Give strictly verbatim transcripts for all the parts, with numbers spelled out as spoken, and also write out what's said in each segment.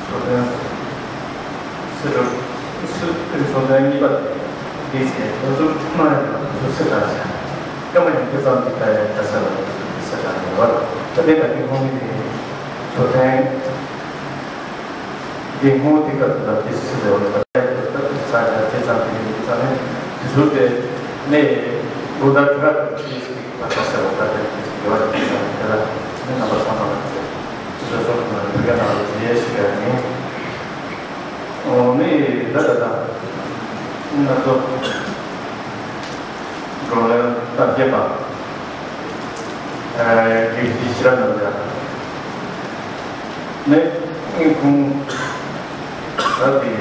ཚོགས་ཐེངས་སྲིད་གྲོས་སྲིད་ཚོགས་ཐེངས་གཉིས་པ་འདིའི་ཚེ་ང་ཚོ་དམངས་ཡོངས་ཚོ་སྲིད་གྲོས་སྐད་མ་ཡོང་དུས་ཙམ་གྱི་ད་ཡང་ད་སྲིད་ལ་སྲིད་གྲོས་ཡོད་པ་ད་དེ་ད་དེ་ཧོང་གི་ཚོགས་ཐེངས་འདི་ཧོང་དེ་ག་ཚོད་ད་དེ་སྲིད་ལ་ཡོད་པ་ད་ད་དེ་ཚ་ཡང་དེ་ཙམ་གྱི་ཡིན་ཙང་ནས་དེ་ཚོ་དེ་ནས་ལོ་ཟླ་དྲུག་ལ་དེ་ད་ལྟ་ཟེར་བ་ད་ལྟའི་དུས་སུ་འགྱུར་བ་ཡོང་གི་ཡོད་དེ་ལ་མི་རྣམ་པ་ཚང་མ་ལ་ཚོད་སོགས་ཀྱི་ནང་བོད་སྐད་ནང་ལ་དེ་ཡས་ཤིག་ཡང་ཡིན། ཨོ་ནི་ད་ལྟ་ད་ང་ཚོ་བགྲོ་གླེང་སྟབས་བདེ་པ་དགེ་བཤེས་ཤེས་རབ་རྣམ་རྒྱལ་ནི་ཁོང་ད་དེ།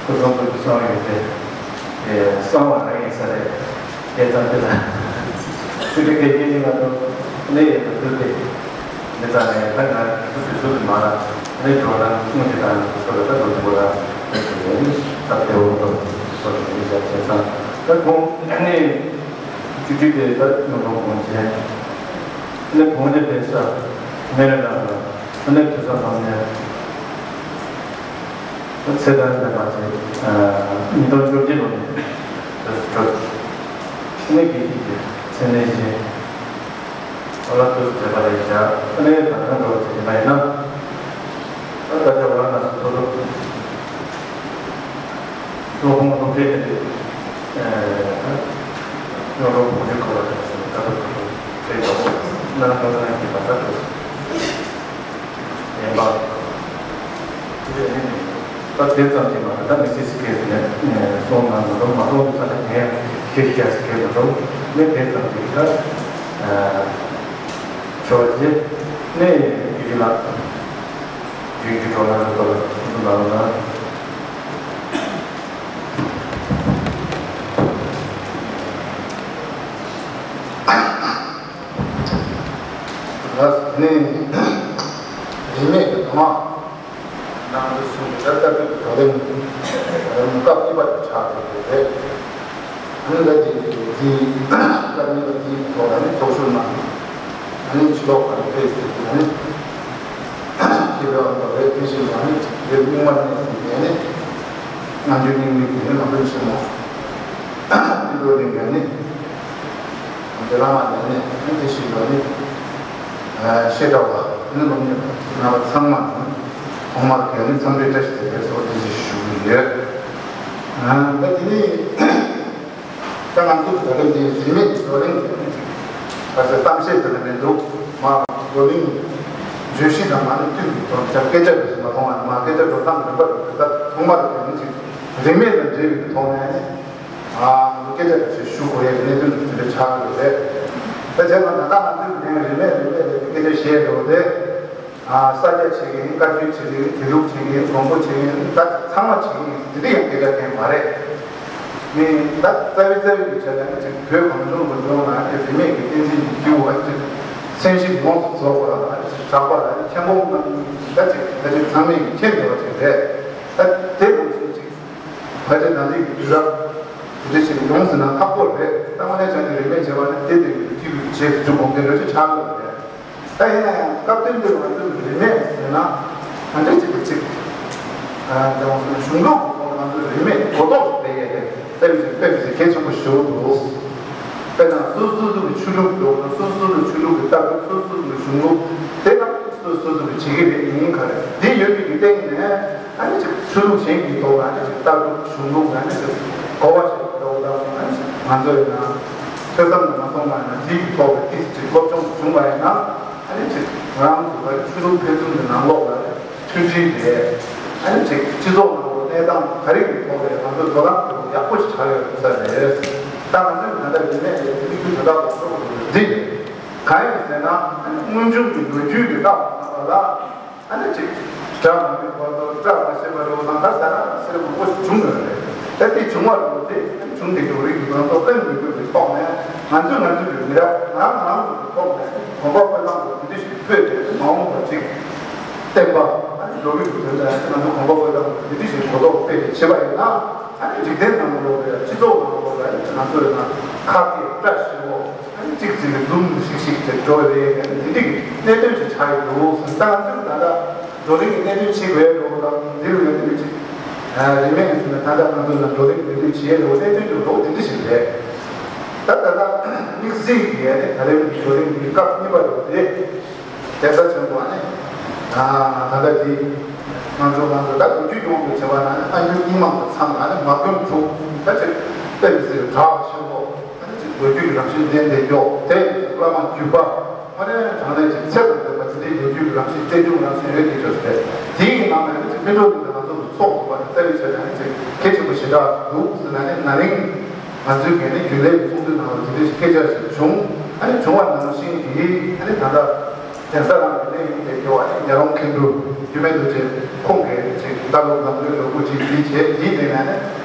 སྐུ་གསུང་ཐུགས་ཀྱི་གསང་བ་ཡོད་དེ། གསང་བ་རང་ཡིན་ས་རེད། དེ་ཙམ་དེ་ལ། ཆོས་ཀྱི་དགེ་རྒན་ནི་ང་ཚོ་གནས་ཡོད་དུ་ཐུག་སྟེ། མི་ཚང་ནས་ད་ང་སུ་དུས་སུ་དུ་མ་ལ་གནས་འགྲོ་ན་སྔོན་གྱི་དང་སོ་ལ་ད་འགྲོ་ཐུབ་ལ་གནས་ཀྱི་ཡོད་ནི་སྟབས་བདེ་བོ་འགྲོ་སོ་ལ་ཡོད་ཤག་བྱས་ཙང་ད་ཁོང་ནས་བཅུ་དྲུག་དེ་ད་ཉོ་རོགས་གོང་བྱས་ནས་གོང་དེ་བས་ས་མེ་རེ་ལ་ལ་ནས་དུས་ས་ལམ་ནས། ཚེ་ད་ལྟ་མ་ཚེ་ཉིས་སྟོང་བཅོ་བརྒྱད་ལོ་ནས་དུས་སུ་གྲོལ། ནས་དགེ་བཤེས་ཀྱི་མཚན་གནས་བཞེས། ཨོ་ལ་དུས་སུ་མཛད་པ་རེད་བཞག་ནས་ད་ཐང་འགྲོ་བ་ཚེ་ཡིན་པ་ཡིན་ན། ད་ལྟ་ཅག་བར་ན་སུ་ཐོ་ཐོ། སློབ་དཔོན་སློབ་གྲྭའི་དེ་ཉོ་རོགས་གོང་ཆེན་ཁོ་ལ་དུས་སུ་ད་ཐོ་ཐོ་ཐོ་ཚེ་ཡོང་ན་ཐོ་ཐོ་ཡང་གི་ད་ད་དུས་སུ། ཡིན་པ། དེ་ནི་ད་དེ་ཙམ་གྱིས་མ་རེད། ད་མི་སྲིད་སི་ཀེ་སི་ནས་སོང་ན་མ་གཏོགས་མ་གཏོགས་དུས་ས་ནས་ངས་ཤེས་ཀྱི་ཡ་སི་ཀེ་མ་གཏོགས་ནས་དེ་ཙམ་གྱིས་ད་ཆོག་ཅེས་ནས་ཡི་གེ་ལ་རྒྱུན་གྱི་གྲོགས་ལ་རེ་བ་ལ་ཐུགས་ལ་ལ། ལགས་ནས་རིས་མེད་ཀྱི་དུང་བ། ནང་དུ་སོང་ནས་ད་ལྟ་བུ་བགྲོ་གླེང་སྐབས་གཉིས་པ་དུ་ཆགས་ཡོད་པ་རེད། ཨ་ནི་ད་དེ་དེའི་སྐབས་གཉིས་པ་དེའི་ཐོག་ལ་ནི་ཚོགས་ཞུགས་གནང་། ཨ་ནི་ཕྱི་ལོགས་ཁ་ནས་ཕེབས་ཏེ་དེ་ནི་ཁྱེད་རང་ལ་རེད། དེ་བཞིན་ལ་ནི་དེ་རྙིང་མ་ནས་དེ་ནི་ང་ཚོའི་རྙིང་མའི་དེ་ནི་ང་ཚོའི་ཆེན་མོ་དེ་ལོ་རིང་ག་ནི་དེ་ལ་མ་ནས་ནི་དེ་བཞིན་ལ་ནི་བཤད་གྲྭ་བ་ནི་སློབ་གཉེར་རྣམ་པ་ཚང་མ་ནི། ཐོག་མར་གལ་ནི་འཚམས་འདྲི་བཀྲ་ཤིས་བདེ་ལེགས་སོགས་དེ་བཞིན་ཞུ་གི་ཡོད། ད་དེ་ནི་ད་ང་ཚོ་བགྲོ་གླེང་འདི་རིས་མེད་ཀྱི་བགྲོ་གླེང་དེ་ནི་ད་ཟེར་གཏམ་བཤད་ཟེར་ན་མི་འདུག་མ་བགྲོ་གླེང་བརྗོད་གཞི་དང་མ་ནི་མཐུན་པའི་ཐོག་ནས་སྐད་ཆ་རེ་ཞིག་མ་མཐོང་བ་ནི་མ་སྐད་ཆ་འགྲོ་སྟངས་རིམ་པ་རེ་ད་ཐོག་མར་དེ་ནི་ཅིག་རིས་མེད་དང་འབྲེལ་བའི་ཐོག་ནས་ནི་སྐད་ཆ་རེ་ཞིག་ཞུ་དགོས་ཡས་གནད་དོན་དེ་འདྲ་ཆགས་ཀྱི་རེད། ད་བྱས་ཙང་ད་ལྟ་ང་ཚོས་ནི་རིས་མེད་རིས་མེད་རེད་སྐད་ཆ་བཤད་འགྲོ་དེ། ས་སྐྱ་བྱེད་ཀྱི་ཡིན། བཀའ་བརྒྱུད་བྱེད་ཀྱི་ཡིན། དགེ་ལུགས་བྱེད་ཀྱི་ཡིན། མགོན་པོ་བྱེད་ཀྱི་ཡིན། ད་ཚང་མ་བྱེད་ཀྱི་ཡིན། དེ་འདྲ་ཡང་སྐད་ཆ་དེ་མ་རེད། མི་ད་རྩ་བའི་རྩ་བའི་གི་ཆ་ལ་ནི་ཅིག་བོད་གངས་ལྗོངས་ལ་འབྱུང་ན་ཨ་ནི་རིས་མེད་ཀྱི་བསྟན་འཛིན་གྱི་སྐྱེས་བུ་ཨ་ཅིག་སེམས་ཤིང་ཡོངས་སུ་རྫོགས་པ་ལ་ཨ་ཅིག་གྲགས་པ་ལ་ཨ་ནི་མཁྱེན་པོ་རྣམས་ད་ཅིག་ད་ཅིག་ཚང་མས་ཀྱི་མཁྱེན་བདེ་བ་ཅིག་རེད། ད་དེ་ལ་ཅིག་ཅིག་ཕལ་ཆེར་ད་ལྟའི་གི་དུས་རབས་དེ་འདྲ་ཞིག་ཡོང་ཟིན་ན་ཁག་པོ་རེད། ད་དངོས་གནས་བྱས་ནས་རིས་མེད་ཅེས་པ་ནི་དེ་དེ་གི་དུས་ཀྱི་རྗེས་སུ་འཇུག་དགོངས་དེ་འདྲ་ཅིག་ཆགས་ཀྱི་རེད། ད་ཡིན་ན་ཡང་སྐབས་དོན་འདིར་ང་ཚོས་རིས་མེད་ཟེར་ན་ང་འདྲ་ཅིག་གི་ཅིག་ཨ་ད་ང་ཚོ་གཞུང་ལུགས་ཀྱི་ཐོག་ནས་ང་ཚོས་རིས་མེད་གོ་རྟོགས་སྤེལ་ཡས་རེད། དཔེ་མི་སྲིད་དཔེ་མི་སྲིད་གལ་ཆེན་པོ་ཞིག་འདུག་དཔེར་ན་སོ་སོ་སོ་གི་ཆོས་ལུགས་འདུག་སོ་སོ་སོ་གི་ཆོས་ལུགས་ཀྱི་ལྟ་གྲུབ། སོ་སོ་སོ་གི་གཞུང་ལུགས་དེ་ལ་སོ་སོ་སོ་གི་བྱེད་ཀྱི་རེད། ཡིན་ག་རེད། དེ་ཡོད་པའི་གི་སྟེང་ནས་ཨ་ནི་ཅིག་ཆོས་ལུགས་གཞན་གྱི་ཐོག་ལ་ཨ་ནི་ཅིག་ལྟ་གྲུབ་གཞུང་ལུགས་ཨ་ནི་ཅིག་གོ་བ་ཞིག་འདྲ་བོ་དང་ཨ་ནི་ཅིག་ང་ཚོ་ཡིན་ན་ཐོས་བསམ་དུ་མ་སོང་བ་ཡིན་ན་དེའི་གི་ཐོག་ལ་ཏིས་ཅིག་སློབ་སྦྱོང་བྱུང་བ་ཡིན་ན་ཨ་ནི་ཅིག་ང་རང་ཚོ་བར་ཆོས་ལུགས་ཕན་ཚུན་གྱི་ནང་ལོགས་ལ་མཐུན་སྒྲིལ་རེད། ཨ་ནི་ཅིག་སྤྱི་ཚོགས་ནང་ལོགས་གནས་སྟངས་ག་རེ་གི་ཐོག་ལ་ང་ཚོ་བགྲོ་གླེང་དེ་ཡག་པོ་ཞིག་ཆགས་ཡོད་ས་རེད། ད་ང་ཚོས་ད་ལྟ་རིས་མེད་ཀྱི་དམིགས་ཡུལ་དེ་དག་ལ་སོགས་པ་འདི་རེད། གང་ཡིན་ཟེར་ན་ཨ་ནི་སྔོན་བྱུང་གི་ལོ་རྒྱུས་ཀྱི་རྟགས་ཙམ་པ་ལ། ཨ་ནི་ཅིག་སྒྲ་མ་ནུས་པ་དང་སྒྲ་མ་ཤེས་པ་རེད་བ་དང་ད་ཟ་ན་སེར་མང་པོ་ཞིག་བྱུང་ཡོད་རེད། ད་དེ་བྱུང་བ་རེད་བ་དེ་ཨ་ནི་བྱུང་བསྡད་ཀྱི་རིགས་ཀྱི་ང་ཚོ་ཀུན་མི་དགོས་པའི་ཐོག་ནས་ང་ཚོས་ང་ཚོའི་མི་རབས་ང་རང་ང་རང་ཚོ་གི་ཐོག་ནས་གོམ་པ་སྤོས་ལངས་པ་དེ་འདྲ་ཞིག་ཕུད་དེ་མ་འོངས་པ་ཅིག་བསྟན་པ་ཨ་ནི་འགྲོ་གི་འདུག་དེ་ལ་ང་ཚོ་གོམ་པ་སྤོས་ལངས་པ་དེ་འདྲ་ཞིག་གོ་རྟོགས་སྤེལ་ཏེ་བྱེད་པ་ཡིན་ན་ཨ་ནི་འཇིག་རྟེན་ནང་ལོགས་ལ་སྤྱི་ཚོགས་ནང་ལོགས་ལ་ང་ཚོ་ཡིན་ན་ཁ་གཏད་བཀྲ་ཤིས་པོ། ཨ་ནི་ ཅིག་ཅིག་གི་འཛུམ་ཤིག་ཤིག་ཅིག་འགྲོ་རེད། དེ་འདྲ་གི་གནད་དོན་ཅིག་ཆགས་ཡོད་འདུག་ད་ང་ཚོས་ད་ལྟ་བགྲོ་གླེང་གི་གནད་དོན་ཅིག་བས་འགྲོ་དང་འདིར་ཡོད་དེ་ཅིག་རིན་མེད་ཟེར་ན། ད་ལྟ་ང་ཚོ་ལ་བགྲོ་གླེང་གི་གནད་དོན་ཅིག་ཡོད་འགྲོ་གནད་དོན་ཅིག་འགྲོ་དེ་འདྲ་ཞིག་རེད། ད་ད་ལྟ་དམིགས་བསལ་གྱི་ཡོད་དེ་ད་ལྟའི་བགྲོ་གླེང་གི་སྐབས་གཉིས་པ་རེད་དེ། གདན་ས་ཆེན་པོ་ཨ་ནི། ད་ལྟ་འདི་ང་ཚོ་ང་ཚོ་ད་ལོ་རྒྱུས་ཡོངས་སུ་བྱས་པ་ན་ཨ་ནི་ཨ་འགྱུར་རྙིང་མ་དང་ཚང་ཨ་ནི་མ་དགོན་དྲུག་ད་ཅིག་དཔེ་མི་སྲིད་གྲགས་ཆེན་པོ་ཨ་ནི་ཅིག་ལོ་རྒྱུས་ཀྱི་རང་བཞིན་ལྡན་ལྡན་མགྱོགས་དེ་བླ་མ་བརྒྱུད་པ་ཨ་ནི་དྲང་གནས་ཅིག་ཚད་དང་ལྡན་པ་དེ་འདྲའི་ལོ་རྒྱུས་ཀྱི་རང་བཞིན་རྟེན་འབྱུང་རང་བཞིན་ཡོད་ཀྱི་ཆོས་ཏེ། དེའི་ནང་ནས་ཨ་ནི་ཅིག་སྨིན་གྲོལ་འདི་ང་ཚོ་ཚོགས་པ་ནི་རྩ་བའི་ཆ་ནས་ཨ་ནི་ཅིག་གལ་ཆེན་པོ་ཞེ་དྲག་འདུག་ཟེར་ན་ནི་ན་རིང་ང་ཚོའི་གལ་ནི་རྒྱུན་ལས་ཀྱི་ཚོགས་འདུའི་ནང་ལ་དེ་འདྲའི་སྐད་ཆ་ཞིག་བྱུང་ཨ་ནི་བྱུང་བ་ནང་བཞིན་གྱི་ཨ་ནི་ད་ལྟ། གདན་ས་རང་གི་གནས་ཡིན་པའི་དེ་བ་ནི་རྒྱལ་དབང་མཁན་སྤྲུལ་སྒྱུ་མའི་རྡོ་རྗེ་ཁོང་གིས་ཅིག་ལྟ་ལོག་ལམ་ལུགས་ལོ་རྒྱུས་ཅིག་འདི་བྱས་དེའི་སྟེང་ནས་ནི་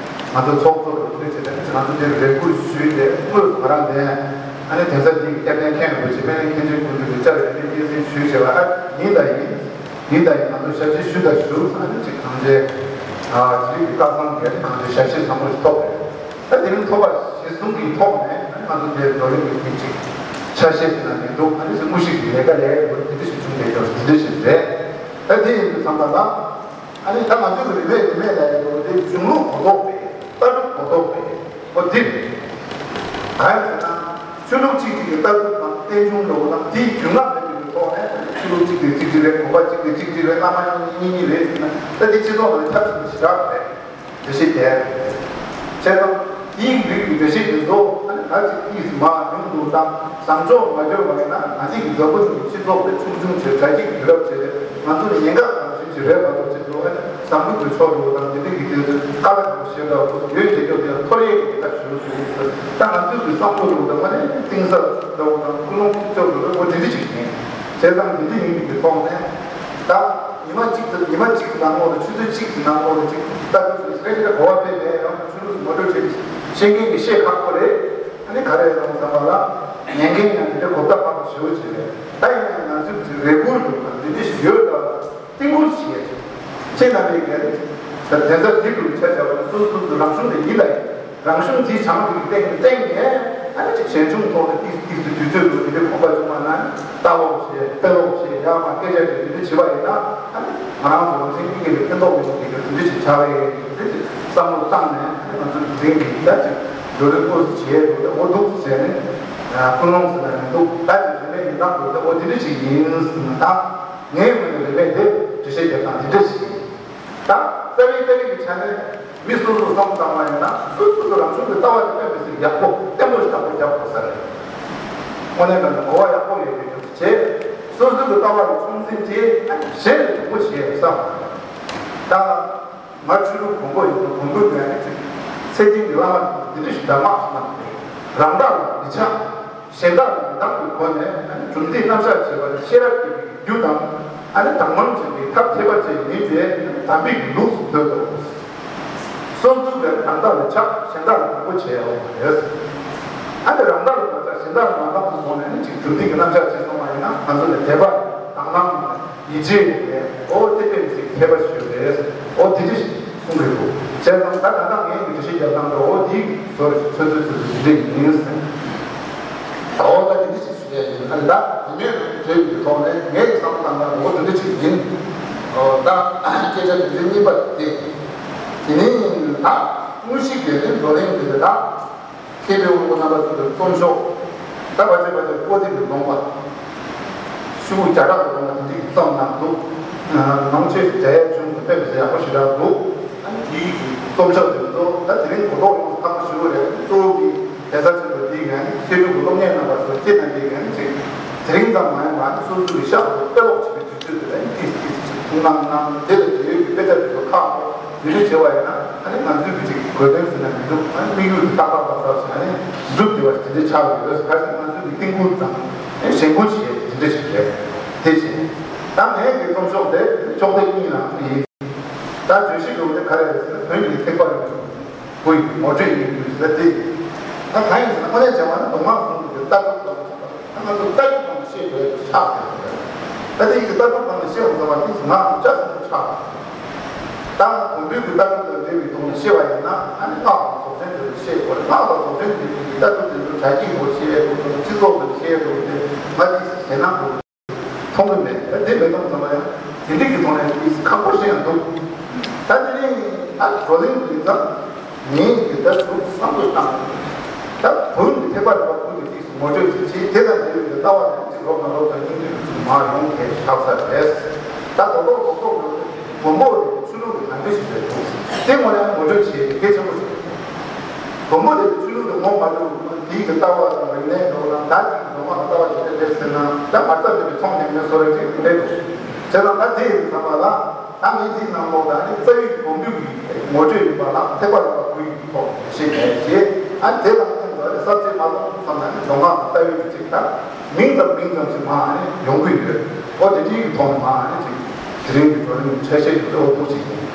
ང་ཚོ་ཚོགས་གཙོ་རུ་ཚུད་བྱས་ནས་ང་ཚོ་དེར་རེ་སྐུལ་ཞུས་ཏེ་དངོས་སུ་ང་རང་ནས་ཨ་ནི་གདན་ས་འདི་གི་སྐྱབས་གནས་མཁན་རིན་པོ་ཆེ་དཔལ་ལྡན་མཁན་ཆེན་སྐུ་མདུན་གྱི་བཅར་བའི་སྐྱེས་སྲིད་ཞུས་བྱས་པ་ཨ་ཡིན་ད་ཡིན་ཡིན་ད་ཡིན་ང་ཚོ་ཞབས་ཕྱི་ཞུ་ད་ཞུ་ཨ་ནི་ཅིག་གང་བྱས་ཨ་ཅིག་གི་བཀའ་གསང་གི་གང་བྱས་ཞབས་ཕྱི་བཟང་པོ་ཞིག་ཐོབ་རེད། ད་དེ་རིང་ཐོག་པ་གཞི་བཟུང་གི་ཐོག་ནས་ང་ཚོ་དེ་བགྲོ་གླེང་གི་མི་གཅིག་ཆ་ཤས་ཟེར་ན་མི་འདུག་ཨ་ནི་ཚོ་དངོས་གཞི་གི་ལས་ཀ་ལས་དེ་འདྲ་ཞིག་བྱུང་བསྡད་ཀྱང་དེ་འདྲ་ཞིག་རེད། ད་དེ་ཡིན་དུས་ཙམ་པ་ལ་ཨ་ནི་ད་ང་ཚོ་གི་རིན་མེད་རིན་མེད་ལས་ཀྱི་འདུག་དེ་གཞུང་ལུགས་གོ་རྟོགས་པས་ལྟ་གྲུབ་གོ་རྟོགས་པས་ཨོ་དེ་རེད། གང་ཡིན་ཟེར་ན་ཆོས་ལུགས་གཅིག་གཅིག་གི་ལྟ་གྲུབ་དང་རྟེན་འབྱུང་འདྲ་བོ་དང་དེའི་རྒྱུན་ལམ་མེད་པའི་ཐོག་ནས་ཆོས་ལུགས་གཅིག་གིས་གཅིག་གཅིག་རེད། དགོན་པ་གཅིག་གིས་གཅིག་གཅིག་རེད། བླ་མ་གཉིས་གཉིས་རེད་ཟེར་ན་ད་དེ་སྤྱི་ཚོགས་ནང་ལ་ཁྱབ་ཚུལ་ཞེ་དྲག་རེད། དེ་བཞིན་དེར། བྱས་ཙང་དེའི་རིགས་ཀྱི་འགྲེལ་བཤད་འདི་ཚོ་ཨ་ནི་ད་ཅིག་གཉིས་སུ་མར་ཉུང་དུ་བཏང་བཟང་ཕྱོགས་མ་བསྐྱོད་པ་ཡིན་ན་ང་ཚོའི་གི་འཛམ་བུ་གླིང་གི་སྤྱི་ཚོགས་དེ་ཆུང་ཆུང་བྱས་དྲ་རྒྱའི་དུས་རབས་བྱས་ཏེ་ང་ཚོ་ནི་ཉེན་ཁ་གང་བཞིན་གྱི་རེད་མ་གཏོགས་ཅིག་འགྲོ་ཨ་ནི་བཟང་པོ་གི་ཕྱོགས་འགྲོ་དང་དེ་འདྲའི་གི་དུས་ཚོད་དཀའ་ལས་ཁག་པོ་ཞེ་དྲག་པོ་ཡོད་ཀྱི་སྐྱོ་དེ་ཡང་ཐོར་ཡས་ཀྱི་ཐབས་ཞུ་ཞུ་ད་ང་ཚོའི་གི་བསམ་བློ་འགྲོ་དང་ཨ་ནི་གཏིང་ཟབ་འདྲ་བོ་དང་ཀུན་སློང་ཕྱོགས་འགྲོ་འདྲ་བོ་དེ་འདྲ་ཅིག་ཡིན། བྱས་ཙང་དེ་འདྲ་ཡིན་པའི་གི་ཐོག་ནས་ད། ཉི་མ་གཅིག་ཏུ་ཉི་མ་གཅིག་ནང་ལོགས་ལ་ཆུ་ཚོད་གཅིག་གི་ནང་ལོགས་ལ་གཅིག་ལྟ་གྲུབ་ཀྱི་སྐད་ཆ་གོ་བ་སྤེལ་ནས་ཡང་ཆུ་ཚོད་མ་འགྲོ་བྱེད་ཤེས་མཁན་གྱི་ཤེས་ཁག་པོ་རེད། ཨ་ནི་ག་རེ་ཡོང་བསམ་པ་ལ་ཉན་མཁན་ཡང་དེ་འདྲ་གོ་བརྡ་ཁག་པོ་ཞེ་པོ་ཅིག་རེད། ད་ཡིན་ན་ཡང་ང་ཚོས་ཀྱི་རེ་སྐུལ་འདུག་ན་འདི་འདྲ་ཞིག་ཡོད་ད་རྟིང་སྐུལ་བྱེད་ཡ་ཅིག་ཁྱེད་རྣམ་པས་གལ་ཏེ་གདན་ས་འདི་འདྲ་ཆ་བཞག་པ་ན་སོ་སོ་སོ་རང་གཞུང་དེ་ཡིན་ད་ཡིན། རང་གཞུང་དེའི་བྱང་དེ་གི་སྟེང་ནས་སྟེང་ནས་ཨ་ནི་ཅིག་ཞན་ཆུང་ཐོག་ནས་ཏིས་ཏིས་སུ་དུས་ཚོད་དུ་དེ་འདྲའི་ཁོག་པ་ཆུང་མ་ན་ནི་ལྟ་ཀློག་བྱེད་དཔེ་ཀློག་བྱེད་ཡག་མ་སྐད་ཆ་དེ་དེ་འདྲ་བྱེད་པ་ཡིན་ན་ཨ་ནི་ང་རང་ཚོ་རང་བཞིན་གྱི་གི་ཕན་ཐོགས་མི་འདུག་གི་གི་དེ་འདྲ་ཞིག་ཆགས་པས་དེ་ཅིག་བསམ་བློ་བཏང་ནས་ཨ་ནི་ང་ཚོ་འཛིན་གྱི་ད་ཅིག་འགྲོ་ལུགས་སྐོར་བྱེད་འདུག་ད་འོ་འདུག་ཟེར་ནས་ཀུན་སློང་ཟེར་ན་མི་འདུག་ད་ཅིག་རིན་མེད་ཡིན་ན་འདུག་ད་འོ་དེ་འདྲ་ཞིག་ཡིན་ཟེར་ན་ད་ངའི་ངོས་ནས་རིན་མེད་དེ་འགྲེལ་བཤད་རྒྱབ་སྟངས་དེ་འདྲ་ཞིག་ཡིན། ད་རྩ་བའི་རྩ་བའི་གི་ཆ་ནས་མི་སོ་སོ་བསམ་བཏང་བ་ཡིན་ན་སོ་སོ་གི་རང་བྱུང་གི་ལྟ་བ་དེ་དཔེ་མི་སྲིད་ཡག་པོ་བརྟན་པོ་ཞིག་བརྟན་པོ་རྒྱག་དགོས་ས་རེད། དངོས་གནས་དྲང་གནས་གོ་བ་ཡག་པོ་ཡོད་པའི་ཐོག་བྱས་སོ་སོ་གི་ལྟ་བ་ལ་ཚོད་འཛིན་བྱས་གཞན་ལ་དྲང་པོ་བྱས་བསམ། ད་ང་ཆོས་ལུགས་གོང་འཕེལ་ཡིན་ན་གོང་འཕེལ་ཡོད་ནས་ཚེ་རྒྱུན་གྱི་བླ་མ་འདི་འདྲ་ཞིག་གདམས་ངག་གནང་སྟེ་རང་དག་ལ་མི་ཆགས། གཞན་དག་ལ་མི་སྡང་གི་སྒོ་ནས་ཨ་ནི་གྲུབ་མཐའི་རྣམ་གཞག་བྱེད་པ་ནི་ཤེས་རབ་སྐྱེ་བའི་རྒྱུ་དང་ཨ་ནི་དག་སྣང་བྱེད་པའི་ཐབས་ཁྱད་པར་ཅན་ཡིན་པས་དམ་པའི་ལུགས་སུ་འདོད་དོ། སོ་སོ་བས་རང་དག་ལ་ཆགས་གཞན་དག་ལ་དྲང་པོ་བྱེད་འོས་པ་རེད། ཨ་ནི་རང་དག་ལ་མ་ཆགས་གཞན་དག་ལ་མ་སྡང་གི་སྒོ་ནས་ཨ་ནི་ཅིག་གྲུབ་མཐའི་གི་རྣམ་གཞག་བྱེད་སོང་བ་ཡིན་ན་ང་ཚོ་ལ་དད་པ་དག་སྣང་ཡིད་ཆེས་ཡོད་པས་ཨོ་དེ་དཔེ་མི་སྲིད་མཁས་པ་ཞིག་ཡོད་རེད། ཨོ་དེ་འདྲ་ཞིག་གསུང་གི་འདུག་བྱས་ཙང་ད་ད་ལྟ་ངས་ཀྱི་འགྲེལ་བཤད་རྒྱབ་སྟངས་འདྲ་བོ་འདི་བཟོ་རེད་ཚོད་ཚོད་ཚོད་ཚོད་འདི་འདྲ་ཡིན་ཟེར། ཨོ་ད་དེ་འདྲ་ཞིག་ཞུ་ཡ་ཡིན། ཨ་ནི་ད་དེ་མེད་རེད་འདྲ་ཡོད་ཀྱི་ཐོག་ནས་ངས་ཀྱི་བསམ་བློ་བཏང་སྟངས་འདྲ་བོ་དེ་འདྲ་ཞིག་ཡིན། ཨོ་ད་སྐད་ཆ་དེ་ཚོའི་གཉིས་པ་དེ་དེ་ནི་ད་དངོས་གཞི་གལ་ཏེ་བགྲོ་གླེང་དེ་ལ་ད། མཁས་པའི་དབང་པོ་རྣམ་པ་ཚོ་གི་རྩོམ་ཤོག་ད་བར་ཆད་བར་ཆད་པོ་ཏི་གི་ལུང་པ། ཤོག་བུ་བརྒྱ་ཕྲག་གི་ལུང་པ་དེ་འདྲ་གི་རྩོམ་གནང་འདུག་ནང་ཆོས་ཀྱི་མཛད་ཡ་ཆུང་དུ་དཔེ་མི་སྲིད་ཡག་པོ་ཞེ་དྲག་འདུག་ཨ་ནི་དེའི་གི་རྩོམ་ཤོག་དེ་ཚོ་ད་དེ་རིང་གོ་རྟོགས་ཡོང་ཐག་པོ་ཞུ་བ་རེད། གཙོ་བོ་གི་གདན་ས་ཆེན་པོ་འདིའི་ངང་ནས་མཁས་གྲུབ་ཀྱི་སློབ་གཉེར་གནང་བ་ཚོ་སྐྱེས་དང་འདིའི་ངང་ནས་ཅིག་དེ་རིང་ཙམ་མ་ཡིན་པར་ཨ་ནི་སོ་སོ་གི་ཤག་ཏུ་དཔེ་ཀློག་བྱེད་པའི་དུས་ཚོད་དེ་ལ་ཨ་ནི་ཏིས་ཏིས་ཅིག་ཐུགས་སྣང་གནང་དེ་ལ་དེའི་གི་དཔེ་ཆ་དེ་ཚོ་ཁག་པོ། དེ་འདྲ་བྱས་པ་ཡིན་ན་ཨ་ནི་ང་ཚོའི་གི་ཅིག་དགོས་དོན་ཟེར་ན་མི་འདུག་ཨ་ནི་དམིགས་ཡུལ་དེ་ཏག་ཏག་ཏག་ཏག་ཞིག་ཨ་ནི་འགྲུབ་བསྡད་པ་དེ་འདྲ་ཆགས་ཡོད་རེད། གལ་སྲིད་ང་ཚོའི་གི་རྟིང་སྐུལ་དང་ཨ་ནི་ཞེན་སྐུལ་བྱེད་ཡས་དེ་འདྲ་ཞིག་རེད། དེ་བྱས་ད་ངའི་གི་རྩོམ་ཤོག་དེ་ཕྱོགས་སྡེ་གཉིས་ནང་ཡིན། ད་བརྗོད་གཞི་ཡོད་དེ་ག་རེ་རེད་ཟེར་ན་བོན་གྱི་ཐེག་པ་རིམ་པ་བོད་ཀྱི་ངོ་སྤྲོད་ཡིན་དུས་ཟེར་ཏེ། ད་གང་ཡིན་ཟེར་ན་དངོས་གནས་བྱས་པ་ན་མདོ་སྔགས་ཟུང་དུ་གི་ལྟ་གྲུབ་དང་། ད་ང་ཚོ་ལྟ་གྲུབ་སྟེང་ནས་བཤད་དགོས་ཆགས་ཡོད་རེད། ད་དེ་ཡི་ལྟ་གྲུབ་སྟེང་ནས་བཤད་འོང་ཙམ་པ་དེ་ང་རང་ཅག་ཟིན་པོ་ཆགས། ད་བོན་པོའི་གི་ལྟ་གྲུབ་ལ་འབྲེལ་བའི་ཐོག་ནས་བཤད་པ་ཡིན་ན་ཨ་ནི་སྔགས་དང་རྫོགས་ཆེན་དེ་ལ་ ཤེས་དགོས་རེད། སྔགས་དང་རྫོགས་ཆེན་གྱི་ལྟ་གྲུབ་དེ་ཚོ་བྱ་སྐྱིད་སྐོར་ཤེས་དགོས། སྤྱི་ཚོགས་ཀྱི་ཤེས་དགོས་དེ་ང་དེ་ཞེད་སྣང་དགོས་མཐོང་གི་མེད། ད་དེ་མེད་མཐོང་ཙམ་པ་ཡང་དེ་འདྲ་གི་ཐོག་ནས་ཏིས་ཁག་པོ་ཞིག་ཡང་འདུག་ད་དེ་རིང་ཨ་བགྲོ་གླེང་གི་ཙམ་ངས་ཀྱི་ད་ཟུར་བསམ་བློ་བཏང་། ད་བོད་ཀྱི་ཐེག་པ་རིམ་པ་ཀུན་གྱི་ཏིས་ངོ་སྤྲོད་ཅིག་བྱེད། དེ་དང་འབྲེལ་བའི་ལྟ་བ་དེ་ཅིག་ལོ་ང་ལོ་དང་སྙིང་རྗེ་ཅིག་མ་ཡོང་གལ་ཆགས་ས་རེད། ད་རྡོག་རྡོག་རྡོག་རྡོག་ཡོད། མགོན་པོ་རེད། ཆོས་ལུགས་ཀྱི་གང་འདྲ་ཞིག་རེད་འདུག་དེ་ངོ་ནས་ངོ་སྤྲོད་བྱེད་གལ་ཆེན་པོ་ཞིག་རེད། མགོན་པོ་རེད། ཆོས་ལུགས་ཀྱི་ངོ་མ་འདུག་དེའི་གི་ལྟ་བ་དང་རིག་གནས་འདྲ་བོ་དང་ད་ཅིག་མདོ་སྔགས་ཀྱི་ལྟ་བ་ཞིག་རེད་རེད་ཟེར་ན་ད་མ་རྩ་མེད་པའི་ཚོང་ཉམས་ཉམས་བཟོ་རེད་ཅིག་རེད་འདུག་བྱས་ཙང་ད་དེ་ཡིན་ཙང་མ་ལ་ད་ངས་འདིའི་ནང་ལོགས་ལ་ནི་རྩ་བའི་མགོན་པོའི་གི་ངོ་སྤྲོད་ཡིན་པ་ལ་ཐེག་པ་རིམ་པ་དགུ་ཡི་ཐོག་ནས་བཤད་ནས་ཞེས་ཨ་དེ་དང་མཉམ་དུ་ནི་གསར་བརྗེ་མ་གཏོགས་ཙམ་ན་ནི་མདོ་སྔགས་ཀྱི་ལྟ་བའི་གི་ཅིག་ད། མིང་ཙམ་མིང་ཙམ་ཞིག་མ་ནི་ཡོང་གི་ཡོད། ཨོ་དེ་འདྲའི་གི་ཐོག་ནས་མ་ནི་ཅིག་དེ་རིང་གི་བགྲོ་གླེང་འཆར་གཞི་དེ་ཨོ་ཐུག་ཅིག་ཡིན།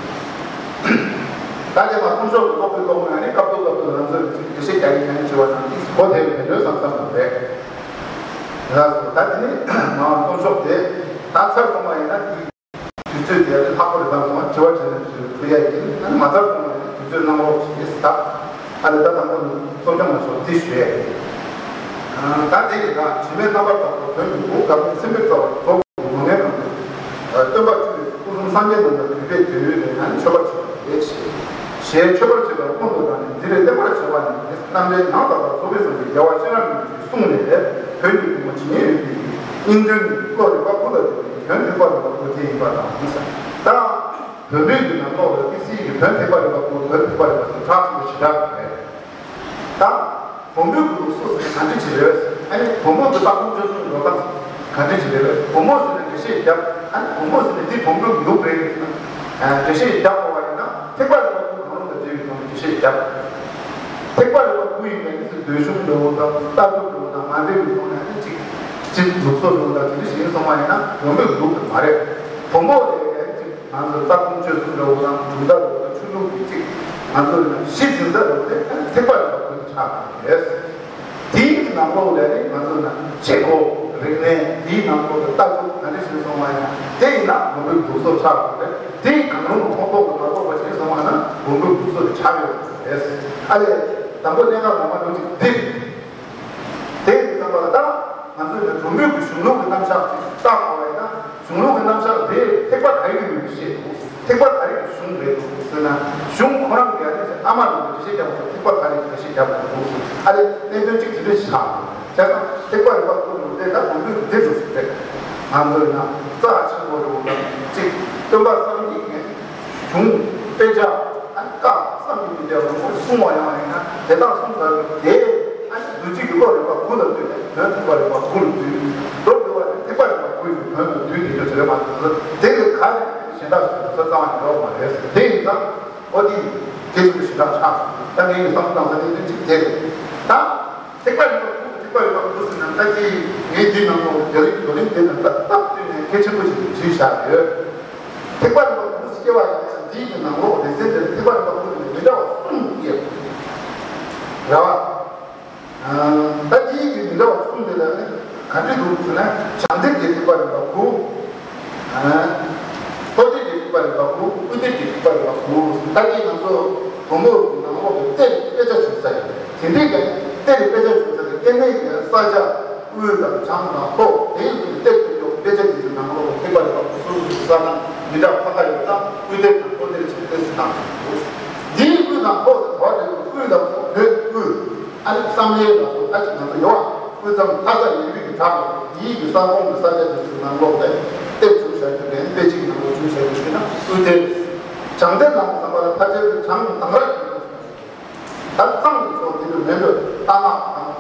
ད་དེ་མ་ཐུང་ཤོས་ཀྱི་ཀློག་པའི་ཀློག་མོལ་ནི་སྐབས་ཐོག་སྐབས་ཐོག་ང་ཚོས་ཅིག་འགྲེལ་བཤད་རྒྱག་གི་ཡིན་ཞུ་བ་དང་ཏིས་གོ་དེ་རེད་འགྲོ་བསམ་བསམ་རེད། ལགས་སོ། ད་དེ་ནི་མ་ཐུང་ཤོས་དེ་ད་ཚར་སོང་བ་ཡིན་ན་དེ། དུས་ཚོད་དེ་ལྷག་པོ་རེ་བཏང་སོང་། དྲི་བ་དྲིས་ལན་དུས་ཚོད་ཕུལ་ཡ་ཡིན། ཨ་ནི་མ་ཚར་སོང་བ་ཡིན་དུས་ཚོད་གནང་རོགས་ཞེས་ཟེར། ཨ་ནི་ད་དང་པོ་ནི་གཙོ་སྐྱོང་མ་ཞོག་འདི་ཞུ་ཡ་ཡིན། ད་དེ་གི་ད་དྲི་མེད་རྣམ་པར་དག་པ་བོན་གྱི་འུ་ག་མིན་སེམས་དཔའི་རྩ་བ་རྫོགས་པའི་ངོ་ངའི་ནང་དུ། སྟོན་པ་ཁྲི་ལས་སྐུ་གསུམ་སངས་རྒྱས་རྣམས་ལ་གུས་པས་དེ་བས་ནས་ནི་མཆོད་པར་བྱེད་པ་རེད། ཞེས་མཆོད་པར་བྱེད་པ་སྔོན་དུ་བཏང་ནས་འདི་ལས་གླེགས་པར་བྱ་བ་ནི་རྣམ་འདྲེན་ཡང་དག་པར་རྫོགས་པའི་སངས་རྒྱས་རྒྱལ་བ་ཤེས་རབ་མི་ཡི་གསུང་ལས་བོན་གྱི་གུས་མོ་ཇི་སྙེད་ཡོད་པའི་སྙིང་དོན་ནི་བློ་རིག་པ་དགུ་ལ་ལྟོས་པའི་དོན་ཐེག་པ་རིམ་པ་དགུ་དེ་ཡིན་པ་དང་། ད་བོན་པོའི་གི་ནང་ལོགས་ལ་ཏི་སི་གི་དོན་ཐེག་པ་རིམ་པ་དགུ་དོན་ཐེག་པ་རིམ་པ་དགུ་གྲགས་ཆེན་པོ་ཞེ་དྲག་རེད། ད་བོན་པོའི་གི་ལུགས་སྲོལ་ཟེར་ག་འདྲ་ཅིག་རེད། ཨ་ནི་བོན་པོ་གི་ལྟ་སྒོམ་སྤྱོད་གསུམ་འགྲོ་སྟངས་ག་འདྲ་ཅིག་རེད། བོན་པོ་ཟེར་ན་འགྲེལ་བཤད་རྒྱབ། ཨ་ནི་བོན་པོ་ཟེར་ན་འདི་བོན་པོའི་གི་ལུགས་རེད་ཟེར་ན་འགྲེལ་བཤད་རྒྱབ་དགོས་པ་ཡིན་ན་ཐེག་པ་རིམ་པ་དགུ་གང་རུང་དང་འབྲེལ་བའི་ཐོག་ནས་འགྲེལ་བཤད་རྒྱབ། ཐེག་པ་རིམ་པ་དགུ་ཡིན་པའི་ནི་འདོད་ཆུང་འདྲ་བོ་དང་ལྟ་གྲུབ་འདྲ་བོ་དང་མ་འདྲེས་པའི་ཐོག་ནས་ནི་གཅིག་གཅིག་ལུགས་སྲོལ་འདྲ་བོ་དང་དེ་འདྲ་ཞིག་ཡིན་སོང་བ་ཡིན་ན་བོན་པོའི་ལུགས་དེ་མ་རེད། བོན་པོ་དེ་གའི་གཅིག་ང་ཚོ་ལྟ་སྒོམ་སྤྱོད་གསུམ་འདྲ་བོ་དང་གྲུབ་མཐའ་འདྲ་བོ་དང་ཆོས་ལུགས་ཀྱི་གཅིག་ང་ཚོ་ནི་གཞི་འཛིན་ས་འདྲ་བོ་དེ་ཐེག་པ་རིམ་པ་དགུ་ཆགས་པ་རེད། དེའི་ནང་ལོགས་ལས་ནི་ང་ཚོ་ནི་བྱེད་སྒོ་རིག་གནས་དེའི་ནང་ལོགས་ལ་ལྟ་གྲུབ་ག་འདྲ་ཞིག་སོང་བ་ཡིན་ན་དེ་ཡིན་ན་བོན་པོའི་ལུགས་སྲོལ་ཆགས་པ་རེད། དེའི་གང་རུང་ཁོངས་གཏོགས་ཀྱི་མ་གཏོགས་པ་ཞིག་སོང་བ་ན་བོན་པོའི་ལུགས་སྲོལ་དེ་ཆགས་ཡོད་པ་རེད། ཨ་ལས་དང་པོ་གནད་འགག་ངོ་མ་འདྲ་ཅིག་འདི་རེད། དེ་ཡིན་ཙམ་པ་ལ་ད་ང་ཚོས་ནི་བོན་པོའི་གི་གཞུང་ལུགས་ཀྱི་རྣམ་གཞག་ཅིག་བལྟ་དགོས་པ་ཡིན་ན་གཞུང་ལུགས་ཀྱི་རྣམ་གཞག་དེ་ཐེག་པ་ག་རེ་ཡོད་མེད་ཤེས་དགོས། ཐེག་པ་ག་རེ་གི་གཞུང་རེད་འདུག་ཟེར་ན་གཞུང་ཁོ་རང་གི་ཨ་ནི་ཨ་མ་ནང་གི་འགྲེལ་བཤད་རྒྱབ་པ་ཐེག་པ་ག་རེ་གི་འགྲེལ་བཤད་རྒྱབ་པ་འདུག་ཟེར། ཨ་ནི་གནད་དོན་གཅིག་དེ་འདྲ་ཞིག་ཆགས། བྱས་ཙང་ཐེག་པ་རིམ་པ་དགུ་རུ་དེ་ད་བོན་པོའི་གི་དེ་འདུག་ཟེར་ཏེ་ང་ཚོ་ཡིན་ན་རྩ་ཆེན་པོ་རུ་དང་གཅིག་སྟོན་པ་སངས་རྒྱས་ཀྱི་གཞུང་དཔེ་ཆ་ཨ་ནི་བཀའ་བསམ་གྱིས་མི་ཁྱབ་པ་མང་པོ་གསུང་བ་ཡང་ཡིན་ན་དེ་དག་གསུང་ཚར་དུས་དེ་ཨ་ནི་རྡོ་རྗེ་གི་བློ་རིག་པ་དགུ་ལ་ལྟོས་ནས་བོན་ཐེག་པ་རིམ་པ་དགུ་ལ་ལྟོས། མདོར་བསྡུ་བ་ནི་ཐེག་པ་རིམ་པ་དགུ་ཡི་བོན་དུ་བསྡུས་ཏེ་ཡོད་ཟེར་བ་དེ་ཚོ་དེ་ལས་ག་རེ་གཞན་དག་སོགས་ཀྱི་ས་རྩ་བ་ནས་ཡོད་མ་རེད་ཟེར། དེ་ཡིན་ཙང་ཨོ་དེ་གལ་ཆེན་པོ་ཞེ་དྲག་ཆགས། ད་ངས་ཀྱི་བསམ་བློ་བཏང་ས་དེ་དོན་གཅིག་དེ་རེད། ད་ཐེག་པ་རིམ་པ་དགུ་ཐེག་པ་རིམ་པ་དགུ་ཟེར་ན་ད་ཅི་ངས་འདིའི་ནང་ལོགས་རྒྱ་རིགས་བགྲོ་གླེང་དེ་ནང་ད་སྟབས་བསྟུན་ནས་གལ་ཆེན་པོ་ཞིག་བྲིས་བཞག་ཡོད། ཐེག་པ་རིམ་པ་དགུ་ཟེར་བ་ཡིན་ན་འདིའི་གི་ནང་ལོགས་ལེ་ཚན་དེར་ཐེག་པ་རིམ་པ་དགུ་ནས་མི་འདྲ་བ་གསུམ་ཡོད་རེད་བ། ད་འདིའི་གི་མི་འདྲ་བ་གསུམ་དེ་ལ་ནི་ག་འདྲ་འདུག་ཟེར་ན་བྱང་གཏེར་གྱི་ཐེག་པ་རིམ་པ་དགུ། ལྷོ་གཏེར་གྱི་ཐེག་པ་རིམ་པ་དགུ། དབུས་གཏེར་གྱི་ཐེག་པ་རིམ་པ་དགུ། ད་ལྟའི་ང་ཚོ་བོན་པོ་གི་ནང་ལོགས་ཀྱི་གཏེར་དཔེ་ཆ་བྱུང་ས་ཡིན། དེ་འདྲའི་གི་གཏེར་དཔེ་ཆ་བྱུང་ས་དེ་ལྟེ་གནས་ཀྱི་ས་ཆ་དབུས་དང་བྱང་དང་ལྷོ་དེའི་གི་གཏེར་དུ་ཡོད་དཔེ་ཆ་དེ་ཚོའི་ནང་ལོགས་ཀྱི་ཐེག་པ་རིམ་པ་དགུ་སོ་སོ་སོ་ས་ནང་མི་འདྲ་བ་ཁ་ཁ་ཡོད་ཙང་དབུས་གཏེར་དང་ལྷོ་གཏེར་བྱང་གཏེར་ཟེར་གནང་འདུག་འདིའི་དབུས་དང་ལྷོ་ཟེར་བ་དེ་དབུས་དང་བོད་དབུས། ཨ་ནི་བསམ་ཡས་ལ་སོགས་ད་ཅིག་ང་ཚོ་ཡོད་ཨ། དབུས་གཙང་ལྷ་ས་ཡུལ་དབུས་ཀྱི་བྲག་ལ་ཡིད་ཀྱི་ས་ཁོངས་ཀྱི་ས་ཆ་དེ་ཚོའི་ནང་ལོགས་ལ་གཏེར་བྱུང་བཞག་རྒྱུ་རེད། དཔེ་ཆའི་ནང་ལོགས་བྱུང་བཞག་རྒྱུ་དེ་ན་དབུས་གཏེར། བྱང་གཏེར་ནང་དུ་བསམ་པ་ལ་ཕལ་ཆེར་དུ་བྱང་དང་ར་ད་གཙང་གི་ཕྱོགས་དེ་ཚོ་མེད་འགྲོ། རྟ་ནག་དང་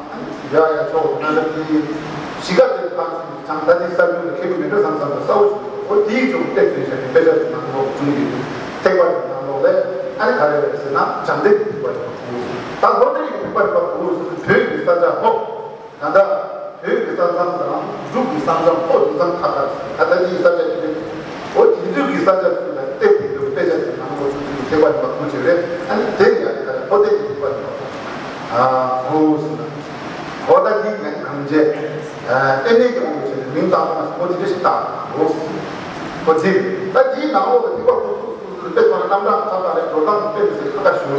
ཡ་ཡ་ཕྱོགས་ན་ལ་དེ་གཞིས་ཀ་དེ་ཕར་ཚུར་བྱང་ད་དེ་ས་རྒྱུན་ལ་ཁེལ་གི་མེད་འགྲོ་བསམ་བསམ་པ་གསལ་བོ་བྱུང་འདུག་འོ་དེའི་ཕྱོགས་གཏེར་བྱུང་བཞག་རྒྱུ་དཔེ་ཆ་ནང་ལོགས་བྱུང་ཡོད། ཐེག་པ་ནང་ལོགས་ལས་ཨ་ནི་ག་རེ་རེད་ཟེར་ན་བྱང་གཏེར་གྱི་ཐེག་པ་རེད། ད་ལྷོ་གཏེར་གྱི་ཐེག་པ་རེད་པ་གོ་བོ་སོ་སོ་བོད་ཀྱི་ས་ཆ་ཧོ། ད་ལྟ་བོད་ཀྱི་ས་མཚམས་དང་འབྲུག་གི་ས་མཚམས་ཧོ་དེ་མཚམས་ཁ་ཁ་ད་ལྟ་དེའི་ས་ཆ་དེ་རེད། འོ་དེ་ཚོའི་གི་ས་ཆ་ཚོ་ལ་གཏེར་དེ་ཚོའི་དཔེ་ཆ་ཚོ་ནང་ལོགས་ཚུད་ཚུད་ཀྱི་ཐེག་པ་རེད་པ་གོ་བྱེད་རེད། ཨ་ནི་དེ་ཡང་ད་ལྟ་ཧོ་གཏེར་གྱི་ཐེག་པ་རེད་པ་གོ་བོ་སོ་ན་ཧོ་ད་དེ་ཡང་གང་བྱས་ལྟེ་གནས་ཀྱི་དབང་དུ་བྱས་ནས་མིང་བཏགས་ན་ཧོ་དེ་འདྲ་ཞིག་བཏགས་ཧོ་ཧོ་དེ་ད་དེའི་ནང་ལོགས་ལ་ཐེག་པ་ཁོ་ཚོ་སོ་སོ་ལ་དཔེ་ཐོག་ནས་རྣམ་གྲངས་ཁ་ཁ་རེད། འགྲོ་སྟངས་དཔེ་མི་སྲིད་ཁ་ཁ་ཞུ།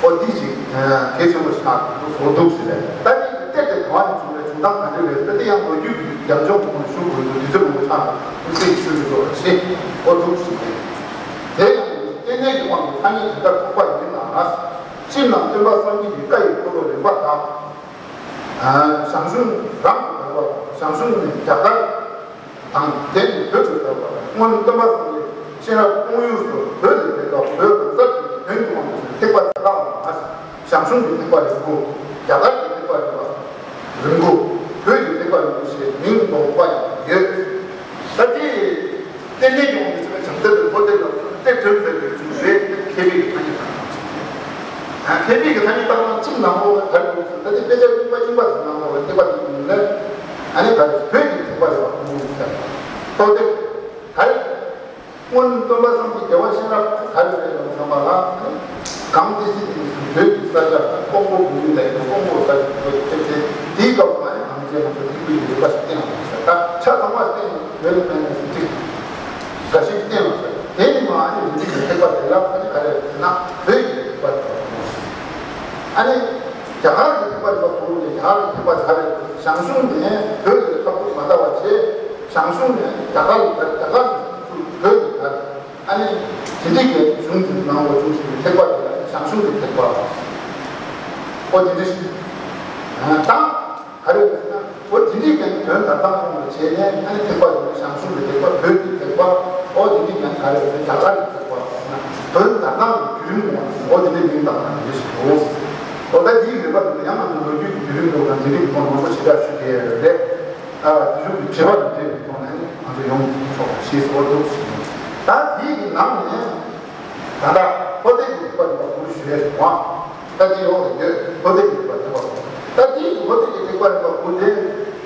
ཨོ་འདི་ཅིག་གལ་ཆེན་པོ་ཞིག་ཆགས་འདུག་བཟོ་འདུག་ཟེར་རེད། ད་འདི་གཏེར་དེ་ག་བ་ནས་བྱུང་རེད། བྱུང་སྟངས་ག་འདྲ་རེད་ཟེར་ན། འདི་ཡང་ལོ་རྒྱུས་ཀྱི་རྒྱབ་ལྗོངས་ཁོང་ཞུ་དགོས་འདུག་དུས་ཚོད་མང་པོ་ཆགས་འདུག་ཤེས་ཤུལ་དུ་ཤེས་ཨོ་འདུག་ཟེར་རེད། དེ་ཡང་རྟེན་འབྲེལ་གྱི་དབང་གིས་ཐ་སྙད་དེ་ལྟར་ཐོགས་པ་ཡིན་ནའང་། སྤྱིར་ན་སྟོན་པ་སངས་རྒྱས་ཀྱི་བཀའ་ཡི་འཁོར་ལོ་རིམ་པ་དང་། ཞང་ཞུང་རང་དུ་དར་བ་དང་། ཞང་ཞུང་ནས་རྒྱ་གར་དང་། དེ་ནས་བོད་དུ་དར་བ་དང་། སྔོན་སྟོན་པ་སངས་རྒྱས་ཤེས་རབ་ཀོང་ཡུལ་སོགས་བོད་དུ་ཕེབས་སྐབས་བོད་གང་ཟག་གི་དོན་གྱི་དབང་དུ་ཐེག་པ་དེ་དག་ལ། ཞང་ཞུང་གི་ཐེག་པ་རིམ་དགུ། རྒྱ་གར་གྱི་ཐེག་པ་རིམ་པ་རིམ་དགུ། བོད་ཀྱི་ཐེག་པ་རིམ་དགུ་ཞེས་མིང་འདོགས་པ་ཡང་ཡོད། ད་དེ་རྟེན་འབྲེལ་ཡོང་དུས་ཙམ་པའི་བྱང་གཏེར་དུ་འཁོར་འདས་ལ་གཏེར་སྟོན་མཛད་པའི་གཞུང་རེད། མཁས་པའི་གི་ཐ་སྙད་དང་། མཁས་པའི་གི་ཐ་སྙད་བཏགས་ན་གཅིག་ནང་ལོགས་ལ་ག་རེ་འདུག་ཟེར་ན། ད་དེ་དཔེ་ཆ་རྙིང་པ་རྙིང་པ་ཟེར་ནང་ལོགས་ལ་ཐེག་པ་དེ་ཡིན་ནས། ཨ་ནི་ག་རེ་བོད་ཀྱི་ཐེག་པ་རེད་པ། ཁོང་ཚོས་ཟེར་ཏོ་དེ་ག་རེ། སྔོན་སྟོན་པ་སངས་རྒྱས་རྒྱལ་བ་ཤེས་རབ་ག་རེ་རེད་ལབ་བསམ་པ་ལ། གངས་ཏི་སེ་གི་ནས་བཟུང་བོད་ཀྱི་ས་ཆ་ཀོང་པོ་བོད་ཡུལ་ལ་ཡིན་ན་ཀོང་པོ་ས་ཆ་བོད་ཀྱི་ཕེབས་ཏེ། དེའི་སྐབས་སུ་ཨ་ནི་གངས་ཅན་ང་ཚོ་ཐེག་པའི་ཡུལ་པ་ཞིག་བསྟན་ཡོད་ཟེར། ད་ཆ་ཚང་མ་བསྟན་ཡོད་ལ་མེད་ན་ཟེར་ཅིག་འགའ་ཞིག་བསྟན་ཡོད་ཟེར། དེ་ནི་མ་ཨ་ནི་རིན་ཆེན་གྱི་ཐེག་པ་དེ་ལ་ཨ་ནི་ག་རེ་ཟེར་ན་བོད་ཀྱི་ཐེག་པ་དེ་ཨ་ནི། རྒྱ་གར་གྱི་ཐེག་པ་རིམ་པ་དགུ་རུ་ནས། རྒྱ་གར་གྱི་ཐེག་པ་ག་རེ། ཞང་ཞུང་ནས་བོད་ཀྱི་ཁ་བུབ་མ་དར་བ་བྱས། ཞང་ཞུང་ནས་རྒྱ་གར་ལ་དར། རྒྱ་གར་ནས་བོད་ཀྱི་དར། ཨ་ནི་དེ་འདྲའི་གི་གཞུང་གི་ནང་ལ་བྱུང་བཞིན་པའི་ཐེག་པ་དེ་ལ་ཞང་ཞུང་གི་ཐེག་པ། ཨོ་དེ་འདྲ་ཞིག་དང་། ག་རེ་ཟེར་ན། ཨོ་དེ་འདྲའི་གི་དོན་དར་ཐང་ཡོང་བ་བྱས་ནས། ཨ་ནི་ཐེག་པ་དེ་ལ་ཞང་ཞུང་གི་ཐེག་པ། བོད་ཀྱི་ཐེག་པ། ཨོ་དེ་འདྲའི་གི་ག་རེ་ཟེར་ན། རྒྱ་གར་གྱི་ཐེག་པ། དོན་དར་སྟངས་ཀྱི་བརྒྱུད་རིམ་ངོ་མ་ཨོ་དེ་འདྲའི་མིང་བཏགས་པ་རེད་ཞུ། ཨོ་ད་འདིའི་རིམ་པ་དེ་ཡང་ང་ཚོ་ལོ་རྒྱུས་ཀྱི་བརྒྱུད་རིམ་ཐོག་དང་དེ་རིགས་ཀྱི་ཐོག་མང་པོ་ཞེ་དྲག་ཞུ་གི་རེད། ཨ་དེ་ཚོ་གི་བྱེད་པ་དང་འབྲེལ་བའི་ཐོག་ནས་ང་ཚོ་ཡོང་ཆོག་པ་ཞེས་ཨོ་འདུག་ཞུ། ད་དེའི་གི་ནང་ནས་ད་ལྟ་འཁོར་འདས་ཀྱི་ཐེག་པ་རིམ་པ་དགུ་ཞུ་ཡས་བྱུང་བ། ད་དེའི་འོག་ལ་ཡོད། འཁོར་འདས་ཀྱི་ཐེག་པ་རིམ་པ་དགུ། ད་དེའི་འཁོར་འདས་ཀྱི་ཐེག་པ་རིམ་པ་དགུ་དེ།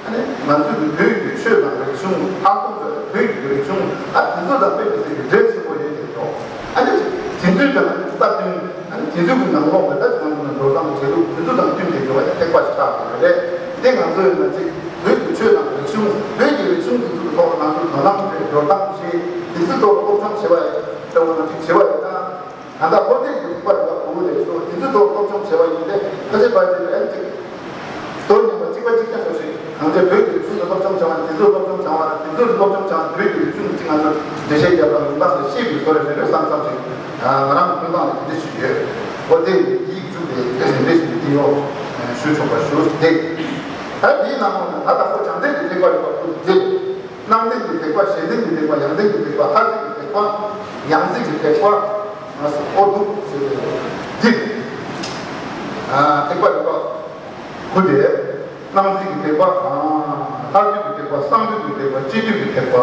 ཨ་ནི་ང་ཚོའི་གི་བོད་ཀྱི་ཆོས་དང་རིག་གཞུང་། ཨ་ཁོང་ཚོའི་བོད་ཀྱི་རིག་གཞུང་། ཨ་དེ་ཚོ་དང་དཔེ་མི་སྲིད་ཀྱི་འབྲེལ་ཆེན་པོ་ཡོད་དེ་འདུག་ཨ་ནི་དེ་ཚོའི་དང་སྟབས་བསྟུན། ཨ་ནི་དེ་ཚོའི་གི་ནང་ལོགས་ལ་ད་ང་ཚོ་ནང་འགྲོ་སྟངས་བྱེད་ལུགས་དེ་ཚོ་དང་བསྟུན་ཏེ་འགྲོ་བ་ཡང་ཐེག་པ་ཞིག་ཆགས་ཡོད་རེད། དེ་ང་ཚོའི་ནང་ཚིག་བོད་ཀྱི་ཆོས་དང་རིག་གཞུང་། བོད་ཀྱི་རིག་གཞུང་དེ་ཚོའི་ཐོག་ལ་ང་ཚོ་དོ་སྣང་བྱེད། འགྲོ་སྟངས་བྱེད། དེ་ཚོའི་ཐོག་ལ་སློབ་སྦྱོང་བྱེད་པ་ཡིན། ལྟ་བུ་ནང་ཚིག་བྱེད་པ་ཡིན་ན། ད་ལྟ་འཁོར་འདས་ཀྱི་ཐེག་པ་རིམ་པ་དགུ་ལས་སོ། དེ་ཚོའི་ཐོག་སློབ་སྦྱོང་བྱས་པ་ཡིན་ཏེ། ཁ་ཆེ་ཕལ་ཆེར་ཨན་ཅིག་དོན་ཉམས་པ་གཅིག་པ་གཅིག་རྐྱང་ཞིག་གང་ཚེ་བོད་ཀྱི་རིག་གཞུང་ལ་སློབ་སྦྱོང་བྱ་བ་ནི། དེ་ཚོའི་སློབ་སྦྱོང་བྱ་བ་ནི། དེ་ཚོའི་སློབ་སྦྱོང་བྱ་བ་ནི་བོད་ཀྱི་རིག་གཞུང་གཅིག་ང་ཚོ་འགྲེལ་བཤད་རྒྱབ་པ་ལུང་དག་ལ་ཤེས་དགོས་བཟོ་རེ་རེ་རེ་བསམ་བསམ་ཞིག་ང་རང་གི་ཐོས་སྟངས་ལ་དེ་འདྲ་ཞིག་ཡོད། འོ་དེ་ཡིག་བཅུག་པའི་དེ་རེ་འདྲ་ཞིག་དེ་ཡོད་ཞུ་ཆོག་པ་ཞུ་སྟེ། ད་དེའི་ནང་ལོགས་ནས་ད་ལྟ་ཁོ་བྱང་གཏེར་གྱི་ཐེག་པ་རིམ་པ་དགུ་དེ། རྣམ་བདེན་གྱི་ཐེག་པ། གཞན་བདེན་གྱི་ཐེག་པ། ཡང་བདེན་གྱི་ཐེག་པ། མཐར་ཐུག་གི་ཐེག་པ། ཡང་སྲིད་ཀྱི་ཐེག་པ། ཨོ་འདུག་ཟེར་ཏེ་འདི་ཐེག་པ་རིམ་པ་དགུ་སྟེ། རྣམ་སྲིད་ཀྱི་ཐེག་པ་དང་། མཐར་ཐུག་གི་ཐེག་པ། གསང་འདུས་ཀྱི་ཐེག་པ། སྤྱི་འདུས་ཀྱི་ཐེག་པ།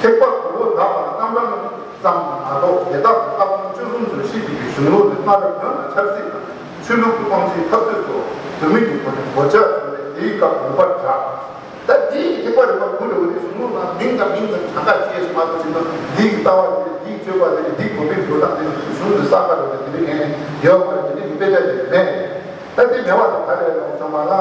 ཐེག་པ་དགུ་པོ་དག་པ་རྣམ་གྲངས་ཙམ་མ་གཏོགས། དེ་དག་གི་ལྟ་སྒོམ་སྤྱོད་གསུམ་ཚུལ་ཤེས་ཀྱི་གཞུང་ལུགས་ནི་སྔར་དོན་ལ་ཆབ་སྲིད་དང་། ཆོས་ལུགས་ཀྱི་དབང་ཆེའི་འཐབ་རྩོད་སོགས་གདོད་མའི་གི་སྒོ་ནས་གོ་ཆ་བྱུང་བས་དེའི་སྐབས་ངོམས་པར་བྱ། ད་འདིའི་ཐེག་པ་རིམ་པ་དགུ་འདྲ་བོ་དེ་གཞུང་ལུགས་ནང་མིང་ཙམ་མིང་ཙམ་གྱང་ཁ་ཅིག་སོ་མ་གཏོགས་ཅི་འདུག་འདིའི་ལྟ་བ་དེ། འདིའི་སྤྱོད་པ་དེ། འདིའི་གོ་འཕེལ་འགྲོ་སྟངས་དེ་གཞུང་དུ་གསལ་ཁ་འདྲ་བོ་དེ་འདྲ་གང་ཡང་ཡོད་མ་རེད། དེ་འདྲའི་དཔེ་ཆ་དེ་མེད། ད་དེ་མེད་པ་དང་ག་རེ་ཡོང་བསམ་པ་ལ།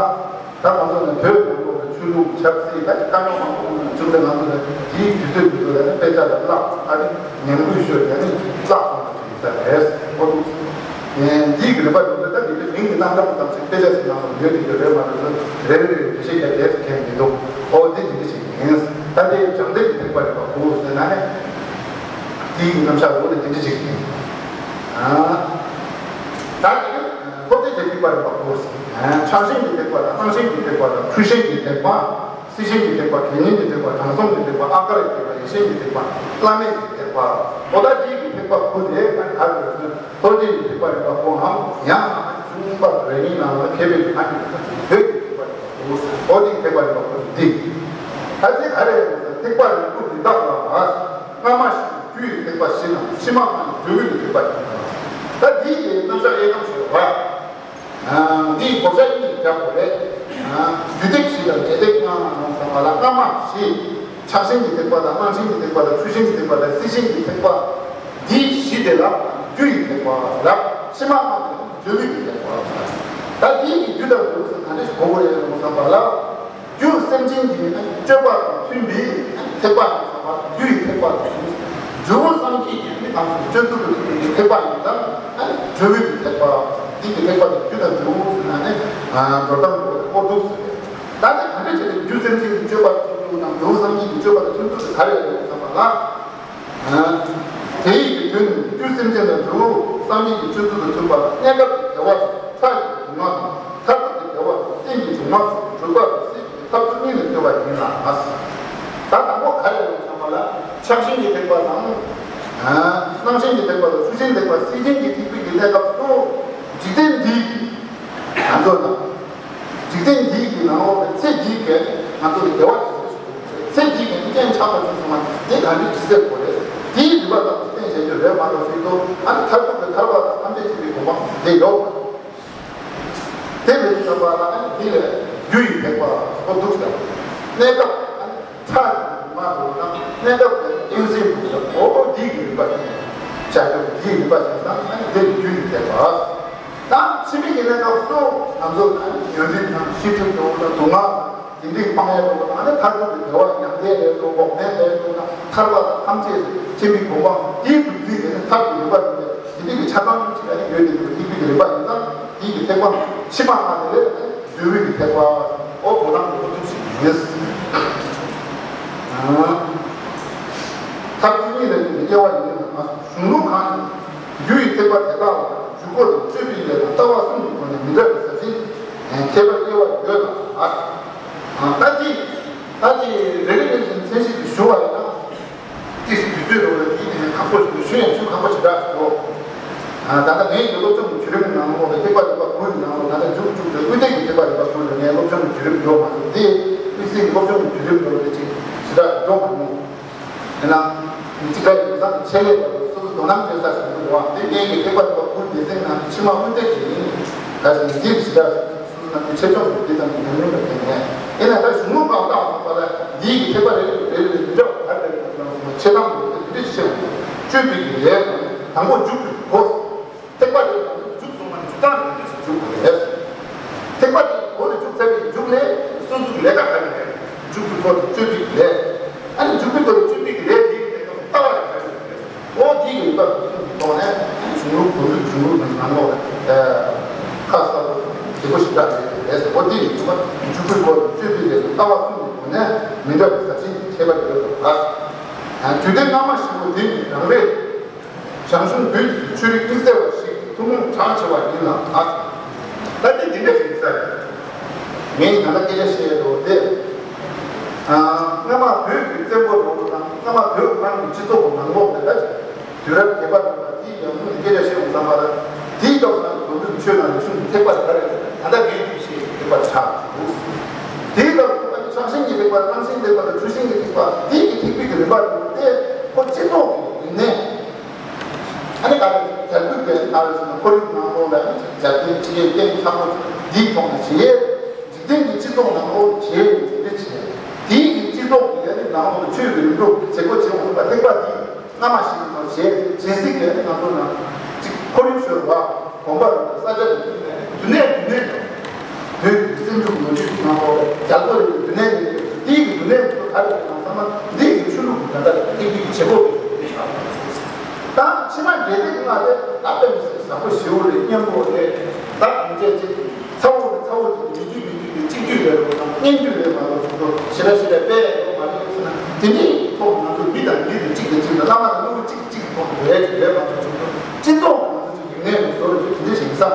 ད་ང་ཚོ་ནི་བོད་ནང་ལོགས་ལ་ཆོས་ལུགས་ཆབ་སྲིད་ད་ཅིག་དཀའ་རྙོག་མང་པོ་བྱུང་སྟེ། ང་ཚོ་ནི་དེའི་དུས་ཚོད་དུས་ཚོད་ལ་ནི་དཔེ་ཆ་ལ་བཀླགས། ཨ་ནི་ཉམས་རྒུད་ཤོར་ཡ་ནི་བཀླགས་སོང་བ་ཞིག་ཡིན་ས་རེད། ཨོ་འདུག་འདིའི་གི་རིམ་པ་འདི་ད་འདི་ཚོ་མིང་གི་རྣམ་གྲངས་ཙམ་ཞིག་དཔེ་ཆ་ཞིག་ནང་ལ་ཡོད་དེ་གི་རེད་མ་རེད་ཟེར། རེ་རེ་རེ་རེ་འགྲེལ་བཤད་རྒྱག་བསྡད་ས་མཁན་མི་འདུག་ཨོ་འདི་འདི་འདྲ་ཞིག་ཡིན། ད་ལྟའི་བྱང་གཏེར་གྱི་ཐེག་པ་རིམ་པ་དགུ་ཟེར་ན་ནི་དེའི་གི་རྣམ་གཞག་འོ་ནི་འདི་འདྲ་ཞིག་ཡིན། ཨ་ད་འཁོར་འདས་ཀྱི་ཐེག་པ་རིམ་པ་དགུ་ཟེར། ཕྱག་ཆེན་གྱི་ཐེག་པ་དང་། སྣང་ཆེན་གྱི་ཐེག་པ་དང་། ཆོས་ཆེན་གྱི་ཐེག་པ། སྲིད་ཆེན་གྱི་ཐེག་པ། དགེ་བསྙེན་གྱི་ཐེག་པ། དྲང་སྲོང་གི་ཐེག་པ། ཨ་ཀར་གྱི་ཐེག་པ། ཡེ་ཤེས་ཀྱི་ཐེག་པ། བླ་མེད་ཀྱི་ཐེག་པ། ཨོ་ད་འདིའི་གི་ཐེག་པ་དགུ་དེ་ཨ་ནི་ག་རེ་ཟེར། འཁོར་འདས་ཀྱི་ཐེག་པ་རིམ་པ་དགུའམ། ཡང་ན་གསུངས་པ་རེ་གཉིས་ནང་ལ་མཁས་པའི་ལྷ་ཉིད་ཀྱི་བོད་ཀྱི་ཐེག་པ་རིམ་པ་དགུ་ཟེར། ཨོ་འདིའི་ཐེག་པ་རིམ་པ་དགུ་འདི། ད་དེ་ག་རེ་ཟེར། ཐེག་པ་རིམ་དགུ་འདི་དག་ལ། སྔ་མ་བཞིན་རྒྱུ་ཡི་ཐེག་པ་བཞི་དང་། ཕྱི་མ་སྔ་ནི་འབྲས་བུ་ཡི་ཐེག་པ་བཞི་དང་། ད་འདིའི་གི་རྣམ་གཞག་དབྱེ་གཏམ་ཞེས་པ། འདིའི་གོ་ཆ་གཉིས་རྒྱག་དགོས་རེད། རྒྱུ་ཐེག་བཞི་དང་འབྲས་ཐེག་ལྔ་ཡོང་བསམ་པ་ལ། སྔ་མ་བཞི། ཕྱག་ཆེན་གྱི་ཐེག་པ་དང་། སྣང་ཆེན་གྱི་ཐེག་པ་དང་། ཆོས་ཆེན་གྱི་ཐེག་པ་དང་། སྲིད་ཆེན་གྱི་ཐེག་པ། འདི་བཞི་དེ་ལ་རྒྱུ་ཡི་ཐེག་པ་ལབ། ཕྱི་མ་སྔ་ནི་འབྲས་བུ་ཡི་ཐེག་པ་ལབ། ད་འདིའི་གི་རྒྱུ་དང་འབྲས་བུ་ཟེར་ག་འདྲ་ཞིག་གོ་དགོས་རེད་ཡོང་བསམ་པ་ལ། རྒྱུ་སེམས་ཅན་གྱི་སྤྱོད་པ་དང་མཐུན་པའི་ཐེག་པ་ཡིན་ཙང་རྒྱུ་ཡི་ཐེག་པ་དང་། འབྲས་བུ་སངས་རྒྱས་ཀྱི་ ཐམས་ཅད་སྤྱོད་ཚུལ་དུ་ཐུག་པའི་ཐེག་པ་ཡིན་ཙང་། ཨ་ནི་འབྲས་བུའི་གི་ཐེག་པ། འདི་གི་ཐེག་པ་དེ་རྒྱུ་དང་འབྲས་བུ་ཟེར་ན་ནི་མདོར་བསྟན་དུ་ཨོ་འདུག་ཟེར། ད་ནི་ག་འདྲ་བྱས་ཏེ་རྒྱུ་སེམས་ཅན་གྱི་སྤྱོད་པ་ཐུབ་ཚུལ་དང་འབྲས་བུ་སེམས་ཅན་གྱི་སྤྱོད་པ་དང་ཐུབ་ཚུལ་དེ་ག་རེ་ཡོད་ཟེར་བ་ལ། དེ་ཡི་གི་དོན་ནི་རྒྱུ་སེམས་ཅན་དང་འབྲས་བུ་སངས་རྒྱས་ཀྱི་སྤྱོད་ཚུལ་དུ་ཐུབ་པ། གནས་སྐབས་ཀྱི་བདེ་བ་ཕྲ་ཞིང་སྡུག་བསྔལ་དང་། མཐར་ཐུག་གི་བདེ་བ་རྟེན་གྱི་འབྱུང་བ་སོགས་འགྲུབ་པ་དང་སྲིད་པའི་ཐབས་ཚུལ་གཉིས་ལ་ལྟོས་པ་ཡིན་ལ། ད་དང་པོ་ག་རེ་ཡོད་ཚང་མ་ལ་ཕྱག་ཆེན་གྱི་ཐེག་པ་དང་། སྣང་ཆེན་གྱི་ཐེག་པ་དང་ཆོས་ཆེན་ཐེག་པ་སྲིད་ཆེན་གྱི་ཐེག་པའི་གི་གནས་སྐབས་སུ་འཇིག་རྟེན་འདིའི་གི་ང་ཚོ་དང་། འཇིག་རྟེན་འདིའི་གི་ནང་ལོགས་ཀྱི་ཚེ་འདིའི་གི་ང་ཚོ་གི་བདེ་བ་ཞིག་ཚེ་འདིའི་གི་རྐྱེན་ཆགས་པ་ཅིག་སོང་བ་དེ་ག་འདྲ་ཇི་སྲིད་དགོས་རེད། དེའི་རིགས་པ་ཙམ་གཏན་བཞེས་རྒྱུ་རེད་མ་གཏོགས་ཤིག་ཏུ། ཨ་ནི་མཐར་ཐུག་གི་ཐར་པ་དང་ཐམས་ཅད་མཁྱེན་པའི་གོ་འཕང་དེ་ཡོད། དེ་མིན་ཙམ་པ་ལ་ཨ་ནི་དེ་ལས་རྒྱུ་ཡི་ཐེག་པ་ཨོ་འདུག་ཟེར། གནས་སྐབས་ཨ་ནི་ཚ་ཡི་མ་འདུག་ན་གནས་སྐབས་དེ་ཡུན་སྲིད་འདུག་ཟེར། ཨོ་འདི་གི་རིགས་པ་ཡིན། བྱ་རྒྱུ་འདིའི་རིགས་པ་ཡིན་ཙང་ཨ་ནི་དེ་ལས་རྒྱུ་ཡི་ཐེག་པ། ད་ཕྱི་མའི་གི་གནས་སྐབས་སུ་ང་ཚོ་ཨ་ནི་ཡོན་ཏན་དང་ཤེས་སྒྲིབ་འདུག་ན་སྡུག་བསྔལ། དེ་འདྲའི་སྤང་ཡས་འགྲོ་བ་དང་། ཨ་ནི་མཐར་ཐུག་གི་བདེ་བ་མྱང་འདས་ལ་འགྲོ། འགོག་མེད་ལ་འགྲོ་ན་ཐར་པ་དང་ཐམས་ཅད་མཁྱེན་པའི་གོ་འཕང་། དེའི་བདུད་རྩི་དེ་ནི་ཐབས་ཀྱི་རིམ་པ་དེ་དེ་འདྲའི་གི་ཆ་ཚང་ཅིག་ཨ་ནི་ཡོད་དེ། འདི་ཐེག་པའི་གི་རིམ་པ་ཡིན་ཙང་དེའི་གི་ཐེག་པ་ཕྱི་མ་ལྔ་དེ་ལས་འདུལ་བའི་གི་ཐེག་པ་ཨོ་གོ་ཐང་གི་ཐུགས་ཤིག་ཡིན། ཐབས་ཀྱི་གཉིས་ལས་ཀྱི་དབྱེ་བ་ཡིན་ན། གཞུང་ལུགས་གང་ཡིན་རྒྱུ་ཡི་ཐེག་པ་དེ་དག་ལ་འཇུག་སྒོ་དང་སྤྱོད་པའི་ལས་དང་ལྟ་བ་གསུམ་གྱི་སྒོ་ནས་མི་འདྲ་བའི་ཟབ་ཅིང་ཁྱད་པར་དབྱེ་བ་ཡོད་ལ། ད་ཅི་ད་ཅི་རེ་རེ་རེ་བཞིན་མཚན་གཞི་དེ་ཞུ་བ་ཡིན་ན། ཏིས་དུས་ཚོད་རོགས་ལ་དེའི་ནང་ཁག་པོ་ཞུ་ཞུ་ཡང་ཞུ་ཁག་པོ་ཞེ་དྲག་འདུག་ད་ལྟ་ངའི་གི་སློབ་སྦྱོང་གི་བརྒྱུད་རིམ་ནང་ལོགས་ལ་ཐེག་པ་རིམ་པ་དགུ་ཡི་ནང་ལོགས་ད་ལྟ་མཇུག་མཇུག་ཏུ་དབུས་སྟོད་ཀྱི་ཐེག་པ་རིམ་པ་དགུ་ལ་ངའི་སློབ་སྦྱོང་གི་བརྒྱུད་རིམ་འགྲོ་མ་སོང་། དེ་དབུས་སའི་སློབ་སྦྱོང་གི་བརྒྱུད་རིམ་འགྲོ་དེ་ཅིག་ཞེ་དྲག་འགྲོ་མ་མྱོང་། ཡིན་ན། མི་གཅིག་ལ་ཡིག་ཚང་གི་ཆེད་ལས་པ་དང་སོ་སོ་དོ་སྣང་བྱེད་ས་ཞིག་འདུག་བ། དེ་ངེད་ཀྱི་ཐེག་པ་རིམ་པ་དགུ་སྡེ་ཚན་ནང་གི་ཕྱི་མ་དབུས་སྟོད་ཀྱི་ཡིན། ད་ཞིག་འདིར་ཞེ་དྲག་སོ་སོ་ནང་གི་ཆེ་ཆུང་གི་འདི་ཙམ་གྱི་ཉམས་མྱོང་ལ་བརྟེན་ནས། ཡིན་ན་ད་གཞུང་ལུགས་སྤང་བཏང་བ་ལ་འདིའི་གི་ཐེག་པ་རེ་རེ་རེ་རེ་མི་འདྲ་བ་ག་རེ་རེ་རེ་ཡོང་སོང་བ། ཆེ་ཐང་དུ་དེ་འདྲ་ཞིག་ཆེ་བ། སྤྱོད་པའི་གི་ལས་དང་དང་པོ་འཇུག་པའི་སྒོ། ཐེག་པ་རེ་རེ་འཇུག་སོང་བ་ནི་འཇུག་སྟངས་རེ་རེ་ཞིག་འཇུག་དགོས་རེད། ཐེག་པ་དེ་སྒོ་ནས་འཇུག་ཚར་བའི་མཇུག་ལས་སོ་སོའི་ལས་ཀ་ག་རེ་རེད། འཇུག་པའི་སྒོ་དང་སྤྱོད་པའི་ལས། ཨ་ནི་འཇུག་པའི་སྒོ་དང་སྤྱོད་པའི་ལས་དེའི་ཐད་ཀར་ལྟ་བ་རེ་ག་རེ་རེད། ཨོ་དེའི་ཡིན་པ་གོ་གསུམ་གྱི་ཐོག་ནས་གཞུང་ལུགས་གོ་ལུགས་གཞུང་ལུགས་ནང་ནང་ལོགས་ལ་ཁ་གསལ་པོ་བདེ་པོ་ཞིག་རག་རེད་རེད། ཨོ་དེའི་ཡིན་པ་འཇུག་པའི་སྒོ་དང་སྤྱོད་པའི་ལས་དང་ལྟ་བ་གསུམ་གྱི་སྒོ་ནས་མི་འདྲ་བའི་ཟབ་ཅིང་ཁྱད་པར་ཡོད་པར་གདའ། དུས་དེ་སྔ་མ་བཞིན་དུ་དེ་ནི་རང་རེད། ཞང་ཞུང་བོད་ཀྱི་ཆོས་རིག་དམིགས་བསལ་བ་ཞིག་ཐུན་མོང་གྲགས་ཆེ་བ་ཡིན་ལ། ཨ་ད་དེ་འདི་འདྲ་ཞིག་ས་རེད། ངས་ད་ལྟ་སྐད་ཆ་བཤད་འགྲོ་དེ། སྔ་མ་བོད་ཀྱི་བཙན་པོ་རོགས་དང་སྔ་མ་བོད་ཁོ་རང་གི་སྤྱི་ཚོགས་ཀྱི་ནང་ལོགས་དེ་ལ་དུས་རབས་བརྒྱད་པ་དང་དེའི་ཡང་སྔོན་གྱི་སྐད་ཆ་བཤད་འོང་ཙམ་པ་ལ། དེའི་སྐབས་སུ་ང་ཚོ་དགོན་པའི་ཆོས་དང་རིག་གཞུང་གི་ཐེག་པ་ག་རེ་ད་ལྟ་ངས་དེ་བཤད་ཀྱི་ཐེག་པ་ཆགས་འདུག་དེའི་སྐབས་སུ་ཕྱག་ཆེན་གྱི་ཐེག་པ། སྣང་ཆེན་ཐེག་པ་དང་ཆོས་ཆེན་གྱི་ཐེག་པ། དེའི་གི་ཐེག་པའི་གི་རིམ་པ་དེ་ཁོ་སྤྱི་ཚོགས་ཀྱི་རིག་གནས། ཨ་ནི་ག་རེ་རྒྱ་སྐུད་པའི་ཨ་རེ་ཟེར་ན་ཁོར་ཡུག་ནང་ལོགས་ལ་རྒྱ་སྐུད་ཁྲི་ཡའི་རྐྱེན་ཚ་པོ་འདིའི་ཐོག་ནས་བྱས། འཇིག་རྟེན་གྱི་སྤྱི་ཚོགས་ནང་ལོགས་བྱས་ནས་འདི་འདྲ་བྱས། དེའི་གི་སྤྱི་ཚོགས་ཀྱི་ཨ་ནི་ནང་ལོགས་ལ་ཆོས་ཀྱི་རིམ་གྲོ་བྱེད་སྒོ་བྱེད་འོང་བ་ཐེག་པ་འདི་སྔ་མ་བཞིན་དུ་བྱས། བྱེད་སྲིད་ཀྱི་ཨ་ནི་ང་ཚོ་ནང་གཅིག་ཁོར་ཡུག་ཤོར་བ། གོམ་པ་རེ་ས་ཆ་རེ་བསྟུན་ནས་རྡུལ་ནས་རྡུལ་ནས་བོད་ཀྱི་སེམས་ཤུགས་ལོ་རྒྱུས་ཀྱི་ནང་ལོགས་རྒྱལ་པོ་རེ་རྡུལ་ནས་རེ་དེའི་གི་རྡུལ་ནས་རྡུལ་ག་རེ་ཡིན་ནམ་བསམ་ན། འདི་ཡི་ཆོས་ལུགས་ཀྱི་ད་ལྟ་ཐེག་པའི་གི་བྱེད་སྒོ་རེད་ཆགས། ད་ཕྱི་མ་འབྲེལ་ཐེག་ལྔ་དེ་ད་དཔེ་མི་སྲིད་བཟང་པོ་ཞེ་པོ་རེད། སྙན་པོ་རེད། ད་གང་བྱས་ཅིག་ཚ་བོ་རེད། ཚ་བོ་ཅིག་མི་རྒྱུད་མི་རྒྱུད་ཀྱི་གཅིག་རྒྱུད་རེད་རོགས་དང་སྙན་རྒྱུད་རེད་མ་གཏོགས་ཚོགས་འདུ་ཞེ་དྲག་ཞེ་དྲག་སྤེལ་ཡོད་མ་རེད་ཟེར་ན། དེ་འདྲའི་ཐོག་ང་ཚོ་མི་དང་མི་དེ་གཅིག་དང་གཅིག་དང་བླ་མ་དང་སློབ་བུ་གཅིག་གཅིག་ཐོག་ཏུ་རེད་ཅིག་རེད་མ་གཏོགས་ཚོགས་འདུ་སྤྱི་ཚོགས་ང་ཚོ་ཅིག་རིག་གནས་ཀྱི་བཟོ་རེ་ཅིག་དེ་འདྲ་ཞིག་བསམ།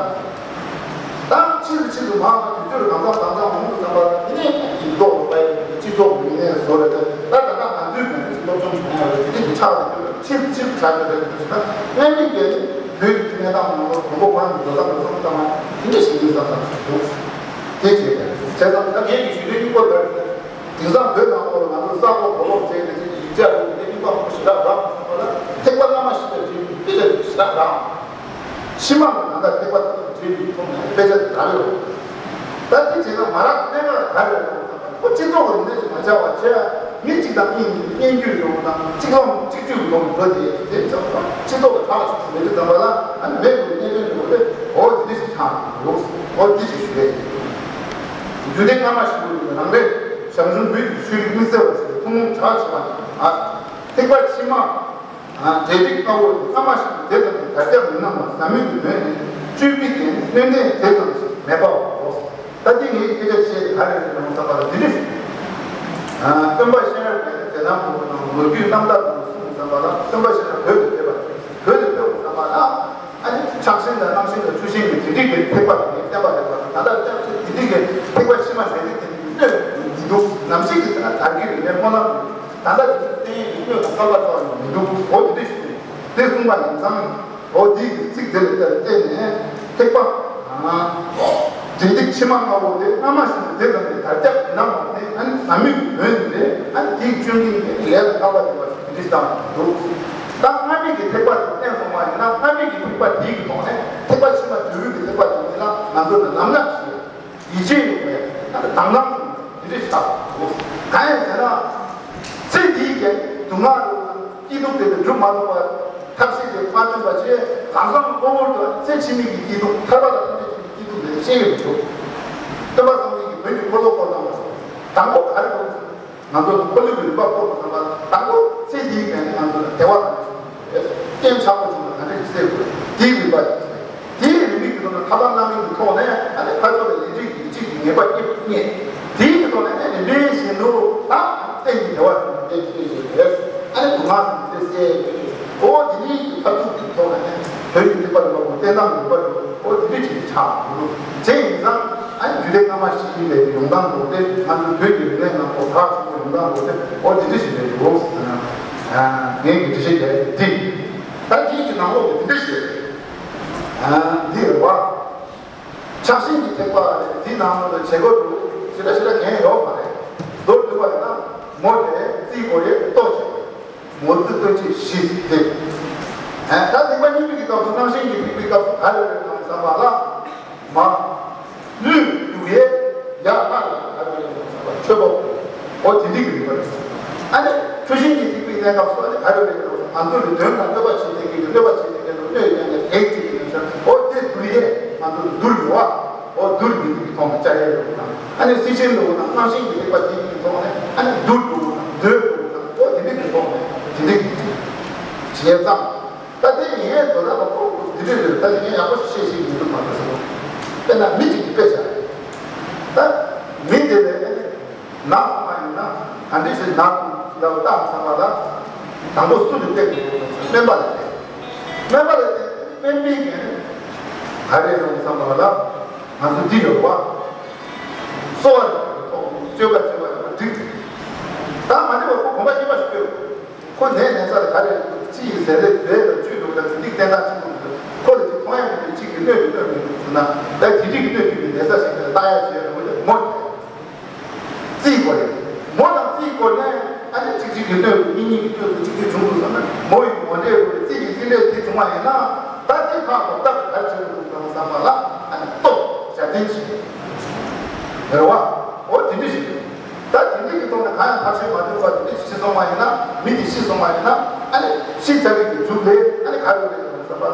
ད་ཕྱིས་སུ་ཕྱིས་སུ་མང་བ་དུས་ཚོད་གང་འཚམ་གང་འཚམ་མང་དུ་བསམ་པ་དེ་ནས་ཡིན་མདོག་ལ་དཔལ་སྤྱི་ཚོགས་རིག་གནས་བཟོ་རེ་དེ་ད་ད་ལྟ་ང་ཚོའི་གོང་དུ་སློབ་སྦྱོང་བྱུང་ཡོད་རེད། དེ་འདྲ་གི་ཆགས་རེད། ཕྱིས་སུ་ཕྱིས་སུ་ཆགས་ཀྱི་རེད་ཟེར་ན། སྔ་མའི་གལ་ཏེ་བོད་ཀྱི་གནས་སྟངས་ནང་ལོགས་དང་པོ་ཁོ་རང་གི་འགྲོ་སྟངས་ལ་བསམ་བློ་བཏང་ན་དེ་འདྲ་ཞིག་ཡིན་བསམ་བསམ་ཞིག་འདུག་དེ་བྱས་ཏེ་བྱས་ཙང་ད་ངས་ཀྱི་ཞུ་ཡས་གཉིས་པོ་འདི་རེད། དེང་སང་བོད་ནང་ལོགས་ལ་ང་ཚོ་ས་གོ་གོ་ལོག་བྱས་ཏེ་ཅིག་ཡིག་ཆ་རུ་དེ་གཉིས་པ་ཁོ་ཞེ་དྲག་རག་སོང་བ་ལ། ཐེག་པ་བླ་མ་ཞིག་ལ་བྱས་ཏེ་དཔེ་ཆ་ཞེ་དྲག་རག་ཕྱི་མ་ལ་ད་ལྟ་ཐེག་པ་དེ་ཚོ་བྲིས་ཡིག་ཐོག་ནས་དཔེ་ཆ་དེ་རག་ཡོད། ད་དེ་བྱས་ན་མ་རག་གནད་འགག་ག་རེ་རེད་ཟེར་ན། ཁོ་སྤྱི་ཚོགས་ཀྱི་རིག་གནས་ཤིག་མ་ཆགས་པ་བྱས། མི་གཅིག་དང་གཉིས་སྙན་བརྒྱུད་ཡོང་དང་གཅིག་ལམ་གཅིག་བརྒྱུད་ལོག་འགྲོ་དེ་དེ་ཚོ་སྤྱི་ཚོགས་ཀྱི་ཁྲག་ལ་ཞུགས་མེད་དུས་ཙམ་པ་ལ། ཨ་ནི་མེད་དགོས་གནད་དོན་འགྲོ་དེ་འོ་དེ་འདྲ་ཞིག་ཆགས་འདུག་འོ་དེ་ཞིག་ཞུ་ཡས་ཡིན། རྒྱུ་དེ་སྔ་མ་ཞིག་ཡོད་རང་རེད། ཞང་ཞུང་བོད་ཀྱི་ཆོས་རིག་དམིགས་བསལ་བ་ཞིག་ཐུན་མོང་གྲགས་ཆེ་བ་ཨ། ཐེག་པ་ཕྱི་མ། གྲ་སྒྲིག་དཀའ་བོ་དེ་སྔ་མ་བཞིན་དུ་དེ་ཙམ་གྱིས་དར་ཁྱབ་མི་གནང་བར་ཟབ་མོའི་གི་དོན་ནི་སྤྱོད་པའི་རྐྱེན་སྣོད་ལྡན་དེ་ཙམ་ཞིག་མེད་པའོ། ད་འདི་ངས་སྐད་ཆ་བཤད་དེ་ག་རེ་རེད་ལབ་བསམ་པ་ལ་འདི་འདྲ་ཞིག་སྟོན་པ་གཤེན་རབ་ཀྱི་མཛད་རྣམ་དུ་དང་ལོ་རྒྱུས་རྣམ་ཐར་དུ་གསུངས་བསམ་པ་ལ། སྟོན་པ་གཤེན་རབ་བོད་དུ་ཕེབས་པ་རེད། བོད་དུ་ཕེབས་བསམ་པ་ལ། ཨ་ནི་ཆགས་ཞེན་དང་རྣམ་ཤེས་དང་ཆུ་ཤེས་ཀྱི་དེ་འདྲའི་གི་ཐེག་པ་དེ་བསྟན་པ་རེད་པ། ད་ལྟ་ལྟ་ཚུལ་དེ་འདྲའི་གི་ཐེག་པ་ཕྱི་མ་རེད་དེ་མི་འདུག་ནམ་ཞིག་གི་ཚེ་ན་དར་གྱི་རེད་མེད་སྨོན་ལམ་རེད། ད་ལྟ་དེ་ཚོ་བསྟན་ཡིག་གི་སྣོད་དང་སྐལ་པ་ཚོགས་ནས་མི་འདུག་འོ་དེ་འདྲ་ཞིག་དེ་གསུངས་པ་ཡིན་ཙང་། འོ་དེའི་གི་ཚིག་དེ་ལ་བལྟས་ནས་ཐེག་པ། ཨ། རྗེས་འཇུག་ཕྱི་མ་ལྔ་པོ་དེ་སྔ་མ་བཞིན་དུ་དེ་ཙམ་གྱིས་དར་ཁྱབ་ཡིན་ན་མ་ཟད། ཨ་ནི་ཟབ་མོའི་གི་དོན་དེ་རེད། ཨ་ནི་དེའི་སྤྱོད་འགན་དེ་ལས་ལ་བསྔགས་པ་དེ་བ་ཞིག་དེ་འདྲ་བཏང་བ་འདུག་ད་སྔ་མའི་གི་ཐེག་པ་དེ་བསྟན་སོང་བ་ཡིན་ན། སྔ་མའི་གི་ཐེག་པ་དེའི་གི་ཐོག་ནས་ཐེག་པ་ཕྱི་མ་འབྲས་བུའི་གི་ཐེག་པ་དེ་ཉིད་ལ་ང་ཚོ་ལ་ལམ་ལྔ་ཞིག་ཡིད་ཆེས་ཡོད་པའི་ཨ་ནི་དང་བླངས་དེ་འདྲ་ཞིག་ཆགས་འདུག་གང་ཡིན་ཟེར་ན། ཚེ་འདིའི་གི་སྡུག་བསྔལ་དང་སྐྱིད་སྡུག་དེ་དང་སྒྲུབ་མ་ཐུབ་པ། ཐབས་ཤེས་དེ་མ་བསྟུན་པ་བྱས། གང་ཟག་གི་གློ་བུར་དུ་ཚེ་ཕྱི་མའི་གི་སྐྱིད་སྡུག་ཐར་པ་དང་ཐམས་ཅད་མཁྱེན་པའི་སྐྱིད་སྡུག་དེ་ཤེས་ཀྱི་མི་འདུག་སྟོན་པ་སངས་རྒྱས་ཀྱིས་བོད་ཀྱི་འཁོར་ལོ་བསྐོར་གནང་བ་དང་པོ་ག་རེ་དགོས་ཟེར་ན། ང་ཚོ་འཁོར་ལོའི་རིམ་པ་བསྐོར་དགོས་བསམ་པ་དང་པོ་ཚེ་འདིའི་གི་ང་ཚོ་ལ་བདེ་བ་དང་རྐྱེན་ཆག་སྒོ་བྱུང་ན་ག་འདྲ་ཞིག་སེལ་དགོས། དེའི་རིམ་པ་དེ། དེའི་རིམ་པའི་གི་ཐོག་ནས་ཐར་པ་བླ་མེད་ཀྱི་ཐོག་ནས་ཨ་ནི་ཕར་ཕྱོགས་ལ་ལས་འབྲས་ཀྱི་ཡིད་ཆེས་ཀྱི་ངེས་པ་སྐྱེས་རྙེད། དེའི་གི་ཐོག་ནས་ཨ་ནི་འབྲས་བཞིན་དུ་ད་གཏན་གྱི་བདེ་བ་ཟེར་ན་འབྲས་ཀྱི་ཡོད་རེད། ཨ་ནི་སྡུག་བསྔལ་ཟེར་ན་དེ་སེལ་ཡོད་རེད། འོ་དེ་ནི་ཕར་ཚུར་གྱི་ཐོག་ནས་བོད་ཀྱི་ཐེག་པ་རིམ་པ་བོ་བསྟན་སྟངས་རིམ་པ་རེད། འོ་དེ་འདྲ་ཅིག་ཆགས་འདུག་དེ་ཡིན་ཙང་ཨ་ནི་རྒྱུད་སྡེ་སྔ་མ་བཞི་ལས་ཡོང་སྟངས་འདུག་སྟེ། ང་ཚོ་བོད་ཀྱི་རིག་གནས་ནང་ཁོ་ཁག་ཆེན་པོ་ཡོང་སྟངས་འདུག་སྟེ། འོ་དེ་འདྲ་ཞིག་རེད་འདུག་ངས་ཀྱི་འགྲེལ་བཤད་རྒྱག་ཡ་དེ། ད་དེའི་གི་ནང་ལོགས་ཀྱི་དེ་འདྲ་ཞིག་རེད། འདི་རེད་བ། ཆགས་ཞེན་གྱི་ཐེག་པ་རེད། དེའི་ནང་ལོགས་ལ་བྱེད་སྒོ་འདུག་ཞེ་དྲག་ཞེ་དྲག་གང་ཡང་ཡོད་མ་རེད། མདོར་བསྡུས་པ་ཡིན་ན་མོ་དེ་རྩིས་དགོས་རེད། ལྟོ་བྱེད་དགོས་རེད། མོ་རྩིས་ལྟོ་ཆས་བཞི་དེ། ད་ཐེག་པ་གཉིས་པའི་གི་སྐབས་སུ་རྣམ་ཤེས་ཀྱི་ཐེག་པའི་སྐབས་སུ་ག་རེ་རེད་དམ་བསམ་པ་ལ། མ། ལུས་དུག་ཡས་ཡ་ལྷ་ལ་ག་རེ་རེད་དམ་བསམ་པ་མཆོད་པ་ཕུལ། འོ་དེ་འདྲའི་གི་རིམ་པ་རེད། ཨ་ནི་ཆུ་ཤིང་གི་ཐེག་པའི་གནས་སྐབས་སུ་ཨ་ནི་ག་རེ་རེད་དམ་བསམ་པ་ང་ཚོ་ལ་དོན་དང་སྤྲོས་པ་བྱེད་མཁན་གྱི་སྤྲོས་པ་བྱེད་མཁན་གྱི་སྣོད་ཡོད་ནས་གེགས་བྱེད་ཀྱི་ཡོད་ས། འོ་དེ་དུག་ཡས་ང་ཚོ་ལ་དུག་ཡོད་བ། འོ་དུག་འདི་འདྲའི་གི་ཐོག་ནས་བཅའ་ཡས་ཡོད་དང་། ཨ་ནི་སྲི་ཞུའི་འདུག་དང་རྣམ་ཤེས་ཀྱི་ཐེག་པ་དེ་གི་ཐོག་ནས་ཨ་ནི་དུག་འདུག་དང་དུག་འདུག་དང་འོ་དེ་འདྲའི་གི་ཐོག་ནས་དེ་འདྲའི་གི་བྱས་ཙང་། ད་དེ་ངས་དོ་ན་ལ་ཁོ་འདི་འདྲ་རེད། ད་དེ་ངས་ཡག་པོ་ཞིག་བཤད་ཤེས་ཀྱི་འདུག་མ་གཏོགས་ཟེར་བ། དཔེར་ན་མི་གཅིག་གིས་དཔེ་བཞག་ད་མི་དེ་ལས་ན་ཚང་མ་ཡིན་ན་ག་འདྲ་ཞིག་ན་ལབ་བཏང་བསམ་པ་ལ། དང་པོ་སུ་ལ་བལྟས་དགོས་སྨན་པ་ལ་བལྟས། སྨན་པ་ལ་བལྟས། སྨན་པའི་གན་ག་རེ་རེད་བསམ་པ་ལ། ང་ཚོ་འདི་ཡོད་པ། གསོ་བ་རིག་པའི་ཐོག་སྤྱོད་པ་བྱེད་པ་ཡོད་པ་འགྲིག་ད་མ་འགྲིག་པ་ཁོ་གོམ་པ་གཉིས་པ་ཞིག་སྤོས། ཁོ་ནད་ན་ས་ལ་ག་རེ་ཅི་ཡིན་ཟེར་རེད། ཟས་ལ་བཅུད་འདུག་ད་དེ་འདྲའི་བསྟན་སྟངས་གཅིག་པུ་འདུག་ཁོ་ལ་ཅིག་མཐོང་ཡ་མི་འདུག་གཅིག་གི་སྣོད་ཀྱི་སྣོད་མི་འདུག་ཟེར་ན། ད་དེ་འདྲའི་གི་སྣོད་ཀྱི་ནད་ས་ཞིག་ལ་བརྟག་ཡ་བྱས་རེད་བ། དེ་ངོ་རྩིས་དགོས་རེད། མོ་དང་རྩིས་དགོས་ནས་ཨ་ནི་གཅིག་གཅིག་གི་སྣོད་དུ་གཉིས་གཉིས་ཀྱི་སྣོད་དུ་གཅིག་གཅིག་བྱུང་འདུག་ཟེར་ན། མོ་ཡི་ངོ་འདྲེས་རུ་རྩིས་ཀྱི་རྩིས་འདྲེས་དེ་བྱུང་བ་ཡིན་ན། ད་དེ་ཁག་ཏུ་སྟབས་ག་རེ་བྱེད་དགོས་འདུག་ཟེར་བསམ་པ་ལ་ཨ་ནི་ལྟོ་བྱ་བསྟན་གྱིས་རེད་བ། འོ་དེ་འདྲ་ཞིག་རེད། ད་དེ་འདྲ་གི་ཐོག་ནས་གང་ཡང་ཐག་ཆོད་མ་ཐུབ་པ་དེ་འདྲ་ཤི་སོང་བ་ཡིན་ན། མི་དེ་ཤི་སོང་བ་ཡིན་ན། ཨ་ནི་ཤི་ཚར་གི་མཇུག་ལས་ཨ་ནི་ག་རེ་རེད་ཟེར་བ།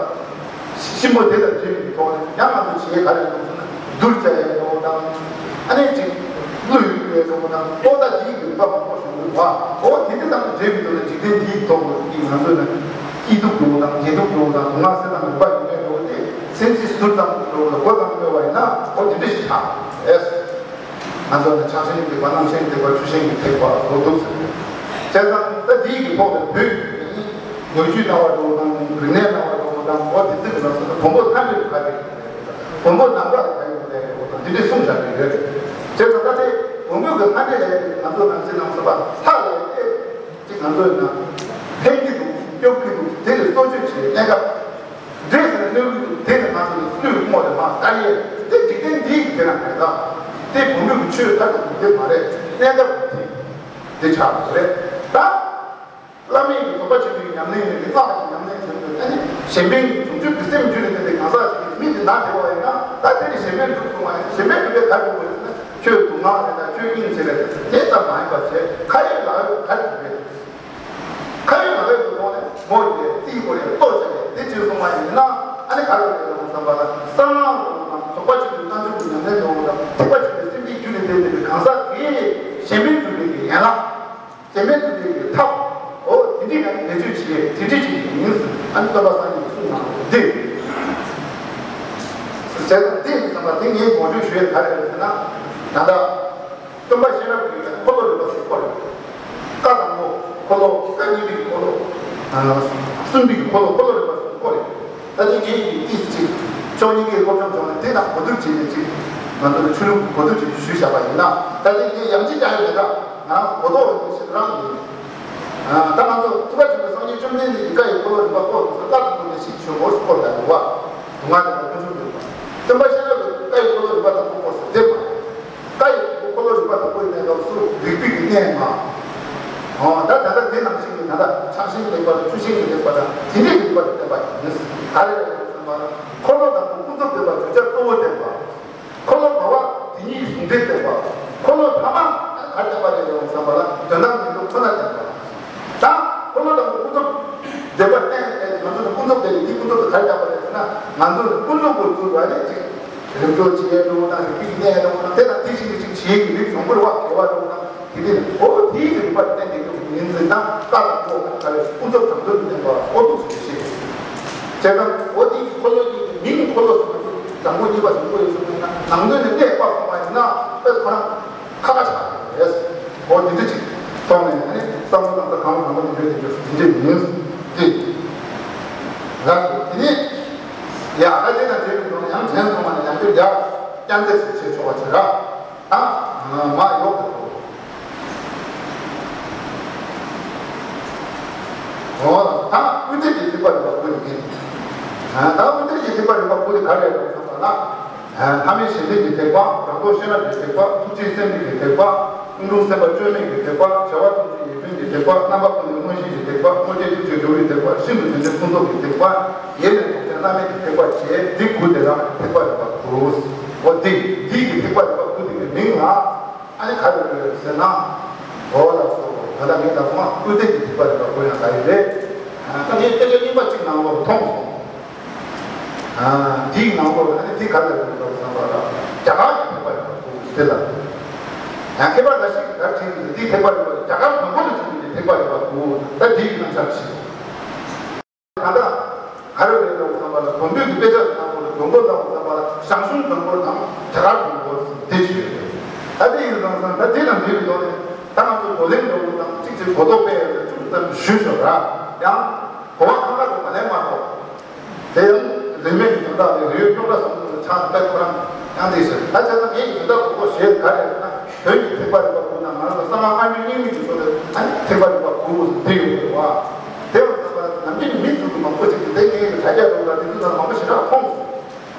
གཤིན་པོ་དེ་དང་འབྲེལ་བའི་ཐོག་ནས་ཡང་ང་ཚོ་བྱེད་ག་རེ་ཡོང་ཟེར་ན། བསྡུར་བྱ་ཡ་ཡོང་དང་། ཨ་ནི་ཅིག་བློ་ཡུལ་ཡོད་ཡོང་དང་། ཨོ་ད་དེའི་རིགས་པ་མང་པོ་བྱུང་འདུག་བ། ཨོ་དེ་འདྲ་དང་འབྲེལ་བའི་ཐོག་ནས་འཇིག་རྟེན་འདིའི་ཐོག་ནས་ཀྱི་ང་ཚོ་ནི་སྐྱིད་སྡུག་ཡོང་དང་། བདེ་སྡུག་ཡོང་དང་། སྡུག་བསྔལ་སེལ་དང་རིག་པ་ཡོང་ཡ་ཡོང་སྟེ། སེམས་ཅན་ཟུར་ཙམ་ཡོང་ལ་མགོ་ཙམ་སྨོས་པ་ཡིན་ན། ཨོ་དེ་འདྲ་ཞིག་ཆགས་ཨེ། ང་ཚོ་ནི་ཆགས་ཞེན་ཐེག་པ། རྣམ་ཤེས་ཐེག་པ། ཆུ་ཤེས་ཀྱི་ཐེག་པ་ལ་གོ་འདུག་ཟེར། བྱས་ཙང་ད་འདིའི་གི་ཐོག་ནས་བོད་ལོ་རྒྱུས་སྨྲ་བ་འདྲ་བོ་དང་། རིག་གནས་སྨྲ་བ་འདྲ་བོ་དང་། འོ་དེ་ཚོ་གི་ནང་ཚན་དུ་བོན་པོ་ལྷ་འདྲེ་ག་རེ་ཡོད་རེད། བོན་པོ་ནང་པ་ལ་ག་རེ་ཡོད་རེད་འདྲ་བོ་དང་། དེ་འདྲས་གསུངས་བཞག་གི་ཡོད་རེད། བྱས་ཙང་ད་དེ་བོན་པོ་གི་ལྷ་འདྲེ་ལ་ང་ཚོ་ནང་སེམས་ནང་བསམ་པ་ལྷ་ལ་ཡོད་དེ། ཅིག་ང་ཚོ་ཡིན་ན་ཕན་གྱི་འདུག་སྐྱོབ་ཀྱི་འདུག་དེ་ལ་གསོ་བཅོས་བྱེད་གནས་སྐབས། འདྲེ་ཟེར་ན་གནོད་ཀྱི་འདུག་དེ་ནི་ང་ཚོ་ལ་གནོད་ཀྱི་རྨོ་རེད་མ་དཀར་ཡས། དེ་འཇིག་རྟེན་འདིའི་གི་དེ་རང་རེད་ད། དེ་བོན་པོའི་གི་ཆོས་མཐར་ཐུག་གི་དེ་མ་རེད། གནས་སྐབས་ཀྱི་དེ་དེ་ཆགས་པ་རེད་ད། བླ་མེད་ཀྱི་རྫོགས་པ་ཆེན་པོའི་ཉམས་ལེན་ཡིན་ཏེ། སྔགས་ཀྱི་ཉམས་ལེན་བྱེད་དགོས། ཨ་ནི་གཞན་ཕན་གྱི་བྱང་ཆུབ་ཀྱི་སེམས་རྒྱུད་ལ་བསྟེན་ཏེ་གང་ཟག་ཅིག་གིས་མི་དེ་ན་བདེ་བ་ཡིན་ན། ད་དེ་ནི་གཞན་ཕན་སྒྲུབ་སོང་བ་ཡིན། གཞན་ཕན་སྒྲུབ་པའི་ག་རེ་དགོས་ཟེར་ན། ཁྱོད་སྡུག་བསྔལ་རེད་ད། ཁྱོད་སྙིང་རྗེ་རེད། དེ་ཙམ་མ་ཡིན་པ་བྱས། ཁ་ཡོད་ལག་ཡོད་ག་རེ་དགོས་རེད། ཁ་ཡོད་ལག་ཡོད་དུ་གཏོང་ནས་མོ་དེ་རྩིས་སྐོར་ཡང་ལྟོ་བྱས་ནས་དེ་བྱས་སོང་བ་ཡིན་ན། ཨ་ནི་ག་རེ་རེད་ལབ་བསམ་པ་ལ། གསང་སྔགས་འདྲ་བོ་དང་། རྫོགས་པ་ཆེན་པོའི་རྣལ་འབྱོར་གྱི་ཉམས་ལེན་འདྲ་བོ་དང་། ཐེག་པ་ཆེན་པོའི་སེམས་བསྐྱེད་རྒྱུད་ལ་བསྟེན་པའི་གང་ཟག་གིས་གཞན་ཕན་སྒྲུབ་པའི་གི་ཡན་ལག་གཞན་ཕན་སྒྲུབ་པའི་གི་ཐབས། འོ་དེ་འདྲའི་ག་ནས་བེད་སྤྱོད་བྱེད་ཡས་དེ་འདྲའི་ཅིག་ ཨ་ནི་སྟོན་པ་སངས་རྒྱས་ཀྱིས་གསུངས་གནང་བ་འདི། ཟེར་ཙང་འདི་ཡིན་ཙང་མ་འདི་ངས་ངོ་སྤྲོད་ཞུ་ཡས་ག་རེ་རེད་ཟེར་ན། ད་ལྟ་སྟོན་པ་གཤེན་རབ་ཀྱི་འཁོར་ལོ་རིམ་པ་གསུམ་བསྐོར་རེད། བཀའ་དང་པོ་འཁོར་ལོ། བཀའ་གཉིས་པའི་འཁོར་ལོ། ཨ། གསུམ་པའི་འཁོར་ལོ། འཁོར་ལོ་རིམ་པ་གསུམ་བསྐོར་རེད། ད་ལྟ་ངས་ཡིན་ཏིས་ཅིག་ཕྱོགས་གཉིས་ཀའི་སློབ་སྦྱོང་བྱུང་ནས་དེ་དང་གོ་བསྡུར་བྱས་ནས་ཅིག་ང་ཚོ་ལ་ཆོས་ལུགས་གོ་བསྡུར་བྱས་ནས་ཞུས་བཞག་པ་ཡིན་ན། ད་ལྟ་ངས་ཡང་ཅིག་ཀྱང་ཡོད་མེད་ད་ང་རང་ཚོ་གོ་རྟོགས་ཡོད་པའི་ཕྱིར་རང་ཡིན། ཨ། ད་ང་ཚོ་ཐུབ་པ་ཆེན་པོའི་སངས་རྒྱས་བཅོམ་ལྡན་འདས་ཀྱིས་བཀའ་ཡི་འཁོར་ལོ་རིམ་པ་བསྐོར་དུས་སུ་བཀའ་དང་པོ་ནས་ཤིང་ཆོས་འཁོར་བསྐོར་ཡག་རེད་བ། སྡུག་བསྔལ་རིམ་པ་ཀུན་འབྱུང་རིམ་པ། སྟོན་པ་གཤེན་རབ་ཀྱིས་བཀའ་ཡི་འཁོར་ལོ་རིམ་པ་དང་པོ་བསྐོར་ཟེར་དེ་མ། བཀའ་ཡི་འཁོར་ལོ་རིམ་པ་དང་པོ་ཡིན་ནའི་སྐབས་སུ་རིགས་པའི་གི་གནས་མ། ཨོ། ད་ད་ལྟ་དེ་ནང་བཞིན་གྱི་ད་ལྟ་ཕྱག་ཆེན་གྱི་ལེགས་པ་དང་ཆུ་ཆེན་གྱི་ལེགས་པ་དང་དེ་འདྲའི་ལེགས་པ་དེ་བསྟན་པ་ཡིན། ག་རེ་རེད་ཟེར་ན། འཁོར་ལོ་དང་པོ་ཀུན་རྫོབ་བསྟན་པ་བརྗོད་བྱ་གཙོ་བོ་བསྟན་པ། འཁོར་ལོ་བར་པ་དེ་ཉིད་ཀྱི་ཟུང་འབྲེལ་བསྟན་པ། འཁོར་ལོ་ཐ་མ་ག་རེ་བསྟན་པ་རེད་ཟེར་ན་ལ་དོན་དམ་ཉིད་དུ་ཁོ་ན་བསྟན་པ། ད་འཁོར་ལོ་དང་པོ་ཀུན་རྫོབ་བསྟན་པ་བསྟན་ཏེ་ང་ཚོ་ནི་ཀུན་རྫོབ་བསྟན་ཏེ་འདི་ཀུན་རྫོབ་ཏུ་ག་རེ་བསྟན་པ་རེད་ཟེར་ན། ང་ཚོ་ནི་ཀུན་རྫོབ་ཏུ་གྱུར་པ་ནི་ཅིག་རིམ་གྲོ་བྱེད་ཡས་འགྲོ་དང་རིགས་པའི་གནས་འགྲོ་དང་དེ་དང་དེ་བཞིན་གྱི་ཅིག་བྱེད་ཀྱི་རིགས་བྱུང་བར་བ་དགེ་བ་འགྲོ་དང་། དེ་ནས་འོ་དེའི་རིགས་པར་བསྟན་ཏེ་ཡོད་པ་ཡིན་ཟེར་ན། བཀའ་དང་པོ་ག་རེ་ཀུན་རྫོབ་དང་དོན་དུ་ལྡན་པ་འོ་འདུག་ཟེར་ཞེས། བྱས་ཙང་འོ་དེའི་འཁོར་ལོ་གཉིས་ཀྱི་མིང་འཁོར་ལོ་ཟེར་བ་དང་པོ་གཉིས་པ་ཟེར་དགོས་ཡོད་ཟེར་ན། ནང་དོན་ནས་གནས་སྤར་སོང་བ་ཡིན་ན་དཔེ་ཁོ་རང་ཁ་ཁ་ཆགས་རེད། འོ་དེ་འདྲ་ཅིག་སོང་ནས་ཨ་ནི་བསམ་བློ་བཏང་ས་གང་ལ་གང་འདྲ་མི་འདོད་དེ་འདྲ་ཞིག་དེ་འདྲ་ཡིན་ཏེ། ལགས་སོ། དེ་ནས་ཡ་ད་དེ་དང་འབྲེལ་བའི་ཐོག་ནས་ཡང་དྲན་སོང་བ་ནས་ཡང་བསྐྱར་ཡར་བསྐྱར་འདེབས་ཤིག་བྱེད་ཆོག་པ་བྱེད་ར། ད་མ་ཡོག་གི་ཐོག་འོ་ད་དབུས་མཐའ་ཀྱི་ཐེག་པ་རིམ་པ་དགུ་ཡིན། ད་དབུས་མཐའ་ཀྱི་ཐེག་པ་རིམ་པ་དགུ་དེ་ག་རེ་རེད་ཟེར་བ་ན། ལྷ་མིའི་ཞི་བདེ་གི་ཐེག་པ། རང་རྟོགས་ཤེས་རབ་ཀྱི་ཐེག་པ། ཐུགས་རྗེའི་སེམས་ཀྱི་ཐེག་པ། ཀུན་འབྱུང་སེམས་དཔའ་བཅོས་མིན་གྱི་ཐེག་པ། བྱ་བ་ཐམས་ཅད་ཡིད་དྲན་གྱི་ཐེག་པ། རྣམ་པ་ཀུན་ནས་མངོན་ཤེས་ཀྱི་ཐེག་པ། མངོན་རྗེས་ཐུགས་རྗེ་འགྲོ་བའི་ཐེག་པ། ཤིན་ཏུ་དོན་ཆེན་ཀུན་རྫོབ་ཀྱི་ཐེག་པ། ཡེ་ནས་རྫོགས་ཆེན་བླ་མེད་ཀྱི་ཐེག་པ་བཅས་འདི་དགུ་དེ་རང་ཐེག་པ་རིམ་པ་དགུ། འོ་འདི་འདི་གི་ཐེག་པ་རིམ་པ་དགུ་དེ་གི་མིང་ལ་ཨ་ནི་ག་རེ་རེད་ཟེར་ན། འོ་ལགས་སོ། ད་ལྟ་ངས་ད་སོང་ཨ་དབུས་མཐའ་གི་ཐེག་པ་རིམ་པ་དགུ་ཡང་ད་ཡིན་རེད། ད་ངས་དཔེ་ཆ་རྙིང་པ་གཅིག་ནང་ལོགས་མཐོང་སོང་། ཨ། འདིའི་ནང་ལོགས་ལ་ནི་འདི་ག་ལ་ཡོད་འདུག་བསམ་པ་ལ། རྒྱ་གར་གྱི་ཐེག་པ་རིམ་པ་དགུ་དེ་ལ། ཡང་མཁས་པ་འགའ་ཞིག་གིས་ག་རེ་བྲིས་འདུག་འདིའི་ཐེག་པ་རིམ་པ་རྒྱ་གར་བོན་པོ་ལ་བྱུང་བའི་ཐེག་པ་རིམ་པ་དགུ། ད་འདི་ཡི་རྣམ་གཞག་ཞིག་ད་ལྟ་ག་རེ་རེད་འདུག་བསམ་པ་ལ། བོན་པོའི་གི་དཔེ་ཆ་ནང་ལོགས་ལ་བོན་པོ་ལ་བསམ་པ་ལ་ཞང་ཞུང་བོན་པོ་དང་རྒྱ་གར་བོན་པོ་དེ་བྲིས་ཡོད་རེད། ད་དེ་ཡིན་ཙང་ད་དེ་དང་འབྲེལ་བའི་ཐོག་ནས་ད་ང་ཚོ་བགྲོ་གླེང་འདྲ་བོ་དང་གཅིག་གཅིག་གོ་རྟོགས་སྤེལ་ཡག་ལ་ཅུང་ཙམ་ཞུས་ཆོག་ར། ཡང་གོ་བ་ཁ་ཁ་རུ་མ་ལེན་མ་གཏོགས། དེ་ཡང་རིས་མེད་ཀྱི་དོན་དག་ལས་རིགས་དབྱིབས་སྐྱོ་བྲག་བཟང་པོ་ཆགས་ན་དཔེ་ཁོ་རང་ཡང་དེ་ཟེར། ད་བྱས་ཙང་ངས་ཀྱི་དོན་དག་གོ་གོ་ཞེས་ག་རེ་ན་བོན་གྱི་ཐེག་པ་རིམ་པ་དགུ་དང་ང་རང་ཚོ་གསང་སྔགས་སྔ་འགྱུར་རྙིང་མའི་གི་ཕྱོགས་ལ་ཨ་ནི་ཐེག་པ་རིམ་པ་དགུ་དེ་ཡོད་རེད་བ། དེ་བ་ཚང་མ་ནམ་རྒྱུན་མི་ཚོ་གི་མང་པོ་ཞིག་གིས་དེ་ངས་ཀྱི་དྲ་རྒྱ་དུ་ལ་དེ་ཚོ་ཚང་མ་མང་པོ་ཞེ་དྲག་མཐོང་སོང་།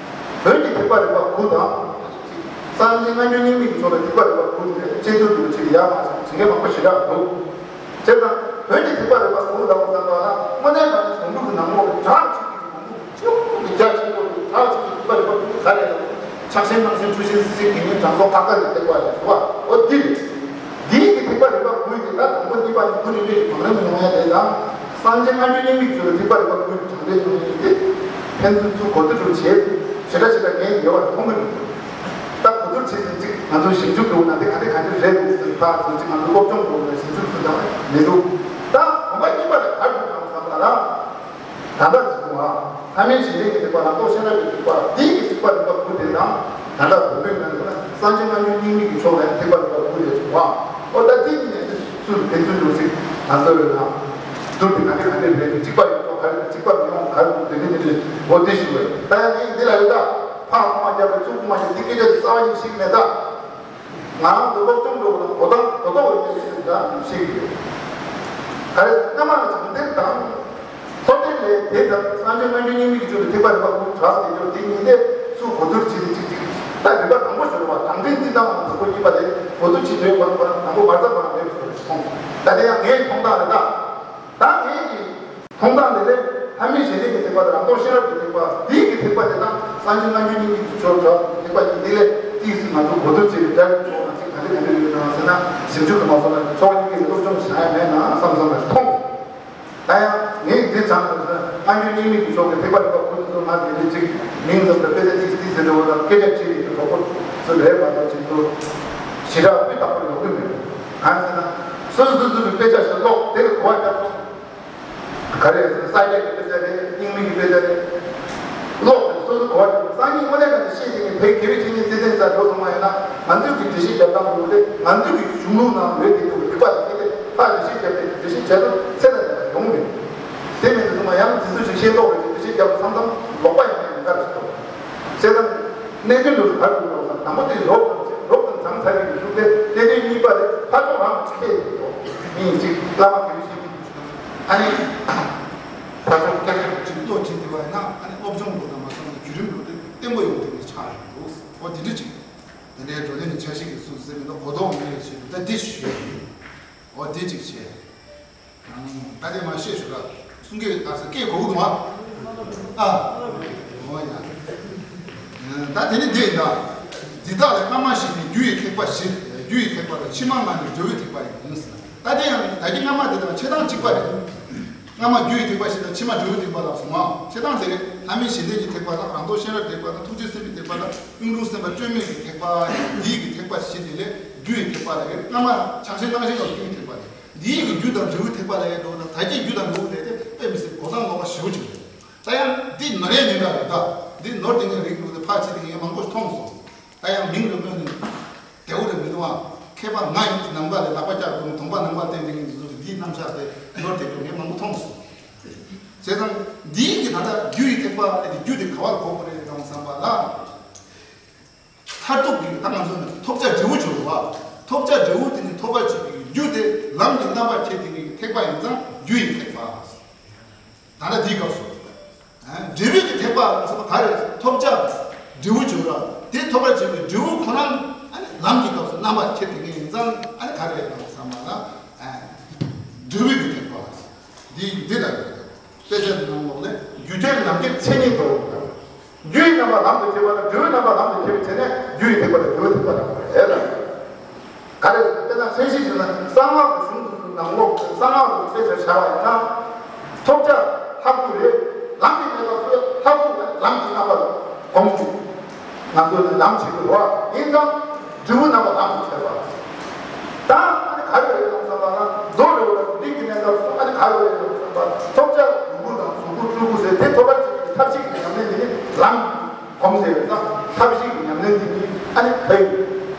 བོན་གྱི་ཐེག་པ་རིམ་པ་དགུ་དང་། གསང་ཆེན་སྔ་འགྱུར་རྙིང་མའི་གི་ཕྱོགས་ལ་ཐེག་པ་རིམ་པ་དགུ་དེ་དཔྱད་བསྡུར་དུ་བྱེད་ཀྱི་ཡག་མ་བྱུང་བྱེད་མཁན་མང་པོ་ཞེ་དྲག་འདུག་བྱས་ཙང་བོད་ཀྱི་ཐེག་པ་རིམ་པ་དགུ་ལ་བསམ་པ་ལ་དངོས་གནས་དྲང་གནས་བོན་པོ་གི་ནང་ལོགས་ཀྱི་གྲགས་ཆེ་གི་བོན་པོ་ཅུང་གི་རྒྱ་ཆེན་པོ་གི་གྲགས་ཆེ་གི་ཐེག་པ་རིམ་པ་དགུ་ག་རེ་རེད། ཕྱག་ཆེན་སྔགས་ཆེན་ཆུ་ཆེན་སྲིད་ཆེན་དགེ་བསྙེན་དྲང་སྲོང་ཕག་དཀར་གྱི་ཐེག་པ་རེད་བ། འོ་འདི་རེད། འདིའི་གི་ཐེག་པ་རིམ་པ་དགུ་ཡི་ད་དང་པོ་གཉིས་པ་ནི་དགུ་རིམ་པས་ཀྱི་བང་རིམ་ཡོང་ཡ་དེ་དང་། གསང་ཆེན་སྔ་འགྱུར་རྙིང་མའི་ཚུལ་ལ་ཐེག་པ་རིམ་པ་དགུ་ཡི་གྲངས་འདྲེན་བྱུང་ཡོད་དེ། ཕན་ཚུན་ཚུར་གོ་བསྡུར་བྱས་ཞེ་དྲག་ཞེ་དྲག་ངས་ཉེ་བར་མཐོང་གི་མི་འདུག་ད་གོ་བསྡུར་བྱས་ཟིན་ཅིག་ང་ཚོ་ཞིབ་འཇུག་འགྲོ་ན་དེ་ག་འདྲ་ག་འདྲ་རེད་འདུག་ཟེར་ཕར་ཚུར་ཅིག་ང་ཚོ་སློབ་སྦྱོང་འགྲོ་ན་ཞིབ་འཇུག་ཚུལ་དང་མི་འདུག་ད་གོམ་པ་གཉིས་པ་ལ་ག་རེ་འདུག་གམ་བསམ་པ་ལ། ད་ལྟ་ཚུལ་དུ་ཨ། ལྷ་མིའི་ཞི་བདེ་གི་ཐེག་པ་རང་རྟོགས་ཤེས་རབ་ཀྱི་ཐེག་པ་དེའི་གི་ཐེག་པ་རིམ་པ་དགུ་དེ་དང་། ད་ལྟ་བོད་པའི་ནང་དུ་ན་གསང་ཆེན་སྔ་འགྱུར་རྙིང་མའི་གི་ཕྱོགས་ལ་ཐེག་པ་རིམ་པ་དགུ་རེད་བ། ཨོ་ད་དེ་གཉིས་ནས་ཚུར་ཕན་ཚུན་འགྲོ་ཚིག་ང་ཚོ་ཡོད་ན། བསྡུར་ཏེ་ག་འདྲ་ག་འདྲ་རེད་འདུག་གཅིག་པ་ཡོད་ཚོ་ག་རེ་གཅིག་པ་མི་ཡོང་ག་རེ་འདུག་དེ་འདྲ་དེ་འདྲ་འོ་དེ་ཞུ་བས། ད་ཡང་ངས་འདི་ལ་ཡོད་ད། ཕར་ཁོ་མ་རྒྱབ་པའི་ཚུར་ཁོ་མ་རྒྱབ་འདི་སྐད་ཆ་དེ་རྩ་བ་ཉིད་ཤེས་ཀྱི་མེད་ད། ང་རང་ཚོ་སློབ་སྦྱོང་འགྲོ་བ་དང་གོ་སྟངས་གོ་རྟོགས་ཡོད་པའི་ཕྱིར་འདྲ་ཤེས་ཀྱི་ཡོད། ག་རེ་སྔ་མ་ལ་བྱང་གཏེར་དང་། ལྷོ་གཏེར་ལས་དེ་ལྟར་གསང་ཆེན་སྔ་འགྱུར་རྙིང་མའི་གི་ཕྱོགས་ལ་ཐེག་པ་རིམ་པ་དགུ་གྲགས་ཏེ་འབྱོར་དེ་ཉིད་ལས་སུ་གོ་བསྡུར་བྱེད་དེ་གཅིག་གཅིག་ད་རིམ་པ་དང་པོ་ཞུ་བ་དང་འདྲེན་འཛིན་སྟངས་དང་དང་པོ་གཉིས་པ་དེ་གོ་བསྡུར་བྱེད་འདོད་པ་དང་པོ་མ་རྩ་བ་རང་མེད་པའི་ཚོད་མཐོང་། ད་དེ་ཡང་ངའི་མཐོང་སྟངས་རེད་ད། ད་ངའི་གི་མཐོང་སྟངས་དེ་ལས་ལྷ་མིའི་ཞི་བདེ་གི་ཐེག་པ་དང་རང་རྟོགས་ཤེས་རབ་ཀྱི་ཐེག་པ་འདིའི་གི་ཐེག་པ་དེ་དང་གསང་ཆེན་སྔ་འགྱུར་རྙིང་མའི་གི་ཕྱོགས་གྲགས་ཐེག་པ་གཉིས་འདི་ལས་ཏིག་ཙམ་ང་ཚོ་གོ་བསྡུར་བྱེད་པའི་འདྲ་བའི་ཕྱོགས་ང་ཚོ་ག་འདྲ་ག་འདྲ་ཡོད་ན་ཟེར་ན་ཞིབ་འཇུག་གི་མ་སོང་ན་ཕྱོགས་གཉིས་ཀྱི་སློབ་སྦྱོང་བྱ་ཡ་མེད་ན་བསམ་བསམ་ལ་མཐོང་། ད་ཡང་ངས་འདི་ཙམ་དུ་ཟེར་སྔ་འགྱུར་རྙིང་མའི་གི་ཕྱོགས་ཀྱི་ཐེག་པ་རིམ་པ་དགུ་དེ་ཚོ་ང་དེ་འདྲ་ཅིག་མིང་ཙམ་དུ་དཔེ་ཆ་ཏིག་ཙམ་ཏིག་ཙམ་འདྲ་བོ་དང་སྐད་ཆ་བྱེད་ཡོད་དུས་གྲོགས་པོ་ཚོ་རེད་མ་གཏོགས་ཅིག་ཏུ་ཞེ་དྲག་སྤུས་དག་པོ་ཡོང་གི་མེད། གང་ཟེར་ན་སོ་སོ་སོ་སོ་གི་དཔེ་ཆ་ཞིག་ཀློག་དེ་ལ་གོ་བ་རྒྱབ་སོང་། ག་རེ་ཟེར་ན་ས་སྐྱ་གི་དཔེ་ཆ་རེད། རྙིང་མའི་དཔེ་ཆ་རེད། ཀློག་དང་སོ་སོའི་གོ་བ་སང་ཉིན་དངོས་གནས་ཀྱི་ཤེས་བྱེད་ཀྱི་བོད་ཀྱི་ཆོས་ཉིད་ཚད་ལྡན་ས་འགྲོ་སོང་བ་ཡིན་ན། ང་ཚོས་ཀྱི་འགྲེལ་བཤད་རྒྱབ་སྟངས་དེ་ང་ཚོས་ཀྱི་གཞུང་ལུགས་ནང་ཡོད་དེ་ཚོ་རིག་པ་ལ་བརྟེན་ཏེ་ཕར་འགྲེལ་བཤད་རྒྱབ་སྟེ་འགྲེལ་བཤད་བྱས་ན་ཚད་ལ་ལྡན་པ་ཡོང་མེད། དེ་མིན་དུ་སོང་བ་ཡང་དེ་ཚོ་ཞིག་ཤེས་རྟོགས་རེད། འགྲེལ་བཤད་རྒྱབ་མཚམས་མཚམས་ལོག་པ་ཡིན་ན་ཡང་འདྲ་རེད་ཤེས་རྟོགས། བྱས་ཙང་གནད་དོན་དུ་ག་རེ་འདུག་ལབ་ན། དང་པོ་དེ་རོབ་ཙམ་རོབ་ཙམ་ཚང་ཚར་བའི་གཞུག་དེ་གནད་དོན་གཉིས་པ་དེ་ཕར་ཕྱོགས་རང་གི་ཁེ་ཡོད་མིན་ཅིག་བླ་མ་དེ་བཞིན་ཨ་ནི། ཕར་ཕྱོགས་སྐད་ཆ་ཅིག་ལྟོ་ཅིག་འདི་བ་ཡིན་ན། ཨ་ནི་སློབ་སྦྱོང་ལོ་དང་མ་སོང་ན་བརྒྱུད་རིམ་ལོ་དེ་བརྟན་པོ་ཡོང་ཐུབ་ནས་ཆགས་ཡོང་འདུག་འོ་དེ་འདྲ་ཅིག་དེ་འདྲའི་བགྲོ་གླེང་གི་འཆར་གཞི་གི་སུ་ཟེར་མི་འདུག་གོ་རྟོགས་མེད་ཞེས་འདུག་ད་འདི་ཞུས་ཡོད། འོ་དེ་ཅིག་བྱས། ད་དེ་མ་བཤད་ཞུ་ར། གསུང་སྐད་ཨ་ས་སྐད་གོ་གི་འདུག་ཨ། ཨ། འོ་ཡ། ད་དེ་ནི་འདི་ཡིན་ད། འདི་དག་ལས་སྔ་མ་བཞི་ནི་རྒྱུ་ཡི་ཐེག་པ་བཞི། རྒྱུ་ཡི་ཐེག་པ་ལ་ཕྱི་མ་ལྔ་ནི་འབྲས་བུའི་ཐེག་པ་ཡིན། ད་དེ་ཡང་ད་གིན་སྔ་མ་དེ་དང་ཆེ་ཐང་གཅིག་པ་རེད། སྔ་མ་རྒྱུ་ཡི་ཐེག་པ་བཞི་དང་ཕྱི་མ་འབྲས་བུའི་ཐེག་པ་ལ་སོང་ང་། ཆེ་ཐང་དེ་རེད། ལྷ་མིའི་ཞི་བདེ་གི་ཐེག་པ་དང་། རང་རྟོགས་ཤེས་རབ་ཐེག་པ་དང་། ཐུགས་རྗེ་སེམས་དཔའི་ཐེག་པ་དང་། གཡུང་དྲུང་སེམས་དཔའ་སྤྱོད་མེད་ཀྱི་ཐེག་པ། འདི་ཡི་གི་ཐེག་པ་བཞི་དེ་ལས་རྒྱུ་ཡི་ཐེག་པ་ལ་ཡོད། སྔ་མ་ཕྱག་ཆེན་སྣང་ཞེན་ལ་རྒྱུ་ཡི་ཐེག་པ་རེད། འདིའི་གི་རྒྱུ་དང་འབྲས་བུའི་ཐེག་པ་ལ་ཡོད་འགྲོ་དང་། ད་གིན་རྒྱུ་དང་འབྲས་བུ་རེད་དེ་དཔེ་མི་སྲིད་གོ་ས་ལོག་པ་ཞེ་པོ་ཅིག་རེད། ད་ཡང་འདི་ནོར་ཡ་ཉེན་ཁ་རེད་ད། འདི་ནོར་དེ་ངས་རིག་འདུག་དེ་ཕར་ཕྱིན་དེ་ངས་མང་པོ་མཐོང་སོང་། ད་ཡང་མིང་རེ་སྨོས་ནས་བདེ་བོ་རེ་མི་འདུག་ཨ། མཁས་པ་ང་ཡིན་ནམ་མཁའ་ལས་ལག་པ་བཀྱག་དགོས། གདོང་པ་ནམ་མཁའ་བསྟན་དེ་ངས་འདི་ཚོ་འདིའི་རྣམ་གཞག་དེ་ནོར་དེ་ཚོ་ངས་མང་པོ་མཐོང་སོང་། བྱས་ཙང་འདིའི་གི་ད་ལྟ་རྒྱུ་ཡི་ཐེག་པ་དེ་རྒྱུ་དེ་ག་བར་གོ་དགོས་རེད་དང་བསམ་པ་ལ། མཐར་ཐུག་གི་ད་ང་ཚོ་ནི་ཐོབ་བྱ་འབྲས་བུ་སྦྱོར་བ། ཐོབ་བྱ་འབྲས་བུ་དེ་ནི་ཐོབ་པར་བྱེད་པའི་རྒྱུ་དེ་ལམ་གྱི་རྣམ་པར་ཁྱེར་ཏེ་ནི་ཐེག་པ་ཡིན་ཙང་རྒྱུ་ཡི་ཐེག་པ། ད་ལྟ་འདིའི་སྐབས་སུ། ཨ། འབྲས་བུའི་གི་ཐེག་པ་ཟེར་བ་ག་རེ། ཐོབ་བྱ་འབྲས་བུ་སྦྱོར་བ་དེ་ཐོབ་པར་བྱེད་པའི་འབྲས་བུ་ཁོ་རང་ཨ་ནི་ལམ་གྱི་སྐབས་སུ་རྣམ་པར་ཁྱེར་ཏེ་ནི་ཡིན་ཙང་ཨ་ནི་ག་རེ་ཡིན་ནམ་བསམ་པ་ན། ཨ། འབྲས་བུའི་གི་ཐེག་པ། འདི་འདི་ལ་ཡོད། དཔེ་ཆ་འདི་ནང་ལོགས་ནས་རྒྱུ་རྐྱེན་ནམ་མཁའི་མཚན་ཉིད་དུ། རྒྱུ་ཡི་རྣམ་པ་ལམ་དུ་ཁྱེར་བ་དང་འབྲས་བུའི་རྣམ་པ་ལམ་དུ་ཁྱེར་བའི་ཚེ་ནས་རྒྱུ་ཡི་ཐེག་པ་དང་འབྲས་བུའི་ཐེག་པ་དང་རེད་ལ། ག་རེ་ཟེར་ན། དཔེར་ན་མཚན་གཞི་ཟེར་ན་གསང་སྔགས་ཀྱི་གཞུང་དུ་ནང་ལོགས་གསང་སྔགས་ཀྱི་དཔེ་ཆ་བྱ་བ་ཡིན་ན། ཐོབ་བྱ་ལྷ་སྐུ་རེད། ལམ་གྱི་གནས་སྐབས་སུ་ལྷ་སྐུ་ལ་ལམ་གྱི་རྣམ་པ་ལ་སྒོམ་དགོས། ང་ཚོ་ནི་ལམ་བྱེད་དགོས་པ་ཡིན་ཙང་། འབྲས་བུ་རྣམ་པ་ལམ་དུ་ཁྱེར་བ། ད་ཨ་ནི་ག་རེ་རེད་དམ་བསམ་པ་ན། མདོ་ལས་འོ་ན་འདི་གི་གནས་སྐབས་སུ་ཨ་ནི་ག་རེ་རེད་དམ་བསམ་པ། ཐོབ་བྱ་གཟུགས་སྐུ་དང་གཟུགས་སྐུ་སྤྲུལ་སྐུ་ཟེར་དེ་ཐོབ་པར་བྱེད་པའི་ཐབས་ཤེས་ཀྱི་ཉམས་ལེན་དེ་ནི་ལམ་སྒོམ་ཟེར་བས་ཙང་། ཐབས་ཤེས་ཀྱི་ཉམས་ལེན་དེ་ནི་ཨ་ནི་ཕའི་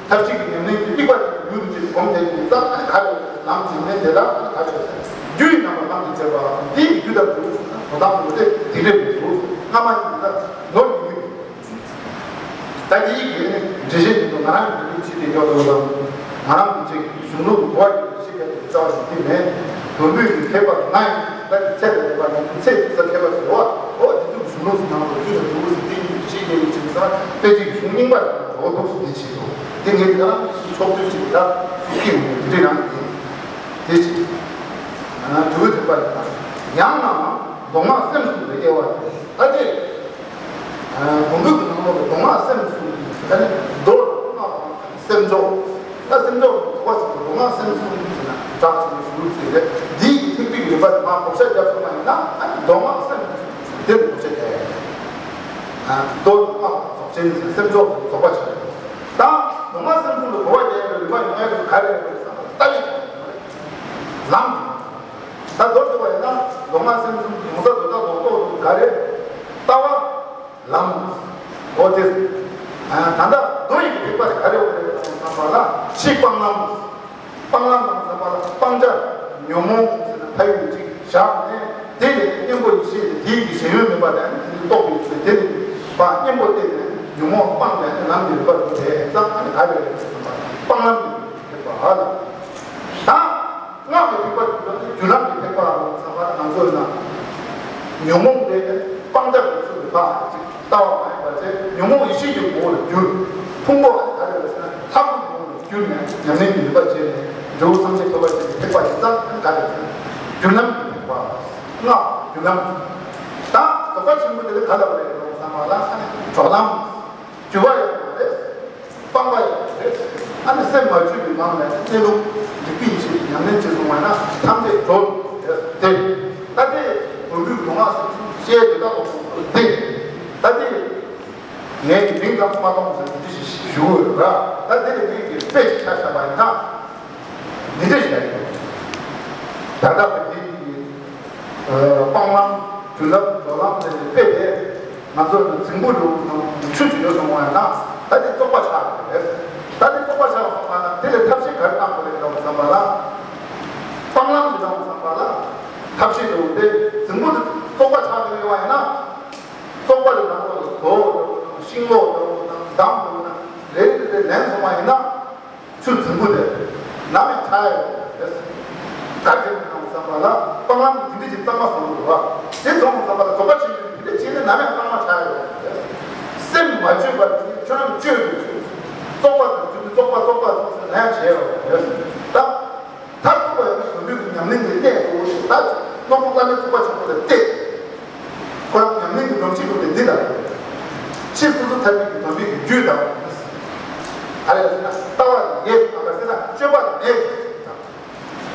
ཐབས་ཤེས་ཀྱི་ཉམས་ལེན་གྱི་དམིགས་པ་དེ་ཡུལ་དུ་བྱེད་སྒོམ་དེ་ནི་ཙང་། ཨ་ནི་ག་རེ་རེད། ལམ་ཉམས་ལེན་དེ་ལ་ཨ་ནི་ག་རེ་རེད་ཟེར། རྒྱུ་ཡི་རྣམ་པ་ལམ་དུ་ཁྱེར་བ། དེའི་རྒྱུ་དང་འབྲས་བུ་དོ་དམ་དུ་དེ་དེ་འདྲ་མི་འདུག་སྔ་མ་ཡིན་ན་ནོར་ཡིན། ད་འདིའི་གི་འགྲེལ་བཤད་འདི་ཚོ་ང་རང་གི་འགྲེལ་བཤད་ཅིག་དེ་ཡོད་འདུག་ལ། ང་རང་གི་ཅིག་གཞུང་ལུགས་གོ་བ་ཡོད་ཅིག་གི་རྩ་བ་ཞིག་འདི་མེད། དོན་དངོས་ཀྱི་མཁས་པ་ང་ཡིན་ད་ཀྱི་ཚད་ལ་ལེགས་པ་ཡིན་ཚད་ཀྱི་ས་མཁས་པ་ཟེར་བ། འོ་དེ་ཚོ་གཞུང་ལུགས་སུ་ནང་དུ་རྒྱུ་དང་འབྲས་བུ་ཟེར་དེ་གཉིས་ཀྱི་ཤེས་རྒྱ་ཡོད་ཅིག་ས་དཔེ་ཅིག་གཞུང་རྙིང་པ་རོ་ཐོག་སུ་འདི་བྱེད་དོ། དེ་ངས་ང་རང་ཚོ་ཕྱོགས་བསྡུས་ཅིག་ད་སུ་སྐྱེ་མི་འདི་འདྲའི་རང་ཡིན། དེ་ཅིག་ཨ། འབྲས་བུའི་ཐེག་པ་ཡིན་པ། ཡང་ན་མདོ་སྔགས་སེམས་གསུམ་དུ་དབྱེ་བ་སྟེ། ད་དེ། ཨ། དགོངས་པའི་ནང་ལོགས་ཀྱི་མདོ་སྔགས་སེམས་གསུམ་ཟེར་ནས་མདོ་དང་སྔགས་དང་སེམས་ཕྱོགས། ད་སེམས་ཕྱོགས་ཀྱི་ཚོགས་པ་ཞིག་ཏུ་མདོ་སྔགས་སེམས་གསུམ་ཟེར་ན་གྲགས་ཆེན་པོ་ཞུ་ཚིག་རེད། འདིའི་ཐེག་པའི་རིམ་པ་དེ་མར་བགོ་བཤའ་བརྒྱབ་སོང་བ་ཡིན་ན། ཨ་ནི་མདོ་སྔགས་སེམས་གསུམ་ཟེར་དེར་བགོ་བཤའ་རྒྱག་ཡ་རེད། ཨ། མདོ་དང་སྔགས་དང་རྫོགས་ཆེན་ཟེར་སེམས་ཕྱོགས་ཀྱི་ཚོགས་པ་ཞིག་རེད། ད་མདོ་སྔགས་སེམས་གསུམ་ལ་གོ་བ་རྒྱག་ཡ་རིམ་པ་ཡོང་ཡ་ག་རེ་རེད་ཟེར་ན། ལྟ་བའི་ལམ། ད་མདོར་བསྡུས་པ་ཡིན་ན་མདོ་སྔགས་སེམས་གསུམ་ཡོངས་སུ་འདོད་ལྟ་ལོག་རྟོག་ག་རེ། ལྟ་བ། ལམ། འོ་དེ། ད་ལྟ་མདོ་ཡི་གི་ཐེག་པ་དེ་ག་རེ་ཡོད་རེད་བསམ་པ་ལ། ཕྱི་སྤང་ལམ། སྤང་ལམ་དང་བསམ་པ་ལ་སྤང་བྱ་ཉོན་མོངས་ཟེར་ན་ཕ་ཡུལ་གཅིག་བཞག་ནས། དེ་ལས་གཉེན་པོ་ཡེ་ཤེས་དེའི་གི་ཞེན་ཡུལ་མེད་པ་དང་དེ་ནི་རྟོགས་པའི་ཚུལ་དེ་ནི་པ་གཉེན་པོ་བསྟེན་ནས་ཉོན་མོངས་སྤངས་ནས་ལམ་གྱི་རིམ་པ་རུ་དེ་ཙམ་ཨ་ནི་ག་རེ་རེད་ཟེར་ན་སྤང་ལམ་གྱི་ཐེག་པ་ལ། ད་སྔགས་ཀྱི་ཐེག་པ་དེ་ཚོ་རྒྱུ་ལམ་གྱི་ཐེག་པ་ལ་ཚང་མ་ང་ཚོ་ན་ཉོན་མོངས་དེ་སྤང་བྱ་དེ་ཚོ་གི་པ་ལྟ་བ་མ་ཡིན་པ་བྱས་ཉོན་མོངས་ཡེ་ཤེས་ཀྱི་ངོ་བོ་ལ་བསྒྱུར། ཕུང་པོ་ཨ་ནི་ག་རེ་རེད་ཟེར་ན་ལྷ་སྐུ་ངོ་བོ་ལ་བསྒྱུར་ནས་ཉམས་ལེན་གྱི་ནུས་པ་བྱས་ནས་འབྲས་བུ་ཐམས་ཅད་ཐོབ་པར་བྱེད་པའི་ཐེག་པ་ཡིན་ཙང་ཨ་ནི་ག་རེ་རེད་ཟེར་ན་རྒྱུ་ལམ་གྱི་ཐེག་པ། སྔགས་རྒྱུ་ལམ། ད་རྫོགས་པ་ཆེན་པོ་དེ་ལ་ག་ལབ་རེད་ཟེར་བ་ལ་ཨ་ནི་གྲོལ་ལམ། རྒྱུ་བ་ཡང་མ་རེད། སྤང་བ་ཡང་མ་རེད། ཨ་ནི་སེམས་མ་བཅོས་པའི་ངང་ནས་གནས་ལུགས་རིག་པའི་ཡེ་ཤེས་ཉམས་ལེན་བྱེད་སོང་བ་ན་ཐམས་ཅད་གྲོལ་ཟེར་ཏེ། ད་དེ་དགོས་འདུས་མདོ་སྔགས་སེམས་གསུམ་ཞེས་དེ་དག་ཏུ་དེ། ད་དེ་ངས་ཀྱི་མིང་ཙམ་མ་གཏོང་ཟེར་འདི་ཞིག་ཞུ་འོས་ར། ད་དེ་ལས་ངས་ཀྱི་དཔེ་ཞིག་ཆ་བཞག་པ་ཡིན་ན། འདི་འདྲ་ཞིག་ཡིན། ད་ལྟ་བ་འདི་ཡི་སྤང་ལམ། རྒྱུ་ལམ་འགྲོ་ལམ་ཟེར་ཏེ་དཔེ་དེ་ང་ཚོ་ནི་རྫིང་བུ་འགྲོ་དང་ཆུ་ཆུ་ཡོད་སོང་བ་ཡང་ན་ད་དེ་བཙོག་པ་ཆགས་ཀྱི་རེད། ད་དེ་བཙོག་པ་ཆགས་སོང་བ་ན་དེ་ལས་ཐབས་ཤེས་ག་རེ་གནང་དགོས་རེད་ལབ་བསམ་པ་ལ། སྤང་ལམ་གྱི་ལམ་བསམ་པ་ལ་ཐབས་ཤེས་འགྲོ་དེ་རྫིང་བུ་དེ་བཙོག་པ་ཆགས་ཀྱི་ཡོད་བ་ཡིན་ན། བཙོག་པ་དེ་ནང་ལོགས་ལ་རྡོ་འགྲོ་དང་ཤིང་ལོ་འགྲོ་དང་འདམ་འགྲོ་དང་རེ་རེ་རེ་ལེན་སོང་བ་ཡིན་ན། ཆུ་རྫིང་བུ་དེ་ནམ་ཡང་ཆག་ཡ་ཡོད་རེད། ག་རེ་བྱས་ནས་བསམ་པ་ལ་སྤང་ལམ་དེ་འདྲ་ཞིག་གཙང་མ་བཟོ་དགོས་པ། དེ་བཟོ་དགོས་བསམ་པ་ལ་བཟོ་པ་བྱེད་དུས་དེ་འདྲ་བྱས་ནས་ནམ་ཡང་གཙང་མ་ཆག་ཡ་ཡོད་རེད། སེམས་མ་བཅོས་པ་དེ་ཁྱོད་རང་བཅོས་དགོས། བཙོག་པ་དང་རྫུན་གྱི་བཙོག་པ་བཙོག་པ་བཙོག་ཟེར་ན་ཡང་བྱས་ཡོད་རེད། ད་མཐར་ཐུག་པ་ཡང་དགོས་འདོད་ཀྱི་ཉམས་ལེན་གྱི་གནས་དུ་ད་སློབ་དཔོན་བླ་མའི་བཙུན་པ་ཆེན་པོ་ལ་གཏད། ཁོ་རང་ཉམས་ལེན་གྱི་སྒྲོམ་གཞི་དགོས་པའི་འདི་དང་། ཕྱིས་སོ་སོ་ཐར་པའི་གི་སྡོམ་པའི་གི་རྒྱུད་དང་། ག་རེ་ཟེར་ན་ལྟ་བ་ལ་ཡེ་ག་རེ་ཟེར་ན་སྤྱོད་པ་ལ་མེད་ཅེས་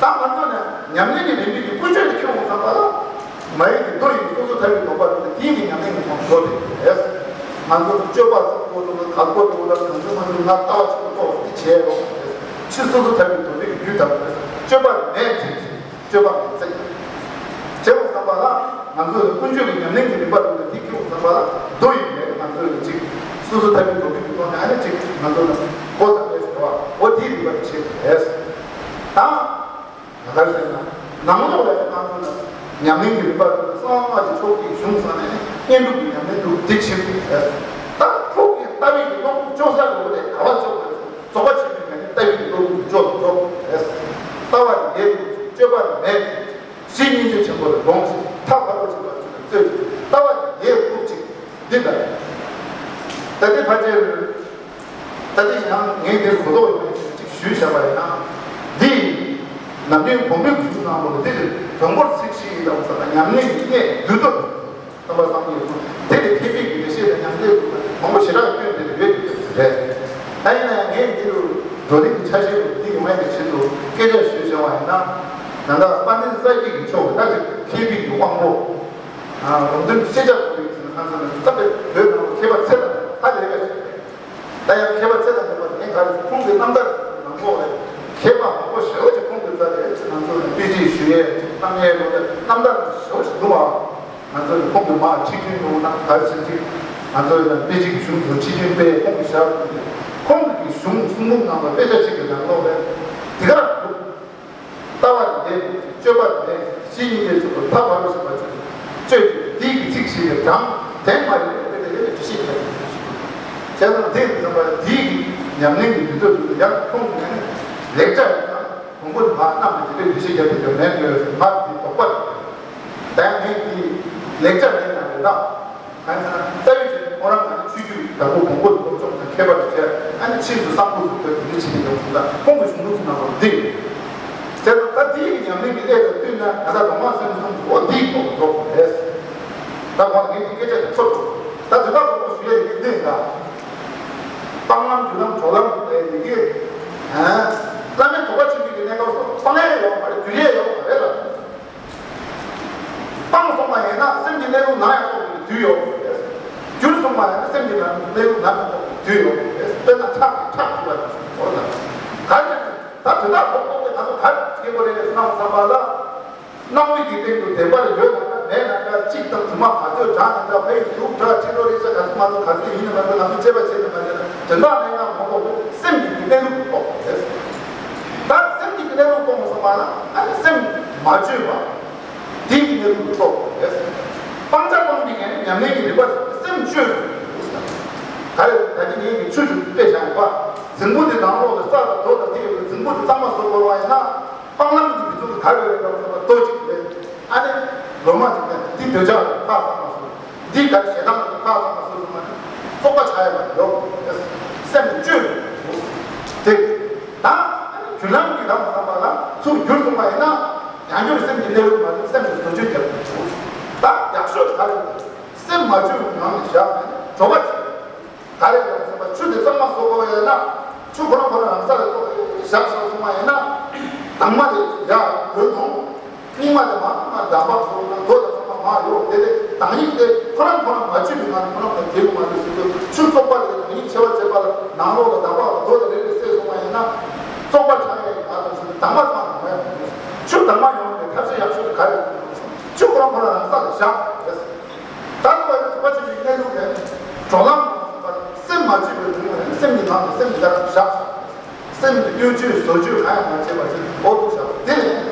དང་། ད་ང་ཚོ་ནས་ཉམས་ལེན་གྱི་རིམ་པའི་གི་ཀུན་སྤྱོད་དེ་ཁྱོད་འོང་ཙམ་པ་ལ། མ་ཡིན་གྱི་མདོ་ཡི་སོ་སོ་ཐར་པའི་སྡོམ་པ་རེད་དེ་དེའི་གི་ཉམས་ལེན་གྱི་ཐོག་འགྲོ་དེ་རེད། ང་ཚོ་སྤྱོད་པ་ཚོ་ཀོ་ཚོ་ག་ཀོ་ཚོ་ལ་གང་ཚོ་མ་ཚོ་ང་ལྟ་བ་ཆོག་ཏོག་དེ་བྱས་རོགས་རེད། ཕྱིས་སོ་སོ་ཐར་པའི་སྡོམ་པའི་གི་རྒྱུད་དང་རེད། སྤྱོད་པ་ལ་མེད་ཅེས། སྤྱོད་པ་མི་བརྩི། བྱེད་དགོས་བསམ་པ་ལ་ང་ཚོས་ཀུན་སྤྱོད་ཀྱི་ཉམས་ལེན་གྱི་རིམ་པ་རུ་དེ་ཁྱེར་དགོས་བསམ་པ་ལ་མདོ་ཡི་མེད་ང་ཚོས་ཀྱི་གཅིག་སོ་སོ་ཐར་པའི་སྡོམ་པའི་གི་ཐོག་ནས་ཨ་ནི་གཅིག་ང་ཚོ་ལ་གོ་དང་ལས་ཟེར་བ་འོ་དེའི་རིམ་པ་དེ་བྱེད་དགོས་རེད། ད་ང་ག་རེ་ཟེར་ན་ནང་ལོགས་ལ་ང་ཚོ་ལ་ཉམས་ལེན་གྱི་རིམ་པ་རུ་གསང་སྔགས་ཀྱི་ཕྱོགས་ཀྱི་གཞུང་ཚང་ནས་བསྙེན་སྒྲུབ་ཀྱི་ཉམས་ལེན་དུ་དེ་བྱེད་དགོས་རེད། ད་ཕྱོགས་ཀྱི་ལྟ་བའི་གི་སློབ་ཕྲུག་བཅོ་ས་རུ་དེ་ག་བ་བཅོ་དགོས་རེད། རྫོགས་པ་ཆེན་པོའི་ངང་ནས་ལྟ་བའི་གི་སློབ་ཕྲུག་བཅོ་དགོས་རེད། ལྟ་བ་ལས་སྤྱོད་པ་མེད། གཞི་སྙིང་རྗེ་ཆེན་པོ་ལ་དགོངས་ཤིང་ཐབས་དཀར་པོ་ཆེན་པོ་ལ་བརྩོན་ཅིང་ལྟ་བ་ལས་ཡལ་ཐུབ་ཅིང་འདི་ལྟར། ད་ལྟའི་ཕལ་ཆེར་ད་ལྟའི་ཡང་ངས་འདིར་གོ་རྟོགས་ཡོད་མེད་ཅིག་ཞུས་བཞག་པ་ཡིན་ན། འདི་ནམ་རྒྱུན་བོད་མི་གྲུབ་ནང་ལོགས་འདི་དོན་པོར་ཚིག་ཞིག་ཡིན་ལ་འོང་ས་དང་ཉམས་ལེན་གྱི་གནས་འདུས་སྟོབས། སྟོན་པ་སངས་རྒྱས་སོ། དེ་ལས་མཁས་པའི་གི་ལེགས་བཤད་དང་མཉམ་འབྲེལ་དུ་མང་པོ་ཞེ་དྲག་བསྐྱོན་ཏེ་ཡོད་ཀྱི་རེད། ད་ཡིན་ན་ཡང་ངས་འདི་རུ་བགྲོ་གླེང་གི་ཆ་ཤས་རུ་འདི་ཡོང་ཡ་གི་ཆེད་དུ་སྐད་ཆ་ཞུས་བྱུང་བ་ཡིན་ན། ད་ལྟ་དཔལ་ལྡན་ས་སྐྱའི་གི་ཕྱོགས་ད་ཅིག་མཁས་པའི་གི་དབང་པོ། ལུང་སྟོན་ཤེས་བྱ་དགོས་པའི་ཚུལ་ཁ་ཚོ་ནས་ད་དཔེ་བོད་ནང་མཁས་པ་ཚད་དང་ཧ་ལས་པ་ཞིག་རེད། ད་ཡང་མཁས་པ་ཚད་དང་ལྡན་པ་ངས་ག་རེ་ཁོང་གི་རྣམ་ཐར་ནང་ལོགས་ལ་མཁས་པ་མང་པོ་ཞེ་པོ་ཅིག་ཁོང་གི་རྩ་ལས་ང་ཚོ་ནས་དཔེ་ཁྲིད་ཞུ་ཡས་གཏམ་ཡས་ལོ་ལ་རྣམ་ཐར་ཞེ་པོ་ཅིག་འདུག་བ། ང་ཚོ་ནས་ཁོང་གི་མར་ཁྲིད་རྒྱུན་འདུག་ན་ག་རེ་ཟེར་ཅིག་ང་ཚོ་ནས་དཔེ་ཁྲིད་ཀྱི་གཞུང་དུ་ཁྲིད་རྒྱུན་དཔེ་ཁོང་གི་ཞབས་ཁོང་གི་གཞུང་གསུང་འབུམ་ནང་ལ་དཔེ་ཆ་གཅིག་གི་ནང་ལོགས་ལ་དེ་ག་རང་འདུག་ལྟ་བ་དེ་སྤྱོད་པ་དེ་གཞི་ཡིན་པའི་ཚུལ་དུ་ཐབས་བར་དུ་ཞིག་པ་ཚུལ་དུ་སྤྱོད་ཅིག་དེའི་གི་ཚིག་ཞིག་གི་གྲངས་དེ་མ་ཡིན་པའི་དཔེ་དེ་ཡོད་པའི་ཅི་ཞིག་ཡོད་ཅེས་ན་དེ་ཡིན་ཙམ་པ་དེའི་གི་ཉམས་ལེན་གྱི་མི་འདོད་དུ་ཡང་ཁོང་གི་ནས་ལེགས་ཆ་ཡིན་ཙང་། དང་པོ་ནི་མར་གནང་བའི་དེ་འདྲའི་འདུ་ཤེས་རྒྱབ་པའི་དོན་མེད་འགྲོ་ཡོད་ཟེར་མར་དེ་དོགས་པ་རེད། ད་ཡང་ངས་དེ་ལེགས་ཆ་ལེན་ན་རེད་ད། གང་ཟེར་ན་རྩ་བའི་ཆེད་དུ་ཁོ་རང་ག་ནས་ཆོས་བརྒྱུད་བདག་པོ་བོན་པོ་སློབ་སྦྱོང་དང་མཁས་པ་རེད་བྱས་ཨ་ནི་ཕྱིས་སུ་གསང་ཕུ་ཚུ་ཐོས་དེ་འདྲ་བྱེད་ཀྱི་ཡོང་ཟེར་ད་ཁོང་གི་གཞུང་ལུགས་ཚོ་ནང་ལ་འདི་རེད། དེ་ད་དེའི་ཉམས་ལེན་གྱི་ལས་དང་བསྟུན་ན་ད་ལྟ་རོ་མ་སེམས་གསུམ་གྱི་འོ་འདིའི་ཐོག་ཏུ་འགྲོ་དགོས་རེད། ད་ཁོང་ངས་དེ་སྐད་ཆ་དེ་ཚོར་འདུག་ད་དེ་དག་ཁོང་ཚོ་ཞུ་ཡས་ཡིན་འདི་ཡིན་ད། སྤང་ལམ་རྒྱུ་ལམ་གྲོགས་ལམ་ལས་འདི་གི་བླ་མའི་ཐུགས་ཀ་ཆེན་པོའི་གནས་སྐབས་སུ་སྤང་ཡས་ཡོད་མ་རེད་རྒྱུ་ཡས་ཡོད་མ་རེད་ལ། སྤངས་སོང་བ་ཡིན་ན་སེམས་ཀྱི་གནས་ལུགས་ནམ་ཡང་རྟོགས་པའི་དུས་ཡོད་མ་རེད། འགྱུར་སོང་བ་ཡིན་ན་སེམས་ཀྱི་གནས་ལུགས་ནམ་ཡང་རྟོགས་པའི་དུས་ཡོད་མ་རེད། དཔེར་ན་ཁྲག་གི་ཁྲག་འཐུང་བ་དང་ག་རེ་ད་དེ་དག་ཐོག་ཐོག་ཏུ་ང་ཚོ་ག་རེ་བྱེད་དགོས་རེད་ཟེར་ན་བསམ་པ་ལ། སྣང་བའི་གི་སྟེང་དུ་བདེན་པར་ཡོད་ན་འདྲ་མེད་ན་འདྲ་གཅིག་དང་དུ་མ་ག་ཚོད་གྲགས་ན་འདྲ་ཕ་ཡི་གཟུགས་འདྲ་ཕྱི་རོལ་རེག་བྱ་ག་ཚོད་མ་གཏོགས་ག་ཚོད་ཡིན་ན་མ་ཚོད་ང་ཚོ་དཔྱད་པ་བྱེད་ན་མ་བྱེད་ན་དོན་དག་མེད་ན་མ་གཏོགས་སེམས་ཀྱི་གནས་ལུགས་རྟོགས་དགོས་རེད། ད་སེམས་ཀྱི་གནས་ལུགས་རྟོགས་མ་སོང་བ་ན་ཨ་ནི་སེམས་མ་བཅོས་པ་དེའི་གནས་ལུགས་རྟོགས་དགོས་རེད། སྤང་བྱ་སྤངས་པའི་གནས་ཉམས་ལེན་གྱི་རིམ་པ་སེམས་བཅོས་དགོས་རེད། ད་རེས་ད་གིན་ངས་ཀྱི་ཆུ་ཞིག་དཔེ་བཞག་ཡོད་པ་རྫིང་བུ་འདི་ནང་ལོགས་ལ་ས་དང་རྡོ་དང་དེ་ཡོད་པའི་རྫིང་བུ་འདི་གཙང་མ་བཟོ་དགོས་པ་ཡིན་ན། སྤང་ལམ་གྱི་མི་ཚོགས་ཀྱི་ག་རེ་རེད་ལབ་ཟེར་ན་རྡོ་གཅིག་རེད། ཨ་ནི་ལོ་མ་གཅིག་ནས་འདི་འདོད་ཆགས་ལ་ཁག་ཚང་མ་བཟོ། འདི་ག་ཞེ་སྡང་ལ་ཁག་ཚང་མ་བཟོ་ཟེར་ན་ནི་བཙོག་པ་ཆགས་ཡ་མ་ཡོང་། སེམས་བཅོས་དེ་ད་རྒྱུ་ལམ་གྱི་ལམ་བསམ་པ་ལ་ཚུར་བསྒྱུར་སོང་བ་ཡིན་ན་ཡང་བསྐྱར་སེམས་ཀྱི་གནས་ལུགས་མ་ལུས་སེམས་ཀྱི་བཟོ་བཅོས་རྒྱབ་དགོས། ད་ཡག་ཤོས་ག་རེ་རེད། སེམས་མ་བཅོས་པའི་ངང་ནས་བཞག་ནས་གྲོགས་པ་བྱེད། ག་རེ་རེད་ཟེར་བ་ཆུ་དེ་གཙང་མ་བཟོ་དགོས་ཡོད་ན། ཆུ་ཁོ་རང་ཁོ་རང་རང་ས་ལ་བཙོག་བཞག་བཞག་སོང་བ་ཡིན་ན། དྭངས་མ་དེ་ཡར་འོད་མཐོང་། རྙིང་མ་དེ་མར་མར་འདམ་བག་ཚོ་ན་རྡོ་དང་གཙང་མ་མར་ཡོང་དེ་དེ་དྭངས་སྙིགས་དེ་ཁོ་རང་ཁོ་རང་མ་བཅོས་པའི་ངང་ནས་ཁོ་རང་ཁོ་རང་རྒྱས་དགོས་མ་རེད་ཟེར་དུས་ཆུ་བཙོག་པ་དེ་དྭངས་སྙིགས་ཆེ་བ་བྱེད་པ་ལ་ནང་ལོགས་ལ་འདམ་བག་དང་རྡོ་དེ་རེ་རེ་བསྲེས་སོང་བ་ཡིན་ན། བཙོག་པ་ཆགས་ཡས་ཀྱི་ངང་དུ་དྭངས་མ་ཚང་ཡོང་ཡ་མ་རེད། ཆུ་དྭངས་མ་ཡོང་བའི་ཐབས་ཤེས་ཡག་ཤོས་དེ་ག་རེ་རེད། ཆུ་ཁོ་རང་ཁོ་རང་རང་ས་ལ་བཞག་རེད། པ་ཆེ་བའི་གནས་ལུགས་རེད། གྲོགས་ལམ་སེམས་མ་བཅོས་པའི་སྒོ་ནས་སེམས་ཀྱི་ནང་དུ་སེམས་ཀྱི་ལྟར་བཞག་སེམས་ཀྱི་གཡོ་བཅོས་བཟོ་བཅོས་གང་ཡང་མ་བྱས་པ་ཞིག་འོ་འདུག་བཞག་དེ་ནས་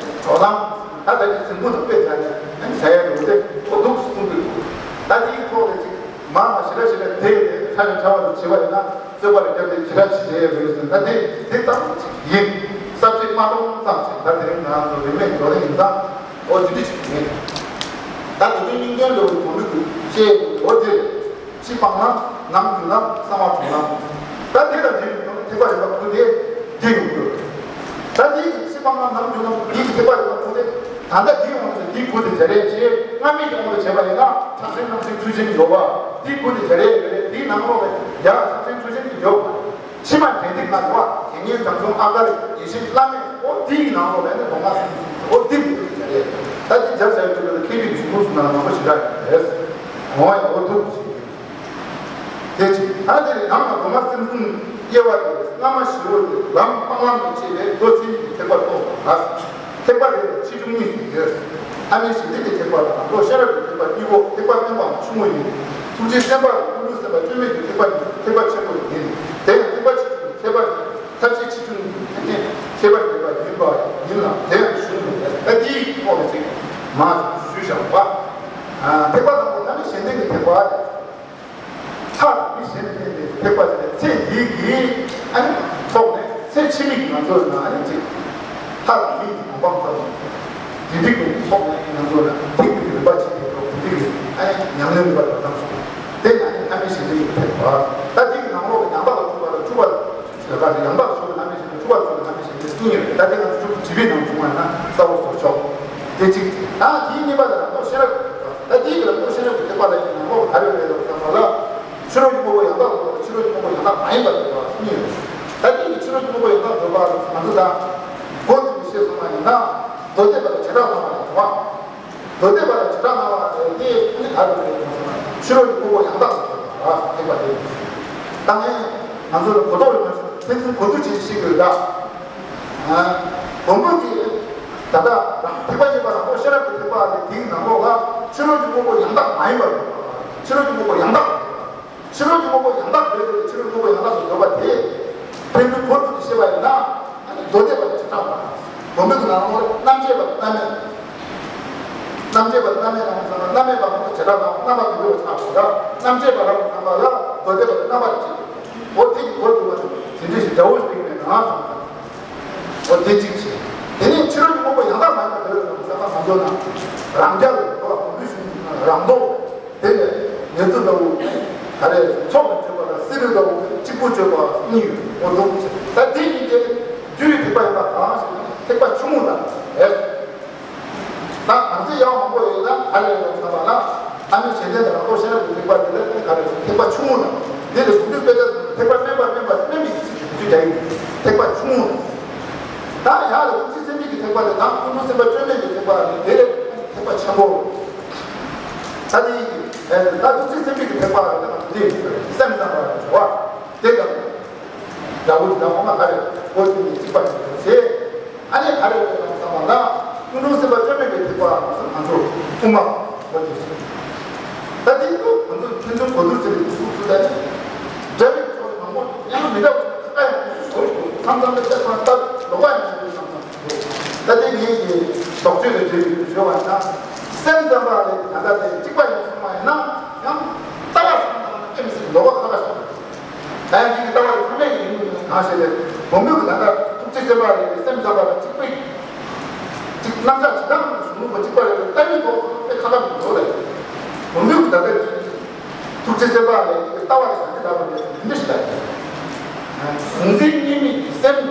གྲོགས་ལམ་ད་ལྟ་གི་གཟིགས་མོ་དང་དཔེ་བྱས་ནས་ཨ་ནི་བྱ་ཡ་རེད་དེ་འོ་འདུག་གསུང་གི་འདུག་ད་དེའི་ཐོག་ནས་ཅིག་མར་མར་ཞེ་དྲག་ཞེ་དྲག་དེ་ཡོད་དེ་ཁ་ནས་ཁྲ་བ་དང་བྱེད་པ་ཡིན་ན་རྩོད་པ་ལ་བརྒྱབ་སྟེ་ཞེ་དྲག་བྱེད་བྱེད་ཡ་རེད་ཟེར་ད་དེ་དེ་ཙམ་ཅིག་ཡིན། གསར་བརྗེ་མ་གཏོང་ཙམ་ཞིག་ད་དེ་རིང་ང་རང་ཚོ་རིན་མེད་འགྲོ་ལེ་ཡིན་ཙང་། ཨོ་དེ་འདྲ་ཞིག་མེད། ད་དེ་དུས་སྙིང་དོན་འགྲོ་བའི་གོམ་བུ་གུ་ཤེས་ཨོ་དེ་ཕྱི་སྤང་ལམ་ནང་རྒྱུ་ལམ་གསང་བ་གྲོང་ལམ། ད་དེ་ལ་འདྲེས་ཡོང་ཐེག་པ་རིམ་པ་ཁུ་དེ་དེ་ཡོང་དགོས། ད་དེ་ཕྱི་སྤང་ལམ་ནང་རྒྱུ་ལམ་དེ་ཐེག་པ་རིམ་པ་ཁུ་དེ་ད་ལྟ་དེ་ཡོང་དུས་དེའི་ཁུ་དེ་བྱ་རེད་ཅེས་སྔ་མའི་ཡོང་དུ་བྱས་པ་ཡིན་ན་ཕྱག་ཆེན་རྣམ་སྲས་མཐུ་ཆེན་ཡོད་པ་དེའི་ཁུ་དེ་བྱ་རེད་རེད་དེའི་ནང་ལོགས་ལ་ཡ་ཕྱག་ཆེན་མཐུ་ཆེན་དེ་ཡོད། ཕྱི་མ་དྲན་ཏིག་ང་དུ་བ་དེ་ངའི་དྲང་སྲོང་ཨ་གར་ཡེ་ཤེས་བླ་མེད་ཨོ་དེ་ཡི་ནང་ལོགས་ལ་ནི་གདོང་ཁ་སྲིན་ཨོ་དེ་མི་ཐུབ་ཀྱི་རེད། ད་དེ་རྒྱབ་ས་ཡོད་དུས་ལ་ཁེ་ཕིག་གཞུང་ལུགས་སུ་ན་མང་པོ་ཞིག་རག་ཡོད་རེད། འོ་ཡ་ཨོ་ཐུབ་ཞིག་དེ་ཅི་ད་དེ་ནི་ནང་ལ་གདོང་ཁ་སྲིན་གསུམ་དབྱེ་བ་དེ་སྔ་མ་ཞི་བོ་དེ་ལམ་སྤང་ལམ་དུ་བྱེད་པའི་མདོ་ཚིག་གི་ཐེག་པ་རྟོགས་པ་ལ། ཐེག་པ་རེ་རེ་ཆེ་ཆུང་གཉིས་སུ་ཡོད། ཨ་ནི་ཞི་བདེ་གི་ཐེག་པ་དང་མདོ་ཤེས་རབ་ཀྱི་ཐེག་པ་གཉིས་པོ་ཐེག་པ་དམན་པའམ་ཆུང་ངུ་ཡིན། ཐུགས་རྗེ་སེམས་དཔའ་དང་ཀུན་འདུས་སེམས་དཔའ་སྐྱོན་མེད་ཀྱི་ཐེག་པ་གཉིས་ཐེག་པ་ཆེན་པོ་ཡིན། དེ་ཡང་ཐེག་པ་ཆེ་ཆུང་ཐེག་པ་མཐར་ཕྱིན་ཆེ་ཆུང་གཉིས་ནི་ཐེག་པ་ཐེག་པ་ཡིན་པ་ཡིན་ལ་དེ་ཡང་གཞུང་དུ་ཡོད། ཨ་ཏིའི་ཐོག་ནས་ཅིག་མ་ཞུས་བཞག་པ། ཐེག་པ་དང་པོ་ཨ་ནི་གཞན་དོན་གྱི་ཐེག་པ། ཐག་མི་གཞན་བསྟན་པའི་ཐེག་པ་ཟེར་ཚེ་འདིའི་གི་ཨ་ནི་ཐོག་ནས་ཚེ་ཕྱི་མའི་གི་ང་ཚོ་ན་ཨ་ནི་ཅིག་ཐག་མི་གི་གོ་འཕང་ཙམ་དེ་འདྲའི་གི་ཐོག་ནས་ང་ཚོ་ན་ཐེག་པའི་རིམ་པ་ཅིག་ཡོད་རོགས་དེ་འདྲའི་གི་ཨ་ནི་ཉམས་ལེན་རིམ་པ་དང་ཐག་ཆོད་དེ་ན་ཨ་ནི་ཐ་མི་གཞན་བསྟན་གྱི་ཐེག་པ་ད་དེ་གི་ནང་ལོགས་ཀྱི་ཡང་དག་ལ་ཐུག་པ་དང་འཁྲུལ་པ་ལ་ཡང་དག་ལ་ཞུགས་པ་ཐ་མི་གཞན་འཁྲུལ་པ་ལ་ཞུགས་པ་ཐ་མི་གཞན་བསྟན་གཉིས་ཡོད་ད་དེ་ང་ཚོ་ཅིག་བྲིས་པའི་ནང་བྱུང་བ་ན་གསལ་པོ་བཟོ་ཆོག་དེ་གཅིག་ད་དེའི་གཉིས་པ་ལ་རང་ཐོག་ཤེས་རབ། ད་དེའི་གི་ལ་ཀུན་ཤེས་རབ་ཀྱི་ཐེག་པ་ལ་ཡི་ནང་ལོགས་ག་རེ་རེད་ལབ་ཙམ་པ་ལ། ཕྱི་རོལ་གྱི་དངོས་པོ་ཡང་དག་ལ་ཕྱི་རོལ་གྱི་དངོས་པོ་ཡང་དག་མ་ཡིན་པར་འདོད་པ་གཉིས་ཡོད། ད་དེ་ཡི་ཕྱི་རོལ་གྱི་དངོས་པོ་ཡང་དག་འདོད་པ་ལ་ང་ཚོ་ད་སྒོ་ནས་མི་ཤེས་སོང་བ་ཡིན་ན་མདོ་སྡེ་པ་ལ་བྱེ་བྲག་སྨྲ་བ་ལ་འགྲོ་བ། མདོ་སྡེ་པ་ལ་བྱེ་བྲག་སྨྲ་བ་ལ་དེ་ནི་ག་རེ་རེད་ལབ་ཙམ་པ་ཕྱི་རོལ་གྱི་དངོས་པོ་ཡང་དག་ལ་འདོད་པ་ལ་ཐེག་པ་དེ་ཡིན། ད་ངས་ང་ཚོ་ལ་གོ་རྟོགས་ཡོད་མ་ཤེས་ཕན་ཚུན་གོ་བསྡུར་བྱེད་ཤེས་དགོས་ད། བུམ་པ་གི་ད་ལྟ་རང་ཐེག་པ་ཆེན་པོ་རང་རྟོགས་ཤེས་རབ་ཀྱི་ཐེག་པ་ལས་དེའི་ནང་ལོགས་ལ་ཕྱི་རོལ་གྱི་དངོས་པོ་ཡང་དག་མ་ཡིན་པར་འདོད་པ། ཕྱི་རོལ་གྱི་དངོས་པོ་ཡང་དག་འདོད་པ། ཕྱི་རོལ་གྱི་དངོས་པོ་ཡང་དག་འདོད་པའི་ཕྱི་རོལ་དངོས་པོ་ཡང་དག་ཏུ་འདོད་པ་དེ་ཕན་ཚུན་གོ་བསྡུར་གྱིས་ཤེས་པ་ཡིན་ན་ཨ་ནི་མདོ་སྡེ་པ་དང་བྱེ་བྲག་པ། བུམ་པའི་ནང་ལོགས་ལ་རྣམ་བཅད་པ་རྣམ་སྨིན། རྣམ་བཅད་པ་རྣམ་སྨིན་ལ་ཚང་མ་རྣམ་སྨིན་པ་མ་གཏོགས་བྱེ་བྲག་དང་རྣམ་པ་མི་འདུག་པ་ཆགས་པ་ལ་རྣམ་བཅད་པ་ལ་ཚང་མ་ལ་མདོ་སྡེ་པ་དང་རྣམ་པ་གཅིག་འོ་དེ་གི་གོ་བསྡུར་བ་དེ་འདྲ་ཞིག་འདྲ་བོ་ཞིག་ནས་ནང་སོང་། འོ་དེ་གཅིག་བྱས། དེ་ནས་ཕྱི་རོལ་གྱི་དངོས་པོ་ཡང་དག་མ་ཡིན་པ་དེ་ལ་བསམ་པ་ང་ཚོ་ན་རང་རྒྱལ་ལ་གོ་བ་གོང་འདུས་གཞུང་གི་ནང་རང་ལྡོག་དེ་ནས་ངེད་ཚོ་ལྟ་བུ་ག་རེ་ཚོགས་ནས་བརྗོད་པ་དང་སི་རི་ལྟ་བུ་གཅིག་པུ་བརྗོད་པ་གཉིས་ཡོད། འོ་དེ་གཅིག་ད་དེ་གཉིས་དེ་རྒྱུ་ཡི་ཐེག་པ་ཡིན་པ་གང་ཞིག་ཐེག་པ་ཆུང་ངུ་དང་ཨེ། ད་གང་ཚེ་ཡང་མང་པོ་ཡོད་ན་ག་རེ་ཡོད་ཟེར་བ་ལ་ཨ་ནི་གཞན་ལྡན་དང་རང་རྟོགས་ཤེས་རབ་ཀྱི་ཐེག་པ་འདི་ལ་ག་རེ་ཐེག་པ་ཆུང་ངུ་དང་འདི་ལ་གཟུགས་འདུས་དཔེ་ཆ་ཐེག་པ་དམན་པ་དམན་པ་དམན་པའི་ཚིག་གི་དུས་ཀྱང་ཡིན། ཐེག་པ་ཆུང་ངུ་དང་། ད་ཡང་ལ་ཐུགས་རྗེ་སེམས་བསྐྱེད་ཀྱི་ཐེག་པ་དེ་དང་ཀུན་རྫོབ་སེམས་དཔའ་སྐྱོན་མེད་ཀྱི་ཐེག་པ་ནི་དེ་ལས་ཐེག་པ་ཆེན་པོ། ད་དེ་ཡིན་གྱི་ད་ཐུགས་རྗེ་སེམས་བསྐྱེད་ཀྱི་ཐེག་པ་ལ་དེ་སེམས་ཙམ་པ་རེད་བ་དེ་དང་། དགྲ་བོ་དེ་དག་ཁོ་ན་ག་རེ་གོ་དེ་ནི་གཅིག་པ་ཞིག་རེད་ཟེར། ཨ་ནི་ག་རེ་རེད་ལབ་བསམ་པ་ན། ཀུན་རྫོབ་སེམས་དཔའ་སྐྱོན་མེད་པའི་ཐེག་པ་ང་ཚོ་དབུ་མ་གོ་དེ་ཞིག་ད་དེ་ཚོ་ང་ཚོ་ཕན་ཚུན་གོ་བསྡུར་བྱེད་པའི་གཟུགས་སུ་ད་ནི། འདྲ་བའི་ཕྱོགས་མང་པོ་ཡང་མི་འདྲ་བ་ཁ་ཁ་ཡང་གཟུགས་སུ་གོ་ཡོང་མཚམས་མཚམས་ལ་བཤད་པ་ལྟར་ལོག་པ་ཡང་མི་འདུག་བསམ་བསམ་འདུག་ད་དེ་ངེད་ཀྱི་ལྡོག་ཕྱོགས་ལ་འབྲེལ་བའི་བརྗོད་པ་ཡིན་ན། སེམས་ཙམ་པ་ལས་ད་ལྟ་དེ་གཅིག་པ་ཡིན་གསུངས་པ་ཡིན་ན་ཡང་ལྟ་བ་བསམ་བསམ་ལ་ཨེ་མི་སྲིད་ལོག་པ་ཁ་ཁ་བྱེད། ད་ཡང་འདི་གི་ལྟ་བ་དེ་ཚང་མས་ཡིན་གང་ཞེས་ཏེ། བུམ་པའི་གི་ད་ལྟ་ཐུགས་རྗེ་སེམས་དཔའ་རེད་སེམས་ཙམ་པ་ལ་གཅིག་པའི་གཅིག་རྣམ་གཞག་ཇི་ལྟར་གཞུང་ལུགས་པ་གཅིག་པ་རེད་ལྟ་བའི་ཐོག་དཔེ་ཁ་ཁ་མི་འགྲོ་ལ། བུམ་པའི་གི་ད་ལྟ་ཐུགས་རྗེ་སེམས་དཔའ་ལ་ལྟ་བ་ལ་ག་འདྲ་ལྟ་བ་རེད་འདི་འདྲ་ཞིག་ལ། གཟུང་འཛིན་གཉིས་མེད་ཀྱི་སེམས་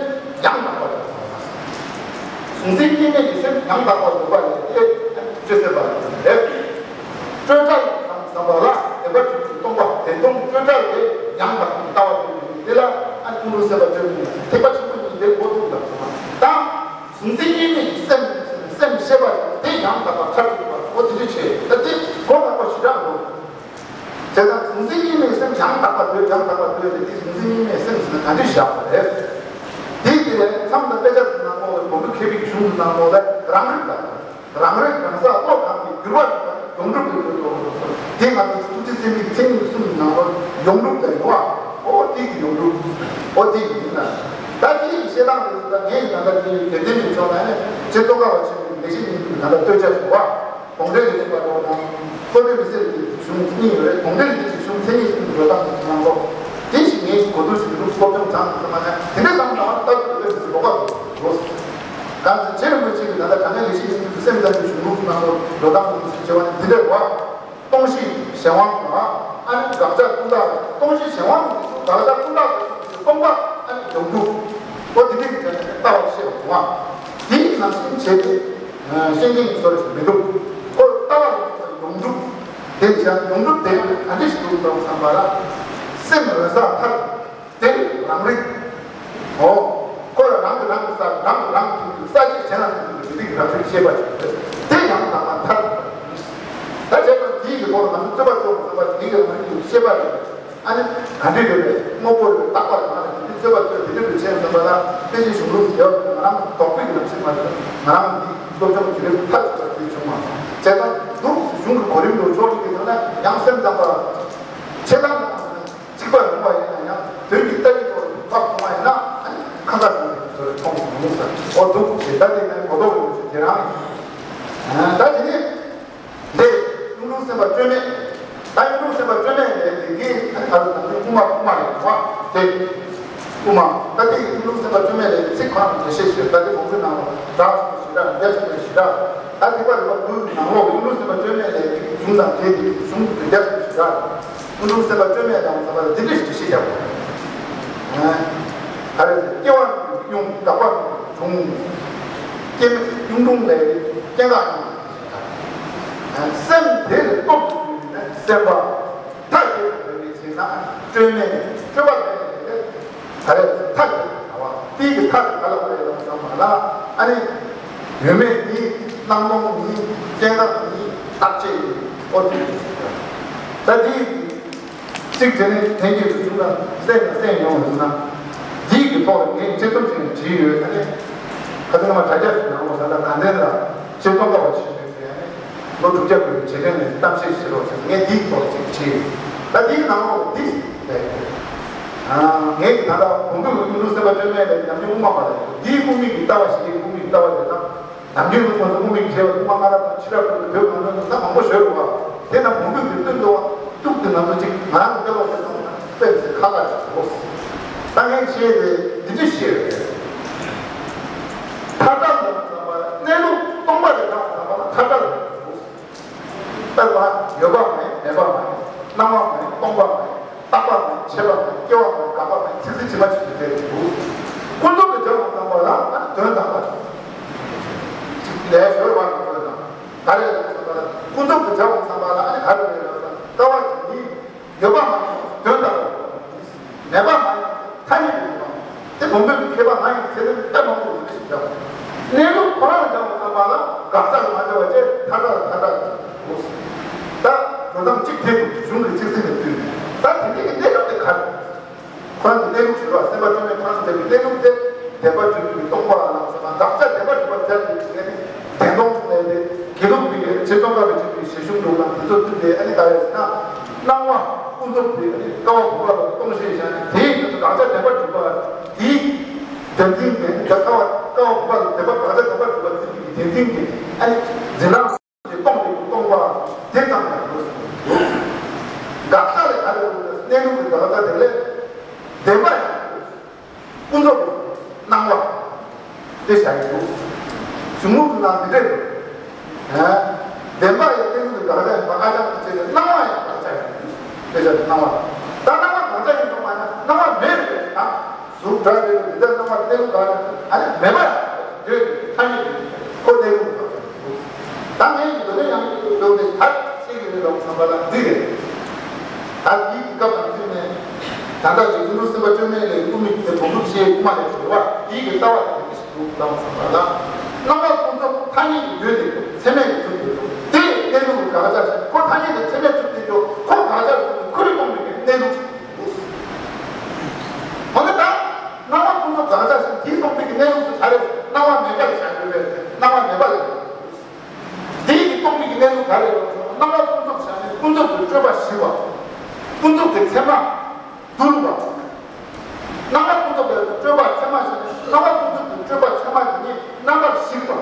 ཡང་དག་པར་འདོད་པ། གཟུང་འཛིན་གཉིས་མེད་ཀྱི་སེམས་ཡང་དག་པར་འདོད་པ་ལས་ཐུགས་རྗེ་སེམས་དཔའ་རེད། སྤྲོས་བྲལ་དང་བསམ་པ་ལ་བདེན་པར་གྲུབ་པའི་སྟོང་པ་བདེན་སྟོང་སྤྲོས་བྲལ་དེ་ཡང་དག་པའི་ལྟ་བ་དེ་ཡིན་དེ་ལ་ཨ་ཀུན་རྫོབ་སེམས་དཔའ་སྤྱོད་པའི་ཐེག་པ་ཆེན་པོ་གཉིས་དེ་གོ་ཐུབ་ལ་སོང་ན་ད་གཟུང་འཛིན་གཉིས་མེད་ཀྱི་སེམས་སེམས་ཤེས་པ་དེ་ཡང་དག་པ་མཐར་ཐུག་པ་འོ་དེ་འདྲ་བྱས་ད་དེ་གོ་དགོས་པ་ཞེ་དྲག་འདུག་དེ་ལྟར་གཟུང་འཛིན་གཉིས་མེད་སེམས་ཡང་དག་པར་འདོད་ཡང་དག་པར་འདོད་དེ་འདི་གཟུང་འཛིན་གཉིས་མེད་སེམས་ཟེར་ན་ག་འདྲ་བཞག་པ་རེད། དེ་དེ་ལས་མཚམས་དང་དཔེ་ཆ་ཟེར་ན་ངོ་བོའི་བུམ་པའི་མཁས་པའི་གཞུང་ཟེར་ན་ངོ་བོ་ལ་རང་རིག་དང་། རང་རིག་རང་ས་བློ་གང་གིས་བསྒྱུར་བ་རིག་པ་སྡོང་གྲུབ་ཏུ་འགྱུར་ཏོ། དེ་ང་ཚོ་ ཚེ་ཚེ་མིག་མཚན་ཉིད་གསུམ་གྱི་ནང་ལོགས་ཡོངས་གྲུབ་དེ་ཡོད་པ། ཨོ་དེ་གི་ཡོངས་གྲུབ། ཨོ་དེ་གི་ཡིན་ན། ད་དེ་གི་བཤད་སྟངས་དེ་ད་ངས་ད་ལྟ་དེ་དེ་དེ་ནས་ཆོག་ན་ནས་ཆེ་ཙོ་ཀ་བ་ཆེན་པོའི་ལེགས་བཤད་སྙིང་བསྡུས་ད་ལྟ་སྟོད་ཆ་བྱུང་བ། དོང་འབྲེལ་རིག་པ་རོ་དང་། སློབ་དཔོན་མི་སེར་གྱི་གཞུང་གཉིས་ཡོད་རེད། དོང་འབྲེལ་རིག་པའི་གཞུང་མཚན་ཉིད་གསུམ་གྱི་འགྲོ་སྟངས་ཀྱི་ནང་ལོགས། དེ་བཞིན་ངས་གོ་བསྡུར་བྱེད་དུས་སློབ་སྦྱོང་བྱང་དུ་བསམ་ན་དེ་འདྲ་བསམ་ན་ལྟ་བུ་དེ་ལས་ལོག་པ་རེད། གང་ཟེར་རྗེ་རིན་པོ་ཆེ་གིས་ད་ལྟ་ག་ནས་ལེགས་བཤད་སྙིང་བསྡུས་སེམས་ཙམ་གྱི་གཞུང་ལུགས་ནང་ལོགས་འགྲོ་སྟངས་ཀྱི་ཟེར་བྱས་པ་ནི་འདི་འདྲ་བ། སྟོང་གཞི་གཞན་དབང་དང་། ཨ་ནི་དགག་བྱ་ཀུན་བཏགས། སྟོང་གཞི་གཞན་དབང་གི་དགག་བྱ་ཀུན་བཏགས་ཀྱི་སྟོང་པ། ཨ་ནི་ཡོངས་གྲུབ། ཨོ་དེ་འདྲའི་གི་ལྟ་བ་བཤད་པ་དང་། དེའི་ནང་བཞིན་བྱས་ཏེ། ཨ་ཤེས་ལྡན་གྱི་ཚོར་ཞིག་མི་འདུག་ཁོ་ལྟ་བ་ཡོངས་གྲུབ། དེ་བཞག་ཡོངས་གྲུབ་དེ་ག་འདྲ་ཞིག་འདུག་ལྟ་བུ་བསམ་པ་ལ། སེམས་འོད་གསལ་མཐར། དེ་རང་རིག །ཨོ། ཁོ་ལ་རང་གི་རང་གི་ས་རང་གི་རང་གི་ས་གཅིག་གཞན་ལ་མི་འདུག་རིག་རང་རིག་ཤེས་པ་ཞིག་རེད། དེ་ཡང་དག་པར་ཐར། ད་བྱས་ཙང་དེའི་གི་ཐོག་ལ་ང་ཚོ་རྩོད་པ་རྩོད་པ་རྩོད་པ་དེའི་གི་ང་ཚོའི་ཤེས་པ་རེད། ཨ་ནི་ག་འདྲ་ཡོད་རེད། དངོས་པོ་རེད། རྟག་པ་རེད། ང་ལ་དེ་རྩོད་པ་རྩོད་དེ་འདྲ་རེད་བྱས་ཙང་པ་ལ་དཔེ་ཆའི་གཞུང་ལུགས་ཀྱི་ང་རང་གི་དོགས་པའི་གི་ལམ་སེང་མ་རེད། ང་རང་གི་སློབ་སྦྱོང་གི་རིགས་ཐག་ཆོད་པ་དེ་བྱུང་མ་སོང་། བྱས་ཙང་ལུགས་གཞུང་གི་གོ་རིམ་དུ་ཕྱོགས་གཅིག་གི་ཐོག་ན་ཡང་སེམས་ཙམ་པ་ཆེ་ཐང་གཅིག་པ་ཡོང་བ་ཡིན་ན་ཡང་དོན་གྱི་ལྟ་བའི་ཐོག་ལ་བབས་སོང་བ་ཡིན་ན་ཨ་ནི་ཁ་ཁ་ཟེར་ནས་བཟོ་རེ་མཐོང་སོང་ཡིན་ས། ཨོ་འདུག་ཅེས་ད་དེ་ནས་གོ་རྟོགས་ཡོང་ཆེད་དེ་རང་ཡིན། ད་དེ་ནས་འདི་གཡུང་དྲུང་སེམས་དཔའ་སྤྲོས་མེད། ད་གཡུང་དྲུང་སེམས་དཔའ་སྤྲོས་མེད་ལས་འདི་གའི་ཨ་ནི་ཨ་རུ་དང་ནི་དབུ་མ་དབུ་མ་ལས་བ་དེ། དབུ་མ་ད་དེ་གི་གཡུང་དྲུང་སེམས་དཔའ་སྤྲོས་མེད་ལས་ཚིག་གང་དུ་འགྲེལ་བཤད་ཞུས། ད་དེ་གོང་བུའི་ནང་ལ་བདག་ཅེས་པའི་ཞི་དྲག་རྒྱ་ཆེ་བའི་ཞི་དྲག །ད་དེ་པ་རུ་བ་དབུའི་ནང་ལོགས་གཡུང་དྲུང་སེམས་དཔའ་སྤྲོས་མེད་ལས་ཀྱི་གཞུང་དང་འབྲེལ་ཏེ་གཞུང་དུ་རྒྱ་ཆེ་བའི་ཞི་དྲག །གཡུང་དྲུང་སེམས་དཔའ་སྤྲོས་མེད་དང་ཟེར་བ་ལ་འདི་འདྲ་ཞིག་བཤད་ཀྱང་། ཨ་རེ་སྐྱེ་བ་གཡུང་འགག་པ་འབྱུང་། སྐྱེ་མེད་གཡུང་དྲུང་ལས་སྐྱེ་འགག་གཡུང་། སེམས་དེ་ལས་སྟོབས་སུ་གྱུར་ནས་སེམས་པ་མཐའ་ཡས་པ་བྱས་ན་སྤྲོས་མེད་སྤྲོས་པ་མེད་པའི་ད་རེས་མཐའ་ཡས་པ་དེའི་གི་མཐའ་དེ་ག་ལ་བ་ཡོད་ལ་བསམ་པ་ལ། ཨ་ནི་ཡོད་མེད་ནི་སྣང་ལོང་ནི་སྐྱེ་འགག་ནི་རྟག་ཆད་ནི་ཨོ་དེ་ད་དེའི་གཅིག་དེ་ནི་ཐེན་གྱི་རུ་ཆུང་ལ་གསན་ན་གསན་ཡོང་བ་ཡིན་ན། འདིའི་གི་ཐོག་ལ་ངས་ཆེད་རྩོམ་ཅིག་བྲིས་ཡོད། ཨ་ནི་ཁ་སང་མ་དྲ་རྒྱ་ཞིག་ནང་ལོགས་ད་ལྟ་དགའ་ལྡན་ལ་ཆེད་རྩོམ་པ་བ་ཆེད་ཡོད་ཟེར། ཨ་ནི་ལོ་དྲུག་བརྒྱ་བརྒལ་བའི་རྗེས་དྲན་ནས་གཏམ་བཤད་བྱེད་རོགས་ཟེར། ངས་འདིའི་ཐོག་ཅིག་བྲིས་ཡོད། ད་འདིའི་ནང་ལོགས་འདི་རེད། ཨ་ངས་ད་ལྟ་བོང་བུ་གི་གཡུང་དྲུང་སེམས་དཔའ་སྤྲོས་མེད་ལས་ནམ་རྒྱུན་དབུ་མ་པ་ལ་འདིའི་དབུ་མའི་གི་ལྟ་བ་ཞིག་དབུ་མའི་ལྟ་བ་དེ་དང་། ནམ་རྒྱུན་དུ་ཁོང་ཚོ་དབུ་མའི་གཞས་པ་དབུ་མ་སྔ་རབས་དང་ཕྱི་རབས་ཀྱི་བོད་གངས་ཅན་དུ་ད་མང་པོ་ཤོད་རུང་བ། དེ་ན་བོང་བུ་གི་སྟོན་འདུག་བ། གཏུག་དེ་ང་ཚོ་གཅིག་ང་རང་གི་དཔེ་ཀློག་དེ་སོང་ན་དཔེ་ཚེ་ཁ་ཁ་ཅིག་འོ། ད་ངས་བཤད་དེ་འདི་འདྲ་བཤད་རེད། མཐའ་བྲལ་ལ་བསམ་པ་གནས་ལུགས་སྟོང་པ་རེད་དང་བསམ་པ་ལ་མཐའ་བྲལ་ལ་འོ། དཔེར་ན་ཡོད་པ་མེད། མེད་པ་མེད། སྣང་བ་མེད། སྟོང་པ་མེད། རྟག་པ་མེད། ཆད་པ་མེད། སྐྱེ་བ་མེད། འགག་པ་མེད། ཚིག་ཚིག་ཇི་མ་ཇི་བཞིན་བསྡད་འདུག་ཀུན་རྫོབ་ཏུ་སྦྱར་བ་བསམ་པ་ལ་ཨ་ནི་དོན་དམ་པ་ཅིག་ལས་ཞོར་བར་དུ་བརྗོད་དང་། ག་རེ་ལབ་བསམ་པ་ལ་ཀུན་རྫོབ་ཏུ་སྦྱར་བ་བསམ་པ་ལ་ཨ་ནི་ག་རེ་རེད་ལབ་ན་ལྟ་བ་དེ་ཉིད་ཡོད་པ་མ་ཡིན་དོན་དམ་པ། མེད་པ་མ་ཡིན་ཐ་སྙད་དུ་ཡོད་པ། དེ་བོང་བུའི་མཁས་པ་ང་ཡིན་ཟེར་ནས་ལྟ་མང་པོ་ཡོད་ཞིག་ཀྱང་། གནས་ལུགས་ཁོ་རང་སྦྱར་བ་བསམ་པ་ལ་དགག་བྱ་ལ་མ་སྦྱར་བ་བཅས་མཐའ་བྲལ་མཐའ་བྲལ་གྱི་འོ། ད་འགྲོ་སྟངས་གཅིག་དེ་གཞུང་གི་ཚིག་ཟིན་ནས་བཏུས་ནས་ད་དེ་འདྲའི་གནས་ལུགས་དེ་ག་རེ། ཁོ་རང་གི་གནས་ལུགས་ཞུ་བ་སེམས་དཔའ་སྤྲོས་མེད་ཁོ་རང་གི་གནས་ལུགས་དེ་བདེན་པ་གྲུབ་པའི་སྟོང་པ་ལ་བསམ་པ་དགག་བྱ་བདེན་པ་གྲུབ་པར་བྱ་དགོས་ཀྱི་ནས་བདེན་སྟོང་ལས་ཏེ་དགེ་ལུགས་པའི་ཆེ་ཚོང་ཁ་བའི་ཆེད་དུ་ཞེ་ཤུགས་འགྲོ་དང་དེ་ཚོ་བསྟུན་ཏེ་ཨ་ནི་ག་རེ་ཟེར་ན། སྣང་བ་ཀུན་རྫོབ་ཏུ་ཀ་བ་བུ་ག་ལ་སྟོང་ཞེས་བྱ་ནས་དེའི་དུས་སུ་དགག་བྱ་བདེན་པར་གྲུབ་པ་དེའི་བདེན་འཛིན་གྱི་ཀ་བ་ཀ་བ་བུ་ག་ལ་བདེན་པ་དགག་བྱ་བདེན་པར་གྲུབ་པ་འཛིན་པའི་བདེན་འཛིན་གྱི་ཨ་ནི་འཛིན་རང་གི་སྟོང་པའི་སྟོང་པ་དེ་ཙམ་ཡང་མི་འདུག་དགག་བྱ་ལས་ག་རེ་འདུག་གནས་ལུགས་ཀྱི་དགག་བྱ་དེ་ལས་བདེན་པ་ཡང་མི་འདུག་ཀུན་རྫོབ་སྣང་བ་དེ་བྱ་ཡི་འདུག་གཞུང་ལུགས་ཀྱི་ནང་འདི་འདྲས་འདུག་བདེན་པ་ཡང་གནས་ལུགས་ཀྱི་དགག་བྱ་ཡིན་པ་ཨ་ཅག་གི་ཚེ་ནས་སྣང་བ་ཡང་དགག་བྱ་ཡིན་དེ་ལྟར་སྣང་བ། ད་སྣང་བ་དགག་བྱ་ཡིན་སོང་བ་ན་སྣང་བ་མེད་རེད་ད། གཟུགས་སྒྲ་རེད་འདི་ལྟར་སྣང་བ་གནས་ལུགས་དགག་ན་ཨ་ནི་མེད་པ་ཡོད་ཐ་སྙད་ཡིན་ཁོ་གནས་ལུགས་དགག་བྱ་ཡིན། ད་ངས་འདི་ནས་ཡང་འདོད་པའི་ཐབས་ཤེས་ཀྱི་རེད་ལ་བསམ་པ་ལ་འདི་རེད། ད་འདིའི་སྐབས་དང་མཐུན་ནས་ད་ལྟ་གི་གཡུང་དྲུང་སེམས་དཔའ་སྤྲོས་མེད་ལས་དབུ་མའི་དེ་བོང་བུ་ཞེས་དབུ་མ་ལས་གྲོལ་བ་འདིའི་གི་ལྟ་བ་དེ་འདྲ་ཞིག་འདུག་ལ་བསམ་པ་ལ། སྣང་བ་ཀུན་རྫོབ་ཐ་སྙད་ཀྱི་ཡོད་དེ་ཚད་མས་ཀྱི་གྲུབ་དེ་འདུག་དེ་གནས་ལུགས་ཀྱི་དགག་བྱ་ཞིག་ཁོ་ཐ་སྙད་དེ་ཚད་མས་གྲུབ་དེ་འདུག་ཁོ་དགག་བྱ་གསུམ་གྱི་ཁོ་རང་སྟོང་པའི་གནས་ལུགས་ཤིག་འདུག་འོ་ན་ད་སྣང་བ་ཀུན་རྫོབ་དགག་བྱ་ཞིག་དེའི་སྟོང་པའི་གནས་ལུགས་སུ་ག་རེ་སྣང་བ་མེད་པ་ལ་བཞག་ཡོད་པས་སྣང་བ་མེད་པ་ལ། དེའི་གི་སྟོང་པའི་གི་གནས་ལུགས་ག་རེ་ཡོད་ཟེར་ན་སྣང་བ་ཀུན་རྫོབ་བཞག་ནས་ཀུན་རྫོབ་ཏུ་སྤྲོས་པ་ཞི་བ་ ཚད་མ་རྡུལ་བ། རྣམ་པ་ཀུན་རྫོབ་ཀྱི་སྤྲོས་པ་ཚད་མ་ཞིག་ནི་རྣམ་པ་ཀུན་རྫོབ་ཀྱི་སྤྲོས་པ་ཚད་མ་དེ་ཉིད་རྣམ་པར་ཞིག་པ།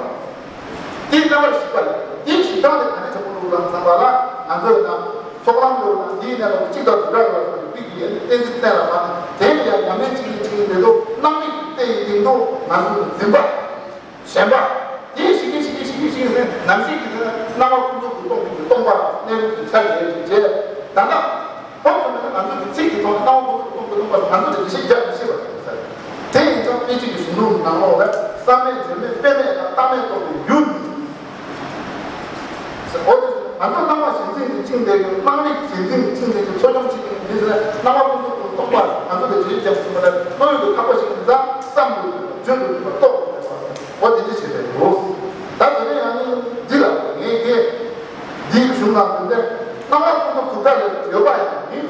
དེ་རྣམ་པར་ཞིག་པ་ལས་དེའི་ཞིག་སྟངས་དེ་ག་ནས་བྱུང་བ་འདུག་ལ་བསམ་པ་ལ། ང་ཚོས་ན་ཚོགས་ལམ་ལོ་ན་དེའི་གནས་ལ་གཅིག་དང་དུ་འདྲ་བ་ལ་སོགས་པའི་དཔེ་གི་ཡན་གཏན་ཚིགས་གཏན་ལ་ཕབ་ནས། དེ་ལ་ཡང་ཉམས་ལེན་གཅིག་ལས་གཅིག་ལས་འདོད་དུ་སྣང་མེད་ཀྱི་རྟེན་ཡིན་སྟེང་དུ་ང་ཚོས་འཛིན་པ། ཞེན་པ། དེ་ཞིག་གིས་ཞིག་གིས་ཞིག་གིས་ཞིག་གིས་ནམ་ཞིག་གི་ཚེ་ན་སྣང་བ་ཀུན་རྫོབ་ཏུ་སྟོང་པའི་སྟོང་པ་གནས་ལུགས་སུ་འཆར་བའི་རིགས་བྱས། ད་ལྟ་སློབ་ཟིན་པ་ནི་ང་ཚོ་གི་ཚིག་གི་ཐོག་ནས་སྣང་བ་ཀུན་རྫོབ་ཏུ་སྟོང་པའི་སྟོང་པ་ང་ཚོ་ལ་འགྲེལ་བཤད་རྒྱག་མི་ཤེས་པ་རེད་ཟེར། དེ་ཡིན་ཙང་དཔེ་ཆོས་ཀྱི་གཞུང་ལུགས་ནང་ལོགས་ལ་བསམ་མེད་འཛིན་མེད་དཔེ་མེད་དང་རྟག་མེད་རྟོགས་པའི་ཡུལ། འོ་དེ་ང་ཚོ་སྣང་བ་གཞན་འཛིན་གྱིས་བཅིངས་པའི་སྣང་མེད་གཞན་འཛིན་གྱིས་བཅིངས་པའི་འཚོ་སྐྱོང་བྱེད་མཁན་དེ་ཚོ་ལ་སྣང་བ་ཀུན་རྫོབ་ཏུ་སྟོང་པ་ང་ཚོ་ལ་འགྲེལ་བཤད་རྒྱག་ཟིན་པ་ལ་བློ་ཡུལ་དུ་ཁག་པོ་ཞིག་ཡིན་ཙང་བསམ་དགོས་པ་བརྗོད་དགོས་པ་རྟོགས་དགོས་པ། འོ་དེ་འདྲ་བྱེད་པའི་ལུགས། ད་དེ་རིང་ཡང་ནི་འདི་ལ་ངས་དེ་འདིའི་གཞུང་ནང་དོན་དེ་སྣང་བ་ཀུན་རྫོབ་གཟུགས་སྒྲ་ལས་ཡོད་པ་ཡང་མིན།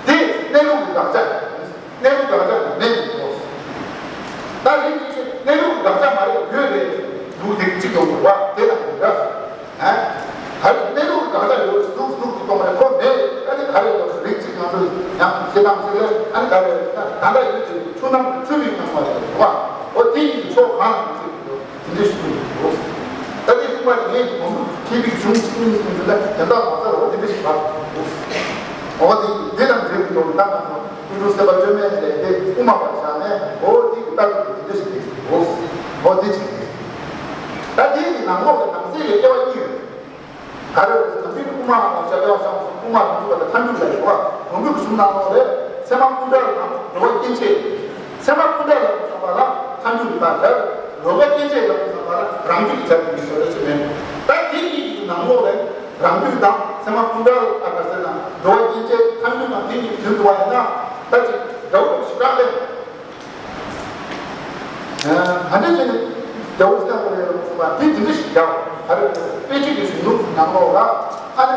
དེ་གནས་ལུགས་ཀྱི་དགག་བྱ་ཡིན། གནས་ལུགས་དགག་བྱ་ཡང་མེད་ཀྱི་ལུགས། ད་རིང་གི་གནས་ལུགས་དགག་བྱ་མ་རེད་ཡོད་རེད། ལུགས་དེ་གཅིག་ཡོང་དགོས་པ་དེ་དང་དེ་འདྲ། ཨ། ག་རེ་གནས་ལུགས་དགག་བྱ་ཡོད་གཟུགས་གཟུགས་ཀྱི་སྟོང་པ་ཁོ་མེད། ཨ་ནི་ག་རེ་ཡོད་རིགས་གཅིག་ང་ཚོ་ཡང་ཞེ་སྡང་ཟེར་ལས། ཨ་ནི་ག་རེ་ད་ད་ལྟ་ཡོད་ཀྱི་ཆུ་ནང་གི་ཆུ་བའི་སྣང་བ་རེད་བ། འོ་དེ་ཡི་ཕྱོགས་གང་ལ་མི་ཚེ་གི་འདུག་དེ་འདྲ་ཞིག་གསུངས་འདུག་ད་དེ་གསུངས་པ་དེ་ངས་དགོངས་པ་མཁས་པའི་གཞུང་གཅིག་གཉིས་གསུངས་རྒྱུ་ལ་དོན་དག་མ་ཚར་བ་དེ་འདྲ་ཞིག་བབས་འདུག་འོ་དེ་དེ་དང་འབྲེལ་བའི་ཐོག་ནས་ད་ང་ཚོ་ཀུན་འདུས་སེམས་དཔའ་བཅོམ་ལྡན་འདས་དེ་དབུ་མ་པར་བཞག་ནས། འོ་དེ་གི་ལྟ་གྲུབ་དེ་འདྲ་ཞིག་རེད་འདུག་འོ་དེ་གཅིག་རེད། ད་དེ་གི་ནང་ལོགས་ཀྱི་ནང་གསེས་ལ་དབྱེ་བ་གཉིས་ཡོད། ག་རེ་རེད་ཟེར་ན། དཔེར་ན་དབུ་མ་ལ་ལྟ་བ་བྱ་བ་སོགས་དབུ་མ་རང་རྒྱུད་པ་དང་ཐལ་འགྱུར་ལ་ཡོད་པ། རང་རྒྱུད་ཀྱི་གཞུང་ནང་ལོགས་ལས་ཚད་མ་ཀུན་བྲལ་དང་འགྲོ་བ་སྐྱེ་མཆེད། ཚད་མ་ཀུན་བྲལ་ལ་བསམ་པ་ལ་ཐལ་འགྱུར་དང་བྲལ། འགྲོ་བ་སྐྱེ་མཆེད་ལ་བསམ་པ་ལ་རང་རྒྱུད་ཀྱི་ཆ་དེ་ཡིན་ཟེར་བ་ཅི་མེད། ད་དེ་གཉིས་ཀྱི་ནང་ལོགས་ལས་རང་རྒྱུད་དང་ཚད་མ་ཀུན་བྲལ་ཨ་ག་ཟེར་ན་འགྲོ་བ་སྐྱེ་མཆེད་ཐལ་འགྱུར་དང་དེ་གཉིས་ཀྱི་དོན་དུ་བ་ཡིན་ན། ད་ཅིག་འདྲ་བོ་ཞིག་རག་ལས། ཨ་ནི་ཅི་ནི་རྒྱལ་པོ་ཚེ་དཔག་མེད་ལ་སོགས་པ་དེ་དེ་འདྲ་ཞིག་ཡང་ག་རེ་དཔེ་ཆོས་ཀྱི་གཞུང་ལུགས་ཀྱི་ནང་ལོགས་ལ། ཨ་ནི་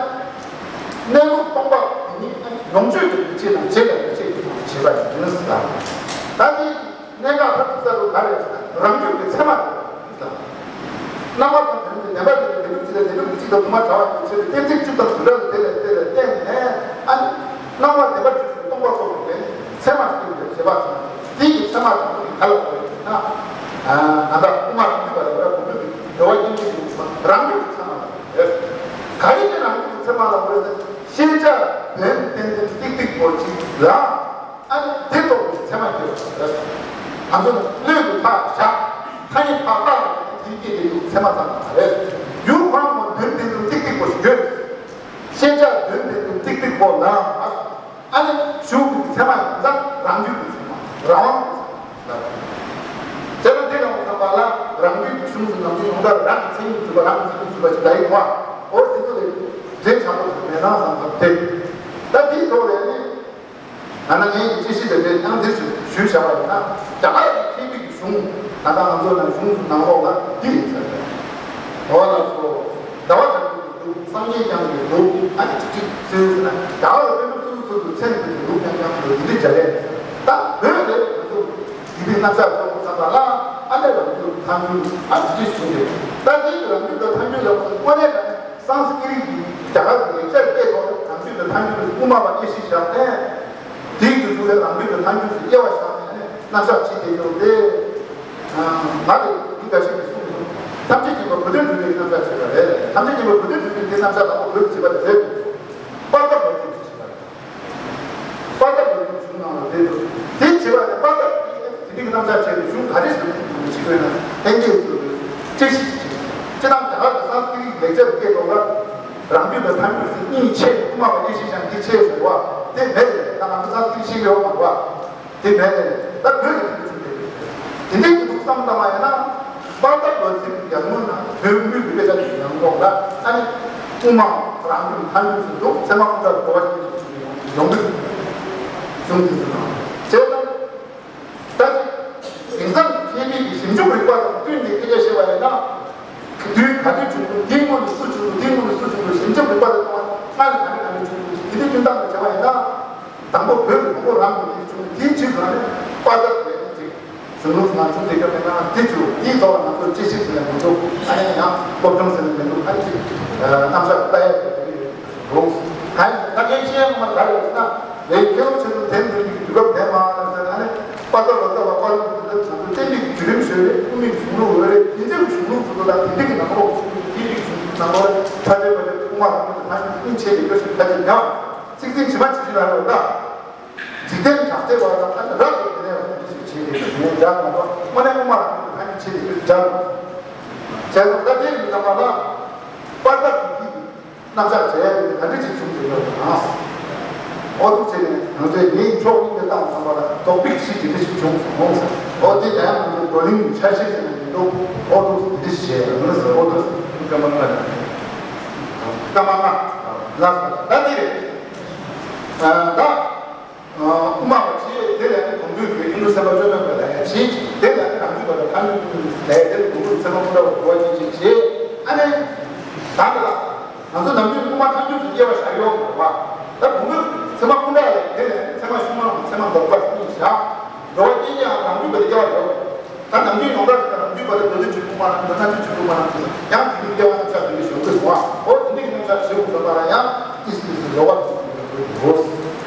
གནས་ལུགས་སྟོང་པ་དེ་ཉིད་ཡོངས་གཅོད་ཀྱི་ཡིད་ཆེས་དང་བྱེད་པའི་ཡིད་ཆེས་ཀྱི་ཐོག་ནས་བྱེད་པ་ཡིན་ཟེར། ད་དེ་གནད་འགག་མཐར་ཐུག་ས་དེ་ག་རེ་ཟེར་ན་རང་རྒྱུད་ཀྱི་ཚད་མ་རེད་ཟེར། སྣང་བ་དང་དོན་གྱི་བདེན་པ་དེ་བདེན་པའི་གཅིག་དང་བདེན་པའི་གཅིག་དང་དུ་མ་བྱ་བ་ཡིན་ཕྱིར་གཏན་ཚིགས་གཅིག་དང་དུ་འདྲ་ལ་དེ་ལས་དེ་ལས་བརྟེན་ནས། ཨ་ནི་སྣང་བ་བདེན་པར་གྲུབ་པའི་སྟོང་པ་རྟོགས་པའི་ཚད་མ་ཞིག་ཡོད་པའི་བྱེད་པ་ཚང་མ་དེ་ཡི་ཚད་མ་དང་པོ་ནི་ག་ལ་གོ་ཡོད་ན། ཨ་ད་ལྟ་དབུ་མ་རང་རྒྱུད་པ་ལ་ཡོད་པ་གོང་རྒྱུད་ཀྱི་འགྲོ་བ་སྐྱེ་མཆེད་ཀྱི་རང་རྒྱུད་ཀྱི་ཚད་མ་ལ་ཡོད། ག་རེ་བྱས་རང་རྒྱུད་ཀྱི་ཚད་མ་ལ་ཡོད་ཟེར། ཤེས་བྱ་དོན་ཏན་ཏན་ཏིག་ཏིག་པོ་ཅིག་ལ། ཨ་ནི་དེ་རྟོགས་པའི་ཚད་མ་སྐྱེ་བ་རེད། ང་ཚོ་ནི་བློས་འདུག་ཐག་བཞག་ཐ་སྙད་ཕར་བཏགས་ནས་དེའི་སྐད་དེ་ཡུལ་ཚད་མ་ཙམ་མ་རེད། ཡུལ་ཁོ་རང་ངོ་དོན་ཏན་ཏིག་ཏིག་པོ་ཞིག་ཡོད། ཤེས་བྱ་དོན་ཏན་ཏིག་ཏིག་པོ་ལ། ཨ་ནི་གཞུང་གི་ཚད་མ་ཡིན་ཙང་རང་རྒྱུད་ཀྱི་ཚད་མ། རང་དབང་གི་ཚད་མ། དེ་ལ་དེ་ལ་བསམ་པ་ལ་རང་རྒྱུད་ཀྱི་གཞུང་གི་ནང་དོན་ཡོངས་གྲགས་རང་གི་མཚན་ཉིད་འཇུག་པ། རང་གི་མཚན་ཉིད་འཇུག་པ་ཞིག་ད་ཡིན་བ། འོ་དེ་ཚོ་ལས་འབྲེལ་ཆགས་པོ་ཞིག་མེད་ན་བསམ་བསམ་དེ། ད་དེའི་ཐོག་ལས་ནི། ང་ན་ངའི་དཔྱད་གཞི་དེ་འདྲའི་ཡང་འདིར་ཞུ་ཞུས་བཞག་པ་ཡིན་ན། རྒྱ་གར་གྱི་མཁས་པའི་གཞུང་། ད་ལྟ་ང་ཚོ་ནང་གཞུང་ནང་ལོགས་ལ་འདི་ཡིན་ཟེར་ཏེ། འོ་ལགས་སོ། ཟླ་བ་དང་པོའི་ལུགས། སངས་རྒྱས་བསྐྱངས་པའི་ལུགས། ཨ་ནི་གཅིག་གཅིག་ཟེར་ཟེར་ན། རྒྱ་གར་ལ་དཔེ་མི་སོ་སོ་སོ་སོའི་མཚན་བརྗོད་ཀྱི་ལུགས་རྐྱང་རྐྱང་དུ་འདི་འདྲའི་སྦྱར་ཡས། ད་བོད་ལ་ང་ཚོ་འདི་འདྲའི་རྣམ་གཞག་ཚོགས་པ་ཚང་མ་ལ་ཨ་ནི་རང་རྒྱུད་ཐལ་འགྱུར་ཨ་ནི་འདི་འདྲའི་བྱུང་སྟེ། ད་འདི་རང་རྒྱུད་དང་ཐལ་འགྱུར་ལ་དངོས་གནས་ཀྱང་སཾ་སྐྲྀ་ཏ་གི་རྒྱ་གར་གྱི་ལེགས་སྦྱར་སྐད་ཐོག་ནས་རང་རྒྱུད་དང་ཐལ་འགྱུར་དབུ་མ་པ་དབྱེ་གཞི་བཞག་ནས། དེའི་རྒྱུ་ཚུལ་ལས་རང་རྒྱུད་དང་ཐལ་འགྱུར་གྱི་དབྱེ་བ་བཞག་ནས་རྣམ་གཞག་ཅིག་དེ་ཡོད་དེ། ང་ལས་མི་འགའ་ཞིག་གིས་གསུངས་སོང་། ཐམས་ཅད་མཁྱེན་པ་བུ་སྟོན་གྲུབ་པའི་རྣམ་གཞག་བྱས་པ་རེད། ཐམས་ཅད་མཁྱེན་པ་བུ་སྟོན་གྲུབ་པའི་དེ་རྣམ་གཞག་དང་པོ་བོད་ཀྱི་བྱས་པ་དེ་རེད། པ་ཏ་ལོ་ཙཱ་གིས་བྱས་པ་རེད། པ་ཏ་ལོ་ཙཱའི་གཞུང་ནང་ལ་རེད་འདུག་དེ་བྱས་པ་ནི་པ་ཏ་དེ་འདྲའི་རྣམ་གཞག་བྱས་ཏེ་གཞུང་ག་རེ་ཟེར་ནས་བྱེད་དགོས་ན་ལྷན་སྐྱེས་སུ་རེད། བཀྲ་ཤིས་ཀྱི་ཆེད། སྤྱིར་བཏང་རྒྱ་གར་གྱི་སཾ་སྐྲྀ་ཏ་གི་ལེགས་སྦྱར་སྐད་ཐོག་ལ་རང་རྒྱུད་དང་ཐལ་འགྱུར་ཟེར་གཉིས་ཕྱེ། དབུ་མ་པ་དབྱེ་གཞི་བཞག་འདི་ཕྱེ་ཟེར་བ་དེ་མེད་རེད། ད་ང་ཚོ་སཾ་སྐྲྀ་ཏ་ཤེས་ཀྱི་ཡོད་མ་རེད་བ། དེ་མེད་རེད། ད་བོད་ཀྱི་དེ་ཚོ་རེད། དེ་འདྲའི་གི་འདུག་བསམ་བློ་བཏང་བ་ཡིན་ན། པ་ཏ་ལོ་ཙཱའི་ཡར་སྔོན་ན་བོད་མི་གི་དཔེ་ཆ་གི་ནང་ལོགས་ལ་ཨ་ནི་དབུ་མ་རང་རྒྱུད་ཐལ་འགྱུར་ཟེར་འདུག་ཚད་མ་ཀུན་བྲལ་འགྲོ་བ་ཞེས་བྱ་ཡོང་གི་འདུག་གཞུང་དེ་ཚོ་ནང་བྱས་ཙང་། ད་དེང་སང་མཁས་པའི་གི་ཞིབ་འཇུག་རིག་པ་དང་བསྟུན་ནས་སྐད་ཆ་བཤད་པ་ཡིན་ན། དུས་ག་དུས་བྱུང་འདུག་དེའི་སྔོན་དུ་སུ་བྱུང་འདུག་དེའི་སྔོན་དུ་སུ་བྱུང་འདུག་ཞིབ་འཇུག་རིག་པ་དང་བསྟུན་ནས་སྔར་ག་ནས་ག་ནས་བྱུང་འདུག་དེ་འདྲའི་བསྟུན་སྟངས་ལ་བྱས་པ་ཡིན་ན། དང་པོ་བོད་ཀྱི་མགོན་པོ་རང་གི་དེ་བྱུང་། དེའི་རྗེས་སུ་ནི་པ་ཏ་ལོ་ཙཱ་ཅིག་གཞུང་ལུགས་ནང་བྱུང་བསྡད་ཀྱི་མེད་ན་དེ་བྱུང་། དེའི་ཐོག་ལ་ང་ཚོ་དཔྱད་ཞིབ་ཟེར་ནས་མི་འདུག་ཨ་ནི་ཡང་སློབ་སྦྱོང་ཟེར་ནས་མི་འདུག་ཨ་ནི་ཅིག་རྣམ་གཞག་ལྟ་ཡ་ཟེར་གྱི་རེད། ད་ ཨ་ནི་ཤེས་ཡོན་མ་ག་རེ་ཟེར་ན། ལས་ཁེ་ལོ་ཆེ་ཚོ་དེ་འདྲ་གི་དུས་སྐབས་དེ་མ་ཟེར་ན། ཨ་ནི་པ་ཏ་ལོ་ཙཱ་བ་པ་ལོ་ཙཱ་བ་ཚོ་བསྟན་པའི་བརྒྱུད་རིམ་ཤོད་རེད། དབུ་མའི་གཞུང་ལུགས་ཡོད་རེད། དེ་འདྲའི་གཞུང་ལུགས་ཚོ་དང་། དེ་འདྲ་གི་ནང་ལོགས་ཤིག་དེ་འདྲའི་གཞུང་ལུགས་ནང་ལོགས་ལ་ཕྲ་རྒྱས་པ་རེད། དབུ་མ་རང་ཉིད་ཀྱི་ཐ་སྙད་སྙིང་ཆེ་ཡོད་ཤིག་ཕལ་ཆེར་ཉར་བ། ཚིག་ཚིག་ཇི་མ་ཇི་བཞིན་ལ་རོ་ད། འཇིག་རྟེན་གྲགས་ཚད་པ་དང་། ཨ་ནི་རབ་ཏུ་དེ་ནས་བ་དེ་ཞིག་བྱེད་དེ་ཞིག་ཡང་སྦྱར་མ་གཏོགས། དངོས་གནས་དབུ་མ་རང་ཉིད་ཀྱི་ཐ་སྙད་ཆེ་དེ་ཞིག་སྦྱར་མ་གཏོགས། བྱས་ཙང་ད་དེ་ཡིན་ཙང་མ་ལ་པར་ཀ་དེ་གི་རྣམ་གཞག་བྱས་ཡ་དེ་ག་འདྲ་ཅིག་བྱུང་ཟེར་ཡོད་ན། ཨོ་ཐུག་བྱས་ནས་ང་ཚོས་ངའི་ཕྱོགས་གཉིས་ཀ་བཏང་བསམ་པ་ལ་རྡོག་པིག་ཞིག་དེ་འདྲ་ཞིག་བྱུང་སོང་ཟེར། ཨོ་དེ་ད་ཡང་ང་ཚོའི་བགྲོ་གླེང་གི་འཆར་གཞི་ཟེར་ན་མི་འདུག་ཨོ་ཐུག་དེ་འདྲ་ཞིག་བྱས་ཡོད་ན་ཟེར། ཨོ་ཐུག་སྐར་མ་ལྔ་རེད། སྐར་མ་ལྔ་ལ་ད་དེ་རེད། ད། དབུ་མ་པ་ཆེ་དེ་ལས་ནི་གོང་དུ་གི་ཨིན་དྲུག་སེམས་དཔའ་བཅོམ་ལྡན་འདས་ལ་ཡང་བྱེད་ཅིག་དེ་ལས་ནི་རང་རྒྱུད་པ་དང་ཐལ་འགྱུར་ཀུན་ལས་དེ་ལ་གོང་དུ་སེམས་དཔའ་ཀུན་དགའ་བོ་གོ་བ་ཅིག་ཅིག་བྱེད། ཨ་ནི། ད་ལྟ་ང་ཚོ་ནམ་རྒྱུན་དབུ་མ་ཐལ་འགྱུར་དུ་དབྱེ་བ་བཞག་ཡོད་མ་རེད་པ། ད་གོང་དུ་སེམས་དཔའ་ཀུན་དགའ་ལས་དེ་ལས་ནི་ཚད་མ་ཤུགས་མ་ལ་ཚད་མ་ལྡོག་པ་གཉིས་བཞག་འགྲོ་བ་ཀུན་ཀྱང་རང་རྒྱུད་པ་དེ་དབྱེ་བ་ཡོད། ད་ནམ་རྒྱུན་ཡོངས་གྲགས་ཀྱི་ནང་རྒྱུད་པ་དེ་མདོ་སྡེ་བཅུ་དཔུང་པ་ནང་དུ། ན་རྒྱུད་བཅུ་དཔུང་པ་ནང་དུ་ཡང་དེ་ཉིད་དབྱེ་བ་རྣམ་གཞག་དེ་འདྲ་ཞུ་དགོས་སོང་ཨ། འོ་དེ་འདྲ་གི་རྣམ་གཞག་ཞུ་དགོས་ཟེར་བ་ལ་ཡང་ཏིས་ཏིས་སུ་རོ་བ་ཞུ་དགོས་འདུག་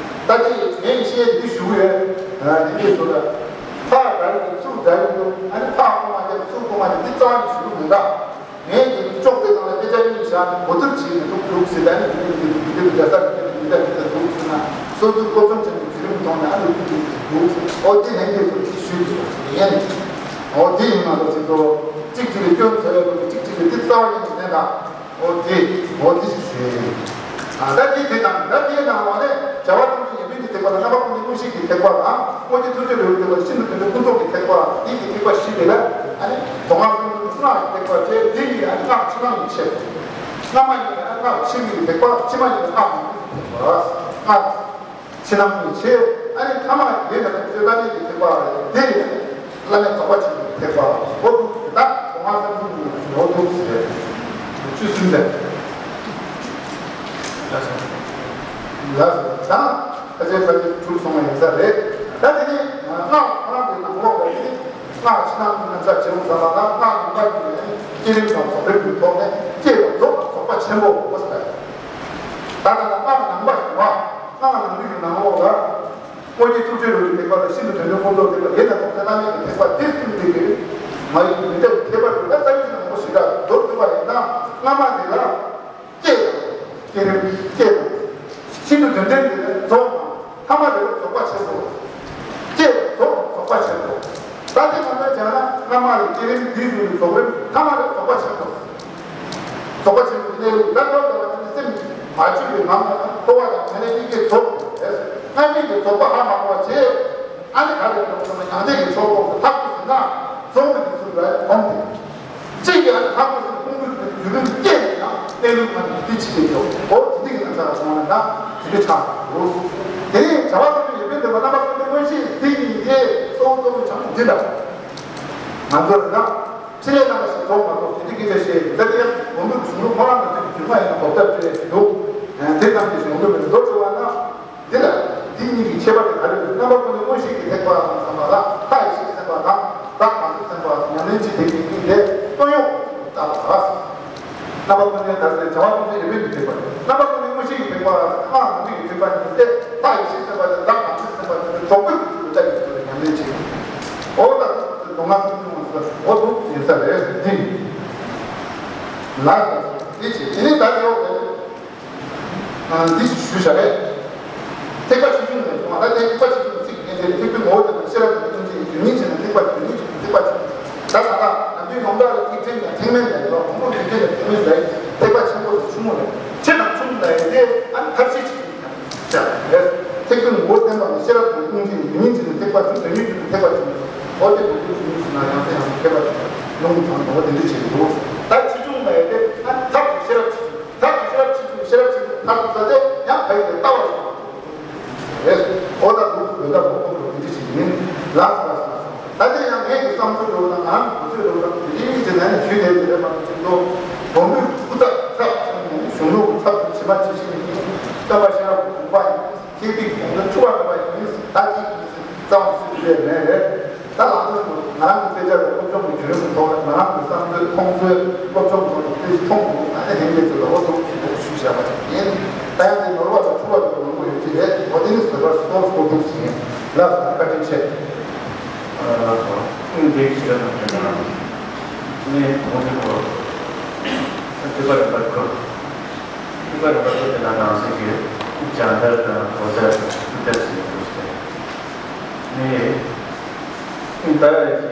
ད་དེ་ངས་བཤད་འདི་ཞུ་གི་ཡོད། དེ་འདྲས་སོ། ད་ཕ་ག་རེ་ཚུར་ག་རེ་འདུག་ཨ་ནི་ཕ་ཁོ་མ་རྒྱབ་ཚུར་ཁོ་མ་རྒྱབ་འདི་རྩ་བ་ནས་ཞུ་གི་མེད་ད། ངས་འདི་ཅོག་དེ་ནང་ལ་དཔེ་ཆ་གཉིས་བཞག་ནས་གོ་བསྡུར་བྱས་ནས་འདུག་འདུག་ཟེར། ད་ནི་འདི་འདི་འདི་འདི་འདི་འདི་ས་འདི་འདི་འདི་འདི་འདུག་ཟེར་ན། སོ་སོའི་སློབ་སྦྱོང་བྱས་ནས་བརྒྱུད་རིམ་ཐོག་ནས་ཨ་ནི་འདི་འདི་འདི་འདུག་ཟེར། ཨོ་དེ་ལན་དེ་ཚོ་ཅིག་ཞུས་འདུག་ཟེར་ཡིན། ཨོ་དེ་ཡིན་མ་གཏོགས་ཅིག་ཏུ་གཅིག་གཅིག་ལ་སྐྱོན་བཟོ་ཡག་གི་གཅིག་གཅིག་ལ་འདི་རྩ་བ་ཉིད་ནས་མེད་ད། ཨོ་དེ་ཨོ་དེ་ཞིག་ཞུས། ཨ་ད་དེ་དེ་དང་ད་དེའི་ནང་ལོགས་ནས་བྱ་བ་ཐམས་ཅད་ཡོན་ཏན་གྱི་ཐེག་པ་དང་། རྣམ་པ་ཀུན་ནས་མངོན་ཤེས་ཀྱི་ཐེག་པ་དང་། དངོས་གཞི་ཐུགས་རྗེ་ལེའུའི་ཐེག་པ་དང་། ཤིན་ཏུ་དོན་ལྡན་ཀུན་རྫོབ་ཀྱི་ཐེག་པ། འདི་གི་ཐེག་པ་བཞི་དེ་ལ་ཨ་ནི་མདོ་སྔགས་གསུམ་སྔགས་ཀྱི་ཐེག་པ་བྱས། འདི་གཉིས་ཨ་ནི་སྔགས་ཕྱི་ནང་གཉིས་ཕྱེ། སྔ་མ་གཉིས་ཨ་ནི་སྔགས་ཕྱི་མའི་ཐེག་པ། ཕྱི་མ་གཉིས་སྔགས་ནང་གི་ཐེག་པ། སྔགས་ཕྱི་ནང་གཉིས་ཕྱེ། ཨ་ནི་ཐ་མ་ཡི་ན་ཐུགས་རྗེ་བླ་མེད་ཀྱི་ཐེག་པ་རེད། དེ་ཡིན། བླ་མེད་རྫོགས་པ་ཆེན་པོའི་ཐེག་པ། འོ་འདུག་ད་མདོ་སྔགས་གསུམ་སྔགས་ནང་གི་འོ་འདུག་ཟེར། བཅུ་གསུམ་ལས། ལགས་སོ། ད་ཕལ་ཆེར་ཕལ་ཆེར་གྲུབ་སོང་བ་ཡིན་ས་རེད། ད་དེ་ནི་སྔགས་ཁོ་རང་གི་ནང་ལོགས་ལ་ཡིན། སྔགས་ཕྱི་ནང་གི་རྣམ་གཞག་བྱེད་འོང་ཙམ་པ་ན། སྔགས་ནང་པ་ཡིན་ནའི་བསྐྱེད་རིམ་དང་རྫོགས་རིམ་གྱི་ཐོག་ནས་བསྐྱེད་པ་རྫོགས་པ་རྫོགས་པ་ཆེན་པོ་ཟེར། ད་ལྟ་ན་སྔགས་ནང་པ་ཞེས་པ། སྔགས་ནང་པའི་ནང་ལོགས་ལ། དངོས་གཞི་ཐུགས་རྗེ་ལེའུའི་ཐེག་པ་དང་། ཤིན་ཏུ་དོན་ལྡན་ཀུན་རྫོབ་ཐེག་པ། ཡེ་ན་རྫོགས་པའི་བླ་མེད་ཀྱི་ཐེག་པ། དེ་གསུམ་དེ་གི་མ་ཡིན་མི་འདྲ་བའི་ཁྱད་པར་དེ་ལ་རྩ་བའི་ནང་པ་ཞེ་དྲག་མདོར་བསྡུས་པ་ཡིན་ན། སྔ་མ་དེ་ལ་བསྐྱེད་དང་། བསྐྱེད་རིམ་བསྐྱེད་དང་། ཤིན་ཏུ་དོན་ལྡན་དེ་ལ་རྫོགས་དང་། ཐ་མ་དེ་ལ་རྫོགས་པ་ཆེན་པོ། བསྐྱེད་རྫོགས་རྫོགས་པ་ཆེན་པོ། ད་དེ་གང་ལྟར་བྱས་ན་སྔ་མ་ལ་བསྐྱེད་རིམ། དེའི་གཞུག་ལ་རྫོགས་རིམ། ཐ་མ་ལ་རྫོགས་པ་ཆེན་པོ། རྫོགས་པ་ཆེན་པོའི་གནས་ལུགས་ལ་ཐོག་ཏུ་ལ་ནི་སེམས་མ་བཅོས་པའི་ངང་ལ་འཁོར་བ་དང་མྱ་ངན་གཉིས་ཀའི་རྫོགས་པ་རེད། སྔ་མའི་གི་རྫོགས་པ་ཧ་མ་གོ་བ་བྱས། ཨ་ནི་ག་རེ་ཡོང་སོང་ན། མྱང་འདས་ཀྱི་ཕྱོགས་ལོགས་སུ་ལྷག་པོ་ཟིན་ན་རྫོགས་པའི་གི་ཚུལ་ལ་སྒོམ་སྟེ། གཅིག་གིས་ཨ་ནི་ལྷག་པོ་ཟིན་ན་ཁོང་ཁྲོ་དེ་རྒྱུད་ལ་སྐྱེས་ནས་ཡང་གནས་ལུགས་ངང་ནས་དེ་ཕྱི་ལ་འགྲོ། འོ་དེ་འདྲ་གི་རྣམ་གཞག་ལ་སོང་བ་ན་ད་དེ་འདྲ་ཆགས་འགྲོ། དེ་ནས་བྱ་བ་ཐམས་ཅད་ཡོན་ཏན་ལྡན་པ་རྣམ་པ་ཀུན་ནས་མངོན་ཤེས་དེ་ཉིད་དེ་གཙོ་བོ་གཙོ་བོ་བྱང་ཆུབ་འདི་འདྲ། ང་ཚོ་ལ་ཕྲིན་ལས་རྣམ་པ་ཞིག་རྫོགས་མ་རྫོགས་དེ་འདྲའི་སྐད་ཆ་བཤད་ཡོད། ད་དེ་ཡང་དགོངས་པའི་གཞུང་ལུགས་ཁོ་རང་ནང་བཞིན་གྱི་རྒྱུ་མ་ཡིན་ན་གོ་བརྡ་སྤྲད་ཡས་ཞིག་འདུག་དེ་ཙམ་གྱིས་གཞུང་ལུགས་མིན་འདུག་ཅེས་པ་ན། འདི་ལ་འདི་གཉིས་ཀྱི་ཁྱད་པར་དེ་ག་རེ་རེད། རྣམ་པ་ཀུན་ནས་མངོན་ཤེས་ཀྱི་ཐེག་པ་དང་བསམ་པ་ལ། ལྷ་ཡེ་ཤེས་སེམས་དཔའ་དང་བདག་བྱང་ཆུབ་སེམས་དཔའ་ཉམས་ལེན་བྱེད་མཁན་གཉིས་ལས་དོན་ཡོད་ལྟ་བ། རྣམ་པ་ཀུན་ནས་ད་ཟེར་བྱ་བ་ཐམས་ཅད་ཡོན་ཏན་གྱི་ཐེག་པ་རེད། རྣམ་པ་ཀུན་ནས་མངོན་ཤེས་ཀྱི་ཐེག་པ་དང་སྔགས་ནང་པའི་ཐེག་པ་གཉིས་ཏེ། ལྷ་ཡེ་ཤེས་སེམས་དཔའ་དང་བདག་བྱང་ཆུབ་སེམས་དཔའ་གཉིས་ཏེ་རྫོགས་པའི་སྐུ་ཚུལ་ལ་ལྟ་བའི་ཚུལ་ལ་ཉམས་ལེན་བྱེད། འོ་ད་མདོ་སྔགས་གསུམ་སྟོང་ཟེར་འོ་འདུག་ཡིན་ས་རེད་འདི། ལ་ལ་འདི་བྱེད་དེ་ནི་ད་དེ་འོག་ལས། འདི་ཞུ་བྱ་རེད། ཐེག་པ་ཆེ་ཆུང་ནས་བྱུང་བ། ད་ཐེག་པ་ཆེ་ཆུང་ཚིག་ངེས་དེ་ཐེག་པའི་ངོ་བོ་དེ་དང་ཤེས་རབ་དང་ཀུན་གཞི་ཡི་རྒྱུ་ཉིད་ཅན་ནི་ཐེག་པ་རྒྱུ་ཉིད་ཅན་ཐེག་པ་ཆེ་ཆུང་། ད་ད་ལྟ་ནམ་རྒྱུན་ཡོངས་གྲགས་ལ་ཐེག་ཆེན་དང་ཐེག་དམན་ལ་ཡོད། དང་པོ་རྒྱུ་ཆེན་དང་ཐེག་དམན་ལ་ཐེག་པ་ཆེན་པོ་དང་ཆུང་ངུ་ལ། ཆེ་དང་ཆུང་ལ་ཡོད་དེ་ཨ་ནི་ཐབས་ཤེས་ཆེ་ཆུང་ཡང་བྱ་རེད། ཐེག་པའི་ངོ་བོ་བསྟན་པ་ནི་ཤེས་རབ་དང་ཀུན་གཞི་ཡི་རྒྱུ་ཉིད་ཅན་ནི་ཐེག་པ་ཆེ། དོན་ཡོད་རྒྱུ་ནི་ཐེག་པ་ཆེ། འོ་དེ་བོད་ཀྱི་གཞུང་ཞུ་ན་ཡང་སེ་ཡང་སེ་ཐེག་པ་ཆེ། ལུང་དང་ནོར་བ་དེ་འདྲ་བྱེད་ཀྱི་འདུག་ད་ཆེ་ཆུང་ལ་ཡོད་དེ་ཨ་ནི་ཐབས་དང་ཤེས་རབ་ཆེ་ཆུང་། ཐབས་ཀྱི་ཤེས་རབ་ཆེ་ཆུང་། ཤེས་རབ་ཆེ་ཆུང་ཐབས་ཀྱི་ས་དེ་ཡང་ཕ་ཡུལ་དུ་ལྟ་བ་རེད། འོ་ད་འདུག་འོ་ད་འོ་འོ་འོ་འདི་ཅིག་ཡིན། ལགས་སོ་ལགས་སོ། ད་དེ་ཡང་ངས་ཀྱི་བསམ་ཚུལ་འགྲོ་དང་ང་རང་གི་གོ་ཚོད་འགྲོ་དང་དེ་རིང་གི་ནང་ནས་ཞུས་བསྡད་དེ་རེད་མ་གཏོགས་ཅིག་འགྲོ། དགོངས་པའི་སྐུ་ཚབ་ཚབ་ཚུན་ནས་གཞུང་ལུགས་ཀྱི་ཚབ་ཏུ་ཇི་མ་ཇི་བཞིན་ཡིན། སྟོན་པ་ཤེས་རབ་ཀྱི་དགོངས་པ་ཡིན། ཁྱེད་ཀྱི་དགོངས་དོན་འཁྲུལ་བ་མེད་པ་ཡིན། ད་ཅིག་ཡིན་ཟེར་རྩ་བ་ནས་ཞུ་རྒྱུ་མེད་རེད། ད་ལམ་སྟོན་དུ་ང་རང་གི་དཔེ་ཆ་དང་སློབ་སྦྱོང་གི་བརྒྱུད་རིམ་གྱི་ཐོག་ནས་ང་རང་གི་བསམ་ཚུལ་མཐོང་ཚུལ་སློབ་སྦྱོང་གི་ཐོག་ནས་དཔེ་མཐོང་འདུག་ཨ་ནི་ལྷན་རྒྱས་ཚོ་ལ་འོ་ཐུག་ཞུ་འདུག་ཞུས་བཞག་པ་ཞིག་ཡིན། ད་ཡང་དེ་ནོར་བ་དང་འཁྲུལ་བ་དང་ རིམ་པ་ཚོ་དེ་ན་ནང་གསེས་ཀྱི་སྦྱང་བརྡར་དང་གོ་བརྡར་ཐུགས་བརྡར་ཟེར་ཡོད་དེ། ནི་ད་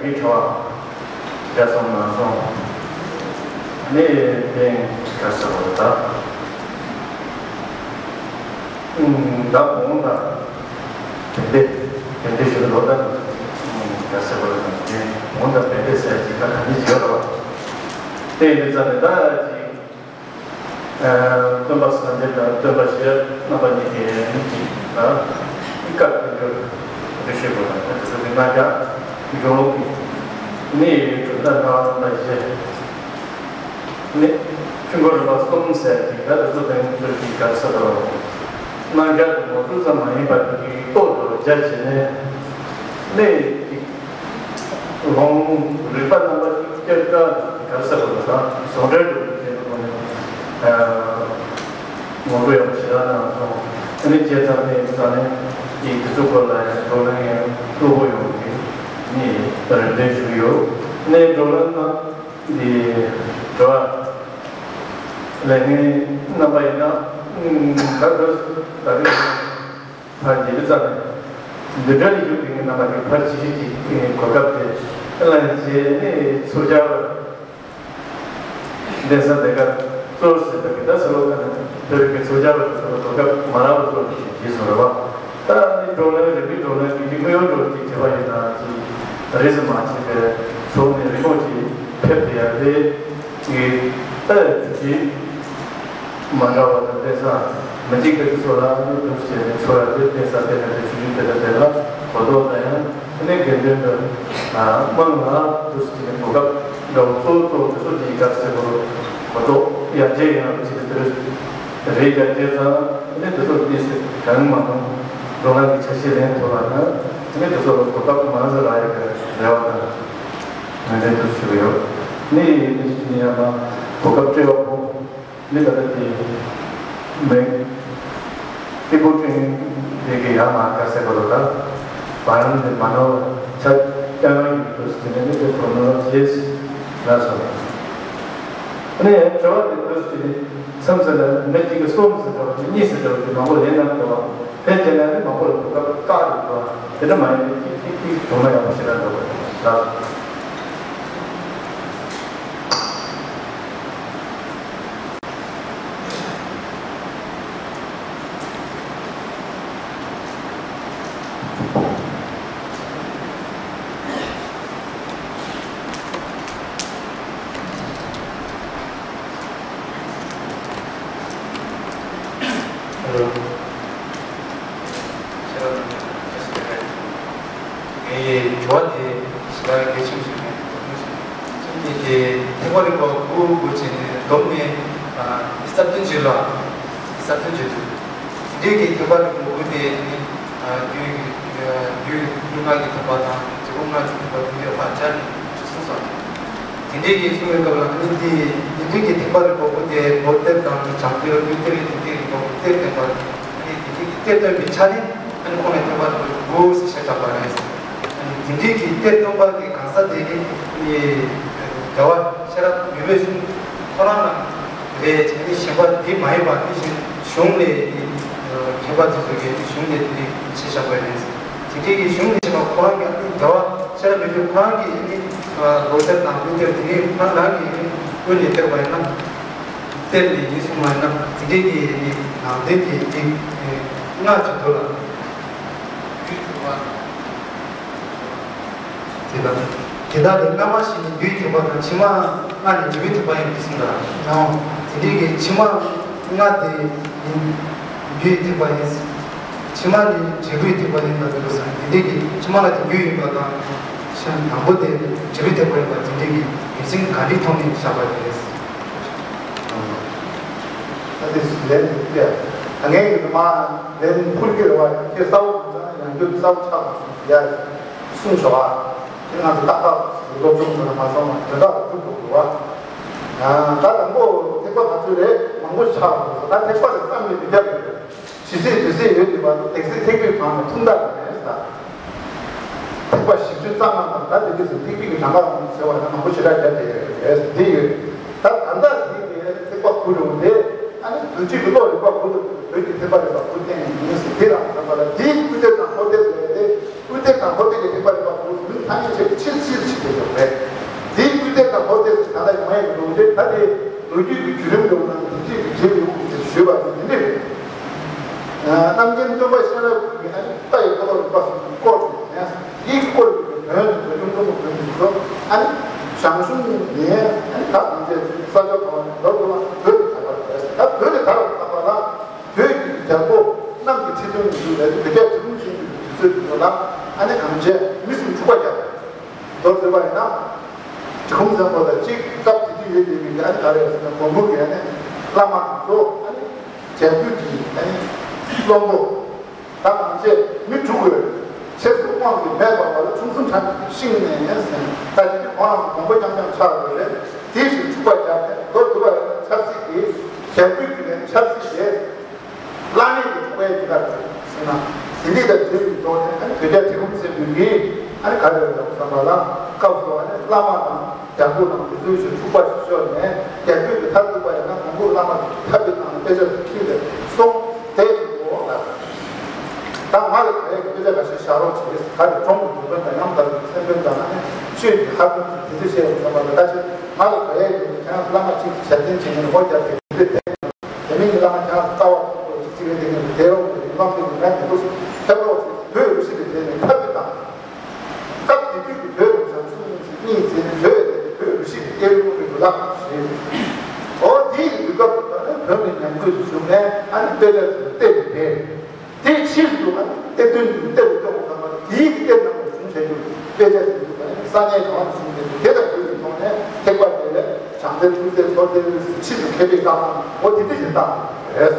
ཡི་གེའི་ཕྲེང་བ་རྒྱ་སོང་ནང་སོང་། ནི་དེ་ག་ཟེར་བ་ད། ད་གོང་ད་བན་དེ་བན་དེ་ཞུ་ལོ་ད་ག་ཟེར་བ་ད་གོང་ད་བན་དེ་ཟེར་གྱི་ད་ག་ནི་བྱེད་རོགས། དེ་ཡིན་དུས་ཙམ་ནས་ད་ཅིག་སྟོན་པ་སངས་རྒྱས་དང་སྟོན་པ་ཤེས་རབ་རྣམ་པ་གཉིས་ཀྱི་ནི་གཅིག་དང་། ཨི་ཀ་དེ་འདྲ་རེ་ཤོད་དགོས་དང་། དེ་ཚོ་གི་རྣམ་གཞག་འབྱུང་ལུགས་ཀྱི་ནི་གྲུབ་མཐའ་སྣང་བ་རྣམ་པ་བཞི་ནི་ཆོས་འཁོར་རིམ་པ་གསུམ་ཟེར་གྱི་ད་དེ་ཚོ་དེང་ཚོ་གི་ག་རེ་ཟེར་དགོས། རྣམ་གཞག་དེ་ངོ་སྤྲོད་ཙམ་མ་ཡིན་པར་དེ་གི་རྟོགས་དགོས་རྒྱ་ཆེ་ནས་ནི། ལུང་རིགས་པ་རྣམ་པ་གཅིག་ཀྱང་ག་རེ་ཟེར་དགོས་ན་ཟུང་འབྲེལ་དུ་བྱེད་དགོས་ནས་ངོ་སྤྲོད་ཡག་པོ་ཞེ་དྲག་གནང་སོང་། དེ་ནས་བྱས་ཙང་ནས་ཙང་ནས་ཀྱི་དེ་ཚོ་སྐོར་ལ་ཡང་བགྲོ་གླེང་ཡང་གཙོ་བོ་ཡོང་གི་ནི་རེ་འདུན་ཞུ་གི་ཡོད། ནས་བགྲོ་གླེང་ནང་འདི་དྲི་བ་ལས་ངན་རྣམ་པ་ཡིན་ན་ད་དུ་ད་རེས། ཕར་རྗེས་ལུས་ཙམ་ནས་འདི་འདྲ་ནས་བཞུགས་པའི་ངའི་རྣམ་པ་གི་ཕར་ཇི་ཞིག་ཅིག་གོ་སྐབས་དེ་ལ་རྗེས་ནས་ཚུར་སྦྱར་བར་གདན་ས་འདི་གར་གཙོ་བོར་བྱས་པའི་ད་ས་ལོ་ཁ་ནས་བོད་ཀྱི་ཚུར་སྦྱར་བར་གོ་སྐབས་མ་རག་པ་བཟོ་བྱས་ཀྱི་བཟོ་རེད་བ། ད་ནི་བགྲོ་གླེང་རིག་པའི་བགྲོ་གླེང་གི་དངོས་ཡོད་འགྲོ་ཅིག་བྱས་པ་ཡིན་ན་ཅིག་རེས་སུ་མ་ཆད་པའི་ཚོགས་ནས་རིན་པོ་ཆེ་ཕེབས་ཏེ་ཡར་རེད། ངས་ལྟ་ཡག་ཆུ་ཆེན་མ་འདྲ་བ་དང་བསྟན་ས་མི་གཅིག་གི་སོ་ལ་ནི་འདུག་བྱས་ནས་འཚོ་ཡག་དེ་བསྟན་ས་དེ་ནས་དེ་ཆུ་ཆེན་དེ་ལ་དེ་ལ་གོ་རྟོགས་དང་ཡང་དེ་ནས་དགེ་འདུན་དང་དམངས་ལ་འདུག་བྱས་ནས་གོ་སྐབས་འདྲ་བོ་གཙོ་བོ་གཙོ་བོ་དེ་ཚོ་དེའི་སྐབས་སུ་གོ་རྟོགས་ཡར་རྒྱས་ཡོང་བ་བྱས་ཏེ་དེ་རེད། ཡར་རྒྱས་ཙང་དེ་ནས་དེ་ཚོ་གཉིས་སུ་གང་མང་བགྲོ་གླེང་གི་ཆ་ཤས་ལེན་ཐུབ་པ་དང་དེ་ནས་དེ་ཚོ་ལ་གོ་སྐབས་མང་ཙམ་རག་ཡག་གི་རེ་བ་དང་ངོས་འཛིན་དུ་ཞུ་གི་ཡོད། ནི་ཡིན་ནི་ཡང་ན་གོ་སྐབས་སྤྲད་པ་པོ་ནི་ད་ལྟ་དེ་མེད། སྐྱེས་བུ་ཕྲེང་དེ་གི་ཡང་མ་དཀའ་སེ་གོ་ལོ་ད་བར་ནི་མ་ནོར་ཆ་རྐྱང་རང་གི་དུས་སུ་དེ་ནི་དེ་གོ་ནོར་རྗེས་ལ་སོང་། ནི་དྲི་བ་དེ་དུས་སུ་དེ་མཚམས་སུ་ལ་མི་གཅིག་གི་གསུམ་སུ་འགྲོ་བ་གཉིས་སུ་འགྲོ་བ་དེ་མང་པོ་ལེན་གནང་དགོས་པ། དེ་བྱས་ན་ནི་མང་པོ་ལ་གོ་སྐབས་བཀག་ཡོད་དོ། དེ་འདྲ་མ་ཡིན་པའི་ཐིག་ཐིག་ཐིག་བྱུང་ན་ཡག་པོ་ཞེ་དྲག་འདུག་ལགས། ངའི་དྲི་བ་དེ་ཞེ་དྲག་གལ་ཆེན་པོ་ཞིག་རེད། ཁྱེད་ཀྱིས་ཐེག་པ་རིམ་པ་དགུ་དགུ་བྱས་ནས་བསྡོམས་ནས་གསར་ཐོན་བྱེད་ལ་གསར་ཐོན་བྱེད་ཐུབ། དེ་འདྲའི་གི་ཐེག་པ་རིམ་པ་དགུ་དེ་ནི་རྒྱུད་རྒྱུད་ལྔ་གི་ཐེག་པ་དང་འབྲས་བུ་ལྔ་གི་ཐེག་པ་དེ་འདྲའི་བར་སྦྱར་ནས་གསུངས་སོང་། དེ་འདྲའི་གི་གསུང་བའི་སྐབས་ལ་ནི་དེ་དེ་འདྲའི་གི་ཐེག་པ་རིམ་པ་དགུ་དེ་གོ་གཏེར་དང་བྱང་གཏེར་དབུས་གཏེར་དེ་འདྲའི་རིམ་པ་དགུ་གཏེར་བསྟན་པ་ནི་དེ་འདྲའི་གི་གཏེར་སྟོན་པའི་ཆ་ནས་ཨ་ནི་ཁོང་ནས་ཐེག་པ་རིམ་པ་དགུ་ཟེར་བཤད་གྲགས་པ་རེད། ཨ་ནི་དེ་འདྲའི་གི་གཏེར་སྟོན་པ་གི་གང་ཟག་དེ་ནི་རྒྱལ་བ་ཤེས་རབ་མི་བོས་གསུངས། ཁོ་རང་ལ་རེད། ཨ་ནི་གཞན་པ་དེ་མ་ཡིན་པ་དེ་བཞིན་གཞུང་ལས་ནི་མཁས་པ་དེ་ཚོ་གིས་གཞུང་ལས་དེ་ནི་བཤད་བཞག་པ་རེད། དེ་འདྲའི་གི་གཞུང་ལས་བཤད་པ་ཁོ་རང་གི་ཨ་ནི་རྒྱལ་བ་ཤེས་རབ་མི་བོས་ཁོ་རང་གི་ཨ་ནི་ལོ་གཏེར་དང་དབུས་གཏེར་དེ་ནི་ཁོ་རང་རང་གི་ཨ་ནི་ཀུན་ནས་གཏེར་པ་ཡིན་ན། གཏེར་ནས་ཡིན་གསུངས་པ་ཡིན་ན་དེ་འདྲའི་གི་ནི་ནང་དོན་གྱི་ནི་སྔགས་ཀྱི་མདོ་ལ་རྒྱུད་ཐེག་པ་དེ་དང་། དེ་དག་ལས་སྔ་མ་བཞིན་དུ་རྒྱུད་ཐེག་པ་དང་ཕྱི་མ་ལྔ་ནི་འབྲས་བུའི་ཐེག་པ་ཡིན་པའི་གསུངས་པ་ཡང་དེ་འདྲའི་གི་ཕྱི་མ་ལྔ་དེ་ནི་རྒྱུད་ཐེག་པ་ཡིན། ཕྱི་མ་ནི་འབྲས་བུའི་ཐེག་པ་ཡིན་ལ་འདུག་ས་དེ་འདྲའི་གི་ཕྱི་མ་ལྔ་དེ་རྒྱུད་ཡིན་པ་དང་ཕྱི་དང་པོ་དེ་འབྲས་བུའི་ཐེག་པ་ཡིན་པ་དེ་འདྲའི་གི་ངེས་ཤེས་ག་འདྲའི་ཐོག་ནས་བཞག་པ་རེད། ད་དེ་ལན་དེ་ད་ངས་ཡིན་མ་ལན་ཕུལ་གྱི་རེད་བ། ཁྱེད་གསལ་པོ་མི་འདུག་ན་ཡང་རྒྱུད་གསལ་པོ་ཆགས་པ་ཡ་གསུངས་ཆོག་ཨ། དེ་ང་ཚོ་ཏག་ཏག་སློབ་སྦྱོང་དུ་མ་སོང་བ་དོན་དག་ལ་ཐུག་དགོས་རེད་བ། ད་དང་པོ་ཐེག་པ་ག་ཚོད་རེད། མང་པོ་ཆགས་པ་རེད། ད་ཐེག་པ་རེད་བསམ་ནས་མི་རྒྱབ་པ་རེད། ཇི་སྲིད་དུས་ཚོད་ཡོད་དུས་བར་དུ་དེང་སྲིད་ཐེག་པའི་གྲངས་ནས་ཐུང་མཐའ་རེད་ཟེར། ཐེག་པ་བཞི་བཅུ་རྩ་ལྔ་དང་ད་དེ་དུས་སུ་ཐེག་པའི་གི་གྲངས་ཀ་ཟེར་བ་ཡང་མང་པོ་ཞེ་དྲག་བརྒྱབ་བསྡད་ཡོད་རེད། དེ་ཡོད། ད་ད་ལྟ་དེ་གི་ཐེག་པ་དགུ་རུ་དེ་ ཨ་ནི་རྡོ་རྗེ་གི་བློ་རིག་པ་དགུ་དང་བོད་ཀྱི་ཐེག་པ་རིག་པ་དགུ་བསྟན་ཡིན་ཟེར། དེ་རང་བསམ་པ་ལ་དེའི་སྐུལ་འདེབས་དང་འཁོར་འདེབས་ལས་དེ། སྐུལ་འདེབས་དང་འཁོར་འདེབས་ཀྱི་ཐེག་པ་རིག་པ་དགུ་ཟེར་ཐ་སྙད་བྱས་ཏེ་ཕྱིར་ཕྱིར་ཕྱིར་ཏེ་ཡོད་རེད། དེའི་སྐུལ་འདེབས་དང་འཁོར་འདེབས་ཟེར་ད་ལྟ་ཡོང་ཡས་ཀྱི་ལུགས་དེ། ད་དེ་ལོ་རྒྱུས་ཀྱི་བརྒྱུད་རིམ་འདྲ་བོ་ནང་དེ་འདྲས་ཀྱི་བྱེད་ཡོང་གི་ཞུས་པ་དེ་འདི་འདྲས་རེད། རྣམ་མཁྱེན་སྟོན་པ་གཤེན་རབ་ཀྱི་ཨ་ནི་ལྟ་ཡི་ཀ་ལོ་རིག་པ་གསུམ་གྱི་སྐོར་དེ་ནས། དེའི་སྐོར་གྱི་བོན་དུ་གྱུར་ཡོང་གི་བོན་དུ་གྱུར། ཨ་ནི་ཞང་ཞུང་ནས་ཨ་ནི་ད་ང་ཚོའི་ས་ཕྱོགས་གང་བ་ནས་མདོར་བསྡུ་བ་བོད་དུ་ཁྱབ་པ་རེད། ད་བོད་དུ་དར་བ་ཙམ་པ་ལ། བོད་ཀྱི་རྒྱལ་པོ་གནམ་གྱི་ཁྲི་སྟོང་ཉི་ཤུ་ལས་བོད་རྒྱལ་ཁྲི་སྟོང་ཉི་ཤུ་གི་དུས་ཚོད་དུ་ལ། ཨ་ནི་གངས་ཅན་མི་སུམ་ཅུ་པ་རྒྱལ་མདོར་བསྡུས་པ་ཡིན་ན། གྲི་གུམ་བཙན་པོ་དང་གཅིག་སྐབས་དེ་དུས་ཡོད་དེ་མི་གི་ཨ་ནི་ག་རེ་ཟེར་ན་གོང་བུ་གི་ཨ་ནི་བླ་མ་དང་ཚོ། ཨ་ནི་རྒྱལ་བུ་གི་ཨ་ནི་བློན་པོ། ད་གང་བྱས་མི་དྲུག་པོས་ཚེ་སྲོག་དབང་གིས་མེད་པ་བར་ཆུང་གསུམ་ཁྲ་ཤིང་ནས་ཡན་ཟིན། ད་དེ་དུས་ཁོ་རང་ཚོ་གོང་བུ་རྐྱང་རྐྱང་ཆགས་ཡོད་རེད། དེ་བཞིན་འཁྲུག་པ་རྒྱག་ནས་མདོར་བསྡུ་བ་ཡིན་ན་ཆབ་སྲིད་ཀྱི་རྒྱལ་བུ་གི་ཆབ་སྲིད་དེ། བླ་མེད་ཀྱི་ཐོག་ཡ་གྱི་ལ་ཟེར་ན། དེ་འདི་དང་འབྲེལ་བའི་ཐོག་ནས་ཨ་ནི་བོད་རྒྱལ་གྲི་གུམ་བཙན་པོའི་གི་ཨ་ནི་ག་རེ་རེད་བསམ་པ་ལ། སྐབས་སུ་ཨ་ནི་བླ་མ་དང་རྒྱལ་པོ་དང་དེ་ཚོའི་ཞིག་འཁྲུག་པ་ཞིག་ཤོར་ནས། རྒྱལ་པོའི་གི་མཐར་ཐུག་པ་ཡིན་ན་གོང་བུ་བླ་མ་གི་ཐབས་ཀྱི་སྟེང་ནས་དཔེ་ཆ་ཞིག་ཁྱེར་ཏེ་སོང་། དེ་ཡིན་འོ་ལ། ད་ང་ལ་ག་ཡ་གི་དཔེ་ཆ་འགའ་ཤས་བཞག་རོགས་བྱེད། ག་རེ་གྲོང་གི་འགྲོ་དོན་དང་ཉམས་དགའ་བའི་སེམས་དོན་དང་། ཨ་ནི་ཆོས་ཀྱི་ལྷ་དོན་གྱི་དེ་ཚོ་བཤད་ཡོང་བསམ་པ་ལ། ད་ཆོས་ང་ལ་ག་ཡ་གི་ཁྱེད་རང་བླ་མ་གཅིག་ཞབས་བརྟན་བྱེད་མཁན་ཧོ་རྒྱབ་སྟེ་དེ་དེ། དེ་མིན་གྱི་བླ་མ་ཁྱེད་རང་ལྟ་བ་ཐོག་ཏུ་གཅིག་གཅིག་རེ་དེ་ནས་དེ་རོགས་ཀྱི་རིན་ཐང་དེ་ནས་ངས་མི་འདུག་ཐེབས་རོགས་ཀྱི་བོད་རུ་ཤི་དེ་དེ་ནས་ཐབས་ཀྱི་དང་། སྐབས་དེ་དུས་ཀྱི་བོད་རུ་བྱང་སུ་གཉིས་ཟེར་ནས་བོད་དེ་བོད་རུ་ཤི་དེ་སྐྱེ་རུ་ཀྱི་རུ་ལག་ཞེས། འོ་དེའི་དུས་སྐབས་དུ་ད་ནི་བོད་མི་ཉམས་རྒུད་དུ་བྱུང་ནས། ཨ་ནི་དཔེ་ཆ་དེ་བལྟས་ཏེ་བསྡད། དེའི་ཕྱིས་སུ་ཨ་ནི་གཏེར་སྟོན་གྱི་གཏེར་དུ་བཅོལ་བ་ཙམ་པ་དེའི་གཏེར་ནང་དུ་བྱུང་བྱས་ཡོད་པའི་དཔེ་ཆ་དེ་ཚོ་ཨ་ནི་ས་གནས་གང་དུ་བྱུང་བྱས་ཡོད་དེ་དང་བསྟུན་ནས་ཐོག་ནས་ཐེག་པ་དེ་ལས་བྱང་གཏེར་འཕྲུལ་གཏེར་མཐོ་གཏེར་ཕྱིས་སུ་མཁས་པའི་བཀའ་དང་། འོ་དེ་དེ་བཞིན་བཏང་རེད།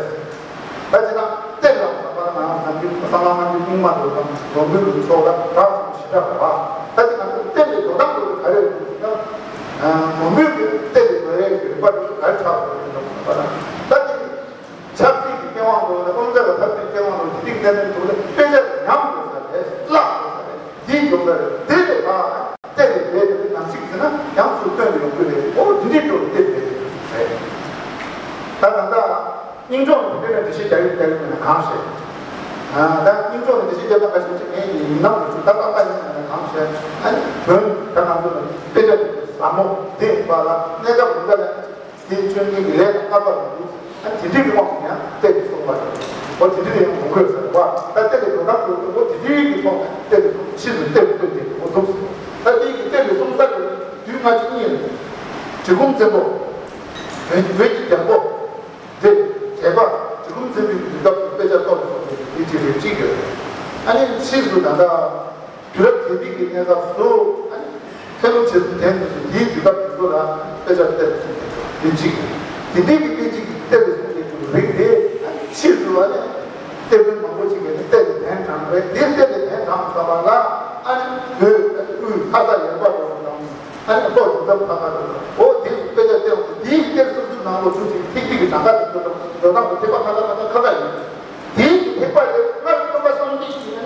ད་ཅི་ན་གཏེར་ལ་བསམ་པ་ན་ང་ཚོ་སངས་རྒྱས་སྙིགས་མ་དེ་དང་འགྲོ་མགོན་གྱི་ཕྱོགས་ལ་གྲགས་སུ་ཞི་དྲག་པ། ད་ཅི་ང་ཚོ་གཏེར་ལས་འགྲོ་སྟངས་དེ་ག་རེ་རེད་ཟེར་ན། འགྲོ་མགོན་གྱི་གཏེར་ལས་འགྲོ་ཡས་ཀྱི་རིམ་པ་དེ་ཚོ་ག་རེ་ཆགས་དགོས་རེད་ཟེར་ན། ད་ཅི། ཆབ་སྲིད་ཀྱི་ཁེ་དབང་དང་། དབང་ཆ་དང་འཐབ་རྩོད་ཁེ་དབང་དང་། དེ་རིགས་ལྡན་པའི་ཐོག་ལ་དཔེ་ཆ་ཉམས་དགོས་ས་རེད། བརླག་དགོས་ས་རེད། དེའི་འཇོག་ས་རེད། དེ་ལས་ད་གཏེར་ལས་རེད། དེ་ནམ་ཞིག་ཟེར་ན་ཡང་སུ་སྟོན་དུ་ཡོང་གི་རེད། འོ་དེ་འདྲའི་ཐོག་ལ་གཏེར་རེད་རེད། ད་ད་ལྟ་སྙིང་ཕྱོགས་ནས་དཔེ་མེད་འགྲེལ་བཤད་རྒྱག་ཡུལ་རྒྱག་ཡུལ་མེད་ན་གང་ཤེས། ད་སྙིང་ཕྱོགས་ནས་འགྲེལ་བཤད་རྒྱག་ན་ག་ཤེས་ཅིག་ངས་ཡིན་ནམ་རེད། ད་ད་ད་ཡིན་ན་གང་ཤེས། ཨ་ནི་བོན་ད་ང་ཚོ་ནས་དཔེ་ཆ་དེ་ཟབ་མོ་དེ་ཡིན་པ་ལ་གནས་སྐབས་རིང་ག་ལ། དེ་ཆོས་ཉིད་ཀྱི་ལས་དང་བསྔགས་པ་རུ་འདུག་ཨ་དེ་འདྲའི་གི་དབང་དུ་ཡང་གཏེར་དུ་གསུངས་པ་རེད། འོ་དེ་འདྲའི་ཡང་ཡོང་དགོས་ཟེར་བ། ད་གཏེར་ལས་འགྲོ་སྟངས་དུ་འོ་དེ་འདྲའི་གི་ཐོག་ནས་གཏེར་དུ་གསུངས། ཕྱིས་སུ་གཏེར་དུ་བཏོན་ཏེ་འོ་འདུག་ཟེར། ད་དེའི་གི་གཏེར་དུ་གསུངས་ས་དེ་དུས་སྔ་ཕྱི་གཉིས་རེད། གྲི་གུམ་བཙན་པོ། བོད་བོད་ཀྱི་རྒྱལ་པོ། དེ་དད་པ་གྲི་གུམ་བཙན་པོའི་དུས་སྐབས་སུ་དཔེ་ཆ་ཐོག་ཏུ་སོང་ཚེ་དེ་གཅིག་རེད། གཅིག་ཡོད། ཨ་ནི་ཕྱིས་སུ་ད་ལྟ། དུས་རབས་དེ་དུས་ཀྱི་གནས་སྐབས་སུ་ཨ་ནི་མཁན་སློབ་ཆེ་ཚོ་དེང་དུས་སུ་དེའི་དུས་སྐབས་དེ་ཚོ་ལ་དཔེ་ཆ་གཏེར་དུ་གསུངས་ཏེ་འདི་གཅིག་དེ་དུས་ཀྱི་དཔེ་གཅིག་གཏེར་དུ་གསུངས་ཏེ་རིགས་དེ་ཨ་ནི་ཕྱིས་སུ་ཨ་ནི་གཏེར་སྟོན་མང་པོ་ཅིག་གིས་ནི་གཏེར་དུ་གདན་དྲངས་རེད། དེ་གཏེར་དུ་གདན་དྲངས་བསམ་པ་ལ་ཨ་ནི་བོད་དབུས་ཁ་ས་ཡོད་པ་དང་། ཨ་ནི་ལྷོ་འབྲུག་འཛམ་ཐང་ཁ་ཐུག་འོ་དེ་དཔེ་ཆ་གཏེར་དུ་དེའི་གཏེར་སོ་སོའི་ནང་ལོགས་བྱུང་ཅིག་ཐིག་ཐིག་གི་གྲངས་ཀ་དེ་ཚོ་དང་འགྲོ་སྟངས་དེ་ཐེག་པ་ཁ་ས་ཁ་ས་ཁ་ས་ཡིན། དེའི་ཐེག་པ་དེ་སྔར་སྟོན་པ་སངས་རྒྱས་ཀྱིས་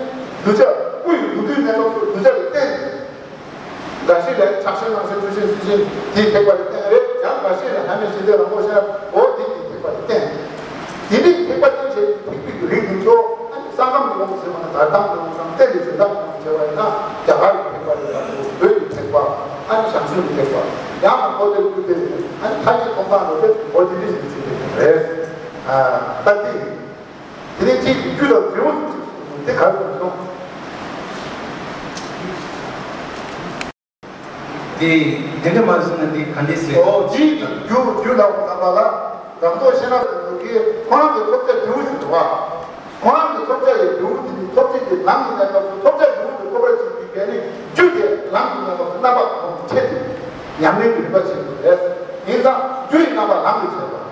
གདུལ་བྱ་སྐུ་ཡི་ལོ་དུས་གནས་སྐབས་སུ་གདུལ་བྱ་ལ་བསྟན། འགའ་ཞིག་ལ་ཕྱག་ཆེན་ནང་གསེས་ཚུལ་ཆེན་ཚུལ་ཆེན་དེའི་ཐེག་པ་དེ་བསྟན་རེད། ཡང་འགའ་ཞིག་ལ་ལྷ་མོའི་ཞི་བདེ་རང་གོ་ཤར་འོ་དེ་གི་ཐེག་པ་དེ་བསྟན། དེ་འདྲའི་ཐེག་པ་བསྟན་བྱས་ཐེག་པའི་རིགས་དེ་ཚོ་ཨ་ནི་ས་ཁམས་ཀྱི་དབང་དུ་ཟེར་བ་ན་དར་ཐང་གི་དབང་དུ་དང་གཏེར་གྱི་འཛིན་སྟངས་དབང་དུ་བྱས་པ་ཡིན་ན་རྒྱ་གར་གྱི་ཐེག་པ་རེད། བོད་ཀྱི་ཐེག་པ། ཨ་ནི་ཞང་ཞུང་གི་ཐེག་པ། ཡང་ན་ཁོ་ཚོའི་སྐུལ་འདེབས་ཨ་ནི་ཐ་སྙད་ཐོབ་ཐང་རེད་དེ་འོ་དེ་འདྲའི་ཞིག་ཚུལ་དེ་རེད། ད་དེ། དེ་ནས་ཁྱེད་ཀྱི་རྒྱུད་ལ་འབྲས་བུ་ཟེར་ཅིག་གསུངས་སོང་། དེ་ག་རེ་གསུངས་སོང་། དེ་དེ་འདྲ་མ་གསུངས་ན་དེ་ག་འདྲས་ཟེར། ཨོ་དེའི་རྒྱུ་རྒྱུ་ལ་བསམ་པ་ལ་རང་རྟོགས་ཤེས་རབ་ཀྱི་ལུགས་ཀྱིས་ཁོ་རང་གི་ཐོབ་བྱ་འབྲས་བུ་ཞིག་འདུག་བ། ཁོ་རང་གི་ཐོབ་བྱ་ཡི་འབྲས་བུ་དེ་ནི་ཐོབ་བྱེད་ཀྱི་ལམ་གྱི་གནས་སྐབས་སུ་ཐོབ་བྱ་འབྲས་བུ་དེ་ཐོབ་པར་བྱེད་པའི་གལ་ནི་རྒྱུ་དེ་ལམ་གྱི་གནས་སྐབས་སུ་རྣམ་པ་གོང་དུ་འཕྲད་དེ་ཉམས་ལེན་གྱི་རིམ་པ་ཆེན་པོ་རེད། ཡིན་ཙང་རྒྱུ་ཡི་རྣམ་པ་ལམ་གྱིས་བྱེད་པ།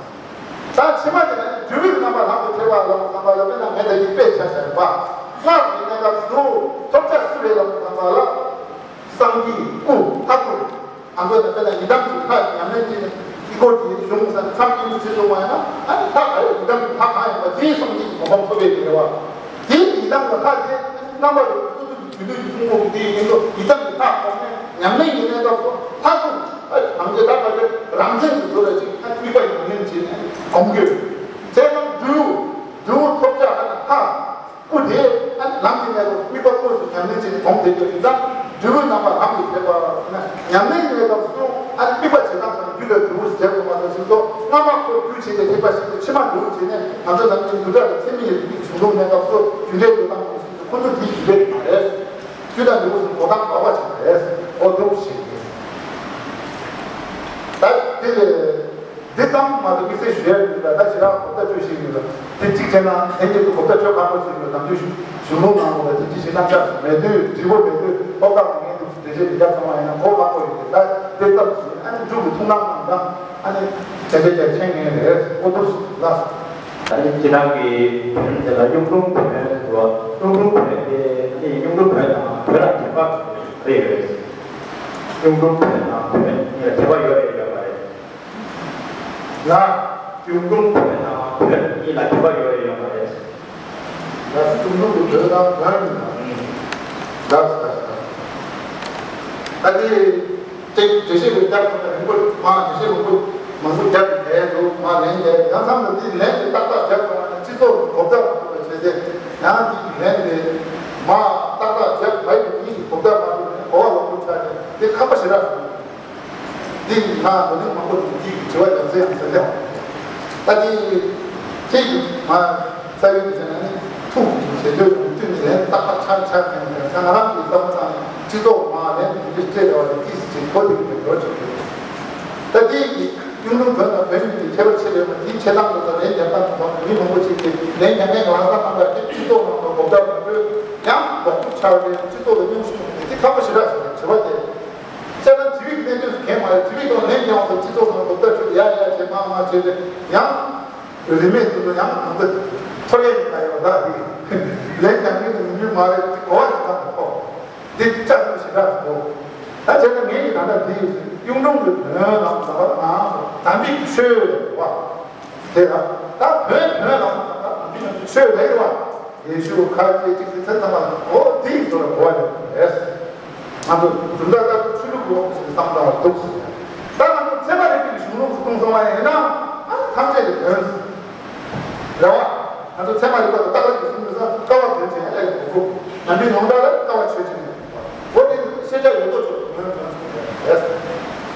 ད་ཕྱི་མ་དེ་ནི་འབྲས་བུའི་རྣམ་པ་ལམ་དུ་ཐེག་པ་ལ་བསམ་པ་ལ་དཔེར་ན་ངས་ད་ཅིག་དཔེ་ཆ་བཞག་པ། སྔགས་ཀྱི་གནས་སྐབས་སུ་ཐོབ་བྱ་སུ་རེད་ལ་བསམ་པ་ལ། སངས་རྒྱས་སྐུ་ལྷ་སྐུ། ང་ཚོ་ནི་དཔེར་ན་ཡི་དམ་གྱི་ལྷ་ཉམས་ལེན་བྱས་ནས་དཀྱིལ་འཁོར་གྱི་གཞུང་ས་མཚམས་སྙིང་པོ་ཆེ་སོང་བ་ཡིན་ན་ཨ་ནི་ད་ག་རེ་ཡི་དམ་གྱི་ལྷ་གང་ཡིན་པ་དེའི་སངས་རྒྱས་ཀྱི་གོ་འཕང་ཐོབ་པའི་རེ་བ། དེའི་ཡི་དམ་གྱི་ལྷ་དེ་རྣམ་པ་རུ་སོ་སོ་གི་རྒྱུད་ལུས་ཀྱི་ཕུང་པོ་གི་དེའི་ཡིན་ལུགས་ཡི་དམ་གྱི་ལྷ་གོང་ནས་ཉམས་ལེན་གྱི་གནས་སྐབས་སུ་ལྷ་སྐུ་ཨ་ནི་གང་གི་ད་ག་རེ་རང་མཚན་གྱི་བཟོ་ལ་ཅིག་ཨ་དམིགས་པ་ཉམས་ལེན་བྱས་ནས་སྒོམ་དགོས། ཞིག་ཏུ་ཕྱི་མ་འགྲོ་བྱས་ནས་ང་ཚོ་ནང་གི་འདུ་འགྲོ་ལ་ཚད་མེད་ཡོད་པའི་གཞུང་ལུགས་གནས་སྐབས་སུ་རྒྱུ་འབྲས་འགྲོ་སྟངས་ཀྱི་ཞིག་ཏུ་ཁོ་ཚོ་དེའི་རྒྱུ་འབྲས་མ་རེད། རྒྱུ་དང་འབྲས་བུ་སོགས་གོ་སྟངས་དགག་པ་བྱེད་པ་རེད། ཨོ་འདུག་ཞིག་ད་དེ་ལས། འདི་ཙམ་མ་གཏོགས་དམིགས་བསལ་ཞུ་ཡ་ཡོད་ལ། ད་ཞེ་དྲག་གོ་བརྡ་སྤྲོད་ཤེས་ཡོད་ལ། དེ་གཅིག་བྱས་ན་ལྷན་རྒྱས་ཚོ་གོ་བརྡ་སྤྲོད་ཁག་པོ་ཞིག་ཡོད། ནམ་རྒྱུན་གཞུང་ལུགས་ནང་ལོགས་ལ་དེ་གཅིག་ཞིག་གནང་འཆར་མེད་དུས། འབྲས་བུ་མེད་དུས་ཐོབ་ཐང་མེད་འདུག་འགྲེལ་བཤད་མི་རྒྱག་ཚང་མ་ཡིན་ན་གོ་ཁག་པོ་ཡོད་དེ། ད་དེ་ཙམ་ཞིག་ཨ་ནི་འབྲུག་གི་ཐུགས་སྣང་གནང་དང་། ཨ་ནི་དེ་འདྲ་རྒྱ་ཆེན་ངེས་རེད། ཨོ་འདུག་ལགས། ད་ནི་སྤྱིར་བཏང་གི་བོན་དེ་ལ་གཡུང་དྲུང་བོན་ཟེར་བ། གཡུང་དྲུང་བོན་དེ་ནི་གཡུང་དྲུང་བོན་དང་བོད་ལ་ཁྱད་པར་རེ་ཡོད་རེད། གཡུང་དྲུང་བོན་དང་བོན་གཉིས་ལ་ཁྱད་པར་ཡོད་རེད་ཡོད་མ་རེད། ལ། གཡུང་དྲུང་བོན་དང་བོན་གཉིས་ལ་ཁྱད་པར་ཡོད་རེད་ཡོད་མ་རེད། ལ་སི་གཡུང་དྲུང་གི་བོན་དང་བོན་གཉིས་ལ། ལ་སི་ལ་སི་ལ། ད་དེ། དེ་འགྲེལ་བཤད་རྒྱབ་སོང་ན་རིང་པོ་མ་འགྲེལ་བཤད་རིང་པོ་མང་པོ་རྒྱབ་ཀྱི་བསྡད་འདུག་མ་ལན་རྒྱབ། ཡང་མཚམས་ལ་འདི་ལན་དེ་ཏག་ཏག་རྒྱབ་སོང་བ་ན་སྤྱི་ཚོགས་ལ་གོ་བརྡ་མ་ཐུབ་པ་བྱས་ཏེ། ཡང་འདི་ལན་དེ་མ་ཏག་ཏག་རྒྱབ་མ་ཡིན་པའི་གོ་བརྡ་མ་ཐུབ་ནས་གོ་བ་ལོག་པོ་ཆགས་ཏེ་དེ་ཁག་པོ་ཞེ་དྲག་འདུག་འདི་ང་དོ་ནས་མང་པོ་འདི་གི་དྲི་བ་རྒྱབ་ཚེ་ཡང་ཟེར་ལེ། ད་འདི་ཁྱེད་ཀྱི་མ་རྩ་བའི་དུས་ན་ནི་ཐུགས་ཀྱི་ཞེ་འདོད་དང་བསྟུན་ནས་ལན་ཏག་ཏག་ཆག་ཆག་ཟེར་ནས། ང་རང་གི་བསམ་བློ་བཏང་ནས་སྤྱི་ཚོགས་མ་ལན་འདི་འདྲ་སྤྲད་རེ་བ་དེ་ཏིས་ཅིག་གོ་དེ་གི་འགྲོ་ཆོག་གི། ད་འདི་གི་གཡུང་དྲུང་བོན་དང་བོན་གཉིས་ཀྱི་ཁྱད་པར་ཆེ་རེད་མ། དེའི་ཆེད་སྟངས་དེ་དང་ལན་རྒྱག་སྟངས་དེ་དང་མི་མང་པོ་ཅིག་གིས་ལན་རྒྱག་མཁན་གྱི་ལངས་སྟངས་བཏང་བ་དེ་སྤྱི་ཚོགས་ནང་དུ་གོ་བརྡ་མ་སྤྲོད། ཡང་ལོག་སྤྲོད་ཆགས་ཏེ་སྤྱི་ཚོགས་ལ་སྙོམས་ཞུགས་ཡོང་དེ་དེ་ཁག་པོ་ཞེ་དྲག་ཞིག་རེད། དྲི་བ་དེ། དཔྱད་ན་དྲི་བའི་གནད་དོན་སུ་གང་མ་རེད། དྲི་བའི་ཐོག་ལན་རྒྱག་སོང་སྤྱི་ཚོགས་ནང་གོ་བརྡ་སྤྲད་ཡ་ཡ་བྱེད་མ་མ་བྱེད་དེ་ཡང་། རིན་མེད་དུ་ཡང་གང་ཚེ་ཐོར་ཡ་ཡིན་པ་ཡོད་ད་དེ། ལན་རྒྱག་མཁན་དུ་མི་འགྱུར་མ་རེད། དེ་གོ་བ་ཞིག་ཐང་དུ་ཐོག་དེ་ལྕགས་སུ་ཞེ་དྲག་འདུག་ད་བྱས་ན་ངས་ཀྱི་ད་ལྟ་འདི་ཡོད་ཟེར། གཡུང་དྲུང་གི་བོན་ལ་ཟ་བ་ནང་དམ་པའི་ཆོས་རེད་བ། དེ་ལ་ད་བོད་བོད་ལ་ཆོས་ལས་རེད་བ། ཡེ་ཤུ་ཁ་ཆེ་གཅིག་སྲིད་ཚན་ཚང་མ་འོ་དེ་ཡི་ཚོ་ལ་གོ་བ་ཡོད་རེད། ང་ཚོ་དུང་ཟླ་ལྟ་བུ་ཆོས་ལུགས་ཀྱི་འོག་ཞིག་བསམ་བློ་བ་འདུག་ཟེར། ད་ང་ཚོ་ཚད་མ་རིག་པའི་གཞུང་ལུགས་སུ་གཏོང་སོང་བ་ཡིན་ན་ཨ་ཐམས་ཅད་ཀྱི་དོན་རེད་བ། ང་ཚོ་ཚད་མ་རིག་པ་དང་རྟགས་རིགས་ཀྱི་གསུམ་ཡོད་ས་ཀ་བ་དོན་ཆེན་ཨ་ལས་གོ་ཁུག་ནམ་རྒྱུན་ཡོངས་གྲགས་ལ་ཀ་བ་ཆོས་ཅན། འོ་དེ་ཤེས་བྱ་ཡོད་དོ་ཅོག་ཡོད་ཡོད་ཟེར་རེད།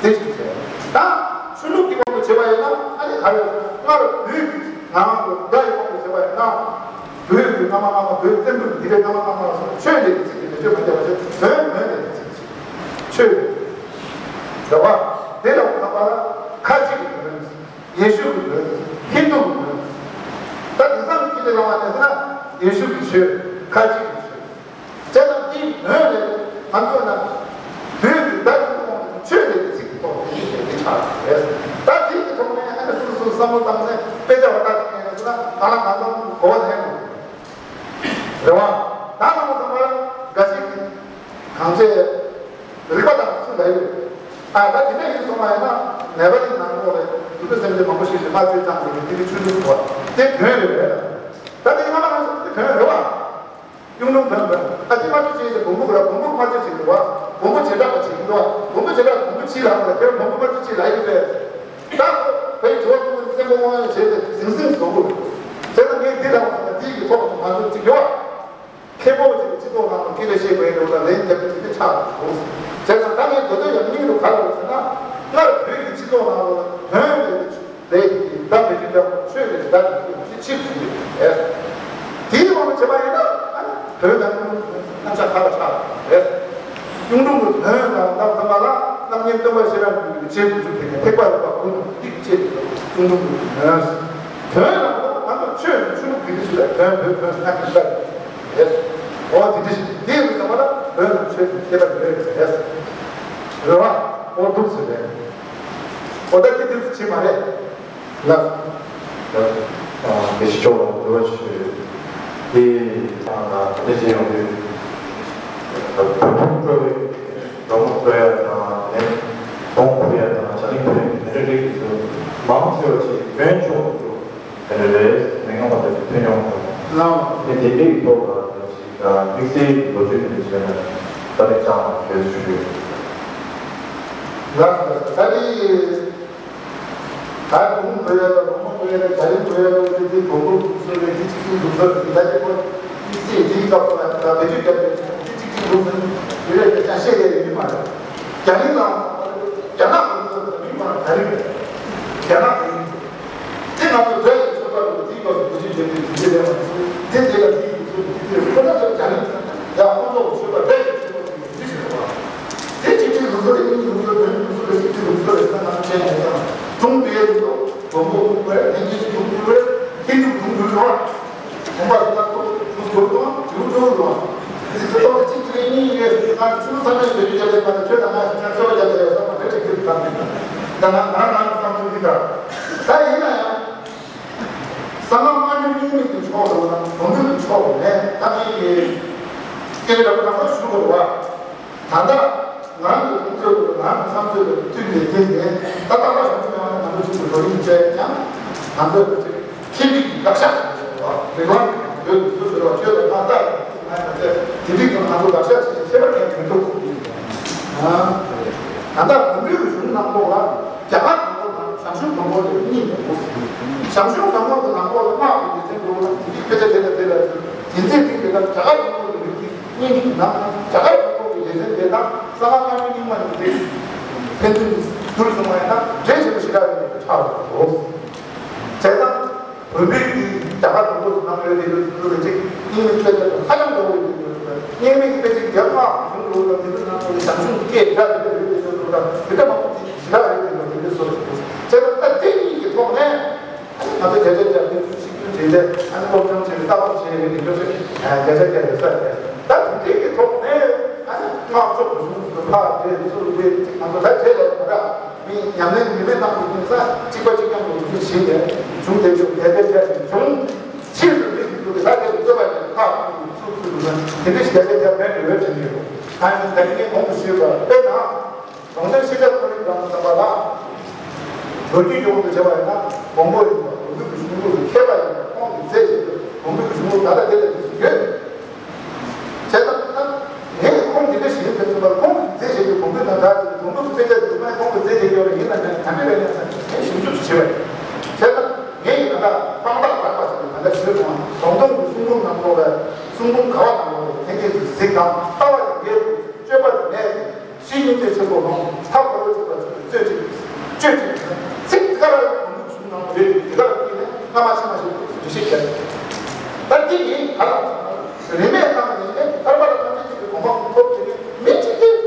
དེ་ཞིག་བྱས། ད་ཆོས་ལུགས་ཀྱི་དབང་དུ་བྱས་པ་ཡིན་ན་ཨ་ནི་ག་རེ་སྔར་བོད་ཀྱི་ནང་དུ་བརྡ་ཡི་དབང་དུ་བྱས་པ་ཡིན་ན། བོད་ཀྱི་སྔ་མ་སྔ་མ་བོད་བཙན་པོའི་འདི་རེད། སྔ་མ་སྔ་མ་སོགས་ཆོས་ལས་ཀྱི་ཚིག་གི་བེད་སྤྱོད་མ་བརྒྱབ་པ་བྱས། བོན་བོན་ལས་ཀྱི་ཚིག་ཆོས་རེད་བ། དེ་ལ་བསམ་པ་ལ་ཁ་ཅིག་གི་བོན། ཡེ་ཤུ་གི་བོན། ཧིན་དུ་གི་བོན། ད་དེང་སང་གི་དེ་ལ་བ་ནས་ཟེར་ན་ཡེ་ཤུ་གི་ཆོས། ཁ་ཅིག་གི་ཆོས། དེ་ལ་འདི་བོན་ལས་ང་ཚོ་ན་བོད་ཀྱི་བརྡ་ཀྱི་ཐོག་ནས་ཆོས་ལས་ཀྱི་ཚིག་གི་ཐོག་ནས་ཡིན་ཞེས་འདི་ཆགས་རེད། ད་དེ་གི་ཐོག་ནས་ཨ་ནི་སོ་སོ་བསམ་བློ་བཏང་ནས་དཔེ་ཆ་བ་ལྟ་ཐུབ་མཁན་ཡིན་ན་ང་ལ་ང་ཚོ་གོ་བ་ལེན་དགོས་རེད་བ། ད་ང་ཚོ་ཚང་མ་འགའ་ཞིག་གིས་གང་བྱས། རིག་པ་དང་ཚུལ་ལ་ཡོད། ཨ་ད་དེ་འདྲ་ཡིན་སོང་བ་ཡིན་ན་ནེ་པ་ལི་ནང་ལོགས་ལ་དུད་འགྲོ་སེམས་ཅན་མང་པོ་ཞིག་གིས་མ་བཅོས་ཙང་ཟེར་ནས་དེ་གི་ཆོས་ལུགས་བ་དེ་བོན་རེད་པས། ད་དེ་སྔ་མ་ང་ཚོ་དེ་བོན་རེད་བ། གཡུང་དྲུང་བོན་བོན། ཨ་ཅེ་མ་བཅོས་བྱས་ཏེ་བོན་པོ་ར་བོན་པོ་མ་བཅོས་བྱས་འདུག་བ། བོན་པོ་བྱེ་བྲག་པ་བྱེད་ཀྱི་འདུག་བ། བོན་པོ་བྱེ་བྲག་བོན་པོ་ཕྱི་ལ་ལ་དེར་བོན་པོ་མ་བཅོས་ཕྱི་ལ་ཡོད་པས། ད་བོད་དྲི་བ་ཀུན་བཙན་པོ་དབང་ཡོད་བྱས་ཏེ་ཟིང་ཟིང་བཟོ་དགོས། བྱས་ན་ངས་འདི་ལ་བ་ད་འདི་གི་ཐོག་ཏུ་ང་ཚོ་གཅིག་ཡོད་བ། མཁས་པོ་ཅིག་སྤྱི་ཚོགས་ནང་དུ་སྐད་ཆ་བཤད་དགོས་ཡོད་ལ་ལན་རྒྱབ་ཀྱི་དེ་ཆགས་འདུག་བྱས་ཙང་ད་ངས་མདོ་དོན་ཡང་སྙིང་རུ་ག་རེ་ཡོད་ཟེར་ན། སྔར་བོད་ཀྱི་སྤྱི་ཚོགས་ནང་ལ་བོན་ལས་ལས་ཀྱི་བརྡ་མི་འདྲ་ཆོས་ལས་བརྡ་མི་འདྲ་ཆིབས་ཟིན་ཡོད་པས། དེའི་དབང་དུ་བྱས་པ་ཡིན་ན་ཨ་ནི་བོད་དང་གཡུང་དྲུང་རྣམ་གཞག་ཁ་ལ་ཆགས་པ་རེད། གཡུང་དྲུང་གི་བོན་ལ་བརྡ་ཚང་མ་ལ་རྣམ་གཉིས་སྟོན་པ་ཤེས་རབ་ཀྱི་རྗེ་བཙུན་ཚུལ་ཁྲིམས་ཀྱི་ཐེག་པ་རིམ་པ་ཀུན་ཏུ་ཏིག་ཅེས་གཡུང་དྲུང་གི་བོན། བོན་ལ་ང་ཚོ་ཆོས་ཆོས་ལུགས་ཀྱི་རིགས་ལ་བོན་བོན་བོན་ཟེར་ན་མི་འདྲ་རེད། འོ་དེ་འདྲ་ཞིག་དེའི་རིགས་ཚང་མ་ལ་བོན་དང་ཆོས་ཀྱི་ཁྱད་པར་ཡོད་རེད། རེད་བ། འོ་འདུག་ཟེར་རེད། འོ་ད་དེ་དུས་སུ་ཕྱིན་མ་རེད། ལགས། ལགས། དེ་ཕྱི་ཕྱོགས་ལ་འགྲོ་བ་ཆོས་དེ་ཚང་ལ་དེ་བྱེད་ཡོང་དུས། བོད་ཕྲུག་སྤྲོ་བའི་སྒྲོལ་མ་སྤྲོ་ཡ་དང་ནས་གདོང་ཕུར་ཡ་དང་བྱ་གླིང་ཕུར་ཡ་དེ་འདྲ་རིགས་ཀྱི་ཚུལ་མང་ཆེ་བ་ཅིག་བོན་ཕྱོགས་སུ་དེ་འདྲ་རེད་མི་ངོ་མ་དེ་ཐོན་ཡོང་དང་། ལགས། དེ་དེ་འདྲའི་ཐོག་ལ་ཅིག་དམིགས་བསལ་གྱི་ལོ་རྒྱུས་དེ་འདྲ་བྱས་ན་ད་ནི་ཅང་གལ་ཆེ་ཞུ་ཡོད། ལགས། ད་ནི། ད་གུང་བོད་ཡ་ལ་གུང་མ་བོད་ཡ་ལ་རྒྱ་རིགས་བོད་ཡ་ལ་དེ་དེ་གོང་བུ་གུང་སོ་ལས་དེ་གཅིག་གསུམ་དུ་སོ་དེ་ད་ཅི་པོ་དམིགས་བསལ་དེའི་སྐབས་སུ་ཡང་ད་བེད་སྤྱོད་བརྒྱབ་པའི་དེ་གཅིག་གསུམ་དུ་སོ་བོད་ཡ་ལ་ཅང་བཤད་ཡ་ཡོད་མ་རེད། རྒྱ་རིགས་ལ་རྒྱ་ནག་གུང་སོ་དེ་མིན་པ་རྒྱ་རིགས་རེད། རྒྱ་ནག་གི་དེ་ང་ཚོ་ འགྲོ་བ། དགོངས་པ་ཟེར་ན་ཁོ་ཁོ་སྒོར་དང་དེའུ་འགྲོ་འགྲོ་བ། དེ་ཚོ་ཏོག་ཙམ་གཅིག་གིས་གཉིས་ཡིན་ངེས་ཟེར་ང་ཚོ་ཚང་མས་བོད་ཡིག་རྒྱབ་ལས་པ་དང་ཁྱོད་དང་ང་ང་ཚོ་རྒྱབ་ལས་ཡོད་ས་མ་རེད་ཅིག་གིས་བཏང་ནས་ད་ང་ང་རང་བསམ་ཚུལ་འདི་འདྲ། ད་ཡིན་ན་ཡང་གསང་སྔགས་སྔ་འགྱུར་རྙིང་མའི་གི་ཕྱོགས་ལ་ན་བོན་པོའི་གི་ཕྱོགས་ལ་ནས་ད་ངས་ཀྱི་སྐད་ཆ་འདྲ་པོ་གང་ས་ཞུ་དགོས་རེད་བ། ད་ལྟ་ང་རང་གི་མཐོང་ཚོད་དང་ང་རང་གི་བསམ་ཚོད་དང་བསྟུན་ནས་བསྟན་ནས་ད་ལྟ་བ་བྱང་ཆུབ་ཡོང་བའི་ང་ཚོ་གཅིག་ཏུ་བགྲོ་གླེང་བྱས་ཀྱང་ང་ཚོས་ཁྱིམ་མིག་གི་དགག་བཞག་བྱས་བ་རིགས་ལམ་གྱི་བོད་ཀྱི་སུ་ཟེར་བ་ཆོས་དང་མ་བལྟ་ཡང་ང་ཚོས་དེ་རིགས་ཀྱི་ང་ཚོ་དགག་བཞག་བྱས་ནས་ཁྱད་པར་གང་མི་འདུག་ད་ལྟ་བོད་མིའི་གཞུང་ནང་ལོགས་ལ་རྒྱ་གར་དང་པོ་དང་ཞང་ཞུང་དང་པོ་ལས་གཉིས་ཡོད། ཞང་ཞུང་དང་པོ་གི་ནང་ལོགས་ལ་སྔགས་ཀྱི་སྡེ་ཚན་འདུག་ལ་དེ་རིགས་དཔེ་ཆ་དེ་ལ་དེ་ལ་དེ་ཚན་རིགས་དེ་ལ་རྒྱ་གར་དང་པོ་གི་རིགས་ཀྱི་སྙན་ཞུ་ནང་རྒྱ་གར་གྱི་ཐོག་གི་སྡེ་ཚན་དེ་དང་གསང་སྔགས་སྔ་འགྱུར་རྙིང་མ་ཡིན་ཏེ། ཕན་ཚུན་བསྡུར་སོང་བ་ཡིན་ན་འབྲེལ་ཆེན་པོ་ཞེ་དྲག་ཡོད་པའི་ཆགས་འགྲོ། བྱས་ཙང་བོད་པའི་གི་རྒྱ་གར་གྱི་ཐོག་ནང་ཡོད་དེ་ཡོད་དེ་ཡོད་ཅིག་རྙིང་མའི་ཆོས་དེ་ཧ་ཅང་འདྲ་བོ་ཡོད་དེ་ཡོད་དེ་རྙིང་མའི་དཔེ་ཆ་རྒྱ་དམར་གཞུང་ལུགས་དང་དེ་ཚོ་ནང་ལ་ཞང་ཞུང་སྐད་སྒྲ་དེ་འདྲ་ཡོད་དེ་ཡོད་དེ་དང་དེ་འདྲ་མང་པོ་ཞེ་དྲག་ཡོད་དེ་ཡོད་དེ་འདྲ་བཟོ་རེད། བྱས་ཙང་ད་དེ་གཉིས་ཀྱི་ཐོག་ནས། ང་ཚོ་བརྒྱ་ཆ་བརྒྱ་ཕན་ཚུན་གཅིག་གྱུར་བྱས་ཏེ་ཨ་ནི་སློབ་སྦྱོང་བྱས་ནས་ལྟ་རྟོག་བྱས་ནས་འདི་འདྲ་ཞིག་བརྒྱ་ཆ་བརྒྱ་ཡོད་ས་རེད། ད་དེ་འདྲའི་གི་ཐོག་ནས་ཨ་ནི་སྔགས་ཕྱོགས་ཀྱི་གཞུང་དུ་ཕར་བྲེལ་ཚུར་བྲེལ་ང་ཚོ་ད་བྲེལ་ལས་མ་རག་མི་ཉམས་ལེན་ཉི་མའི་ནང་དུ་ཀུན་ས་གཅིག་པ་གཅིག་རྐྱང་དུ་འཇུག་བྱས་ནས་གཞུང་དེ་ཚོ་བསྡད་བསྡད་བྱས་ནས་གཞུང་ཕྱིས་སུ་མི་ཞིག་ཏུ་ད་དེ་རྩོད་པ་ཀྱང་ཕར་ཚུར་ཚུར་དུ་དེ་འདྲ་ཞིག་བརྒྱ་ཆ་བརྒྱ་ཕན་འབྲས་བུ་བྱེད་ཀྱི་ཡོད། ཨ་ནི་ད་ནི་ངས་གོང་དུ་ཞུས་པ་དཔེར་ན། གྲོང་སྡེ་ཤེས་བྱ་ཁོར་ཡུག་དང་བསམ་པ་ལ། ལོ་རྒྱུས་ཡོངས་སུ་བྱས་པ་ཡིན་ན་བོན་པོ་ཡིན་པ་བོན་པོའི་གཞུང་ལུགས་ཀྱི་མཁས་པ་ཡིན་པ་ཁོང་གི་མཛད་བཞིན་དུ་བོན་པོའི་གཞུང་ལུགས་ད་ལྟ་དེ་ལ་དུས་སུ་ཡོད། བྱས་ཙང་ད་ངས་ཁོང་འདི་འདྲ་ཞིག་ཡིན་ཟེར་ཙམ་པར་ཁོང་གི་མཛད་བཞིན་དུ་བོན་པོའི་ནང་ད་བོན་པོ་གི་དཔེ་ཆ་འདི་མ་ཁོང་གི་མཛད་བཞིན་ཡོད་རེད། ཡིན་ན་ཡང་ག་འདྲ་རེད་ཡང་ཟེར་ངས་ཞིབ་འཇུག་བྱས་པ་ཡིན། བྱས་ཙང་ངས་ཡིན་ན་ད་དཔང་རྟགས་རགས་པ་ཞིག་ལ་ད་ལྟ་ཞུས་སོང་། ཟམ་གདོང་གི་གསུང་འབུམ་ནང་ལོགས་ལ་གསུང་འབུམ་ག་བ་ནང་ལོགས་ལ་ཐེངས་གཅིག་ཏུ་གཟིགས་དང་ལྟ་བ་ཡི་འགལ་དུ་སྤྱོད་པ་དེ་མེད་ཅིང་། ཤེས་ཡོན་ཚད་ཆེན་པོ་མང་། ཐབས་འཁོར་ལོ་ཚུགས་པ་ཚུགས་རྩོད་ཅིག་སྤྱོད་ཅིག་ཚིག་དེ་ག་རང་གི་གཞུང་ནང་ཡོད་པའི་དེ་ག་རང་གིས་ནས་སྔ་མ་ཕྱི་མ་ཞིག་འགྲེལ་བཤད་བྱས། ད་འདི་ཡིན་ག་རང་རིན་མེད་གནང་ནས་ནས་ཐར་པ་ལ་ཐམས་ཅད་མཁྱེན་པའི་གོ་འཕང་ཐོབ་ཀྱི་རེད། མི་གཅིག་གིས་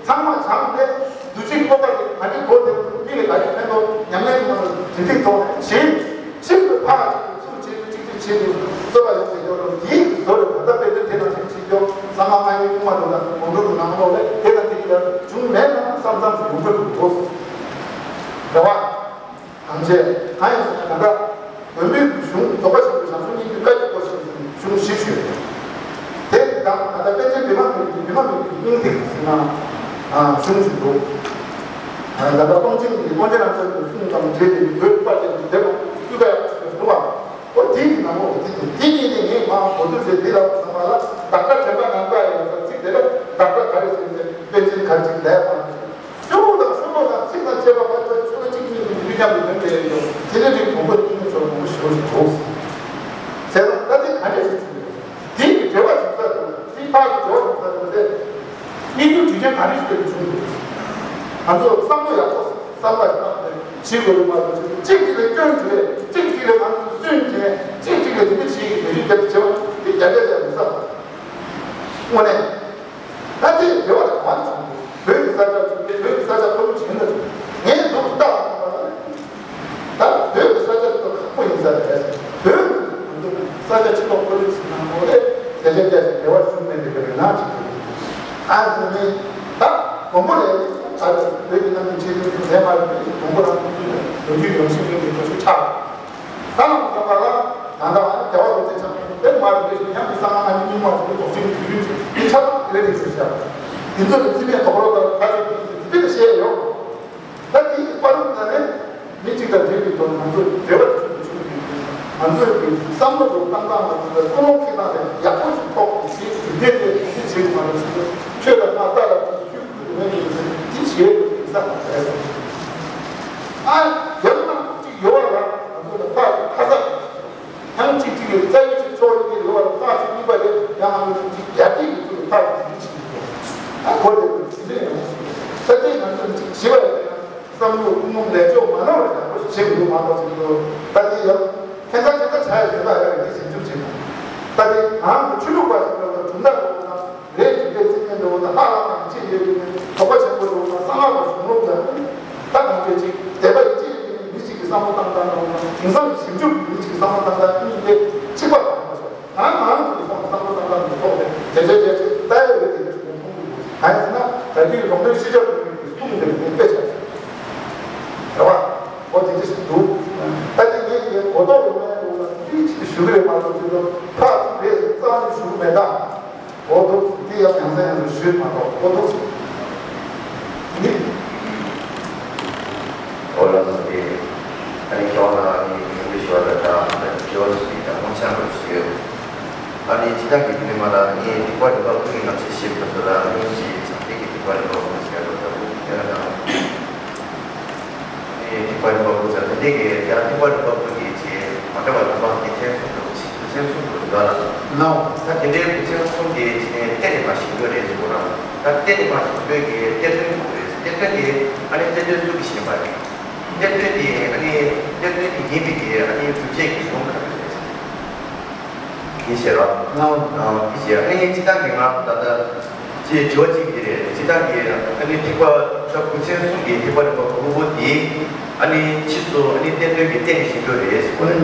ཚང་མ་སྦྱངས་ནས་འདུ་བྱེད་སྤོབས་པ་དེ་ག་འདྲའི་གོ་དེ་མི་ལ་ག་འདྲའི་ཕན་ཐོགས་ཉམས་ལེན་གནང་བའི་དེ་འདྲའི་ཐོག་ནས་བྱེད། ཕྱིས་སུ་ཕར་ཅིག་ཏུ་ཚུར་བྱེད་དུ་གཅིག་ཏུ་བྱེད་དུ་རྩོད་པ་ཡོང་ཟེར་ཡོད་རུང་དེའི་བཟོ་རུ་ད་ལྟ་དཔེ་དེབ་དེ་དང་ཐེངས་གཅིག་ཀྱང་གསང་སྔགས་སྔ་ཡོད་སྔོན་མ་དང་དགོང་དྲོ་གི་ནང་ལོགས་ལས་དེ་དང་དེ་ཡང་བྱུང་མེད་ན་བསམ་བསམ་ཞིག་ཡོང་གི་འདུག་གོ། རེད་བ། གང་བྱས་གང་ཡིན་ཟེར་ན་ད་ལྟ་བོན་པོའི་གཞུང་རྫོགས་པ་ཆེན་པོའི་ཞང་ཞུང་སྙིང་པོའི་བཀའ་བརྒྱུད་སྐོར་ཞིག་གཞུང་བཞི་ཞུས། དེ་དང་ད་ལྟ་པཎ་ཆེན་བི་མ་མི་བི་མ་མི་བི་སྙིང་ཐིག་ཟེར་ན་གཞུང་ཞིག་འདུག་ད་ལྟ་སྟོང་ཆེན་གྱི་དཀོན་མཆོག་རྣམ་ཐར་གྱི་གསུང་དང་འབྲེལ་ཏེ་བོད་པ་ཅན་གྱི་དེབ་དབུས་པ་ཡག་ཞིག་འདུག་བ། ཨོ་དེའི་ནང་ལོགས་ཀྱི་ཚིག་དེ་དེ་གཉིས་དེ་ངས་མ་གོ་ཐོས་ཟེར་འདི་ལ་བསམ་པ་ལ་བདག་སྒྲ་དྲན་པ་ངང་དག་ཡིན་ཟེར་ཚིག་དེ་ལ་བདག་སྒྲ་ག་རེ་ཟེར་ཟེར་པཎ་ཆེན་ག་རེ་ཚིག་ལས་པ། སྐྱོ་བོ་དང་ཤོ་ལོ་དང་ཚིག་དང་བཅས་པ་ཕལ་ཆེར་ཚོ་ལ་གཅིག་གཉིས་ཀྱི་མི་རྒྱབ་ཏུ་ཐོན་པའི་ཡོད། དེ་ནས་རིགས་བུམ་པ་གཉིས་ནས་ཚོ་ལ་བུམ་པ་ཞེ་པོ་ཞིག་འདུག་ཟེར་ན་ད་དེ་ག་འདྲས་ཞིག་བྱུང་ཡོད། དེ་ཡི་འབྲེལ་བ་བྱུང་ས་དང་དེ་ཕར་གྱི་འབྲེལ་བ་བྱུང་ས་དང་དེ་སྙིང་རྗེ་དྲི་ཅན་ག་རེ་ཞིག་ལས་བྱུང་འདུག་ང་ཚོ་བསམ་བློ་ཡག་པོ་བསམ་པ་ཞིག་བཏང་ནས་བྱེད་དགོས་རེད་མ་གཏོགས་གཅིག་གཅིག་ལ་སྐྱོན་བརྗོད་གཅིག་གཅིག་ལ་ང་ཚོ་སུན་བྱས་གཅིག་གཅིག་ལ་དེ་འདྲ་བྱེད་ཀྱི་དེ་འདྲ་བྱེད་པ་དེ་རྒྱ་སྐད་ཆ་མི་བསམ། དངོས་གནས། ད་ལྟའི་འབྲེལ་བ་དེ་གང་བྱུང་། བོད་ཀྱི་ས་ཆ་བྱུང་སྟེ་བོད་ཀྱི་ས་ཆ་ཁོ་རང་བྱིན་ལ་བྱུང་། ངས་འདུག་བལྟ་བ་ཙམ་པ་ལ། ད་བོད་ཀྱི་ས་ཆ་དེ་ཁག་པོ་ཡིན་ས་རེད། བོད་ཀྱི་ས་ཆ་ཕྱི་ལོགས་ཁོར་ཡུག་ཟིན་ན་མོ་རེད། དེ་ཆ་རྒྱ་ཞིག་འབྲེལ་བ་བྱུང་མེད་པའི་རིགས་ནང་ཅིག་ཡོད། ཨ་ནི་ད་དགོང་མོ་ལས་ད་བོད་ཀྱི་ནང་གི་ཆེས་མཐོའི་ལས་མ་རེད་པས་དགོང་མོ་རང་ཁོང་ཚོས་ལོ་རྒྱུས་ཡོང་ཤེས་མེད་པའི་ཐོ་ཤུ་ཆགས། ད་ལམ་ཁ་པ་ལ་ད་ལྟ་བ་རྒྱལ་བ་རྡོ་རྗེ་འཆང་དེ་མ་རེད་པས་ཡང་གི་གསང་སྔགས་སྔ་འགྱུར་རྙིང་མ་ཚོ་རྫོགས་ཆེན་གྱི་དུས་རིམ་ཞིག་མི་ཆ་ཚང་དེ་རེད་ཞུ་བྱ། དེ་ཚོ་ནི་རྩིས་མེད་དོགས་རོགས་དང་ཁ་ཆེ་དེ་ཚོ་དེ་བཤད་ཡོད། ད་དེའི་བར་དུ་ད་ནི་མི་གཅིག་དང་འབྲེལ་བའི་ཐོག་ང་ཚོས་འབྲེལ་བ་བྱུང་དུ་བྱུང་དུ་ང་ཚོས་ཀྱི་བསམ་བློ་དང་བཏང་སྟངས་དང་ཚོ་ལ་ཀུན་སློང་ཁེ་བཏང་དེ་ཡག་པོ་ཞིག་ཐོག་ཞེས་ཞུ་རྒྱུ་དེ་དེ་བྱེད་དགོས་མ་རེད་ཟེར་ཏེ་ཆོས་ལ་མ་ལྟ་ལ་ཁོང་ཚོ་ཁྱོད་ཀྱི་འདུག་མེད་ཀྱི་འདུག་ཟེར་ཏེ་དེ་བྱེད་དགོས་ཀྱི་ས་མ་རེད་ཟེར། ཨ་ཡང་ན་གཅིག་ཡོད་བ་ལ་ང་ཚོ་ལ་ཕར་ཁ་ཚ། ཡང་གཅིག་གཅིག་གི་རྩ་བའི་གཅིག་ཕྱོགས་གཉིས་ཀྱི་ལོ་བར་ཐག་གཅིག་གཉིས་པ་རེད། ཡང་ང་ཚོ་གཅིག་ཡར་རྒྱས་ཀྱི་ཚུལ་ཐག་གཅིག་གཅིག་གཅིག་ཨ་གོ་དེ་དེ་འདྲ་ཡང་ས་དེ་ང་ཚོ་གཅིག་བྱེད་པ་ཡིན་ན་བསམ་བློ་ཀུན་སློང་ལས་ཕྱོགས་མ་ནོར་བ་ཡག་པོ་ཞིག་བྱེད་དགོས་མ་གཏོགས་ཅིག་ལོ་ད་དེ་ཡང་ཁྱད་མཚར་ཁྱད་མཚར་བྱ་ཡ་ཡོད་པ་ཡོད་རེད། དེ་ཞིབ་འཇུག་བྱེད་དགོས། ད་དེ་ང་རང་གི་ཆོས་ལུགས་པ་ཞིག་ལ་གྲུབ་མཐའ་ལོག་ན། རེད་ཅེས་པའི་རྩིས་མེད་འགྲོ་བ་དང་ལྷག་ལྷག་དང་ཅི་ཡོད་ཀྱི་མེད་དོགས་པ་ཆེན་པོ་འགྲོ་བ་དང་གསང་སྔགས་ལ་གཞུང་ལུགས་དང་ད་གང་ཅི་ཅིག་དད་པ་ཡིད་ཆེས་ཡོད་ཀྱི་མེད་མི་གཅིག་གི་བསམ་བློ་བཏང་སྟངས་འགྲོ་བ་དང་དེང་སང་གི་ཞིབ་འཇུག་མི་གཅིག་གི་བསམ་བློ་བཏང་སྟངས་གཉིས་ཏེ་ དེའི་ལུང་པའི་ཤེས་བྱ་ཀུན་གྱི་གསུང་ཟེར་བའི་དཔེ་ཆ་ཞིག་རེད་བ། འོ་དེ་འདྲ་ཞིག་འདུག་ད་དེ་ངས་ཀྱི་གོ་རྟོགས་ཡོད་མེད་འདུག་ལ་ཏིག་ཅིག་ཞུ་གི་རེད་མ་གཏོགས་ཅིག་ཏུ་ཕར་ཚུར་རེད་ཟེར་རྩ་བ་ནས་ཞུ་གི་མེད་ད། འོ་འདུག་དེ་ཡང་ཡང་སེ་ཡང་སེ་ཞུས་མ་གཏོགས་འོ་འདུག་ནི། འོ་ལགས་སོ་དེ། ཨ་ནི་མཁས་དབང་ལགས་ཨ་ནི་ཡོང་འདོད་ཞུ་བ་ལ་ད་ཨ་ནི་དྲི་བ་ཞིག་དང་དབང་ཆ་འདྲ་ཞིག་ཡོད། ཨ་ནི་སྤྱི་བཏང་གི་དེ་ནས་མ་ལ་ངས་ཐེག་པ་རིམ་པ་དགུ་ཡི་རྣམ་བཤད་ཞིབ་ཏུ་སོ་ལ་ཨ་ནི་ཞེས་བྱ་ཐེག་གི་ཐེག་པ་རིམ་པ་དགུ་ཟེར་ཡ་ལོ་ལྟ་བུ་དེ་ལ་དང་། ཨ་ནི་ཐེག་པ་རིམ་པ་དགུ་ཟེར་དེ་འདྲའི་གི་ཡང་ཐེག་པ་རིམ་པ་དགུ་གི་ཆེས་མ་འདྲ་བ་རྣམ་པ་སྡེ་ཚན་གསུམ་དུ་ཆེ་སྡེ་ཚན་གསུམ་དུ་འདུག་ལ། ནའོ། ད་དེ་འདྲའི་སྡེ་ཚན་གསུམ་གྱི་ཆེས་གཏེར་ནས་མ་ཞིག་འདོད་རེད་ཟེར་གོ་ར། ད་གཏེར་ནས་མ་ཞིག་འདོད་ཀྱི་གཏེར་སྟོན་དགོས་རེད། གཏེར་སྟོན་དེ་ཨ་ནི་གཏེར་སྟོན་སུ་གིས་བཞེངས་པ་རེད། གཏེར་སྟོན་དེ་ཨ་ནི་གཏེར་སྟོན་དེ་ཡིན་པའི་གི་ཨ་ནི་སྒྲུབ་བྱེད་ཀྱི་གཞུང་ག་རེ་རེད། དེ་བྱས་རོགས། ཨང་། དེ་བྱས་ཨ་ནི་སྤྱི་བཏང་གི་ང་ད་ལྟ་ཅེས་དྲི་བ་གཅིག་དེ་རེད། སྤྱི་བཏང་གི་ཨ་ནི་ཐེག་པ་ཆ་དགུ་ཚན་གསུམ་གྱི་ཐེག་པ་རིམ་པ་དགུ་པོ་དེ་ཨ་ནི་ཕྱིས་སུ་ཨ་ནི་གཏེར་སྟོན་གྱི་གཏེར་ནས་བཞེངས་རྒྱུ་རེད་ཟེར་བ་རེད།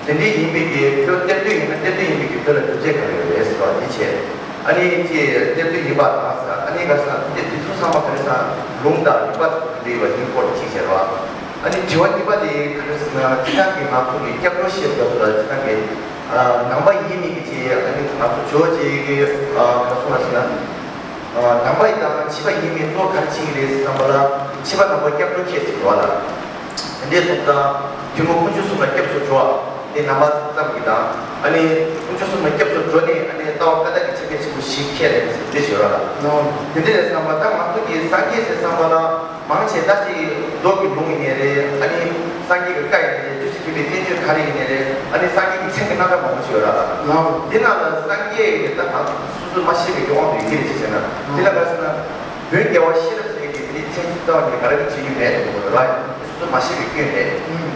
དེ་འདྲའི་ཡིན་པའི་གི་ཁྱོད་གཏེར་སྟོན་ཡིན་ན་གཏེར་སྟོན་ཡིན་པའི་གི་ཁྱོད་ལ་སྒྲུབ་བྱེད་ག་རེ་ཡོད་རེད་ཟེར་བ་དེ་བྱས། ཨ་ནི་ཅེས་གཏེར་སྟོན་ཡིན་པ་དང་ཟེར་ཨ་ནི་ག་ས་དེ་དེ་ཚོ་ཚང་མ་ག་རེ་ཟེར་ལུང་དང་རིགས་པ་དེ་ཚོ་འདྲ་བ་ཡིན་སྐོར་གཅིག་བྱས་རོགས། ཨ་ནི་དྲི་བ་གཉིས་པ་དེ་ག་རེ་ཟེར་ན་སྤྱི་བཏང་གི་ང་ཚོ་གི་སྐྱབས་འགྲོ་ཞེས་པ་ཚོ་ལ་སྤྱི་བཏང་གི་ནང་པ་ཡིན་མིན་གྱི་ཆེད་ཨ་ནི་ང་ཚོ་ཇོ་ཅེ་གི་ག་སོང་བ་ཟེར་ན། ནང་པ་ཡི་དང་ཕྱི་པ་ཡིན་མིན་གཙོ་ག་རེ་བྱེད་ཀྱི་རེད་ཟེར་བསམ་པ་ལ་ཕྱི་པ་ནང་པ་སྐྱབས་འགྲོ་ཁྱད་ཟེར་བ་ལ། དེ་འདྲའི་སོང་ཙང་ཐུན་མོང་དཀོན་མཆོག་གསུམ་ལ་སྐྱབས་སུ་འགྲོ་བ་དེ་ནང་པ་ཙམ་གྱི་དང་ཨ་ནི་དཀོན་མཆོག་གསུམ་ལ་སྐྱབས་སུ་འགྲོ་ནས་ཨ་ནི་ལྟ་བ་ཀ་དག་གི་ཆེ་བའི་ཆེན་པོ་ཞིག་ཁྱད་རེད་ཟེར་དེ་ཞེས་པ་ལ། དེ་འདྲའི་བསམ་པ་ད་ང་ཚོ་གི་སངས་རྒྱས་ཟེར་བསམ་པ་ལ། མང་ཆེ་ད་ཅིག་མདོ་གི་ལུང་ཡིན་ནའི་རེད། ཨ་ནི་སངས་རྒྱས་ཀྱི་བཀའ་ཡིན་ནའི་རེད། ཆོས་སུ་ཁྱབ་པའི་བསྟན་བཅོས་ག་རེ་ཡིན་ནའི་རེད། ཨ་ནི་སངས་རྒྱས་ཀྱི་མཚན་གྱི་རྣམ་གྲངས་མང་པོ་ཞིག་ཡོད་ར། ལགས། འདི་ནང་ལ་སངས་རྒྱས་ཀྱི་ད་ང་སོ་སོས་མ་ཤེས་པའི་དབང་དུ་ཡོད་ཀྱི་རེད་ཅེས་བྱས་ན། འདི་ལ་ག་ཟེར་ན། བོན་རྒྱལ་བ་ཤེས་རབ་ཟེར་གྱི་དེའི་མཚན་ཅིག་རྩ་བ་ནས་ག་རེ་གི་བྱེད་རྒྱུ་མེད་དེ་མོ་རེད་ར། སོ་སོས་མ་ཤེས་པའི་སྐྱོན་རེད།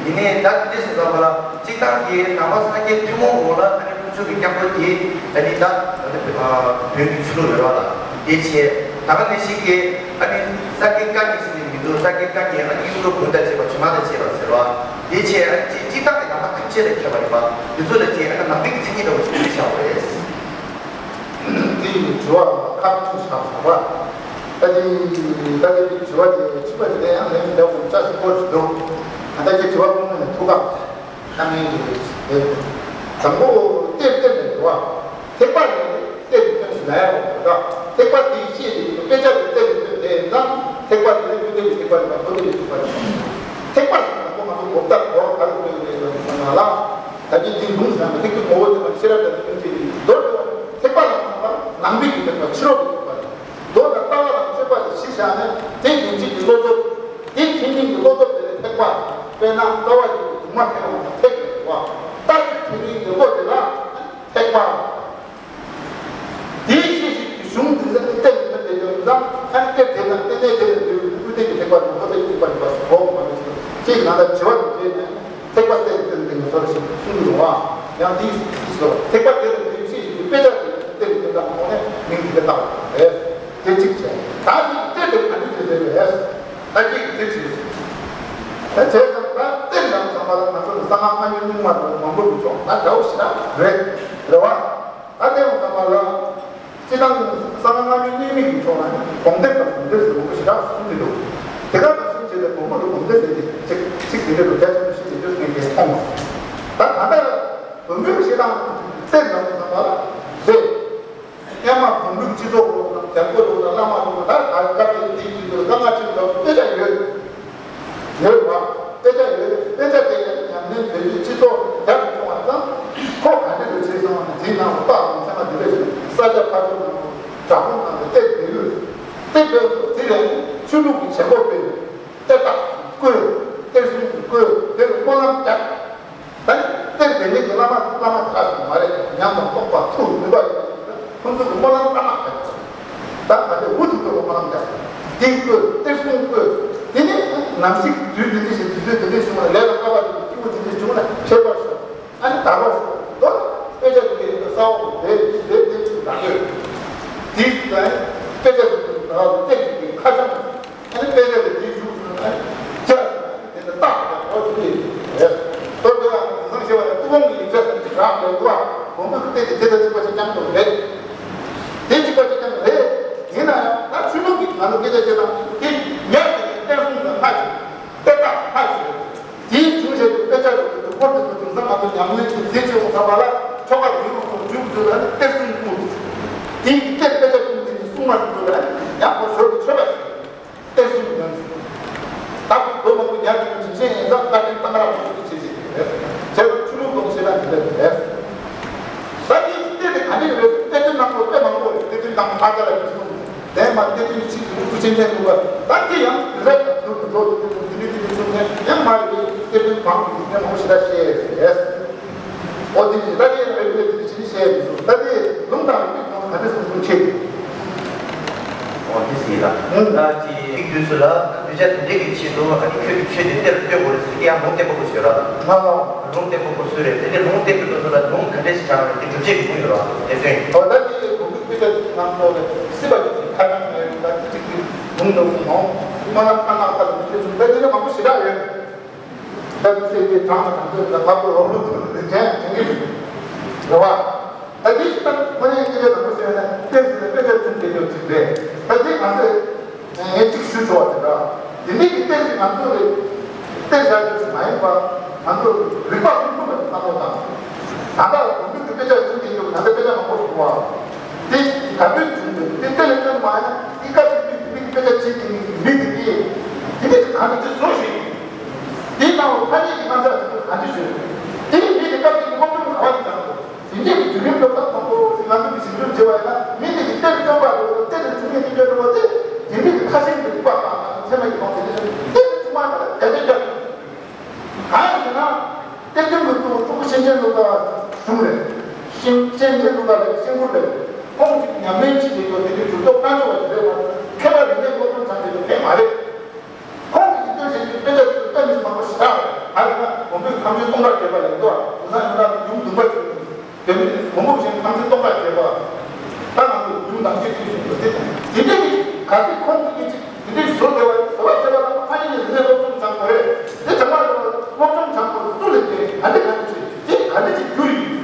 ཡིན་ནའི་ད་དེ་འདྲ་ཞིག་བསམ་པ་ལ་སྤྱིར་བཏང་གི་ནང་པ་སངས་རྒྱས་ཐུན་མོང་འོག་ལ་ཨ་ནི། ཁྱོད་ཀྱི་སྐྱབས་འགྲོ་དེ་ཨ་ནི་ད་ཨ་ནི་བོན་གྱི་ཆོས་ལུགས་ཡོད་ར་ལ། དེ་བྱས་ད་ག་ནང་བཞིན་གྱི་ཨ་ནི་ས་དགེ་བཀའ་རྙིང་ཟེར་ནས་མི་འདུག་ས་དགེ་བཀའ་རྙིང་ཨ་ནི་གཡུང་དྲུང་བོན་དང་བཅས་པ་ཇོ་ནང་དང་བཅས་པ་ཟེར་བ། དེ་བྱས་ཨ་ནི་སྤྱིར་བཏང་གི་ནང་པ་ཐམས་ཅད་ལ་ཁྱབ་པ་རེད་པ། དེ་ཚོ་ལ་བྱས་ཨ་ནི་ནང་པའི་མཚན་ཉིད་འདྲ་བོ་ཞིག་བྱས་བཞག་པ་རེད། དེ་ཡི་དྲི་བ་ཁག་ཆེ་ཆགས་སོང་བ། ད་དེ་ད་དེ་དྲི་བ་དེ་ཕྱི་པ་དེ་ལས་ཡང་ལན་འདྲ་བོ་ཅག་སི་སྐོར་ཞིག་འདུག་ད་ལྟ་ཀྱི་དྲི་བ་ཁོང་ནས་ཐུག་ག་ཁ་ངན་གྱི་རེད། དང་པོ་གཏེར་གཏེར་ནས་འགྲོ་བ། ཐེག་པ་ནས་གཏེར་གྱི་སྟོན་ཞིག་ན་ཡང་རུང་བ། ཐེག་པ་དེའི་ཤེས་ཀྱི་དཔེ་ཆ་གི་གཏེར་གྱི་སྟོན་དེ་ཡིན་ཙང་ཐེག་པ་དེ་ནི་ཀུན་གཏེར་གྱི་ཐེག་པ་རེད་པ། ཀུན་གཏེར་གྱི་ཐེག་པ་རེད་པ། ཐེག་པ་ཟེར་ན་དང་པོ་ང་ཚོ་གོ་བརྡ་གོ་བ་ག་རེ་སྤྲོད་ཀྱི་རེད་ཟེར་ན་ལ། ད་ཀྱི་འདི་ལུང་ཟེར་ན་ཐེག་པའི་ངོ་བོ་དེ་མ་ཤེས་རབ་དང་ཀུན་གྱི་མདོར་བསྡུ་བ་ཐེག་པ་ལ་མ་ཚང་བར་ནང་པའི་གི་ཐེག་པ་ཕྱི་རོལ་གྱི་ཐེག་པ་རེད། མདོ་དང་ལྟ་བ་དང་ཕྱེད་པ་དེ་གཞི་བཞག་ནས་དེ་ཡིན་གཅིག་གི་བློ་སྟོབས། དེ་མཁྱེན་མཁན་གྱི་བློ་སྟོབས་དེ་ལ་ཐེག་པ། དཔེར་ན་ལྟ་བ་ཡི་གདུང་མ་ཐེག་པ་ཐེག་པའི་བ། ལྟ་ཚུལ་མཁྱེན་མཁན་གྱི་བློ་དེ་ལ་ཐེག་པ། དེའི་ཤེས་བཞིན་གྱི་གཞུང་འདི་ལ་གཏེར་དུ་དེ་ཡོད་ཙང་ཨ་ནི་གཏེར་དེ་དང་གཏེར་ནས་དེ་ལ་འདུས་པའི་ཀུན་གཏེར་གྱི་ཐེག་པ་དང་ལྷོ་གཏེར་གྱི་ཐེག་པ་ཡིན་པ་གོ་མ་རེད་ཅེས་ཀྱི་ནང་ལ་དྲི་བ་དང་འབྲེལ་ནས་ཐེག་པ་གཏེར་དུ་དེ་ལ་སོགས་ཞེས་གསུངས་ཡོད་པ། ཡང་དེའི་ཤེས་བཞིན་གྱི་བློ་ཐེག་པ་དེ་ལ་འདུས་ཤེས་བཞིན་གྱི་དཔེ་ཆ་དེ་ལ་གཏེར་དུ་དེ་དང་ཐོག་ནས་མིང་དེ་ག་བཏགས་པ་རེད། དེ་གཅིག་བྱས། ད་ནི་གཏེར་དེ་ག་འདྲ་ཞིག་རེད་པས། ད་གཅིག་གིས་དེ་བྱས། ད་བྱས་ཙང་ད་གཏེར་ལ་བསམ་པ་ལ་ང་ཚོ་ནི་གསང་སྔགས་སྔ་འགྱུར་རྙིང་མ་དང་མང་པོ་མི་ཆོག་ད་འདྲ་བོ་ཞིག་རེད། རེད་བ། ད་དེ་བསམ་པ་ལ་སྤྱིར་བཏང་གསང་སྔགས་སྔ་འགྱུར་རྙིང་མའི་གི་ཕྱོགས་ལ་ནི་སྒོམ་གཏེར་དང་སྒོམ་གཏེར་ཟེར་མང་པོ་ཞིག་གསུངས་ཀྱི་འདུག་དེ་ག་ནང་བཞིན་བྱས་ཏེ་སྒོམ་པོ་ལ་སྒོམ་གཏེར་ཟེར་ཏེ་ཚིག་ཚིག་དེ་འདྲ་འདུག་རྒྱ་ཆེན་པོ་ཞིག་དེ་འདྲ་ངས་ངས་མཐོང་བ། ད་ད་ལྟ་སྒོམ་པོའི་ཞེ་སྡང་གཏེར་ལ་བསམ་པ་ལ་རེད། ཧེ་མ་བོན་པོའི་སྤྱི་ཚོགས་ལོག་དང་རྒྱལ་པོ་ལོག་དང་བླ་མ་ལོག་དང་ད་ག་ག་དེ་དེའི་དུས་ཚོད་ལ་དཀའ་ངལ་ཆེན་པོ་དཔེ་ཆ་ཡོད། ཡོད་བ། དཔེ་ཆ་ཡོད། དཔེ་ཆ་དེ་ཡང་ཉམས་ལེན་བོད་ཀྱི་སྤྱི་ཚོགས་རྒྱ་གི་སྐྱོང་བ་དང་ཁོ་ག་འདྲ་རུ་བྱས་སོང་བ་ན་དེའི་ནང་དུ་རྟགས་དང་མཚན་མ་དེ་འདྲ་ཞིག་ས་སྐྱ་ཕ་བོད་ནང་དུ་བྲག་ཕུག་ནང་དུ་གཏེར་བོད་ཡོད། གཏེར་བོད་དེ་ལས་ཆོས་ལུགས་ཀྱི་བྱེད་སྒོ་སྤེལ། གཏེར་བདག་བསྐོས། གཏེར་སྲུང་བསྐོས། དེ་ལ་སྨོན་ལམ་རྒྱག་ད་ནི་གཏེར་དེ་འདྲའི་གི་བླ་མ་བླ་མ་ཁག་ཅིག་མ་རེད། ཉམས་དང་རྟོགས་པ་ཐུགས་ནུས་པ་ཡོད་པ་ཁོང་ཚོ་གི་སྨོན་ལམ་བླ་མ་ཁག་ཅིག་ད་ང་ཚོས་འུ་ཐུག་ཐུག་གི་སྨོན་ལམ་རྒྱག་དེ་བསྐོས་གཏེར་སྲུང་བསྐོས། དེ་ནས་ནམ་ཞིག་དུས་དེ་འདྲ་ཞིག་དུས་ཚོད་དེ་འདྲ་བྱུང་ན་ལས་དང་སྐལ་བ་དེ་སྐྱིད་པོ་དེ་འདྲ་བྱུང་ན་ཁྱད་པར་ཞིག་ཨ་ནི་ད་བར་དུ་དཔེ་ཆ་དེ་གའི་ས་འོག་རེད་རེད་རེད་ཅིག་ད་དགོས། དེའི་དུས་ད་དཔེ་ཆ་དེ་གའི་ཁ་བྱང་། ཨ་ནི་དཔེ་ཆ་དེ་དེའི་གཞུག་ཏུ་ཨ་ནི་ཅག་དེ་ལ་རྟགས་ཀྱང་འོ་དེ་རེད། མདོར་བསྡུ་བ་དེང་སང་ཞེས་པ་ལ་ཐུབ་དབང་གི་ཡིག་ཆ་ཟེར་གྱི་རག་ལས་འདུག་བ། མང་པོས་གཏེར་དེ་དེ་དང་གཅིག་པ་ཞིག་རྐྱང་དུ་རེད། དེ་གཅིག་པ་ཞིག་རྐྱང་རེད། ཡིན་ན་ཡང་ད་ཆོས་ལུགས་ཀྱི་ ང་ཚོ་སྐད་ཆ་བཤད་སྟངས་དེ་ཉག་གཅིག་གི་བསྟན་སྲུང་དང་ལྷ་ཅིག་དཔེ་རྟགས་ལྷ་ཞིག་རེད། དེའི་རྒྱུ་བྱས་ཏེ་དཔེ་ཆ་རུ་དུས་འཁོར་དུ་དུས་སང་ང་ཚོ་ཉམས་ལེན་གྱི་མཛད་ཆེ་བོ་ཚང་མ་ལ་ཆོ་ག་རུ་ཡོང་ཚོ་འཇུག་ཚོ་ལ་ནི་གཏེར་སྲུང་ཀུན། དེའི་གི་གཏེར་དཔེ་ཆ་ཀུན་དེ་ནི་སྲུང་མ་ཞིག་ཚོ་ལ་ནི་ཡག་པོ་ཞོར་གྱི་ཆོས་པ་ཞིག་རེད། གཏེར་སྲུང་ཀུན། ད་ཁོ་མང་པོ་ཉག་གི་ཀུན་ཞིག་ཤེས་ཡིན་ཙང་བཀའ་དྲིན་བཏང་རག་མང་པོ་ཞིག་བྱེད་ཀྱི་རེད། ཚེ་རུ་ཆུ་ལུག་གཏོང་བྱེད་ན་འདི་འདྲ་རེད། ད་དེའི་གཏེར་དེ་ག་འདྲ་རེད། གཏེར་དེ་ནང་ལོ་དཔེ་མང་པོ་རེད། གཏེར་དེ་ནང་ལོ་ཨ་ཙ་ལ་ཡིན་སྲུང་། དེ་མ་གཏེར་དོན་གཅིག་གི་སྐུ་ཆེན་ཆེན་ལུགས་པ། ད་དེ་ཡང་རེད། ད་དུ་འགྲོ་དུ་དུ་དུ་དུ་དུ་དུ་ཚུགས་ནས་ཡང་མ་རེད། གཏེར་དོན་གང་དུ་ནས་མང་པོ་ཞེ་དྲག་བཤད་ཟེར། ཨོ་དེ་ནི་ད་དེ་ཡང་རེད་དེ་དེ་ཕྱིན་བཤད་མི་ཚུགས། ད་དེ་ལུང་དང་རིགས་གང་ག་ནས་སོང་དུ་ཆེ། ཨོ་དེ་ཟེར་ལ། ད་ཅི་དུས་སུ་ལ་དུས་ཆ་དེ་འདྲས་ཀྱི་ཆེད་དུ་ཨ་ནི་ཁྱོད་ཀྱི་ཆོས་དེ་གཏེར་སྟོན་དགོས་རེད་ཟེར་གྱི་ཡང་ལུང་བསྟན་པ་པོ་ཞིག་ཡོད་ར། ང་ལ། ལུང་བསྟན་པ་པོ་སུ་རེད། དེ་འདྲས་ལུང་བསྟན་པའི་སྐབས་སུ་ལ་ལུང་ག་འདྲས་ཞིག་བྱ་བ་རེད། དེ་སྒྲུབ་བྱེད་ཀྱི་ལུང་ཡོད་ར། དེ་སྟོན། ཨོ་ད་དེ་ཡི་ལུང་གི་དཔེ་ཆ་ཅིག་ནང་ལོགས་ལ་སྲིད་པ་ཅིག་ཁ་ནང་ནས་ད་ཅི་ཅིག་གི་ལུང་ནོར་གྱི་ནོ། སྨོན་ལམ་ཁ་ནང་ཁ་ལུང་ཆོས་ཚུལ་ད་དེ་ནས་མང་པོ་ཞེ་དྲག་ཡོད། ད་དེ་ཚེ་དེ་གྲངས་ལ་གྲངས་ཚོད་ལ་ལྷག་པོ་རོགས་རོགས་ཚུལ་དེ་དྲན་དྲན་གྱི་རེད་བ། ད་དེ་ཞིག་ད་ཁོ་ནས་སྐད་ཆ་དང་པོ་ཞུས་ན་གཏེར་ཟེར་ན་དཔེ་ཆ་ཚུལ་དེ་ཡོད་ཅིག་རེད། ད་དེ་ང་ཚོས། ངས་གཅིག་ཞུ་ཆོག་པ་དེ་འདྲ། དེ་འདྲའི་གི་གཏེར་ཞིག་ང་ཚོ་ལ་གཏེར་བཞག་རྒྱུ་ཞིག་མ་ཡིན་པ། ང་ཚོ་རིག་པ་ཀུན་ཐུབ་པ་ཞིག་བསམ་བློ་བཏང་། ད་ལྟ་གོང་ཞུས་ཀྱི་དཔེ་ཆ་བྱུང་བསྡད་ཡོད། ད་ལྟ་དཔེ་ཆ་མང་པོ་ཞིག་འདུག་བ། དེ་ག་དུས་བྱུང་འདུག་དེ་གཏེར་ལ་བཏོན་མ་ཡིན་ན་དེ་སྐབས་དེ་དུས་དེ་མི་གི་དཔེ་ཆ་བྱེད་ཀྱི་མི་མི་དེ་གིས་དེ་ནས་གང་དུ་བཟོ་ཞིག་དེའི་ནང་ལ་ཐ་སྙད་ཀྱི་རྣམ་གཞག་དེ་ཚོ་གང་དུ་བཟོས། དེ་ནས་མི་དེ་སྐབས་དེ་གི་སློབ་སྦྱོང་ག་བ་ཞིག་བྱུང་འདུག་དེ་འདྲའི་གི་བརྒྱུད་རིམ་སློབ་སྟོན་མང་པོ་ཞིག་ང་ཚོ་གིས་ཞིབ་འཇུག་བྱས་པ་ཡིན་ན། མི་དེ་གི་གཏེར་བཏོན་པ་རེད། གཏེར་དུ་བྱུང་ཡོད་ཀྱི་སྐྱོན་འགྲོ་བ་དེ་དེ་འདྲའི་གི་ཁ་ཤས་ཀྱི་རིག་པ་དང་ཚད་མ་ཡིན་པ་དེ་འདྲ་ཞིག་གཏེར་དུ་བྱུང་མ་ཡིན་པ་ལ་རྒྱ་ཆེ་རྒྱ་ཆེ། གང་ཡིན་ཟེར་ན། གཏེར་སྟོན་གྱི་གཙོ་བོ་སྤྲུལ་སྐུ་གཤེན་ཆེན་ཀླུ་དགའ་གཞུང་རེད། གཤེན་གཤེན་ཆེན་ཀླུ་དགའ་རེད། གཤེན་ཀུན་རེད། ཁོང་གིས་ཉམས་ལེན་བྱེད་ཀྱི་ཡོད། དེ་འདྲའི་གྲུབ་ཐོབ་རྣལ་འབྱོར་བ་ཞིག་རེད་པ། མཁས་པ་རིག་གནས་སློབ་སྦྱོང་བྱ་མཁན་དེ་མ་རེད། ཁོང་གིས་ཀྱི་སྟོན་བྱེད་ཀྱི་དཔེ་ཆ་ཚོས་སྟོན་མི་མང་པོ་ཞེ་དྲག་རེད། ད་ཡིན་ན་མགོན་པོའི་ཁམས་ཆེན་སྟོང་ཕྲག་བརྒྱད་པ་ལས་འདུག་དེང་སང་ཡིན་ན་ཡུམ་བདུན་པ་བྱུང་། དེ་མིན་མགོན་པོ་གཞན་ཁམས་ཆེན་སྟོང་ཕྲག་བརྒྱད་པ། ད་ང་ཚོ་ཡུམ་དང་གཅིག་གཅིག་བྱུང་འདུག་དེ་དེ་འདྲའི་གི་ག་ཚོད་ཁོང་གིས་ཀྱི་དེ་འདྲའི་བཟོ་བདེ་བ་བཟོ་བ་བྱེད་པ་དང་ཕ་ཡིན་ནས་རིག་གནས་སློབ་སྦྱོང་བྱང་དགོས་རེད། དེ་ཚང་མ་སློབ་སྦྱོང་བྱང་དགོས་སུ་ལས་དེ་ག་འདྲ་ག་འདྲ་བྱེད་དེ་ག་འདྲ་ཅིག་འགྱུར་ཡིན།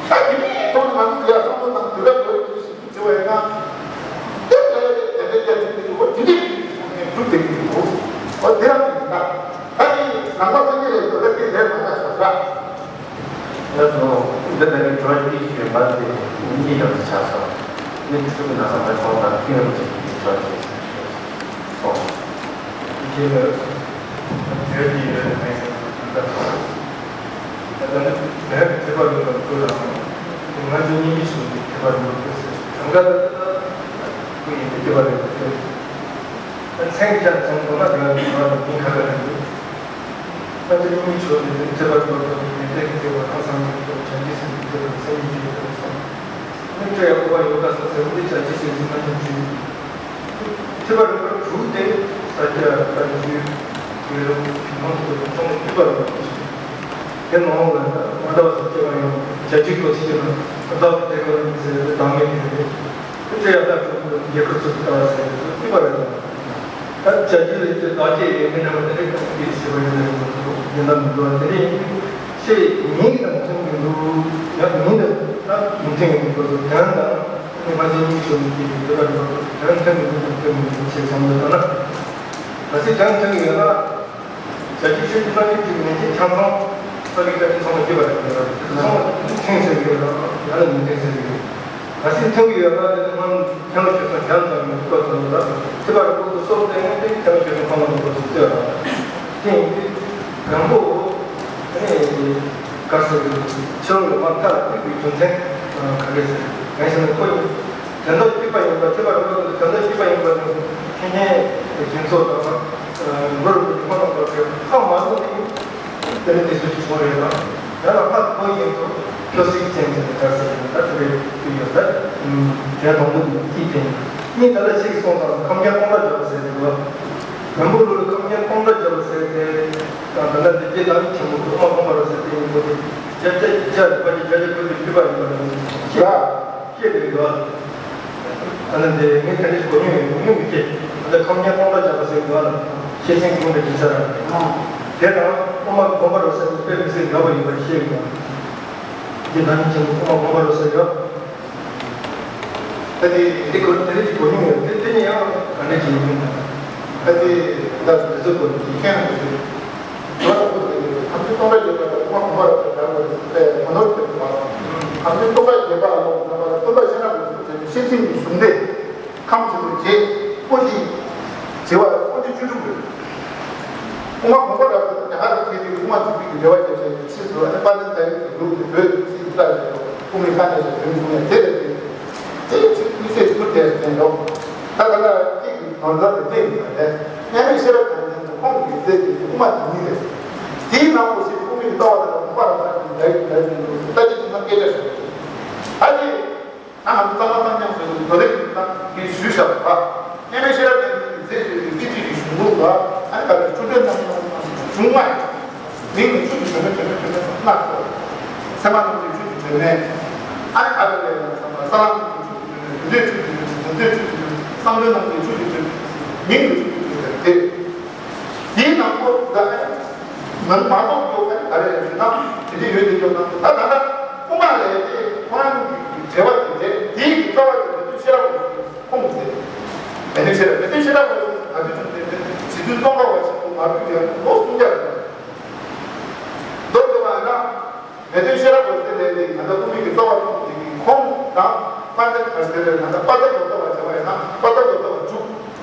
ད་དེ་མིན་ཐོག་ནས་ང་ཚོ་ཡར་བསམ་བློ་དང་དུས་རབས་འགྲོ་ཡི་ཞིག་དེ་བས་ན། དེ་ལས་དེ་ལས་རྒྱ་ཆེན་པོ་ཡོད་པ་དེ་འདྲ་ཞིག་གྲུབ་བསྡད་ཀྱི་འདུག་འོ་དེ་རང་གི་ཡིན་ན། ད་ནི་ནང་པ་སངས་རྒྱས་ལས་འགྲོ་ལས་དེ་ལས་མ་ཐག་ཆོག་ད། ད་དུང་འདི་ལྟ་བུའི་དྲི་བ་གཅིག་ཞིག་ཡོད་པ་དེ་མི་གཉིས་ཡོད་ཆགས་སོང་། མི་དེ་ཚོ་གི་ནང་ས་མ་ཆོག་དང་ཁྱོད་རང་གཅིག་གིས་དྲི་བ་དེ་སོང་། དེ་ལ་བོད་ཀྱི་ཡོད་ན་ཡིན་ཟེར་ན་ད་ལྟ་ད་ལྟ་ནི་བོད་ཀྱི་ཐེག་པ་རིམ་པ་ཀུན་ལ་ང་ཚོ་སྙིང་རྗེ་ཆེ་བའི་ཐེག་པ་རིམ་པ་ཀུན་ཟེར་གང་ག་ད་ལྟ་ཀུན་ཡིན་པའི་ཐེག་པ་རིམ་པ་ཀུན། མཚན་བརྒྱ་ཙམ་དགོས་ན་དེ་ལ་མི་འགྲོ་བ་དང་མི་ཁ་ཁ་རེད་འདུག་ང་ཚོ་སྙིང་རྗེ་ཆེ་བ་དེ་ནི་ཐེག་པ་རིམ་པ་དང་ཡོན་ཏན་གྱི་ཐེག་པ་དང་སངས་རྒྱས་ཀྱི་ཐེག་པ་བྱང་ཆུབ་སེམས་ཀྱི་ཐེག་པ་སངས་རྒྱས་ཀྱི་ཐེག་པ་སོང་། ནི་སྤྲོ་ཡག་པོ་ཡོད་པ་སོང་ཟེར་བ་འདི་བྱ་ཅི་ཞིག་གཟིགས་ན་ཐུབ་ཀྱི། ཐེག་པ་རིམ་པ་དྲུག་སྟེ་ས་སྐྱ་བཀའ་འགྱུར་བོད་ལུགས་ཕྱི་མང་དུ་ཚང་མ་ཐེག་པ་རིམ་པ་དེ་ནང་ལ་མ་འདྲ་བ་སོགས་སྐྱེ་བ་ཡང་བྱ་ཅི་ཁོ་ཚོ་སྐྱེ་བ་བདག་གི་ཐེག་པ་རིམ་པ་ཟེར་བའི་བདག་མེད་ཀྱི་རེད། སྤྲོ་ཡག་དང་གྲོགས་པོ་རྒྱལ་ཁབ་སུ་ལྟ་བ་ཟེར་བའི་ཐེག་པ་རེད་དང་། ད་བྱ་རྒྱུ་ལས་ཀྱི་བདག་བསྐྱེད་ཡོད་མིན་འདྲ་བ་དེ་འདྲའི་གང་གིས་ཤེས་པ་ཡིན་ན་ཡིན་མ་གཏོགས་ཡིན་ན་མི་འདུག་དེ་འདྲ་ཡིན་དུས་ཤེས་མིན་གྱི་དང་མཚུངས་མི་འདུག་ཡང་མིན་དུ་ད་མི་མཚུངས་ཡོང་གི་འདུག་དོན་དང་ནི་ཕལ་ཆེར་སྙིང་ཆོས་མི་སྐྱེ་བའི་འདོད་པ་འདྲ་བ་དོན་མཐུན་མི་འདུག་དོན་མཐུན་མི་འདུག་ཅེས་བསམ་བློ་བཏང་ན། གལ་སྲིད་དོན་མཐུན་ཡོད་ན། བྱ་རྒྱུ་ཆོས་ཀྱི་རྣམ་འགྱུར་གྱི་མིང་ཅན་ཆ་ཚང་ས་ཀྱི་སྐད་ཆ་ཚང་མ་སྐྱེ་བ་རེད། ཚང་མ་མཐུན་ཟེར་གྱི་ཡོད་རེད། ཡང་ན་མི་མཐུན་ཟེར་གྱི་ཡོད། གལ་སྲིད་མཐུན་གྱི་ཡོད་ན་དེ་ནི་སྔོན་མཐུན་ལ་ཆོས་ཚང་རྒྱ་ཙམ་ཡོད་པ་ཙམ་ལ་ཐེག་པ་རིམ་པ་དུ་སོགས་ཏེ་ནི་མཐུན་ལ་ཆོས་ཚང་ཁོ་ན་འདུག་པ་ཞིག་ལྟོས་ར། དེ་ཡིན་དུས་བོན་པོ་ནི་ག་ཟེར་གྱི་ཕྱི་ལོགས་ལ་མ་མཐའ་ཐུག་པའི་རྒྱུ་མཚན་ག་གེ་ཟེར་གང་ཞེ་ན་ཁོ་ཡིན། དོན་དམ་གཅིག་པ་ཡིན་པ་ཐེག་པ་རིམ་པ་དེ་དོན་དམ་གཅིག་པ་ཡིན་པ་ནི་མཁན་ཆེན་གྱི་སྦྱིན་སོགས་དང་། གུ་རུ་གི་ཁོ་ན་པར་ཁས་ཁ་མ་ལོ་ནི་དེ་ནི་དེ་ཚོ་ཅིག་བྱུང་རེད་དང་། ཡང་ན་ཁ་ཁོ་ཡིན་ཚོ་ཁྱོད་སྲིད་ཅན་གྱི་ནི་ག་ཟེར་ཡིན་ད་དེ་རེད་དུ་ཡོད་ད། དོན་དང་པོ་དེ་ཅིག་དེ་ཡིན། གཉིས་ད་ལྟ་ཞིག་སོང་ཙང་ཁམས་རྒྱ་སྟོང་ཕྲག་བརྒྱ་པ་ཟེར་དེ་ལ། བོན་པོ་ལུགས་ལ་ཁམས་རྒྱ་སྟོང་ཕྲག་བརྒྱ་པ་ཟེར་དེ། ད་ད་ལྟ་འདི་རྗེ་བདག་ཉིད་ཆེན་པོ་དབུ་མ་དགོངས་པ་རབ་གསལ་དེ་ཡིན་པོ་དེ། བརྒྱ་བརྒྱ་བརྒྱ་རིག་པ་ཀྱི་བརྒྱ་བརྒྱ་ཀུན་ཏུ་བརྒྱུད་པ་ཡིན་པ་རེད། ཤེས་རེད་འདུག་ཨ་ནི་འདི་ངས་དེ་འདྲའི་གོ་མྱོང་ཡོད་མྱོང་མི་སྐྱེ། ཨ་ནི་ཁམས་རྒྱ་སྟོང་ཕྲག་བརྒྱ་པ་ཟེར་འདུག་ཨ་ནི་ཤེས་ཆེན་ཀུན་ཏུ་བརྒྱུད་ས་ར། དེ་དང་དབུ་མ་དགོངས་པ་རབ་གསལ་དེ་དཔེ་མི་སྲིད་འདྲ་པོ་ཡིན་པ་ཤེས་འདུག་རྗེ་བདག་ཉིད་ཆེན་པོ་དབུ་མ་དགོངས་པ་རབ་གསལ་ཡོད། ད་དེ་དེ་གོ་དེ་རིགས་ཀྱི་གོ་མྱོང་ཡོད་དེ་དེ་ནི་ཡང་ག་འདྲ་ཅིག་ཡིན་མིན་དང་། ད་དེ་ད་དེ་ཚོ་གོ་དེ་མཁྱེན་ན་དེ་ཚོ་ད་དེ་ཁམས་ཚན་སྟོང་ཕྲག་བརྒྱད་པ་དང་དབུ་མ་གོང་མ་རབ་ཏུ་དར་བ་རེད་ཟེར་ཏེ་མ་ནོར་དེ་དུ་བ། ཁམས་ཚན་སྟོང་ཕྲག་བརྒྱད་པ་ལ་སྟོན་པ་སྟོན་པ་ཤེས་རབ་ཀྱི་གཟུགས་ཅན་ཤེར་ཕྱིན་གྱི་གཞུང་འདི་ཁམས་ཆེན་པོ་རྗེ་པོ་ཏི་བྱེ་བ་པོ་ཏི་བཅུ་དྲུག་རེད། དབུ་མ་གོང་མ་རབ་ཏུ་རྒྱ་གར་གྱི་དབུ་མ་འཇུག་པའི་འགྲེལ་པ་རྒྱབ་བྱས་ཏེ་ཕྱིས་སུ་ཨ་ནི་དཔལ་ལྡན་ཟླ་བའི་གཟུགས་ཀྱི་བོད་ཀྱི་ཚིག་ལྟ་བྱས་ཏེ་དབུ་མའི་ཁ་ནས་སུ་བྱུང་སོང་ཡང་དེ་ལས་དེ་དེ་ཚིག་དམིགས་བསལ་ཞིག་ཏུ་དེར་བསྟན་འགྲོ། ད་ལྟ་ལ་གཅིག་གི་ནོར་འཛོལ་དེ་འདྲས་ཡིན་པ་རེད། མཉམ་མེད་ཤེས་རབ་དང་ལྡན་དུ་ཁོང་གི་སྲས་ཀྱི་དབུ་མ་དེ་ཉིད་རེད། དེའི་ནང་དུ་ཞིག་དབུ་མའི་ལྟ་བ་དང་གོང་མ་རབ་ཏུ་ཟླ་བའི་གཟུགས་ཀྱི་ལྟ་བྱེད་ཀྱི་ཚང་སྐད་ཆ་ཞུ། ད་གཅིག་ད་ང་ཚོ་གཙང་མ་གཙང་རྐྱང་བཟོས་ནས་རྡོ་ལེབ་ཀྱི་སྟེང་གི་ཞུས་བཞག་པ། མཉམ་མེད་ཤེས་རབ་ལྡན་གྱི་མཛད་བྱས་པའི་དཔེ་ཁྲིད་ཀྱི་གཞུང་ལུགས་ལ་ཨ་ནི་ད་ལྟ་ཆུ་འདྲེན་རྣམ་གཞུང་ལྔ་ཡིན། མིང་ནི་ཆུ་གི་སྒྲོན་མེ་སྒྲོན་མེ་སྒྲོན་མེ་སྣ་ཚོགས། ཚད་མ་རྣམས་ཀྱི་ཆུ་གི་སྒྲོན་མེ། ཨ་ནི་ག་རེ་ལས་ན་བསམ་པ་ས་ལམ་གྱི་ཆུ་གི་སྒྲོན་མེ། རྒྱུ་འབྲས་ཆུ་གི་སྒྲོན་མེ། འཛིན་སྟངས་ཆུ་གི་སྒྲོན་མེ། བསམ་གཏན་རྣམས་ཀྱི་ཆུ་གི་སྒྲོན་མེ། མིང་གི་ཆུ་གི་སྒྲོན་མེ་དེ། དེའི་ནང་ཁོ་ད་ནི་མ་གཏོགས་ཡོད་མཁན་ག་རེ་རེད་ཟེར་ན། དེ་འདྲ་ཡོད་དེ་ཡོད་ན་ད་ད་ལྟ་དབུ་མ་ལས་དེ་ཁོ་རང་གི་འགྲེལ་པ་དེ་རེད། དེའི་གི་རྩ་བ་དེ་མེ་དོན་ཤེས་རབ་ཁོང་ཟེར། མེ་དོན་ཤེས་རབ་མེ་དོན་ཤེས་རབ་ཁོང་ཟེར་ད་དུས་ཚོད་དེ་དེ་རྗེ་བཙུན་ཙོང་ཁ་པ་ཆེན་པོ་མ་བུ་ཡང་ལོ་སུམ་བརྒྱ་རེད། མདོར་བསྡུས་པ་ཡིན་ན། མེ་དོན་ཤེས་རབ་ཁོང་ཟེར་ལས་དེ་ད་ལྟ་དབུ་མའི་གི་རྩ་བ་ཐོག་དེ་གི་ཁོང་དང་དཔལ་ལྡན་ག་ཟེར་ལས་ད་ལྟ་པ་ཏྲ་གོ་ཏ་པ་ཟེར་བ་ཡིན་ན་པ་ཏྲ་གོ་ཏ་པ་དྲུག་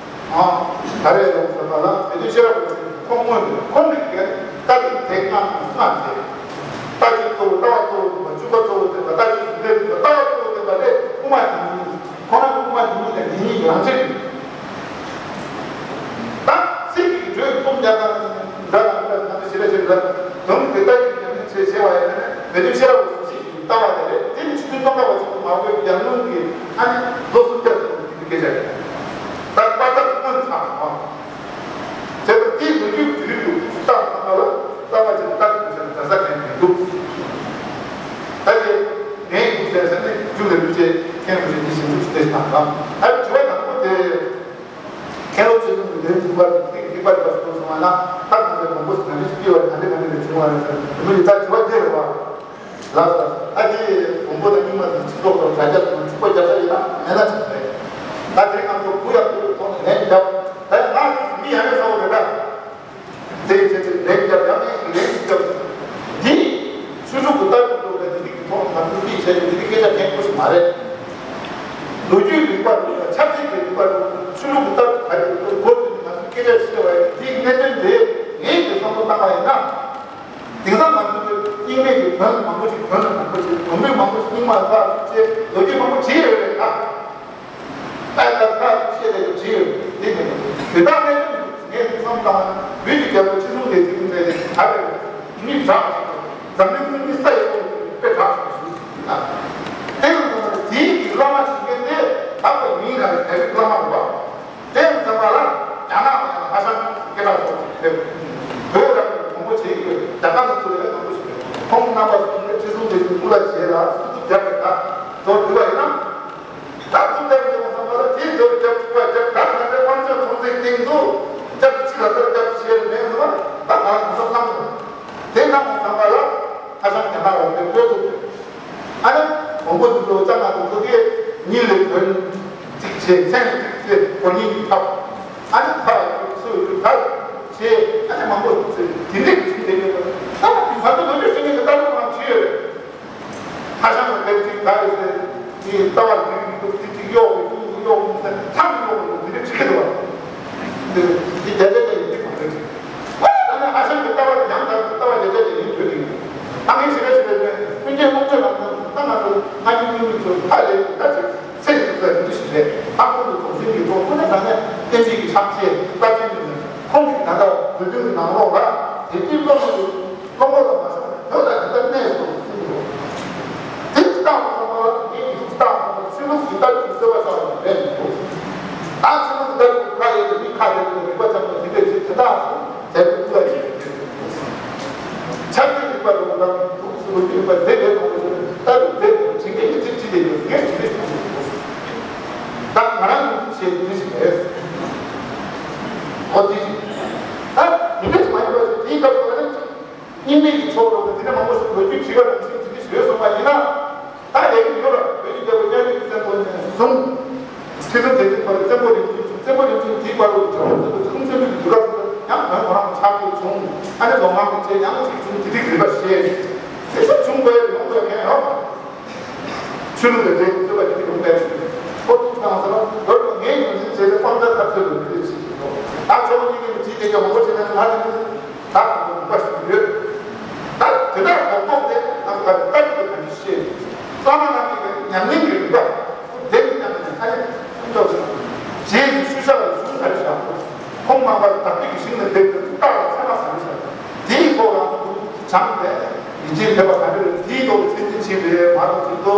ཨ། ད་རེས་ལོག་ཟེར་བ་ལ་མེ་དོན་ཤེས་རབ་ཀྱི་ཁོང་སྔོན་དུ་ཁོང་གིས་ཀྱང་རྟ་ཐིག་དེ་ལྔ་ལྔ་ཟེར། རྟ་གཅིག་གཙོ་བོ་ལྟ་བ་གཙོ་བོ་སྟོན་པ། བཅུ་པ་གཙོ་བོ་སྟོན་པ། རྟ་གཅིག་གཟུགས་འདྲེས་སྟོན་པ། ལྟ་བ་གཙོ་བོ་སྟོན་པ་ལས་དབུ་མ་དེ་ཉིད་ཁོང་རང་གི་དབུ་མ་དེ་ཉིད་ལས་དེ་ཉིད་ཀྱི་རང་ཆས་ཡིན། ད་ཚིག་གི་བརྗོད་རྩོམ་རྒྱག་སྟངས་འདྲ་དང་འདྲ་ང་ཚོ་ཞེ་དྲག་ཞེ་དྲག་དོན་དེ་ལྟ་ཡི་ཉམས་ལེན་བྱེད་བྱེད་པ་ཡིན་ན་མེ་དོན་ཤེས་རབ་ཀྱི་གཟུགས་ཅན་ལྟ་བ་དེ་རེད། དེ་ནི་ཆུ་ཚོད་སྟོང་ཁ་བ་ཅིག་ཏུ་མ་དགོས་ཡང་སྔོན་གྱི་ཨ་ནི་ལོ་སུམ་བརྒྱ་ཙམ་གྱི་སྐད་ཆ་རེད། ད་པ་ཏྲ་སྔོན་ཆགས་སོང་བ། བྱས་ཙང་དེའི་ལོ་རྒྱུས་ཀྱི་རིགས་ལུགས་ཀྱི་རྟགས་ཚང་མ་ལ་རྩ་བ་ཅིག་ལྟ་དགོས་བྱས་ན་གྲྭ་ས་གང་མི་འདུག་ད་དེ་ངས་ཡིན་ཟེར་ཟེར་ནས་རྒྱུ་ལས་རྒྱུ་བྱས་མཁན་རུ་ཞིག་གི་ཞིབ་འཇུག་ཅིག་བྱས་དང་ལ་ཨ་དྲི་བ་དང་པོ་དེ། མཁན་སློབ་ཆོས་གསུམ་གྱི་ལས་འཛིན་པ་དང་ཚིག་ཐིག་པ་རེ་བ་སོང་སོང་བ་ན་ད་ང་ཚོའི་དང་པོ་ག་འདྲ་ཞིག་སྐྱེ་བ་ག་འདྲ་ག་འདྲ་རེ་བྱུང་བ་རེད་ཟེར་མི་ལ་ད་དྲི་བ་དེ་རེད་བ། ལགས་སོ། ཨ་ཅེ་དང་པོ་དང་གཉིས་མ་དང་སྤྱི་ཚོགས་སྐོར་དྲ་རྒྱ་སོང་ཆུ་པ་རྒྱ་ས་ཡིན་ན་མེད་ན་ཆགས་རེད། ད་དེ་ང་ཚོ་བུ་ཡག་པོ་ཐོག་ནས་ལན་རྒྱབ། ད་ང་མི་ཡག་ཡག་ཚ་བོ་རེད་ད། དེ་ཚེ་དེ་ལན་རྒྱབ་ཡང་ངས་ལན་རྒྱབ། འདི་ཆོས་ལུགས་ཀྱི་ལྟ་གྲུབ་ཐོག་ནས་འདི་གི་ཐོག་ང་ཚོ་འདི་བྱས་ཏེ་འདི་སྐད་ཆ་གཏན་པོ་ཞིག་མ་རེད། ལོ་རྒྱུས་རིག་པ་དང་ཆབ་སྲིད་ཀྱི་རིག་པ་དང་ཆོས་ལུགས་ཀྱི་ལྟ་གྲུབ་ག་རེ་ཡོད་སྐོར་དུ་ང་ཚོ་སྐད་ཆ་བཤད་པ་ཡིན། འདིའི་གནད་དོན་དེ་ངས་ཀྱི་བསམ་བློ་བཏང་བ་ཡིན་ན། དེང་སང་ང་ཚོ་གི་རྙིང་མའི་གི་བོན་མང་པོ་ཞིག་བོན་མང་པོ་ཞིག་བོན་པོ་མང་པོ་ཞིག་རྙིང་མ་ལ་ཕར་ཚུར་བྱས་ལོ་རྒྱུས་མང་པོ་བྱས་ཡོད་རེད་ད། ད་ལྟ་ཁ་ཤས་ལས་ཀྱི་བྲིས་ཡོད་དེ་མིན། དེ་དག་ནས་ངས་བསམ་བཏང་བོད་ཀྱི་རྒྱལ་པོ་ཁྲི་སྲོང་ལྡེ་བཙན་ཟེར་ནས་ད་རེས་མི་དྲག་ཅིག་འཛམ་གླིང་གི་མི་ས་ཡི་ཐོག་དཔེ་དྲག་ཅིག་བཞུགས་ཟིན་ན། དེ་ཡང་དེའི་གི་བླ་མ་ཞིག་གིས་དེ་དག་པའི་མིང་ལ་རྒྱལ་པོའི་བླ་མ་རེད་བ། དེ་ཡང་ཚང་མ་ལ་རྒྱ་ནག་ལ་ཡང་ཧ་ཤང་སྐད་གྲགས་སོགས་ཀྱི་ཕེབས། བོད་རང་གི་གོང་བུ་བྱེད་ཀྱི་རྒྱ་གར་དུ་ཚུར་ལས་གོང་བུ་ཞིག་རེད། ཁོང་རྣམ་པ་གསུམ་ནས་ཁྲི་སྲོང་ལྡེ་བཙན་སྐུ་ལ་བཞེས་ལ་སུ་ཚུགས་རྒྱབ་པའི་ད་མདོར་བསྡུས་པ་ཡིན་ན། ད་ཐུགས་དམ་གྱི་བསམ་པ་ལ་དེའི་མདོར་རྒྱབ་ཐུབ་པ་རྒྱབ་ད་ང་ཚོའི་དབང་ཆ་ཚོང་རྫས་སྟེང་དུ་རྒྱབ་ཏུ་ཕྱི་ལ་ཚར་རྒྱབ་ཏུ་བྱས་མེད་ཟེར་བ་ད་ང་རང་གོང་ས་བླངས་དང་དེ་གནང་བའི་བསམ་པ་ལ་ཧ་ཤང་རྒྱ་ནག་ལ་དེ་བཀོད་ཐུབ། ཨ་ནི་མང་པོ་འདུག་ལོ་ཙཱ་ང་ཚོ་ཚོ་གིས་ཉིན་ལས་བོན་གཅིག་བྱས་མཚན་གཅིག་བྱས་གོ་ཉིན་གྱི་ཐབས་ཨ་ནི་ཕ་ཚོས་ད་བྱས་ཨ་ནི་མང་པོ་འདུག་ཟེར་དེ་འདྲས་ཀྱི་ཚུལ་དེ་ཡོད་པ་ད་ང་ཚོ་ལོ་རྒྱུས་ཤེས་མཁན་གྱི་ལྟ་གྲུབ་ནང་བྲིས་ཡོད་རེད། ཧ་ཤང་གི་ལས་གཅིག་ད་རེད་ཟེར་དེ་ལྟ་བ་རྒྱུན་མི་འདུག་དེ་གཅིག་གཡོག་གི་གཡོག་གི་གཡོག་གི་ཟེར་ཐང་གཡོག་གི་དེ་འདྲས་བྲིས་ཀྱི་འདུག་བ། འདི་འདི་བརྒྱ་ཆ་བརྒྱ་ཡིན་གཅིག་མ་རེད། ཨ་ནི་ཧ་ཤང་གི་ལྟ་བ་ཡང་དག་གི་ལྟ་བ་བརྒྱ་ཆ་བརྒྱ་ཡིན་བོད་ཀྱི། ཨ་ངའི་ཞེ་དྲག་ཞེ་དྲག་ནས་ཀུན་མཁྱེན་རྨོངས་དད་རང་དབང་ད་ང་ཚོ་སྔ་ཉིན་སྔོན་མི་ཚོ་ཧ་ལས་ད་ཅིག་ཚེ་ཡི་ཚེ་འདི་ཞིག་རེད། ཨ་ཁོང་ཚོ་གོང་ཚེ་གི་གྲོགས་ཁོ་ན་ད་ནས་བསྟན་འཛིན་གྱི་ཕྱག་རྗེས་ལྟ་ཅན་དུ་ནས་ཁོང་གིས་ད་ལྟ་བོད་དོན་གྱི་ནང་ལོགས་ལ་དེ་དུས་སློབ་གསོ་སློབ་མ་ལ་མ་སོང་བོད་ལ་ད་ལྟ་གནས་སོ་སྲིད་འགྲོ། དེ་ཅི་ལྟ་བུ་ཚང་མ་ལ་ངས་ཡིག་ཐོག་ལྟ་བུ་ཚང་མ་ཆོས་ལུགས་ཀྱི་ལྟ་གྲུབ་གསོལ་བ་བཏབ་པ་རེད་མི་འདུག་ད་ཆོས་ལུགས་ཀྱི་ལྟ་གྲུབ་ཁ་ཡོད་དེ་མི་ཁ་བྲལ་དུ་རིག་པ་ཚང་མ་དེ་འདྲས་ཅིག་དེ་དག་ཚོ་རྒྱལ་པོའི་སྐུ་ལ་ཡོད་དེ། ཆབ་སྲིད་རིག་པ་དང་ལམ་ལུགས་སུ་ལོ་རྒྱུས་རིག་པ་དེ་ལས་མང་པོ་ཞིག་ལྟ་གྲུབ་དེ་དང་ཇི་འདྲས་ཀྱི་ཚིག་ཅི་དེ་ཡོད་ངས་ཇི་འདྲས་ཀྱི་ད་ང་རང་གི་ཚིག་བཤད་དེ་ཞིག་རེད། ཨོ་དེ་ཞིག་ད་དེ་འདྲས་མ་ཡིན་པ་དེའི་སྐབས་སུ་ང་རང་ཚོ། རྙིང་མའི་གི་ཕྱོགས་རོགས་དེ་འདྲ་མང་པོ་ཞིག་ལོ་རྒྱུས་བྲིས་པ་དང་ཚིག་ཚིག་གི་བཟོས་སོང་བ་ཡིན་ན། ད་ལས་ཀྱི་ཡོད་ར་བོད་ཀྱི་རྒྱལ་པོ་གཉའ་གནོན་གྱི་མཚན་ཐོག་ནས་བཟུང་ ཁྲི་སྲོང་ལྡེ་བཙན་བར་དུ་བཙན་པོ་རིམ་བྱོན་བྱུང་། བཙན་པོ་རིམ་བྱོན་དེའི་བར་དུ་བྱོན་པ་བཙན་པོ་ཁྲི་སྲོང་བཙན་པོ་གི་དུས་སྐབས་སུ་ཡང་བོན་ཁོ་རང་ལ་ཆགས་པོ་བྱུང་། ཨ་ནི་ལོ་མང་པོ་བྱས་ཡང་ཅིག་བྱུང་དེ་རིགས་རིམ་པ་བཤད། དེ་ཚོ་བྱུང་དགོས་ཡོད་མང་པོ་ཡང་ཡོད། ཆོས་ལུགས་ལས་འབྲེལ་རྩོད་པ་དེ་ཡོང་པས། ཁོ་ཚོ་ཚང་ས་ལ་རོལ་དུ་ངའི་ཡོན་ཏན་བྱས་ཏེ་དཔང་རྟགས་ཐབས་ཚུལ་ལ་འབྲེལ་བྱེད་ཀྱི་འདུག་ད་ཆོས་པ་གཉིས་ཀྱི་མི་ཚེ་དེ་ཀྱང་མང་པོ་བྱས་ན་ང་ཚོ་ད་དུང་པ་ཞིག་ཡོད། ད་དེ་ལྟར་རྡོག་རྡོག་དེ་ང་ཚོ་ད་ལྟ་ཀ་ཏི་ཀྱི་གང་ཅི་ཤེས། བླ་མ་རྣམས་ཀྱི་ཉམས་ལེན་གྱི་རིམ་པ་དེ་ནི་ཀྱང་ནི་ཨ་ཡེ་ཀུན་རྟོག་ཅིང་། རྗེས་ཀྱི་ཤུལ་བཞག་ལ་གཞུང་ག་རེ་བཞག་ཁོང་མང་པར་བདག་པོའི་ཞིང་ལ་འདེབས་ཏེ་ཐུགས་ཐག་ལ་ཚད་མ་ག་རེ་བཞག་དེའི་ཐོག་ལ་ཐུགས་སྦྱངས་ཏེ་ཡིན་གཅིག་ཐེབས་པ་ག་རེ་རེད། དེའི་ཐོག་ཚད་འཛིན་བྱེད་པའི་མ་རུ་ཚུད་དོ།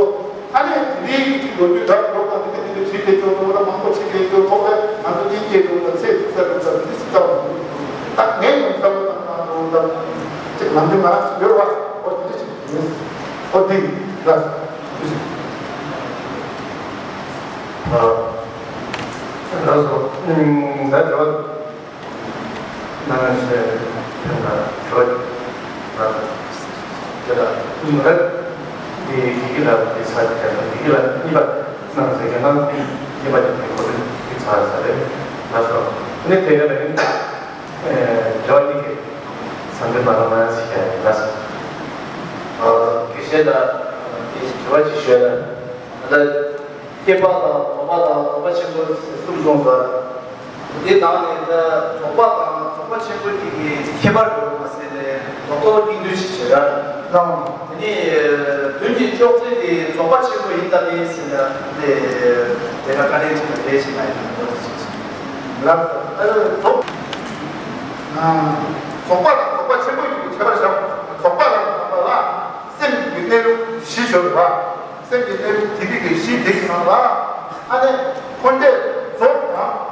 ཨ་ནི་དེའི་ཅིག་ལོ་རྒྱུས་རབ་རོབ་དང་དེ་འདྲ་དེ་འདྲ་བྲིས་ཏེ་སྐྱོར་འགྲོ་ལ་མང་པོ་བྲིས་ཏེ་སྐྱོར་ཐོག་ལ་ང་ཚོ་གཉིས་ཀྱི་འགྲོ་ལ་ཚེ་ཐུག་ས་རུ་ལ་དེ་སྲིད་ཚར་བ་ད་ངས་ཡང་བསམ་བློ་བཏང་གནང་འགྲོ་ལ་ཅིག་ནམ་རྒྱུན་ང་རང་ཡོད་བ་འོ་དེ་འདྲ་ཅིག་ཡིན། འོ་དེ་ལ་ཐུགས་རྗེ་ཆེ། ལགས་སོ། ད་འགྲོ། ནང་ཆེ་ཕན་པ་གྲོས་ལ་དེ་ལ་མི་རབས་དེ་དེ་གི་ལ་དེ་ཚ་དེ་ལ་དེ་གི་ལ་གཉིས་པ་ནང་ཟེར་གྱི་ནང་གཉིས་པ་དེ་གོ་དེ་དེ་ཚ་ས་རེད། ལགས་སོ། ནི་དེ་ག་ལ་ནི་དེ་བ་གཉིས་ཀྱི་ས་འདི་མ་ལ་མ་ཡང་ཞིག་ཡང་ལགས་སོ། དགེ་བཤེས་ལ་དེ་དྲི་བ་ཅིག་ཞུས་ན་ད། སྐྱེས་པ་དང་གདོལ་པ་དང་རྫོགས་པ་ཆེན་པོ་ཟེར་གསུམ་གསུངས་པ། དེ་དག་ནས་ད་རྫོགས་པ་དང་རྫོགས་པ་ཆེན་པོ་གཉིས་ཀྱི་ཁྱད་པར་ཡོད་མ་ཟད་ནས་ལོག་རྟོག་གཉིས་འདུས་ཤིག་བྱེད་ར། དེ་ནས་དོན་གྱི་ཅོག་ཙེ་དེ་རྫོགས་པ་ཆེན་པོ་ཡིན་ད་ལེ་ཟེར་ན་དེ་དེ་ལ་བཀའ་དྲིན་ཆེ་ན་དེ་ཞིག་ན་ཡིན་པ་དེ་ཞིག་ལབ། རྫོགས་རྫོགས་པ་དང་རྫོགས་པ་ཆེན་པོ་གཉིས་ཀྱི་ཁྱད་པར་བཞག་རྫོགས་པ་དང་རྫོགས་པ་ལ་སེམས་ཀྱི་གནས་ལུགས་བཞི་ཡོད་རེད་བ། སེམས་ཀྱི་གནས་ལུགས་དེ་རིགས་ཀྱི་གཞི་དེ་ཡི་ནང་ལ། ཨ་ནི། འཁོར་འདས་རྫོགས་དང་།